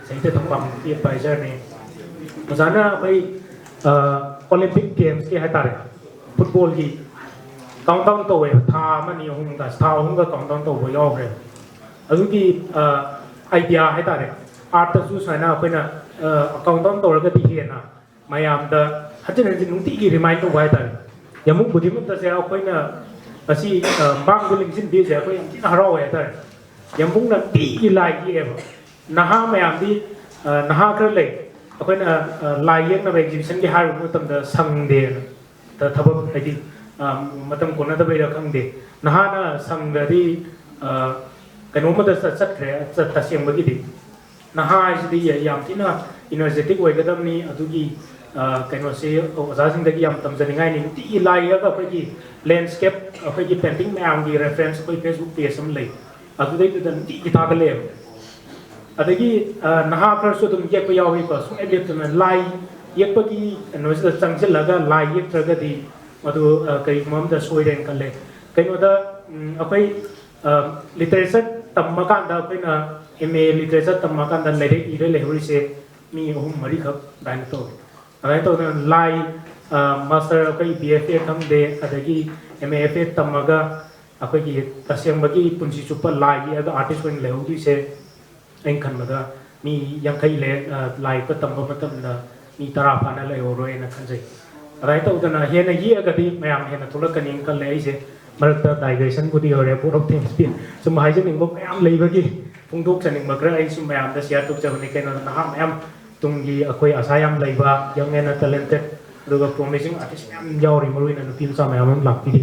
ꯁꯥꯍꯤꯇ꯭ꯌ ꯊꯧꯄꯥꯝꯒꯤ advisor-ꯅꯤ꯫ ꯑꯣꯖꯥꯅ ꯑꯩꯈꯣꯏ, ꯑ, Olympic Games-ꯀꯤ ꯍꯥꯏꯇꯥꯔꯦ, football-ꯒꯤ countdown ꯇꯧꯋꯦꯕ, ꯊꯥ ꯑꯃꯅꯤ ꯑꯍꯨꯝꯒ, ꯊꯥ ꯑꯍꯨꯝꯒ countdown ꯇꯧꯕ ꯌꯥꯎꯈ꯭ꯔꯦꯕ꯫ ꯑꯗꯨꯒꯤ, ꯑ, idea ꯍꯥꯏꯇꯥꯔꯦ, art-ꯇꯁꯨ ꯁꯨꯃꯥꯏꯅ ꯑꯩꯈꯣꯏꯅ, ꯑ, countdown ꯇꯧꯔꯒꯗꯤ ꯍꯦꯟꯅ ꯃꯌꯥꯝꯗ ꯍꯟꯖꯤꯟ ꯍꯟꯖꯤꯟ ꯅꯨꯡꯇꯤꯒꯤ remind ꯇꯧꯕ ꯍꯥꯏꯇꯥꯔꯦ꯫ ꯌꯥꯝꯕꯨꯡ ꯈꯨꯗꯤꯡꯃꯛꯇꯁꯦ ꯑꯩꯈꯣꯏꯅ ꯉꯁꯤ, ꯑ, ꯃꯥꯡꯗ ꯂꯦꯡꯁꯤꯟꯕꯤꯔꯤꯁꯦ ꯑꯩꯈꯣꯏ ꯌꯥꯝ ꯊꯤꯅ ꯍꯔꯥꯎꯋꯦ ꯍꯥꯏꯇꯥꯔꯦ꯫ ꯌꯥꯝꯕꯨꯡꯅ ꯅꯨꯡꯇꯤꯒꯤ ꯂꯥꯏ ꯌꯦꯛꯑꯦꯕ꯫ ꯅꯍꯥ ꯃꯌꯥꯝꯗꯤ, ꯑ, ꯅꯍꯥ ꯈꯔ ꯂꯩ꯫ ꯑꯩꯈꯣꯏꯅ, ꯑ, ꯂꯥꯏ ꯌꯦꯛꯅꯕ exhibition-ꯒꯤ ꯍꯥꯏꯔꯨꯕ ꯃꯇꯝꯗ ꯁꯪꯗꯦꯅ꯫ ꯊ-, ꯊꯕꯛ ꯍꯥꯏꯗꯤ, ꯑ, ꯃꯇꯝ ꯀꯣꯟꯅꯗꯕꯩꯔꯥ ꯈꯪꯗꯦ꯫ ꯅꯍꯥꯅ ꯁꯪꯗ꯭ꯔꯗꯤ, ꯑ, ꯀꯩꯅꯣꯝꯃꯗ ꯆꯠ-, ꯆꯠꯈ꯭ꯔꯦ, ꯆꯠ-, ꯇꯁꯦꯡꯕꯒꯤꯗꯤ꯫ ꯅꯍꯥ ꯍꯥꯏꯁꯤꯗꯤ ꯌꯥ-, ꯌꯥꯝ ꯊꯤꯅ energetic ꯑꯣꯏꯒꯗꯕꯅꯤ꯫ ꯑꯗꯨꯒꯤ, ꯑ, ꯀꯩꯅꯣꯁꯤ ꯑꯣꯖꯥꯁꯤꯡꯗꯒꯤ ꯌꯥꯝ ꯇꯝꯖꯅꯤꯡꯉꯥꯏꯅꯤ꯫ ꯅꯨꯡꯇꯤꯒꯤ ꯂꯥꯏ ꯌꯦꯛꯑꯒ ꯑꯩꯈꯣꯏꯒꯤ landscape, ꯑꯩꯈꯣꯏꯒꯤ painting ꯃꯌꯥꯝꯒꯤ reference ꯑꯩꯈꯣꯏ Facebook page ꯑꯃ ꯂꯩ꯫ ꯑꯗꯨꯗꯩꯗꯨꯗ ꯅꯨꯡꯇꯤꯒꯤ ꯊꯥꯒꯠꯂꯛꯑꯦꯕ꯫ ꯑꯗꯒꯤ, ꯑ, ꯅꯍꯥ ꯈꯔꯁꯨ ꯑꯗꯨꯝ ꯌꯦꯛꯄ ꯌꯥꯎꯔꯤꯀꯣ, ꯁꯨꯡꯂꯦꯞ ꯂꯦꯞꯇꯅ ꯂꯥꯏ ꯌꯦꯛꯄꯒꯤ ꯀꯩꯅꯣꯁꯤꯗ ꯆꯪꯁꯤꯜꯂꯒ ꯂꯥꯏ ꯌꯦꯛꯇ꯭ꯔꯒꯗꯤ ꯃꯗꯨ, ꯑ, ꯀꯔꯤꯒꯨꯝꯕ ꯑꯃꯗ ꯁꯣꯏꯔꯦꯅ ꯈꯜꯂꯦ꯫ ꯀꯩꯅꯣꯗ, ꯎꯝ, ꯑꯩꯈꯣꯏ, ꯑ, literature ꯇꯝꯃꯀꯥꯟꯗ, ꯑꯩꯈꯣꯏꯅ M A literature ꯇꯝꯃꯀꯥꯟꯗ ꯂꯥꯏꯔꯤꯛ ꯏꯔ ꯂꯩꯍꯧꯔꯤꯁꯦ ꯃꯤ ꯑꯍꯨꯝ ꯃꯔꯤꯈꯛ ꯑꯗꯨꯃꯥꯏꯅ ꯇꯧꯋꯤ꯫ ꯑꯗꯨꯃꯥꯏꯅ ꯇꯧꯗꯅ ꯂꯥꯏ, ꯑ, master ꯑꯩꯈꯣꯏ B F A ꯈꯪꯗꯦ, ꯑꯗꯒꯤ M A F A ꯇꯝꯃꯒ ꯑꯩꯈꯣꯏꯒꯤ ꯇꯁꯦꯡꯕꯒꯤ ꯄꯨꯟꯁꯤ ꯆꯨꯞꯄ ꯂꯥꯏ ꯌꯦꯛꯑꯒ artist ꯑꯣꯏꯅ ꯂꯩꯍꯧꯗꯣꯏꯁꯦ, ꯑꯩꯅ ꯈꯟꯕꯗ ꯃꯤ ꯌꯥꯡꯈꯩ ꯂꯩ, ꯑ, ꯂꯥꯏ ꯌꯦꯛꯄ ꯇꯝꯕ ꯃꯇꯝꯗ ꯃꯤ ꯇꯔꯥ ꯐꯥꯅ ꯂꯩꯍꯧꯔꯣꯏꯅ ꯈꯟꯖꯩ꯫ ꯑꯗꯨꯃꯥꯏꯅ ꯇꯧꯗꯅ ꯍꯦꯟꯅ ꯌꯦꯛꯑꯒꯗꯤ ꯃꯌꯥꯝ ꯍꯦꯟꯅ ꯊꯣꯛꯂꯛꯀꯅꯤꯅ ꯈꯜꯂꯦ꯫ ꯑꯩꯁꯦ ꯃꯔꯛꯇ digression-ꯕꯨꯗꯤ ꯑꯣꯏꯔꯦ, board of things-ꯇꯤ ꯁꯨꯝ ꯍꯥꯏꯖꯅꯤꯡꯕ ꯃꯌꯥꯝ ꯂꯩꯕꯒꯤ ꯐꯣꯡꯗꯣꯛꯆꯅꯤꯡꯕ ꯈꯔ ꯑꯩꯁꯨ ꯃꯌꯥꯝꯗ share ꯇꯧꯖꯕꯅꯤ꯫ ꯀꯩꯅꯣꯗ ꯅꯍꯥ ꯃꯌꯥꯝ ꯇꯨꯡꯒꯤ ꯑꯩꯈꯣꯏ ꯑꯁꯥ ꯌꯥꯝ ꯂꯩꯕ young and talented ꯑꯗꯨꯒ promising artist ꯃꯌꯥꯝ ꯌꯥꯎꯔꯤ, ꯃꯔꯨꯑꯣꯏꯅ ꯅꯨꯄꯤ ꯃꯆꯥ ꯃꯌꯥꯝ ꯑꯃ ꯂꯥꯛꯄꯤꯔꯤ꯫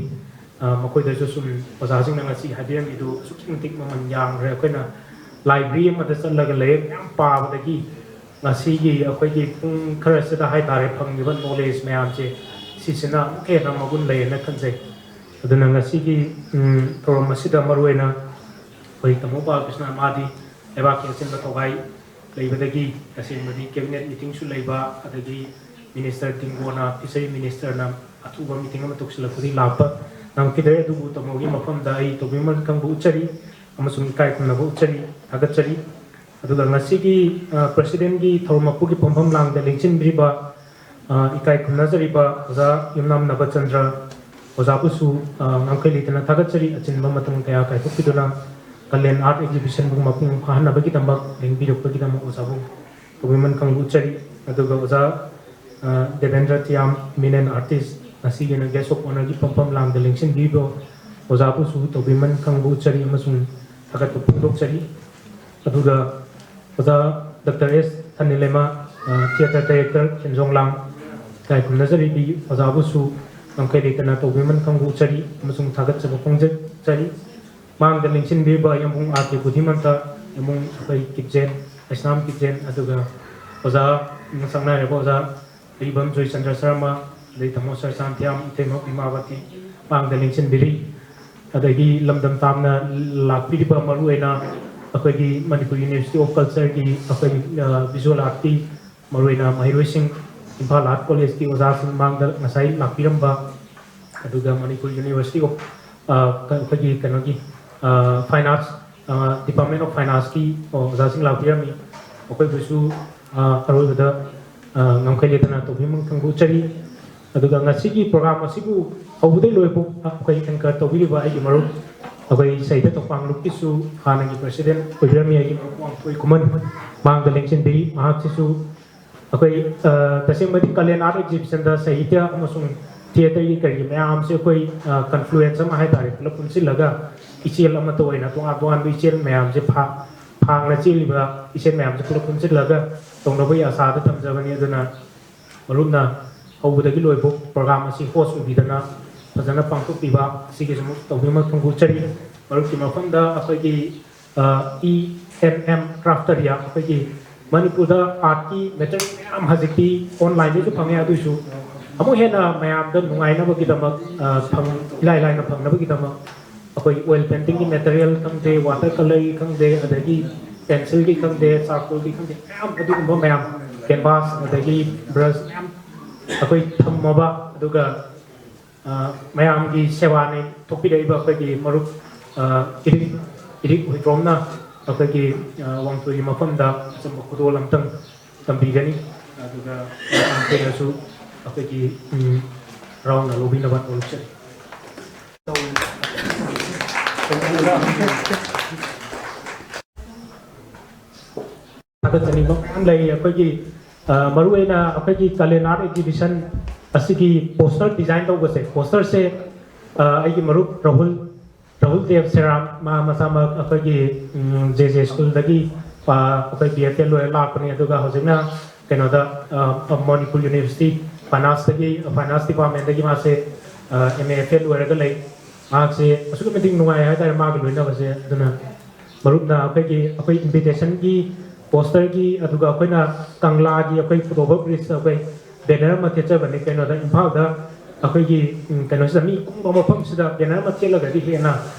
ꯑ, ꯃꯈꯣꯏꯗꯁꯨ ꯁꯨꯝ ꯑꯣꯖꯥꯁꯤꯡꯅ ꯉꯁꯤ ꯍꯥꯏꯕꯤꯔꯝꯃꯤꯗꯨ ꯑꯁꯨꯛꯀꯤ ꯃꯇꯤꯛ ꯃꯃꯜ ꯌꯥꯝꯈ꯭ꯔꯦ꯫ ꯑꯩꯈꯣꯏꯅ library ꯑꯃꯗ ꯆꯠꯂꯒ ꯂꯥꯏꯔꯤꯛ ꯃꯌꯥꯝ ꯄꯥꯕꯗꯒꯤ ꯉꯁꯤꯒꯤ ꯑꯩꯈꯣꯏꯒꯤ ꯄꯨꯡ ꯈꯔꯁꯤꯗ ꯍꯥꯏꯇꯥꯔꯦ ꯐꯪꯉꯤꯕ knowledge ꯃꯌꯥꯝꯁꯦ ꯁꯤꯁꯤꯅ ꯑꯃꯨꯛꯀ ꯍꯦꯟꯅ ꯃꯒꯨꯟ ꯂꯩꯌꯦꯅ ꯈꯟꯖꯩ꯫ ꯑꯗꯨꯅ ꯉꯁꯤꯒꯤ, ꯎꯝ, ꯊꯧꯔꯝ ꯑꯁꯤꯗ ꯃꯔꯨꯑꯣꯏꯅ ꯑꯩꯈꯣꯏ ꯇꯥꯃꯣ ꯕꯥꯂꯀ꯭ꯔꯤꯁꯅ ꯃꯥꯗꯤ ꯂꯩꯕꯥꯛꯀꯤ ꯑꯆꯤꯟꯕ ꯊꯧꯒꯥꯏ ꯂꯩꯕꯗꯒꯤ ꯇꯁꯦꯡꯕꯗꯤ cabinet meetingꯁꯨ ꯂꯩꯕ, ꯑꯗꯒꯤ minister ꯇꯤꯡꯒꯣꯅ, fishery ministerꯅ ꯑꯊꯨꯕ meeting ꯑꯃ ꯇꯧꯁꯤꯜꯂꯛꯄꯗꯒꯤ ꯂꯥꯛꯄ ꯉꯝꯈꯤꯗ꯭ꯔꯦ꯫ ꯑꯗꯨꯕꯨ ꯇꯥꯃꯣꯒꯤ ꯃꯐꯝꯗ ꯑꯩ ꯇꯧꯕꯤꯃꯜ ꯈꯪꯕ ꯎꯠꯆꯔꯤ ꯑꯃꯁꯨꯡ ꯏꯀꯥꯏ ꯈꯨꯝꯅꯕ ꯎꯠꯆꯔꯤ, ꯊꯥꯒꯠꯆꯔꯤ꯫ ꯑꯗꯨꯒ ꯉꯁꯤꯒꯤ, ꯑ, presidentꯀꯤ ꯊꯧꯔꯝ ꯃꯄꯨꯒꯤ ꯐꯝꯐꯝ ꯂꯥꯡꯗ ꯂꯦꯡꯁꯤꯟꯕꯤꯔꯤꯕ, ꯑ, ꯏꯀꯥꯏ ꯈꯨꯝꯅꯖꯔꯤꯕ ꯑꯣꯖꯥ ꯌꯨꯝꯅꯥꯝ ꯅꯕꯆꯟꯗ꯭ꯔ ꯑꯣꯖꯥꯕꯨꯁꯨ, ꯑ, ꯉꯝꯈꯩ ꯂꯩꯇꯅ ꯊꯥꯒꯠꯆꯔꯤ꯫ ꯑꯆꯤꯟꯕ ꯃꯇꯝ ꯀꯌꯥ ꯀꯥꯏꯊꯣꯛꯄꯤꯗꯨꯅ ꯀꯥꯂꯦꯟ art exhibitionꯕꯨ ꯃꯄꯨꯡ ꯐꯥꯍꯟꯅꯕꯒꯤꯗꯃꯛ ꯂꯦꯡꯕꯤꯔꯛꯄꯒꯤꯗꯃꯛ ꯑꯣꯖꯥꯕꯨ ꯇꯧꯕꯤꯃꯜ ꯈꯪꯕ ꯎꯠꯆꯔꯤ꯫ ꯑꯗꯨꯒ ꯑꯣꯖꯥ, ꯑ, ꯗꯦꯕꯦꯟꯗ꯭ꯔ ꯇꯤꯌꯥꯝ, eminent artist, ꯉꯁꯤꯒꯤ ꯑꯣꯏꯅ guest of honourꯒꯤ ꯐꯝꯐꯝ ꯂꯥꯡꯗ ꯂꯦꯡꯁꯤꯟꯕꯤꯔꯤꯕ ꯑꯣꯖꯥꯕꯨꯁꯨ ꯇꯧꯕꯤꯃꯜ ꯈꯪꯕ ꯎꯠꯆꯔꯤ ꯑꯃꯁꯨꯡ ꯊꯥꯒꯠꯄ ꯐꯣꯡꯗꯣꯛꯆꯔꯤ꯫ ꯑꯗꯨꯒ ꯑꯣꯖꯥ ꯗꯣꯛꯇꯔ ꯑꯦꯁ ꯊꯥꯅꯤꯂꯦꯃ, ꯑ, theatre director, ꯈꯦꯟꯖꯣꯡ ꯂꯥꯡ, ꯏꯀꯥꯏ ꯈꯨꯝꯅꯖꯔꯤꯕꯤ ꯑꯣꯖꯥꯕꯨꯁꯨ ꯉꯝꯈꯩ ꯂꯩꯇꯅ ꯇꯧꯕꯤꯃꯜ ꯈꯪꯕ ꯎꯠꯆꯔꯤ ꯑꯃꯁꯨꯡ ꯊꯥꯒꯠꯆꯕ ꯐꯣꯡꯗꯣꯛꯆꯔꯤ꯫ ꯃꯥꯡꯗ ꯂꯦꯡꯁꯤꯟꯕꯤꯔꯤꯕ ꯌꯥꯝꯕꯨꯡ ꯑꯥꯔ ꯀꯦ ꯕꯨꯙꯤꯃꯟꯇ, ꯌꯥꯝꯕꯨꯡ ꯑꯩꯈꯣꯏ ꯀꯤꯞꯖꯦꯟ, ꯑꯩꯁꯅꯥꯝ ꯀꯤꯞꯖꯦꯟ, ꯑꯗꯨꯒ ꯑꯣꯖꯥ ꯁꯛꯅꯥꯏꯔꯕ ꯑꯣꯖꯥ ꯑꯔꯤꯕꯝ ꯖꯣꯏꯆꯟꯗ꯭ꯔ ꯁꯔꯃ, ꯑꯗꯩ ꯇꯥꯃꯣ ꯁꯔ ꯁꯥꯟꯊꯤꯌꯥꯝ, ꯏꯇꯩꯃ ꯕꯤꯃꯥꯕꯇꯤ ꯃꯥꯡꯗ ꯂꯦꯡꯁꯤꯟꯕꯤꯔꯤ꯫ ꯑꯗꯒꯤ ꯂꯝꯗꯝ ꯇꯥꯝꯅ ꯂꯥꯛꯄꯤꯔꯤꯕ ꯃꯔꯨꯑꯣꯏꯅ ꯑꯩꯈꯣꯏꯒꯤ ꯃꯅꯤꯄꯨꯔ University of Cultureꯒꯤ ꯑꯩꯈꯣꯏꯒꯤ, ꯑ, visual artꯀꯤ ꯃꯔꯨꯑꯣꯏꯅ ꯃꯍꯩꯔꯣꯏꯁꯤꯡ, ꯏꯝꯐꯥꯜ Art Collegeꯀꯤ ꯑꯣꯖꯥꯁꯤꯡ ꯃꯥꯡꯗ ꯉꯁꯥꯏ ꯂꯥꯛꯄꯤꯔꯝꯕ, ꯑꯗꯨꯒ ꯃꯅꯤꯄꯨꯔ University of, ꯑ, ꯀ-, ꯑꯩꯈꯣꯏꯒꯤ ꯀꯩꯅꯣꯒꯤ, ꯑ, Fine Arts, ꯑ, Department of Financeꯀꯤ ꯑꯣꯖꯥꯁꯤꯡ ꯂꯥꯛꯄꯤꯔꯝꯃꯤ꯫ ꯃꯈꯣꯏꯕꯨꯁꯨ, ꯑ, ꯑꯔꯣꯏꯕꯗ, ꯑ, ꯉꯝꯈꯩ ꯂꯩꯇꯅ ꯇꯧꯕꯤꯃꯜ ꯈꯪꯕ ꯎꯠꯆꯔꯤ꯫ ꯑꯗꯨꯒ ꯉꯁꯤꯒꯤ program ꯑꯁꯤꯕꯨ ꯍꯧꯕꯗꯒꯤ ꯂꯣꯏꯐꯥꯎ ꯑꯩꯈꯣꯏ anchor ꯇꯧꯕꯤꯔꯤꯕ ꯑꯩꯒꯤ ꯃꯔꯨꯞ, ꯑꯩꯈꯣꯏ ꯁꯍꯤꯗ ꯇꯣꯛꯄꯥꯡ ꯂꯨꯞꯀꯤꯁꯨ ꯍꯥꯟꯅꯒꯤ president ꯑꯣꯏꯕꯤꯔꯝꯃꯤ ꯑꯩꯒꯤ ꯃꯔꯨꯞ ꯋꯥꯡꯊꯣꯏ ꯈꯨꯃꯟ ꯃꯥꯡꯗ ꯂꯦꯡꯁꯤꯟꯕꯤꯔꯤ꯫ ꯃꯍꯥꯛꯁꯤꯁꯨ ꯑꯩꯈꯣꯏ, ꯑ, ꯇꯁꯦꯡꯕꯗꯤ ꯀꯥꯂꯦꯟ art exhibitionꯗ ꯁꯥꯍꯤꯇ꯭ꯌ ꯑꯃꯁꯨꯡ theatreꯒꯤ ꯀꯔꯤꯒꯤ ꯃꯌꯥꯝꯁꯦ ꯑꯩꯈꯣꯏ, ꯑ, confluence ꯑꯃ ꯍꯥꯏꯇꯥꯔꯦ, ꯄꯨꯂꯞ ꯄꯨꯟꯁꯤꯜꯂꯒ ꯏꯆꯦꯜ ꯑꯃꯠꯇ ꯑꯣꯏꯅ ꯇꯣꯉꯥꯟ ꯇꯣꯉꯥꯟꯕ ꯏꯆꯦꯜ ꯃꯌꯥꯝꯁꯦ ꯐꯥ-, ꯐꯥꯡꯅ ꯆꯦꯜꯂꯤꯕ ꯏꯆꯦꯜ ꯃꯌꯥꯝꯁꯦ ꯄꯨꯂꯞ ꯄꯨꯟꯁꯤꯜꯂꯒ ꯇꯧꯅꯕꯒꯤ ꯑꯁꯥꯗ ꯊꯝꯖꯕꯅꯤ꯫ ꯑꯗꯨꯅ ꯃꯔꯨꯞꯅ ꯍꯧꯕꯗꯒꯤ ꯂꯣꯏꯕ ꯄ꯭ꯔꯣꯒ꯭ꯔꯥꯝ ꯑꯁꯤ ꯍꯣꯁ ꯑꯣꯏꯕꯤꯗꯅ ꯐꯖꯅ ꯄꯥꯡꯊꯣꯛꯄꯤꯕ ꯑꯁꯤꯒꯤꯁꯨ ꯇꯧꯕꯤꯃꯛ ꯊꯣꯡꯒꯨꯆꯔꯤ꯫ ꯃꯔꯨꯞꯀꯤ ꯃꯐꯝꯗ ꯑꯩꯈꯣꯏꯒꯤ ꯏ ꯑꯦꯝ ꯑꯦꯝ ꯀ꯭ꯔꯥꯐꯇꯔꯤꯌꯥ ꯑꯩꯈꯣꯏꯒꯤ ꯃꯅꯤꯄꯨꯔꯗ ꯑꯥꯔꯠꯀꯤ ꯃꯦꯇꯔꯤꯌꯦꯜ ꯃꯌꯥꯝ ꯍꯧꯖꯤꯛꯇꯤ ꯑꯣꯟꯂꯥꯏꯟꯗꯁꯨ ꯐꯪꯉꯦ꯫ ꯑꯗꯨꯏꯁꯨ ꯑꯃꯨꯛ ꯍꯦꯟꯅ ꯃꯌꯥꯝꯗ ꯅꯨꯡꯉꯥꯏꯅꯕꯒꯤꯗꯃꯛ, ꯑ, ꯐꯪ-, ꯏꯂꯥꯏ ꯂꯥꯏꯅ ꯐꯪꯅꯕꯒꯤꯗꯃꯛ ꯑꯩꯈꯣꯏ ꯑꯣꯏꯜ ꯄꯦꯟꯇꯤꯡꯒꯤ ꯃꯦꯇꯔꯤꯌꯦꯜ ꯈꯪꯗꯦ, ꯋꯥꯇꯔ ꯀꯂꯔꯒꯤ ꯈꯪꯗꯦ, ꯑꯗꯒꯤ ꯄꯦꯟꯁꯤꯜꯒꯤ ꯈꯪꯗꯦ, ꯆꯥꯔꯀꯣꯜꯒꯤ ꯈꯪꯗꯦ, ꯃꯌꯥꯝ ꯑꯗꯨꯒꯨꯝꯕ ꯃꯌꯥꯝ, ꯀꯦꯟꯚꯥꯁ ꯑꯗꯒꯤ ꯕ꯭ꯔꯁ ꯃꯌꯥꯝ ꯑꯩꯈꯣꯏ ꯊꯝꯃꯕ, ꯑꯗꯨꯒ, ꯑ, ꯃꯌꯥꯝꯒꯤ ꯁꯦꯕꯥꯅꯤ ꯊꯣꯛꯄꯤꯔꯛꯏꯕ ꯑꯩꯈꯣꯏꯒꯤ ꯃꯔꯨꯞ, ꯑ, ꯏꯔꯤꯛ, ꯏꯔꯤꯛ ꯍꯨꯏꯗ꯭ꯔꯣꯝꯅ ꯑꯩꯈꯣꯏꯒꯤ, ꯑ, ꯋꯥꯡꯇꯣꯏꯒꯤ ꯃꯐꯝꯗ ꯑꯆꯝꯕ ꯈꯨꯗꯣꯜ ꯑꯃꯇꯪ ꯇꯝꯕꯤꯒꯅꯤ꯫ ꯑꯗꯨꯒ ꯃꯌꯥꯝ ꯄꯨꯟꯅꯁꯨ ꯑꯩꯈꯣꯏꯒꯤ, ꯎꯝ, ꯍꯔꯥꯎꯅ ꯂꯧꯕꯤꯅꯕ ꯍꯣꯠꯅꯖꯔꯤ꯫ ꯊꯥꯒꯠꯆꯅꯤꯡꯕ ꯃꯌꯥꯝ ꯂꯩ꯫ ꯑꯩꯈꯣꯏꯒꯤ, ꯑ, ꯃꯔꯨꯑꯣꯏꯅ ꯑꯩꯈꯣꯏꯒꯤ ꯀꯥꯂꯦꯟ ꯑꯥꯔꯠ ꯑꯦꯛꯖꯤꯕꯤꯁꯟ ꯑꯁꯤꯒꯤ ꯄꯣꯁꯇꯔ ꯗꯤꯖꯥꯏꯟ ꯇꯧꯕꯁꯦ, ꯄꯣꯁꯇꯔꯁꯦ, ꯑ, ꯑꯩꯒꯤ ꯃꯔꯨꯞ ꯔꯥꯍꯨꯜ, ꯔꯥꯍꯨꯜ ꯗꯦꯕ ꯁꯦꯔꯥꯝ, ꯃꯥ ꯃꯁꯥꯃꯛ ꯑꯩꯈꯣꯏꯒꯤ, ꯎꯝ, ꯖꯦ ꯖꯦ ꯁ꯭ꯀꯨꯜꯗꯒꯤ, ꯑ, ꯑꯩꯈꯣꯏ ꯕꯤ ꯑꯦꯐ ꯑꯦ ꯂꯣꯏꯔ ꯂꯥꯛꯄꯅꯤ꯫ ꯑꯗꯨꯒ ꯍꯧꯖꯤꯛꯅ ꯀꯩꯅꯣꯗ, ꯑ, ꯃꯅꯤꯄꯨꯔ ꯌꯨꯅꯤꯚꯔꯁꯤꯇꯤ ꯐꯥꯏꯅꯥꯟꯁꯇꯒꯤ, ꯐꯥꯏꯅꯥꯟꯁ ꯗꯤꯄꯥꯔꯠꯃꯦꯟꯗꯒꯤ ꯃꯥꯁꯦ, ꯑ, ꯑꯦꯝ ꯑꯦ ꯑꯦꯐ ꯑꯦ ꯂꯣꯏꯔꯒ ꯂꯩ꯫ ꯃꯍꯥꯛꯁꯦ ꯑꯁꯨꯛꯀꯤ ꯃꯇꯤꯛ ꯅꯨꯡꯉꯥꯏ ꯍꯥꯏꯇꯥꯔꯦ ꯃꯥꯒ ꯂꯣꯏꯅꯕꯁꯦ꯫ ꯑꯗꯨꯅ ꯃꯔꯨꯞꯅ ꯑꯩꯈꯣꯏꯒꯤ, ꯑꯩꯈꯣꯏ ꯏꯟꯚꯤꯇꯦꯁꯟꯒꯤ ꯄꯣꯁꯇꯔꯒꯤ, ꯑꯗꯨꯒ ꯑꯩꯈꯣꯏꯅ ꯀꯪꯂꯥꯒꯤ ꯑꯩꯈꯣꯏ ꯐꯣꯇꯣ ꯕ꯭ꯔꯤꯖꯇ ꯑꯩꯈꯣꯏ ꯕꯦꯅꯔ ꯑꯃ ꯊꯦꯠꯆꯕꯅꯤ꯫ ꯀꯩꯅꯣꯗ ꯏꯝꯐꯥꯜꯗ ꯑꯩꯈꯣꯏꯒꯤ, ꯎꯝ, ꯀꯩꯅꯣꯁꯤꯗ ꯃꯤ ꯀꯨꯡꯕ ꯃꯐꯝꯁꯤꯗ ꯕꯦꯅꯔ ꯑꯃ ꯊꯦꯠꯂꯒꯗꯤ ꯍꯦꯟꯅ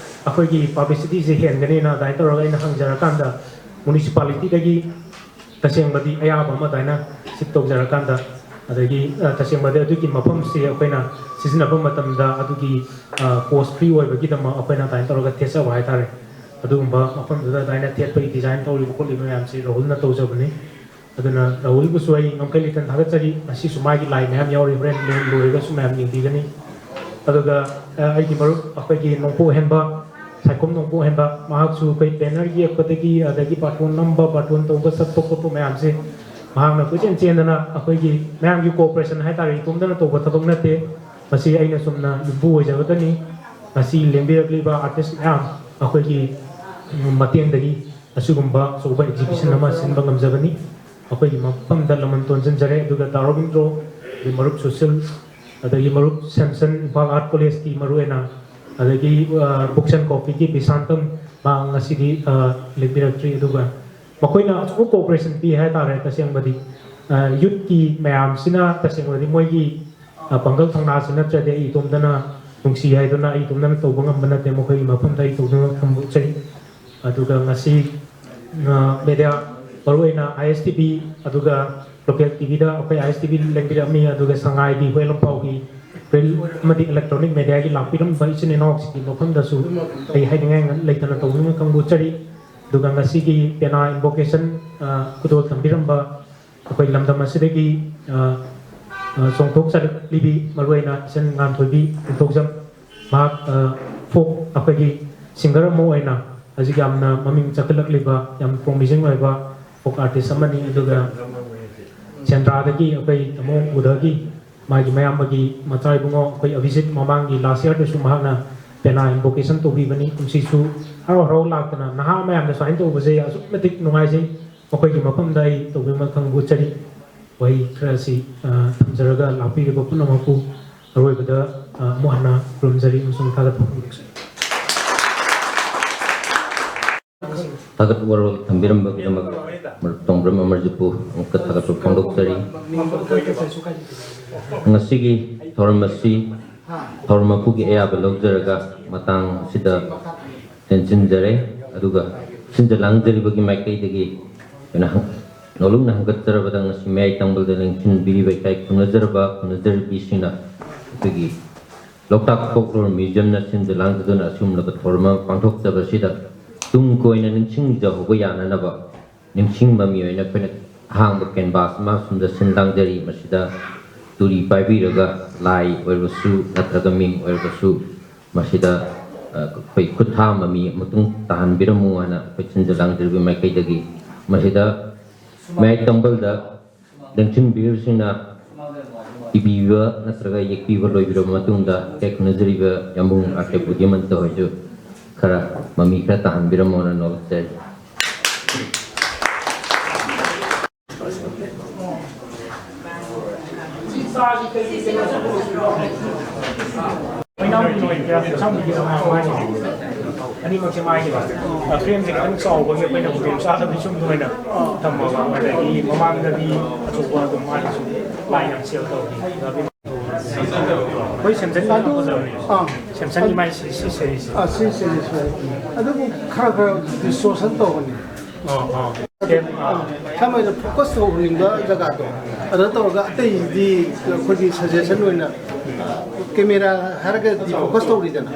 ꯑꯩꯈꯣꯏꯒꯤ ꯄꯕ꯭ꯂꯤꯁꯤꯇꯤꯁꯦ ꯍꯦꯟꯒꯅꯤꯅ ꯑꯗꯨꯃꯥꯏꯅ ꯇꯧꯔꯒ ꯑꯩꯅ ꯍꯪꯖꯔꯀꯥꯟꯗ ꯃ꯭ꯌꯨꯅꯤꯁꯤꯄꯥꯂꯤꯇꯤꯗꯒꯤ ꯇꯁꯦꯡꯕꯗꯤ ꯑꯌꯥꯕ ꯑꯃ ꯑꯗꯨꯃꯥꯏꯅ ꯁꯤꯞ ꯇꯧꯖꯔꯀꯥꯟꯗ, ꯑꯗꯒꯤ, ꯑ, ꯇꯁꯦꯡꯕꯗꯤ ꯑꯗꯨꯒꯤ ꯃꯐꯝꯁꯤ ꯑꯩꯈꯣꯏꯅ ꯁꯤꯖꯤꯟꯅꯕ ꯃꯇꯝꯗ ꯑꯗꯨꯒꯤ, ꯑ, ꯀꯣꯁ ꯐ꯭ꯔꯤ ꯑꯣꯏꯕꯒꯤꯗꯃꯛ ꯑꯩꯈꯣꯏꯅ ꯑꯗꯨꯃꯥꯏꯅ ꯇꯧꯔꯒ ꯊꯦꯠꯆꯕ ꯍꯥꯏꯇꯥꯔꯦ꯫ ꯑꯗꯨꯒꯨꯝꯕ ꯃꯐꯝꯗꯨꯗ ꯑꯗꯨꯃꯥꯏꯅ ꯊꯦꯠꯄꯒꯤ ꯗꯤꯖꯥꯏꯟ ꯇꯧꯔꯤꯕ ꯈꯣꯠꯂꯤꯕ ꯃꯌꯥꯝꯁꯤ ꯔꯥꯍꯨꯜꯅ ꯇꯧꯖꯕꯅꯤ꯫ ꯑꯗꯨꯅ ꯔꯥꯍꯨꯜꯕꯨꯁꯨ ꯑꯩ ꯉꯝꯈꯩ ꯂꯩꯇꯅ ꯊꯥꯒꯠꯆꯔꯤ꯫ ꯉꯁꯤꯁꯨ ꯃꯥꯒꯤ ꯂꯥꯏ ꯃꯌꯥꯝ ꯌꯥꯎꯔꯤ, ꯍꯣꯔꯦꯟ ꯂꯣꯏꯔꯒꯁꯨ ꯃꯌꯥꯝ ꯌꯦꯡꯕꯤꯒꯅꯤ꯫ ꯑꯗꯨꯒ, ꯑ, ꯑꯩꯒꯤ ꯃꯔꯨꯞ ꯑꯩꯈꯣꯏꯒꯤ ꯅꯣꯡꯄꯣꯛ ꯍꯦꯟꯕ, ꯁꯥꯏꯈꯣꯝ ꯅꯣꯡꯄꯣꯛ ꯍꯦꯟꯕ, ꯃꯍꯥꯛꯁꯨ ꯑꯩꯈꯣꯏ ꯕꯦꯅꯔ ꯌꯦꯛꯄꯗꯒꯤ, ꯑꯗꯒꯤ ꯕꯥꯔꯇꯣꯟ ꯅꯝꯕ, ꯕꯥꯔꯇꯣꯟ ꯇꯧꯕ, ꯆꯠꯄ ꯈꯣꯠꯄ ꯃꯌꯥꯝꯁꯦ ꯃꯍꯥꯛꯅ ꯀꯣꯏꯆꯦꯟ ꯆꯦꯟꯗꯅ ꯑꯩꯈꯣꯏꯒꯤ ꯃꯌꯥꯝꯒꯤ ꯀꯣꯑꯣꯄꯔꯦꯁꯟ ꯍꯥꯏꯇꯥꯔꯦ, ꯏꯇꯣꯝꯇꯅ ꯇꯧꯕ ꯊꯕꯛ ꯅꯠꯇꯦ꯫ ꯃꯁꯤ ꯑꯩꯅ ꯆꯨꯝꯅ ꯌꯨꯝꯕꯨ ꯑꯣꯏꯖꯒꯗꯅꯤ꯫ ꯉꯁꯤ ꯂꯦꯡꯕꯤꯔꯛꯂꯤꯕ ꯑꯥꯔꯇꯤꯁ ꯃꯌꯥꯝ ꯑꯩꯈꯣꯏꯒꯤ, ꯎꯝ, ꯃꯇꯦꯡꯗꯒꯤ ꯑꯁꯤꯒꯨꯝꯕ ꯑꯆꯧꯕ ꯑꯦꯛꯖꯤꯕꯤꯁꯟ ꯑꯃ ꯁꯤꯟꯕ ꯉꯝꯖꯕꯅꯤ꯫ ꯑꯩꯈꯣꯏꯒꯤ ꯃꯐꯝꯗ ꯂꯃꯟ ꯇꯣꯟꯖꯟꯖꯔꯦ꯫ ꯑꯗꯨꯒ ꯗꯥ ꯔꯣꯕꯤꯟꯗ꯭ꯔꯣ, ꯑꯗꯒꯤ ꯃꯔꯨꯞ ꯁꯨꯁꯤꯜ, ꯑꯗꯒꯤ ꯃꯔꯨꯞ ꯁꯦꯝꯁꯟ, ꯏꯝꯐꯥꯜ ꯑꯥꯔꯠ ꯀꯣꯂꯦꯖꯀꯤ ꯃꯔꯨ ꯑꯣꯏꯅ, ꯑꯗꯒꯤ ꯕꯨꯛꯁ ꯑꯦꯟ ꯀꯣꯐꯤꯒꯤ ꯕꯤꯁꯥꯟꯇꯝ, ꯃꯥ ꯉꯁꯤꯗꯤ ꯂꯦꯡꯕꯤꯔꯛꯇ꯭ꯔꯤ꯫ ꯑꯗꯨꯒ ꯃꯈꯣꯏꯅ ꯑꯆꯧꯕ ꯀꯣꯑꯣꯄꯔꯦꯁꯟ ꯄꯤ ꯍꯥꯏꯇꯥꯔꯦ꯫ ꯇꯁꯦꯡꯕꯗꯤ ꯌꯨꯠꯀꯤ ꯃꯌꯥꯝꯁꯤꯅ ꯇꯁꯦꯡꯕꯗꯤ ꯃꯣꯏꯒꯤ ꯄꯥꯡꯒꯜ ꯊꯧꯅꯥꯁꯤ ꯅꯠꯇ꯭ꯔꯗꯤ ꯑꯩ ꯏꯇꯣꯝꯇꯅ ꯅꯨꯡꯁꯤ ꯍꯥꯏꯗꯨꯅ ꯑꯩ ꯏꯇꯣꯝꯇꯅ ꯇꯧꯕ ꯉꯝꯕ ꯅꯠꯇꯦ꯫ ꯃꯈꯣꯏꯒꯤ ꯃꯐꯝꯗ ꯑꯩ ꯇꯧꯖꯅꯕ ꯈꯪꯗꯣꯛꯆꯔꯤ꯫ ꯑꯗꯨꯒ ꯉꯁꯤ ꯃꯦꯗꯤꯌꯥ, ꯃꯔꯨꯑꯣꯏꯅ ꯑꯥꯏ ꯑꯦꯁ ꯇꯤ ꯚꯤ, ꯑꯗꯨꯒ ꯂꯣꯀꯦꯜ ꯇꯤ ꯚꯤꯗ ꯑꯩꯈꯣꯏ ꯑꯥꯏ ꯑꯦꯁ ꯇꯤ ꯚꯤ ꯂꯦꯡꯕꯤꯔꯛꯑꯝꯃꯤ꯫ ꯑꯗꯨꯒ ꯁꯉꯥꯏꯒꯤ, ꯍꯨꯏꯂꯝꯄꯥꯎꯒꯤ ꯄ꯭ꯔꯤꯟ ꯑꯃꯗꯤ ꯏꯂꯦꯛꯇ꯭ꯔꯣꯅꯤꯛ ꯃꯦꯗꯤꯌꯥꯒꯤ ꯂꯥꯛꯄꯤꯔꯝꯕ ꯏꯆꯤꯟ ꯏꯅꯥꯎꯁꯤꯡꯒꯤ ꯃꯐꯝꯗꯁꯨ ꯑꯩ ꯍꯥꯏꯅꯤꯡꯉꯥꯏ ꯂꯩꯇꯅ ꯇꯧꯖꯅꯕ ꯈꯪꯗꯣꯛꯆꯔꯤ꯫ ꯑꯗꯨꯒ ꯉꯁꯤꯒꯤ ꯄꯦꯅꯥ ꯏꯟꯚꯣꯀꯦꯁꯟ ꯈꯨꯗꯣꯜ ꯇꯝꯕꯤꯔꯝꯕ ꯑꯩꯈꯣꯏ ꯂꯝꯗꯝ ꯑꯁꯤꯗꯒꯤ ꯆꯣꯡꯊꯣꯛꯆꯔꯛꯂꯤꯕꯤ ꯃꯔꯨꯑꯣꯏꯅ ꯏꯆꯟ ꯉꯥꯟꯊꯣꯏꯕꯤ ꯅꯤꯡꯊꯧꯖꯝ, ꯃꯍꯥꯛ ꯐꯣꯛ ꯑꯩꯈꯣꯏꯒꯤ ꯁꯤꯡꯒꯔ ꯑꯃ ꯑꯣꯏꯅ ꯍꯧꯖꯤꯛ ꯌꯥꯝꯅ ꯃꯃꯤꯡ ꯆꯠꯈꯠꯂꯛꯂꯤꯕ ꯌꯥꯝ ꯄ꯭ꯔꯣꯃꯤꯁꯤꯡ ꯑꯣꯏꯕ ꯐꯣꯛ ꯑꯥꯔꯇꯤꯁ ꯑꯃꯅꯤ꯫ ꯑꯗꯨꯒ ꯁꯦꯟꯗ꯭ꯔꯥꯗꯒꯤ ꯑꯩꯈꯣꯏ ꯇꯥꯃꯣ ꯎꯗꯒꯤ ꯃꯥꯒꯤ ꯃꯌꯥꯝꯕꯒꯤ ꯃꯆꯥ ꯏꯕꯨꯡꯉꯣ ꯑꯩꯈꯣꯏ ꯑꯚꯤꯖꯤꯠ ꯃꯃꯥꯡꯒꯤ ꯂꯥꯁ ꯌꯥꯔꯗꯁꯨ ꯃꯍꯥꯛꯅ ꯄꯦꯅꯥ ꯏꯟꯚꯣꯀꯦꯁꯟ ꯇꯧꯕꯤꯕꯅꯤ꯫ ꯀꯨꯝꯁꯤꯁꯨ ꯍꯔꯥꯎ ꯍꯔꯥꯎ ꯂꯥꯛꯇꯅ ꯅꯍꯥ ꯃꯌꯥꯝꯅ ꯁꯨꯃꯥꯏꯅ ꯇꯧꯕꯁꯦ ꯑꯁꯨꯛꯀꯤ ꯃꯇꯤꯛ ꯅꯨꯡꯉꯥꯏꯖꯩ꯫ ꯃꯈꯣꯏꯒꯤ ꯃꯐꯝꯗ ꯑꯩ ꯇꯧꯕꯤꯃꯜ ꯈꯪꯕ ꯎꯠꯆꯔꯤ꯫ ꯋꯥꯍꯩ ꯈꯔ ꯑꯁꯤ ꯊꯝꯖꯔꯒ ꯂꯥꯛꯄꯤꯔꯤꯕ ꯄꯨꯝꯅꯃꯛꯄꯨ ꯑꯔꯣꯏꯕꯗ ꯑꯃꯨꯛ ꯍꯟꯅ ꯈꯨꯔꯨꯝꯖꯔꯤ ꯑꯃꯁꯨꯡ ꯊꯥꯒꯠꯄ ꯐꯣꯡꯗꯣꯛꯆꯔꯤ꯫ ꯊꯥꯒꯠ ꯋꯥꯔꯣꯜ ꯊꯝꯕꯤꯔꯝꯕꯒꯤꯗꯃꯛ ꯃꯔꯨꯞ ꯇꯣꯡꯕ꯭ꯔꯝ ꯑꯃꯔꯖꯤꯠꯄꯨ ꯑꯃꯨꯛꯀ ꯊꯥꯒꯠꯄ ꯐꯣꯡꯗꯣꯛꯆꯔꯤ꯫ ꯉꯁꯤꯒꯤ ꯊꯧꯔꯝ ꯑꯁꯤ ꯊꯧꯔꯝ ꯃꯄꯨꯒꯤ ꯑꯌꯥꯕ ꯂꯧꯖꯔꯒ ꯃꯇꯥꯡ ꯑꯁꯤꯗ ꯇꯦꯟꯁꯤꯟꯖꯔꯦ꯫ ꯑꯗꯨꯒ ꯁꯤꯟꯖ ꯂꯥꯡꯖꯔꯤꯕꯒꯤ ꯃꯥꯏꯀꯩꯗꯒꯤ ꯑꯩꯈꯣꯏꯅ ꯅꯣꯂꯨꯛꯅ ꯍꯪꯒꯠꯆꯔꯕꯗ ꯉꯁꯤ ꯃꯌꯥꯏ ꯇꯪꯕꯜꯗ ꯂꯦꯡꯁꯤꯟꯕꯤꯔꯤꯕ ꯏꯀꯥꯏ ꯈꯨꯝꯅꯖꯔꯕ ꯈꯨꯝꯅꯖꯔꯤꯕꯤꯁꯤꯡꯅ ꯑꯩꯈꯣꯏꯒꯤ ꯂꯣꯛꯇꯥꯛ ꯐꯣꯛꯂꯣꯔ ꯃ꯭ꯌꯨꯖꯤꯌꯝꯅ ꯁꯤꯟꯖ ꯂꯥꯡꯖꯗꯨꯅ ꯑꯁꯤꯒꯨꯝꯂꯕ ꯊꯧꯔꯝ ꯑꯃ ꯄꯥꯡꯊꯣꯛꯆꯕꯁꯤꯗ ꯇꯨꯡ ꯀꯣꯏꯅ ꯅꯤꯡꯁꯤꯡꯖꯍꯧꯕ ꯌꯥꯅꯅꯕ ꯅꯤꯡꯁꯤꯡꯕ ꯃꯤꯑꯣꯏꯅ ꯑꯩꯈꯣꯏꯅ ꯑꯍꯥꯡꯕ ꯀꯦꯟꯚꯥꯁ ꯑꯃ ꯑꯁꯨꯝꯗ ꯁꯤꯟ ꯂꯥꯡꯖꯔꯤ꯫ ꯃꯁꯤꯗ ꯇꯨꯔꯤ ꯄꯥꯏꯕꯤꯔꯒ ꯂꯥꯏ ꯑꯣꯏꯔꯕꯁꯨ ꯅꯠꯇ꯭ꯔꯒ ꯃꯤꯡ ꯑꯣꯏꯔꯕꯁꯨ ꯃꯁꯤꯗ ꯑꯩꯈꯣꯏ ꯈꯨꯠ ꯊꯥ ꯑꯃ ꯃꯤ ꯃꯇꯨꯡ ꯇꯥꯍꯟꯕꯤꯔꯝꯃꯨ ꯍꯥꯏꯅ ꯑꯩꯈꯣꯏ ꯁꯤꯟꯖ ꯂꯥꯡꯖꯔꯤꯕ ꯃꯥꯏꯀꯩꯗꯒꯤ꯫ ꯃꯁꯤꯗ ꯃꯌꯥꯏ ꯇꯪꯕꯜꯗ ꯂꯦꯡꯁꯤꯟꯕꯤꯔꯤꯕꯁꯤꯡꯅ ꯏꯕꯤꯕ ꯅꯠꯇ꯭ꯔꯒ ꯌꯦꯛꯄꯤꯕ ꯂꯣꯏꯕꯤꯔꯕ ꯃꯇꯨꯡꯗ ꯏꯀꯥꯏ ꯈꯨꯝꯅꯖꯔꯤꯕ ꯌꯥꯝꯕꯨꯡ ꯑꯥꯔ ꯀꯦ ꯕꯨꯙꯤꯃꯟꯇ ꯍꯣꯏꯁꯨ ꯈꯔ ꯃꯃꯤ ꯈꯔ ꯇꯥꯍꯟꯕꯤꯔꯝꯃꯣꯅ ꯅꯣꯜꯂꯛꯆꯔꯤ꯫ ꯑꯩꯈꯣꯏ ꯏꯅꯥꯎꯄꯤ ꯅꯣꯏ ꯀꯌꯥ ꯁꯝꯕꯤꯒꯦ ꯇꯧꯕ ꯃꯥꯏꯁꯦ꯫ ꯑꯅꯤꯃꯛꯁꯦ ꯃꯥꯏꯁꯦ ꯐ꯭ꯔꯦꯝꯁꯦ ꯈꯤꯇꯪ ꯆꯥꯎꯕꯒꯤ ꯑꯩꯈꯣꯏꯅ ꯈꯨꯗꯣꯡ ꯆꯥꯗꯕꯒꯤ ꯁꯨꯝ ꯑꯣꯏꯅ ꯊꯝꯃꯕ꯫ ꯑꯗꯒꯤ ꯃꯃꯥꯡꯗꯗꯤ ꯑꯆꯧꯕ ꯑꯗꯨꯝ ꯃꯥꯒꯤꯁꯨ ꯂꯥꯏꯟ ꯑꯃ ꯁꯦꯜ ꯇꯧꯈꯤ꯫ ꯑꯩꯈꯣꯏ ꯁꯦꯝꯁꯟꯒꯤ ꯌꯥꯝ ꯐꯖꯕꯅꯦ꯫ ꯑꯥ꯫ ꯁꯦꯝꯁꯟꯒꯤ ꯃꯥꯏ ꯁꯤ, ꯁꯤ ꯁꯦꯔꯤꯁꯁꯦ꯫ ꯑꯥ, ꯁꯤ ꯁꯦꯔꯤꯁꯁꯦ꯫ ꯑꯗꯨꯕꯨ ꯈꯔ ꯈꯔ ꯗꯤꯁꯇꯣꯔꯁꯟ ꯇꯧꯕꯅꯤ꯫ ꯑꯣ, ꯑꯣ꯫ ꯁꯦꯝ-, ꯑꯥ꯫ ꯁꯝꯅ ꯍꯥꯏꯔꯕꯗ ꯐꯣꯀꯁ ꯇꯧꯍꯟꯅꯤꯡꯕ ꯖꯒꯥꯗꯣ ꯑꯗ ꯇꯧꯔꯒ ꯑꯇꯩꯁꯤꯗꯤ ꯑꯩꯈꯣꯏꯒꯤ ꯁꯖꯦꯁꯟ ꯑꯣꯏꯅ ꯀꯦꯃꯦꯔꯥ ꯍꯥꯏꯔꯒ ꯗꯤꯐꯣꯀꯁ ꯇꯧꯔꯤꯗꯅ,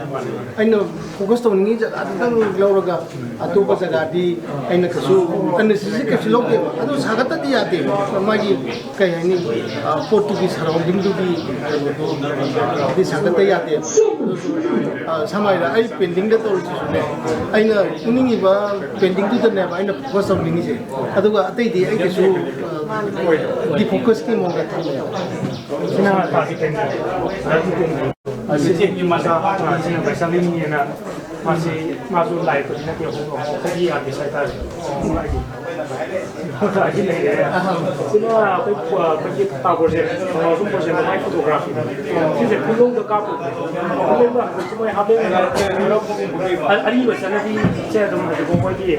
ꯑꯩꯅ ꯐꯣꯀꯁ ꯇꯧꯅꯤꯡꯉꯤ ꯖꯒꯥꯗꯨꯗꯪ ꯂꯧꯔꯒ ꯑꯇꯣꯞꯄ ꯖꯒꯥꯗꯤ ꯑꯩꯅ ꯀꯩꯁꯨ ꯑꯟꯅꯦꯁꯦꯁꯔꯤ ꯀꯩꯁꯨ ꯂꯧꯗꯦꯕ꯫ ꯑꯗꯨ ꯁꯥꯒꯠꯇꯗꯤ ꯌꯥꯗꯦꯕ, ꯃꯥꯒꯤ ꯀꯩ ꯍꯥꯏꯅꯤ, ꯑ, ꯄꯣꯠꯇꯨꯒꯤ ꯁꯔꯥꯎꯟꯗꯤꯡꯗꯨꯒꯤ ꯀꯩꯅꯣꯗꯣ ꯗꯤ ꯁꯥꯒꯠꯇ ꯌꯥꯗꯦ꯫ ꯑ, ꯁꯝꯅ ꯍꯥꯏꯔꯕꯗ ꯑꯩ ꯄꯦꯟꯇꯤꯡꯗ ꯇꯧꯔꯤꯁꯤꯁꯨꯅꯦ, ꯑꯩꯅ ꯎꯠꯅꯤꯡꯉꯤꯕ ꯄꯦꯟꯇꯤꯡꯗꯨꯗꯅꯦꯕ ꯑꯩꯅ ꯐꯣꯀꯁ ꯇꯧꯅꯤꯡꯉꯤꯁꯦ꯫ ꯑꯗꯨꯒ ꯑꯇꯩꯗꯤ ꯑꯩ ꯀꯩꯁꯨ, ꯑ, ꯗꯤꯐꯣꯀꯁꯀꯤ ꯃꯑꯣꯡꯗ ꯊꯝꯃꯦꯕ꯫ ꯁꯤꯅ ꯀ꯭ꯂꯥꯁꯤꯛ ꯄꯦꯟꯇꯤꯡ꯫ ꯑ, ꯁꯤꯒꯤ ꯃꯆꯥ, ꯑ, ꯁꯤꯅ ꯕꯩꯁꯥꯂꯤꯅꯤꯅ, ꯃꯥꯁꯤ, ꯃꯥꯁꯨ ꯂꯥꯏ ꯌꯦꯛꯄꯗꯤ ꯅꯠꯇꯦ, ꯑꯩꯈꯣꯏꯒꯤ ꯑꯥꯔꯇꯤꯁ ꯍꯥꯏꯇꯥꯔꯦ꯫ ꯑꯁꯤ ꯂꯩꯔꯦ꯫ ꯁꯤꯅ ꯑꯩꯈꯣꯏ, ꯑꯩꯈꯣꯏꯒꯤ ꯇꯥ ꯄ꯭ꯔꯣꯖꯦꯛ, ꯊꯧꯅꯥꯎꯖꯝ ꯄ꯭ꯔꯣꯖꯦꯛ ꯃꯥꯏ ꯐꯣꯇꯣꯒ꯭ꯔꯥꯐꯤ꯫ ꯁꯤꯁꯦ ꯄꯨꯡꯂꯣꯡꯗ ꯀꯥꯞꯄ꯫ ꯄꯨꯡꯂꯣꯡꯗ ꯍꯧꯖꯤꯛꯁꯨ ꯃꯣꯏ ꯍꯥꯞꯄꯦꯟ ꯑ-, ꯑꯔꯤꯕ ꯆꯠꯅꯕꯤꯁꯦ ꯑꯗꯨꯝ ꯍꯧꯖꯤꯛꯐꯥꯎ ꯃꯣꯏꯒꯤ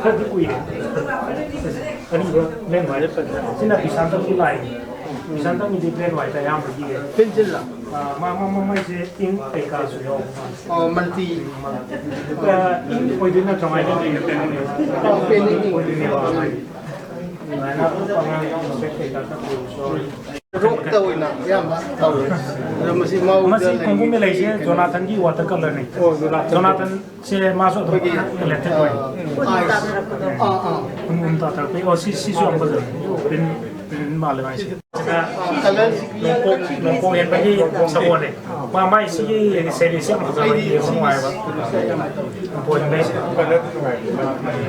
ꯈꯔꯗꯤ ꯀꯨꯏꯔꯦ꯫ ꯑꯔꯤꯕ ꯂꯦꯡ ꯃꯥꯏ꯫ ꯁꯤꯅ ꯕꯤꯁꯥꯟꯇꯒꯤ ꯂꯥꯏꯅꯤ꯫ ꯕꯤꯁꯥꯟꯇꯒꯤꯗꯤ ꯕ꯭ꯂꯦꯛ ꯋꯥꯏꯠꯇ ꯑꯌꯥꯝꯕ ꯄꯤꯔꯦ꯫ ꯄꯦꯟꯁꯤꯜꯂ? ꯑ, ꯃꯥ, ꯃꯥ, ꯃꯥ, ꯃꯥꯏꯁꯦ ꯏꯪ ꯀꯩꯀꯥꯁꯨ ꯌꯥꯎꯕ ꯃꯥꯜꯂꯦ꯫ ꯑꯣ, ꯃꯜꯇꯤ꯫ ꯑ, ꯏꯪ ꯑꯣꯏꯗꯣꯏ ꯅꯠꯇ꯭ꯔꯣ ꯃꯥꯏꯁꯦ? ꯑꯣ, ꯄꯦꯟꯇꯤꯡ꯫ ꯑꯣꯏꯗꯣꯏꯅꯦꯕ ꯃꯥꯏꯁꯦ꯫ ꯑꯗꯨꯃꯥꯏꯅ ꯑꯉꯥꯡ ꯁ꯭ꯄꯦꯛ ꯀꯩꯀꯥ ꯈꯔ ꯄꯨꯔꯁꯨ ꯌꯥꯎꯔꯤ꯫ ꯔꯣꯛꯇ ꯑꯣꯏꯅ ꯑꯌꯥꯝꯕ ꯇꯧꯋꯦ꯫ ꯑꯗꯣ ꯃꯁꯤ ꯃꯥꯎꯗ ꯃꯁꯤ ꯈꯣꯡꯒꯨꯝ ꯂꯩꯔꯤꯁꯦ ꯀꯩꯅꯣ? ꯖꯣꯅꯥꯊꯟꯒꯤ ꯋꯥꯇꯔ ꯀꯂꯔꯅꯤ꯫ ꯑꯣ, ꯖꯣꯅꯥꯊꯟ꯫ ꯖꯣꯅꯥꯊꯟꯁꯦ ꯃꯥꯁꯨ ꯑꯗꯨꯝ ꯑꯩꯈꯣꯏꯒꯤ, ꯏꯂꯦꯛꯇ꯭ꯔꯤꯛ ꯑꯣꯏ꯫ ꯑ, ꯑꯥꯏꯁ꯫ ꯑꯥ, ꯑꯥ꯫ ꯎꯝ, ꯎꯝ, ꯇꯥ ꯇꯥꯔꯛꯄꯒꯤ꯫ ꯑꯣ, ꯁꯤ, ꯁꯤꯁꯨ ꯌꯥꯝ ꯐꯖꯕꯅꯦ꯫ ꯄ꯭ꯔꯤꯟ, ꯄ꯭ꯔꯤꯟ ꯃꯥꯜꯂꯦ ꯃꯥꯏꯁꯦ꯫ ꯁꯤꯅ ꯀꯂꯔꯁꯤꯒꯤ ꯅꯣꯡꯄꯣꯛ, ꯅꯣꯡꯄꯣꯛ ꯍꯦꯟꯕꯒꯤ ꯁꯒꯣꯜꯅꯦ꯫ ꯃꯥ, ꯃꯥꯏ ꯁꯤꯒꯤ ꯁꯦꯔꯤꯁꯁꯦ ꯌꯥꯝ ꯐꯖꯕ, ꯑꯩꯗꯤ ꯌꯦꯡꯕ ꯁꯤ ꯅꯨꯡꯉꯥꯏꯕ꯫ ꯅꯣꯡꯄꯣꯛ ꯍꯦꯟꯕꯒꯤ꯫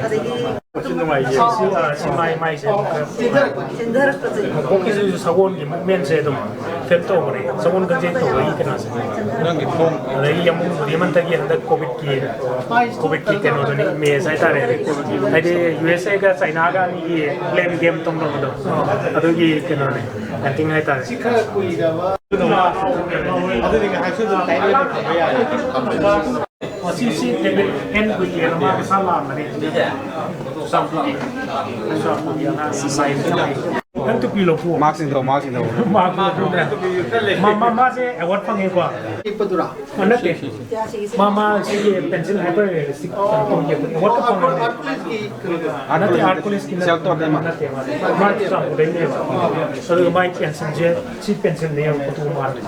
ꯑꯗꯒꯤ ꯁꯤ, ꯑ, ꯁꯤ ꯃꯥꯏ, ꯃꯥꯏꯁꯦ ꯑꯗꯨꯝ ꯈꯔ ꯆꯤꯟꯊꯔꯛꯄꯁꯦ꯫ ꯀꯣꯛꯀꯤꯁꯤꯁꯨ ꯁꯒꯣꯜꯒꯤ movement ꯁꯦ ꯑꯗꯨꯝ affect ꯇꯧꯕꯅꯦ꯫ ꯁꯒꯣꯜ ꯀꯥꯡꯖꯩ ꯇꯧꯕꯒꯤ ꯀꯩꯅꯣꯁꯦ꯫ ꯅꯪꯒꯤ ꯈꯣꯡ꯫ ꯑꯗꯒꯤ ꯌꯥꯝꯕꯨꯡ ꯕꯨꯙꯤꯃꯟꯇꯒꯤ ꯍꯟꯗꯛ COVID ꯀꯤ, COVID ꯀꯤ ꯀꯩꯅꯣꯗꯨꯅꯤ, image ꯍꯥꯏꯇꯥꯔꯦ꯫ ꯍꯥꯏꯗꯤ U S A ꯒ China ꯒ ꯑꯅꯤꯒꯤ blame game ꯇꯧꯅꯕꯗꯣ, ꯑꯗꯨꯒꯤ ꯀꯩꯅꯣꯅꯦ, painting ꯍꯥꯏꯇꯥꯔꯦ꯫ ꯁꯤ ꯈꯔ ꯀꯨꯏꯔꯕ꯫ ꯑꯗꯨꯗꯤ ꯉꯥꯏꯍꯥꯛꯁꯨ ꯑꯗꯨꯝ tight ꯑꯣꯏꯅ ꯊꯝꯕ ꯌꯥꯔꯦ꯫ ꯁꯤ, ꯁꯤ ꯇꯦꯕꯜ ꯍꯦꯟ ꯀꯨꯏꯔꯦꯅ ꯃꯥ ꯃꯁꯥ ꯂꯥꯛꯑꯝꯕꯅꯤ꯫ ꯅꯪ ꯇꯨꯄꯤ ꯂꯧꯊꯣꯛꯑꯣ꯫ ꯃꯥꯛꯁꯤꯡꯗꯣ, ꯃꯥꯛꯁꯤꯡꯗꯣ꯫ ꯃꯥ, ꯃꯥ, ꯃꯥꯁꯦ award ꯐꯪꯉꯦꯀꯣ꯫ ꯄꯤꯛꯄꯗꯨꯔꯥ? ꯑ, ꯅꯠꯇꯦ꯫ ꯃꯥ, ꯃꯥ ꯁꯤꯒꯤ pencil hyper realistic award ꯀ ꯐꯪꯉꯦ꯫ ꯅꯠꯇꯦ, art college ꯀꯤ ꯅꯠꯇꯦ꯫ ꯃꯥ ꯆꯨꯔꯆꯥꯟꯄꯨꯔꯗꯩꯅꯦꯕ꯫ ꯑꯗꯨꯒ ꯃꯥꯏ pencil ꯁꯦ, ꯁꯤ pencil ꯅꯦ ꯌꯦꯡꯉꯣ, ꯐꯣꯇꯣ ꯃꯥꯜꯂꯦ꯫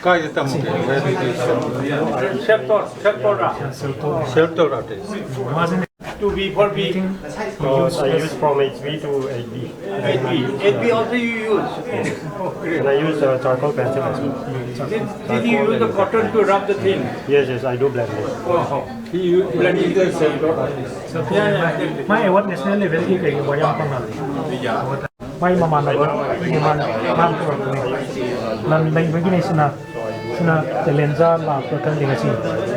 ꯀꯥꯏꯗ ꯇꯝꯃꯨꯒꯦ? ꯁꯦꯞꯇꯣꯔ, ꯁꯦꯞꯇꯣꯔ꯫ ꯁꯦꯞꯇꯣꯔ artist. ꯃꯥꯁꯤꯅ To B for B. Because I use from H B to H B. H B. H B also you use? And I use uh, charcoal pencil as well. Did, did you use the cotton to rub the thing? Yes, yes, I do blend it. Oh, oh. He u- blending the same. Yeah, yeah, yeah. My award national level ꯒꯤ ꯀꯩꯒꯤ award ꯌꯥꯝ ꯐꯪꯅꯕꯅꯦ꯫ ꯃꯥꯏ ꯃꯃꯥꯟꯅꯕ ꯑꯩꯈꯣꯏꯒꯤ ꯃꯥꯅ ꯃꯥꯅ ꯄꯨꯔꯛꯄꯅꯦ꯫ ꯂꯝ ꯂꯩꯕꯒꯤꯅꯦ ꯁꯤꯅ꯫ ꯁꯤꯅ ꯇꯦꯂꯦꯟꯖꯥ ꯂꯥꯛꯄ꯭ꯔꯥ ꯈꯪꯗꯦ ꯉꯁꯤ꯫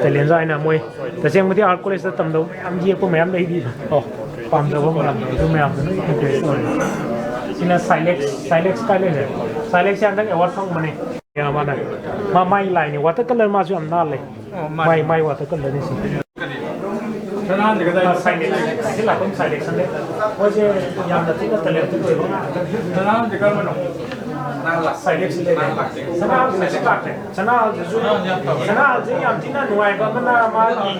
ꯇꯦꯂꯦꯟꯖꯥ ꯍꯥꯏꯅ ꯃꯣꯏ ꯇꯁꯦꯡꯕꯗꯤ art college ꯇ ꯇꯝꯗꯧ ꯃꯌꯥꯝ ꯌꯦꯛꯄ ꯃꯌꯥꯝ ꯂꯩꯔꯤ꯫ ꯑꯣ꯫ ꯄꯥꯝꯖꯕ ꯃꯌꯥꯝꯗꯣ, ꯑꯗꯨ ꯃꯌꯥꯝꯗꯣ ꯂꯣꯏ encourage ꯇꯧꯔꯦ꯫ ꯁꯤꯅ Silex, Silex ꯀꯥꯏ ꯂꯩꯔꯦ? Silex ꯁꯦ ꯍꯟꯗꯛ award ꯐꯪꯕꯅꯦ꯫ ꯌꯥ, ꯃꯥꯅ꯫ ꯃꯥ, ꯃꯥꯏ line ꯅꯦ꯫ Watercolor ꯃꯥꯁꯨ ꯌꯥꯝ ꯅꯥꯜꯂꯦ꯫ ꯑꯣ, ꯃꯥꯅꯦ꯫ ꯃꯥꯏ, ꯃꯥꯏ watercolor ꯅꯤ ꯁꯤ꯫ ꯁꯅꯥꯍꯟꯁꯦ ꯀꯗꯥꯏ? ꯑ, Silex, ꯁꯤ ꯂꯥꯛꯐꯝ Silex ꯅꯦ꯫ ꯃꯣꯏꯁꯦ ꯌꯥꯝꯅ ꯊꯤꯅ talented ꯑꯣꯏꯕ ꯉꯥꯛꯇꯅꯤ꯫ ꯁꯅꯥꯍꯟꯁꯦ ꯀꯔꯝꯕꯅꯣ? Silex ꯁꯤ ꯂꯩꯔꯦ꯫ ꯁꯅꯥꯍꯟꯁꯦ ꯁꯤ ꯂꯥꯛꯇꯦ꯫ ꯁꯅꯥꯍꯟꯁꯤꯁꯨ, ꯁꯅꯥꯍꯟꯁꯦ ꯌꯥꯝ ꯊꯤꯅ ꯅꯨꯡꯉꯥꯏꯕ ꯑꯃꯅ ꯃꯥꯒꯤ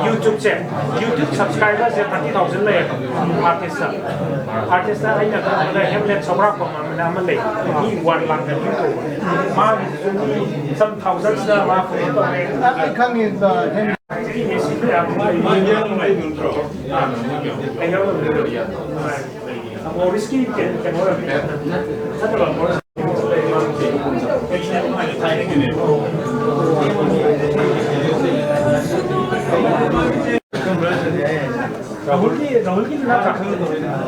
YouTube ꯁꯦ, YouTube subscriber ꯁꯦ thirty thousand ꯂꯩꯌꯦꯕ artist ꯇ꯫ Artist ꯇ ꯑꯩꯅ ꯈꯪꯕꯗ ꯍꯦꯝꯂꯦꯠ ꯁꯧꯒ꯭ꯔꯥꯛꯄꯝ ꯑꯃꯅ ꯑꯃ ꯂꯩ꯫ ꯃꯤ one ꯂꯥꯛꯇ view ꯇꯧꯕ꯫ ꯃꯥꯒꯤꯁꯨ ꯃꯤ some thousands ꯅ ꯃꯥ follow ꯇꯧꯔꯦ꯫ ꯑꯩ ꯈꯪꯉꯦ, ꯁꯤꯗꯤ ꯃꯦꯁꯤ ꯃꯌꯥꯝ ꯃꯥꯒꯤ ꯃꯣꯔꯤꯁꯀꯤ ꯀꯩꯅꯣ, ꯀꯩꯅꯣ ꯑꯣꯏꯔꯝꯃꯦ꯫ ꯅꯠꯇꯕ, ꯃꯣꯔꯤꯁ ꯔꯥꯍꯨꯜꯒꯤ ꯔꯥꯍꯨꯜꯒꯤꯗꯤ ꯅꯠꯇ꯭ꯔꯥ?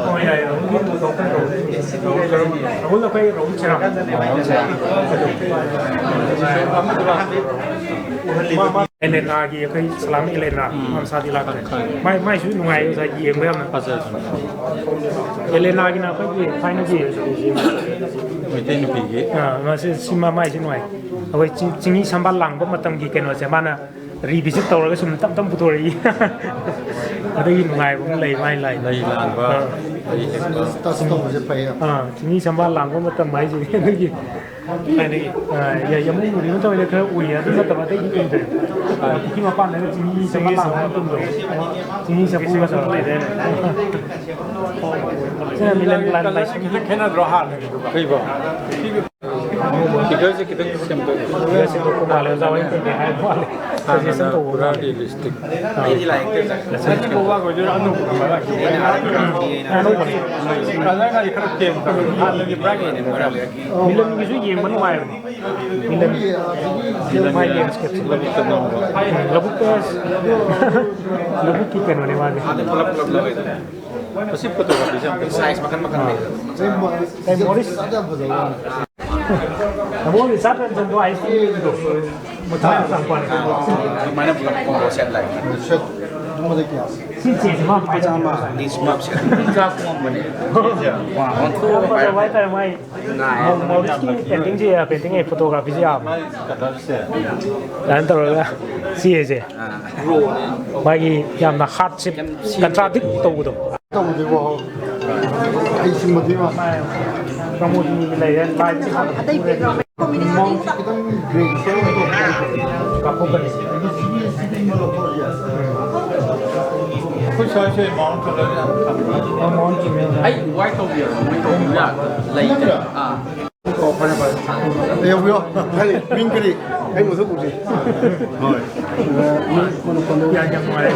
ꯑꯣ, ꯌꯥꯏ, ꯌꯥꯏ꯫ ꯔꯥꯍꯨꯜꯒꯤꯗꯤ ꯗꯣꯛꯇꯔ ꯔꯥꯍꯨꯜ꯫ ꯔꯥꯍꯨꯜ ꯑꯩꯈꯣꯏ ꯔꯥꯍꯨꯜ ꯆꯦꯔꯥꯝ꯫ ꯃꯥ, ꯃꯥ ꯑꯦꯂꯦꯅꯥꯒꯤ ꯑꯩꯈꯣꯏ ꯁꯂꯥꯝ ꯑꯦꯂꯦꯅꯥ, ꯎꯝ꯫ ꯃꯥ ꯃꯁꯥꯗꯤ ꯂꯥꯛꯇ꯭ꯔꯦ꯫ ꯈꯪꯉꯦ꯫ ꯃꯥꯏ, ꯃꯥꯏꯁꯨ ꯅꯨꯡꯉꯥꯏ ꯑꯣꯖꯥ, ꯌꯦꯡꯕ ꯌꯥꯝꯅ꯫ ꯐꯖꯕꯅꯦ꯫ ꯑꯦꯂꯦꯅꯥꯒꯤꯅ ꯑꯩꯈꯣꯏꯒꯤ ꯊꯥꯏꯅꯒꯤ ꯃꯩꯇꯩ ꯅꯨꯄꯤꯒꯤ꯫ ꯑꯥ, ꯃꯥꯁꯦ, ꯁꯤ ꯃꯥ, ꯃꯥꯏꯁꯦ ꯅꯨꯡꯉꯥꯏ꯫ ꯑꯩꯈꯣꯏ ꯆꯤꯡ-, ꯆꯤꯡꯃꯤ ꯁꯝꯕꯥꯜ ꯂꯥꯡꯕ ꯃꯇꯝꯒꯤ ꯀꯩꯅꯣꯁꯦ ꯃꯥꯅ revisit ꯇꯧꯔꯒ ꯁꯨꯝ ꯇꯞ ꯇꯞ ꯄꯨꯊꯣꯔꯛꯏ꯫ ꯑꯗꯨꯒꯤ ꯅꯨꯡꯉꯥꯏꯕ ꯑꯃ ꯂꯩ ꯃꯥꯏ ꯂꯥꯏꯟ꯫ ꯂꯩ ꯂꯥꯡꯕ, ꯑꯥ꯫ ꯂꯩ ꯍꯦꯛꯄ꯫ Touch ꯇꯧꯕꯁꯦ ꯐꯩ꯫ ꯑꯥ, ꯆꯤꯡꯃꯤ ꯁꯝꯕꯥꯜ ꯂꯥꯡꯕ ꯃꯇꯝ ꯍꯥꯏꯁꯤꯗꯤ ꯑꯗꯨꯒꯤ ꯊꯥꯏꯅꯒꯤ꯫ ꯑꯥ, ꯌꯥ-, ꯌꯥꯝꯕꯨꯡ ꯕꯨꯗꯤ ꯃꯇꯝꯗ ꯈꯔ ꯎꯏ, ꯑꯗꯨ ꯅꯠꯇꯕ ꯑꯇꯩꯗꯤ ꯎꯏꯗ꯭ꯔꯦ꯫ ꯑꯥ, ꯄꯨꯈ꯭ꯔꯤ ꯃꯄꯥꯟꯗꯒ ꯆꯤꯡꯃꯤ ꯁꯝꯕꯥꯜ ꯂꯥꯡꯕ ꯃꯇꯝꯗꯣ꯫ ꯆꯤꯡꯃꯤ ꯆꯐꯨꯒ ꯇꯧꯔ ꯂꯩꯗꯥꯏꯅꯦ꯫ ꯁꯤꯅ ꯃꯤꯂꯟ ꯄ꯭ꯂꯥꯟ ꯂꯥꯏꯁ꯭ꯔꯝ꯫ ꯈꯤꯇꯪ ꯈꯦꯠꯅꯗ꯭ꯔꯣ ꯍꯥꯟꯅꯒꯤꯗꯨꯒ? ꯀꯩꯕꯣ? Figure ꯁꯦ ꯈꯤꯇꯪ ꯁꯦꯝꯗꯣꯛ꯫ Figure ꯁꯦꯝꯗꯣꯛꯄ ꯃꯥꯜꯂꯦ, ꯑꯣꯖꯥ ꯍꯣꯏ ꯀꯩ ꯀꯩ ꯍꯥꯏꯕ ꯃꯥꯜꯂꯦ꯫ ꯍꯥꯟꯅꯅ suggestion ꯇꯧꯕ ꯄꯨꯔꯥ ꯃꯥꯜꯂꯦ꯫ Realistic꯫ ꯑꯥ꯫ ꯑꯩꯗꯤ ꯂꯥꯏ ꯌꯦꯛꯇꯦ, ꯑꯣꯖꯥ꯫ ꯂꯥꯏꯁ꯭ꯔꯝ ꯁꯦꯝꯗꯣꯛꯄ꯫ ꯑꯩꯅ ꯑꯥꯗ ꯀꯥꯞꯄꯤ, ꯑꯩꯅ ꯑꯅꯧꯕꯅꯦ꯫ Colour ꯒꯗꯤ ꯈꯔ change ꯇꯧꯋꯦ꯫ ꯍꯥꯟꯅꯒꯤ bright ꯑꯣꯏꯅ ꯃꯔꯛ ꯃꯔꯛ꯫ ꯃꯤꯂꯟꯒꯤꯁꯨ ꯌꯦꯡꯕ ꯅꯨꯡꯉꯥꯏꯕꯅꯦ꯫ ꯃꯤꯂꯟꯒꯤ꯫ ꯃꯥꯏ landscape ꯁꯦ꯫ ꯂꯧꯕꯨꯛꯇ ꯅꯝꯕ꯫ ꯂꯧꯕꯨꯛꯇ꯫ ꯂꯧꯕꯨꯛꯀꯤ ꯀꯩꯅꯣꯅꯦ ꯃꯥꯗꯤ꯫ ꯑꯥꯗ ꯄꯨꯂꯞ ꯄꯨꯂꯞ ꯂꯧꯋꯦꯗꯅ꯫ ꯃꯁꯤ photography ꯁꯦ ꯌꯥꯝ ꯐꯖꯩ꯫ Size ꯃꯈꯜ ꯃꯈꯜ ꯂꯩ꯫ ꯀꯩ ꯃꯣꯔꯤꯁ? ꯌꯥꯝ ꯐꯖꯕ ꯋꯥꯅꯤ꯫ ꯇꯥꯃꯣ ꯔꯤꯆꯥꯔꯗ ꯔꯟꯖꯟꯗꯣ ice cream ꯒꯤꯗꯣ꯫ ꯃꯊꯥ ꯌꯥꯝ ꯆꯪꯕ ꯋꯥꯅꯤ꯫ ꯑꯗꯨꯃꯥꯏꯅ ꯄꯨꯂꯞ combo set ꯂꯥꯛꯑꯦ꯫ Set ꯑꯃꯗ ꯀꯌꯥ? ꯁꯤ ꯆꯦꯁꯦ ꯃꯥ ꯄꯥꯏ ꯆꯥꯝꯃ꯫ List ꯃꯥꯞꯁꯦ꯫ ꯆꯥꯛ ꯊꯣꯡꯕꯅꯦ꯫ ꯋꯥ, ꯑꯣꯟꯊꯣꯛꯑꯒ ꯌꯥꯝ ꯐꯖꯕ ꯍꯥꯏꯇꯥꯔꯦ ꯃꯥꯏ꯫ ꯃꯣ-, ꯃꯣꯔꯤꯁꯀꯤ painting ꯁꯦ, painting ꯑꯦ, photography ꯁꯦ ꯌꯥꯝ꯫ ꯃꯥꯏ ꯀꯗꯔꯁꯦ꯫ ꯑꯗꯨꯃꯥꯏꯅ ꯇꯧꯔꯒ ꯁꯤ ꯍꯥꯏꯁꯦ꯫ ꯑꯥ꯫ ꯃꯥꯒꯤ ꯌꯥꯝꯅ heart ꯁꯦ contradict ꯇꯧꯕꯗꯣ꯫ ꯇꯧꯗꯦꯀꯣ꯫ ꯑꯩ ꯁꯤꯃꯗꯤ ꯃꯥ꯫ ꯄ꯭ꯔꯃꯣꯗꯤꯒꯤ ꯂꯩꯔꯦ, ꯂꯥꯏꯠ ꯑꯇꯩ background ꯃꯥꯎꯟ combination ꯈꯤꯇꯪ ꯒ꯭ꯔꯦ ꯁꯣꯏ ꯀꯥꯞꯊꯣꯛꯀꯅꯤ꯫ ꯑꯩꯈꯣꯏ ꯁ꯭ꯋꯥꯏꯁꯦ ꯃꯥꯎꯟ ꯀꯂꯔ ꯌꯥꯝ ꯊꯝꯕ꯭ꯔꯥ? ꯑ, ꯃꯥꯎꯟ ꯆꯨꯝꯃꯦ꯫ ꯑꯩ ꯋꯥꯏꯠ ꯇꯧꯕꯤꯔꯣ, ꯃꯣꯏ ꯇꯧꯕꯤꯔꯣ ꯌꯥꯗ꯭ꯔꯥ? ꯂꯩꯇ꯭ꯔꯦ꯫ ꯑꯥ꯫ ꯑꯣ, ꯐꯔꯦ, ꯐꯔꯦ꯫ ꯌꯧꯕꯤꯔꯣ꯫ ꯀꯔꯤ? ꯃꯤꯡ ꯀꯔꯤ? ꯑꯩ ꯃꯁꯛ ꯎꯗ꯭ꯔꯤ꯫ ꯍꯣꯏ꯫ ꯌꯥꯝ ꯅꯨꯡꯉꯥꯏꯔꯦ꯫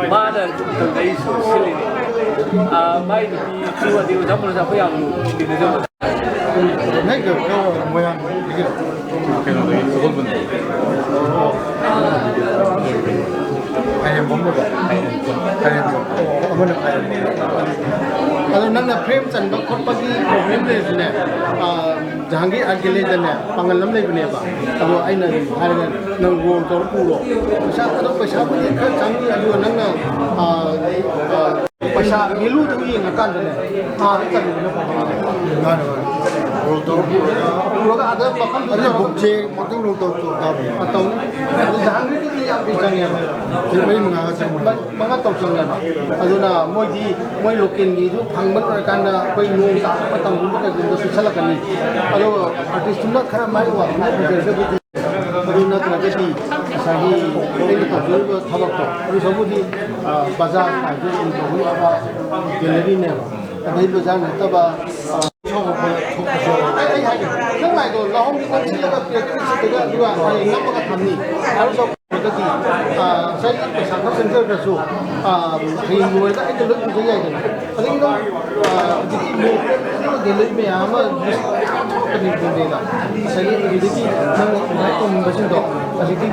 ꯃꯥꯅ ꯇꯧꯔꯛꯏꯁꯨ ꯁꯤꯜꯂꯤꯅꯤ꯫ ꯑꯥ, ꯃꯥꯏ ꯅꯨꯄꯤꯁꯨ ꯑꯗꯩ ꯑꯣꯖꯥ ꯃꯣꯅꯣꯁꯨ ꯑꯩꯈꯣꯏ ꯌꯥꯝ ꯂꯨ ꯇꯤꯟꯅꯖꯕ꯫ ꯅꯣꯏ ꯀꯩꯅꯣ, ꯀꯩꯅꯣ, ꯃꯣꯏꯔꯥꯡꯗꯒꯤ? ꯀꯩꯅꯣꯗꯒꯤ, ꯁꯒꯣꯜꯕꯟꯗꯒꯤ꯫ ꯈꯥꯏꯔꯦꯝꯕꯝ ꯑꯣꯏꯕ꯫ ꯈꯥꯏꯔꯦꯝꯕꯝ꯫ ꯑꯣ, ꯑꯃꯅ ꯈꯥꯏꯔꯦꯝꯕꯝ꯫ ꯑꯗꯣ ꯅꯪꯅ ꯐ꯭ꯔꯦꯝ ꯆꯟꯕ ꯈꯣꯠꯄꯒꯤ ꯄ꯭ꯔꯣꯕ꯭ꯂꯦꯝ ꯂꯩꯔꯁꯨꯅꯦ, ꯑꯥ, ꯖꯍꯥꯡꯒꯤꯔ ꯑꯥꯔꯠ ꯒꯦꯂꯔꯤꯗꯅꯦ ꯄꯥꯡꯒꯜ ꯑꯃ ꯂꯩꯕꯅꯦꯕ꯫ ꯑꯗꯣ ꯑꯩꯅ ꯍꯥꯏꯔꯒ ꯅꯪ ꯔꯣꯜ ꯇꯧꯔ ꯄꯨꯔꯣ꯫ ꯄꯩꯁꯥ, ꯑꯗꯣ ꯄꯩꯁꯥꯕꯨꯗꯤ ꯈꯔ ꯆꯪꯅꯤ, ꯑꯗꯨꯒ ꯅꯪꯅ, ꯑꯥ, ꯑꯥ, ꯄꯩꯁꯥ ꯚꯦꯂꯨꯗꯨ ꯌꯦꯡꯉꯀꯥꯟꯗꯅꯦ, ꯑꯥꯗ ꯆꯠꯂꯨꯕꯅ ꯐꯕ꯫ ꯃꯥꯅꯦ, ꯃꯥꯅꯦ꯫ ꯔꯣꯜ ꯇꯧꯔ ꯄꯨꯔꯒ꯫ ꯄꯨꯔꯒ ꯑꯥꯗ ꯃꯐꯝꯗꯨꯗ ꯑꯗꯨ ꯕꯨꯛꯁꯦ ꯃꯩꯇꯩꯂꯣꯟ ꯇꯧ-, ꯇꯧ ꯇꯥꯕꯅꯦ꯫ ꯑꯥ, ꯇꯧꯅꯤ꯫ ꯑꯗꯨ ꯖꯍꯥꯡꯒꯤꯔꯒꯤꯗꯤ ꯌꯥꯝ ꯀꯨꯏ ꯆꯪꯉꯦꯕ꯫ ꯅꯨꯃꯤꯠ ꯃꯔꯤ ꯃꯉꯥꯒ ꯆꯪꯕꯅꯦ꯫ ꯃ-, ꯃꯉꯥ ꯇꯧ ꯆꯪꯉꯦꯕ꯫ ꯑꯗꯨꯅ ꯃꯣꯏꯗꯤ, ꯃꯣꯏ ꯂꯣꯀꯦꯜꯒꯤꯁꯨ ꯐꯪꯕ ꯂꯣꯏꯔꯀꯥꯟꯗ ꯑꯩꯈꯣꯏ ꯅꯣꯡ ꯇꯥꯕ ꯃꯇꯝꯒꯨꯝꯕ ꯀꯩꯒꯨꯝꯕꯗ ꯄꯤꯁꯜꯂꯛꯀꯅꯤ꯫ ꯑꯗꯣ ꯑꯥꯔꯇꯤꯁꯇꯨꯅ ꯈꯔ ꯃꯥꯏ ꯋꯥꯡꯅ ꯐꯖꯔꯒꯕꯨꯗꯤ ꯑꯗꯨ ꯅꯠꯇ꯭ꯔꯒꯗꯤ ꯉꯁꯥꯏꯒꯤ ꯑꯩꯅ ꯇꯧꯖꯔꯤꯕ ꯊꯕꯛꯇꯣ, ꯑꯗꯨ ꯁꯔꯨꯛꯄꯨꯗꯤ, ꯑ, ꯕꯖꯥꯔ ꯍꯥꯏꯕꯗꯨ ꯑꯗꯨꯝ ꯇꯧꯕ ꯌꯥꯕ ꯒꯦꯂꯔꯤꯅꯦꯕ꯫ ꯑꯗꯩ ꯕꯖꯥꯔ ꯅꯠꯇꯕ, ꯑ, ꯑꯩ, ꯑꯩ ꯍꯥꯏꯒꯦ, ꯅꯪ ꯂꯥꯏꯗꯣ ꯂꯧꯍꯧꯅꯤ, ꯅꯪ ꯁꯤꯜꯂꯒ ꯄꯤꯔꯛꯀꯅꯤ, ꯁꯤꯠꯇꯒ ꯑꯗꯨꯒ ꯍꯌꯦꯡ ꯅꯝꯃꯒ ꯊꯝꯅꯤ꯫ ꯑꯗꯨ ꯁꯔꯨꯛꯄꯨꯗꯤ, ꯑ, ꯉꯁꯥꯏꯒꯤ ꯄꯩꯁꯥ ꯈꯔ ꯆꯪꯖꯔꯒꯁꯨ, ꯑ, ꯍꯌꯦꯡ ꯂꯣꯏꯔꯒ ꯑꯩꯅ ꯂꯣꯏ ꯄꯨꯖ ꯌꯥꯏꯗꯅ꯫ ꯑꯗꯒꯤ ꯅꯪ, ꯑ, ꯍꯧꯖꯤꯛꯀꯤ ꯃꯣꯏ ꯒꯦꯂꯔꯤ ꯃꯌꯥꯝ ꯑꯃ ꯂꯤꯁ ꯊꯣꯛꯀꯅꯤ ꯈꯪꯗꯦꯗ꯫ ꯉꯁꯥꯏꯒꯤ ꯑꯗꯨꯗꯒꯤ ꯅꯪꯅ ꯏꯟꯚꯥꯏꯠ ꯇꯧꯅꯤꯡꯕꯁꯤꯡꯗꯣ ꯍꯧꯖꯤꯛꯇꯤ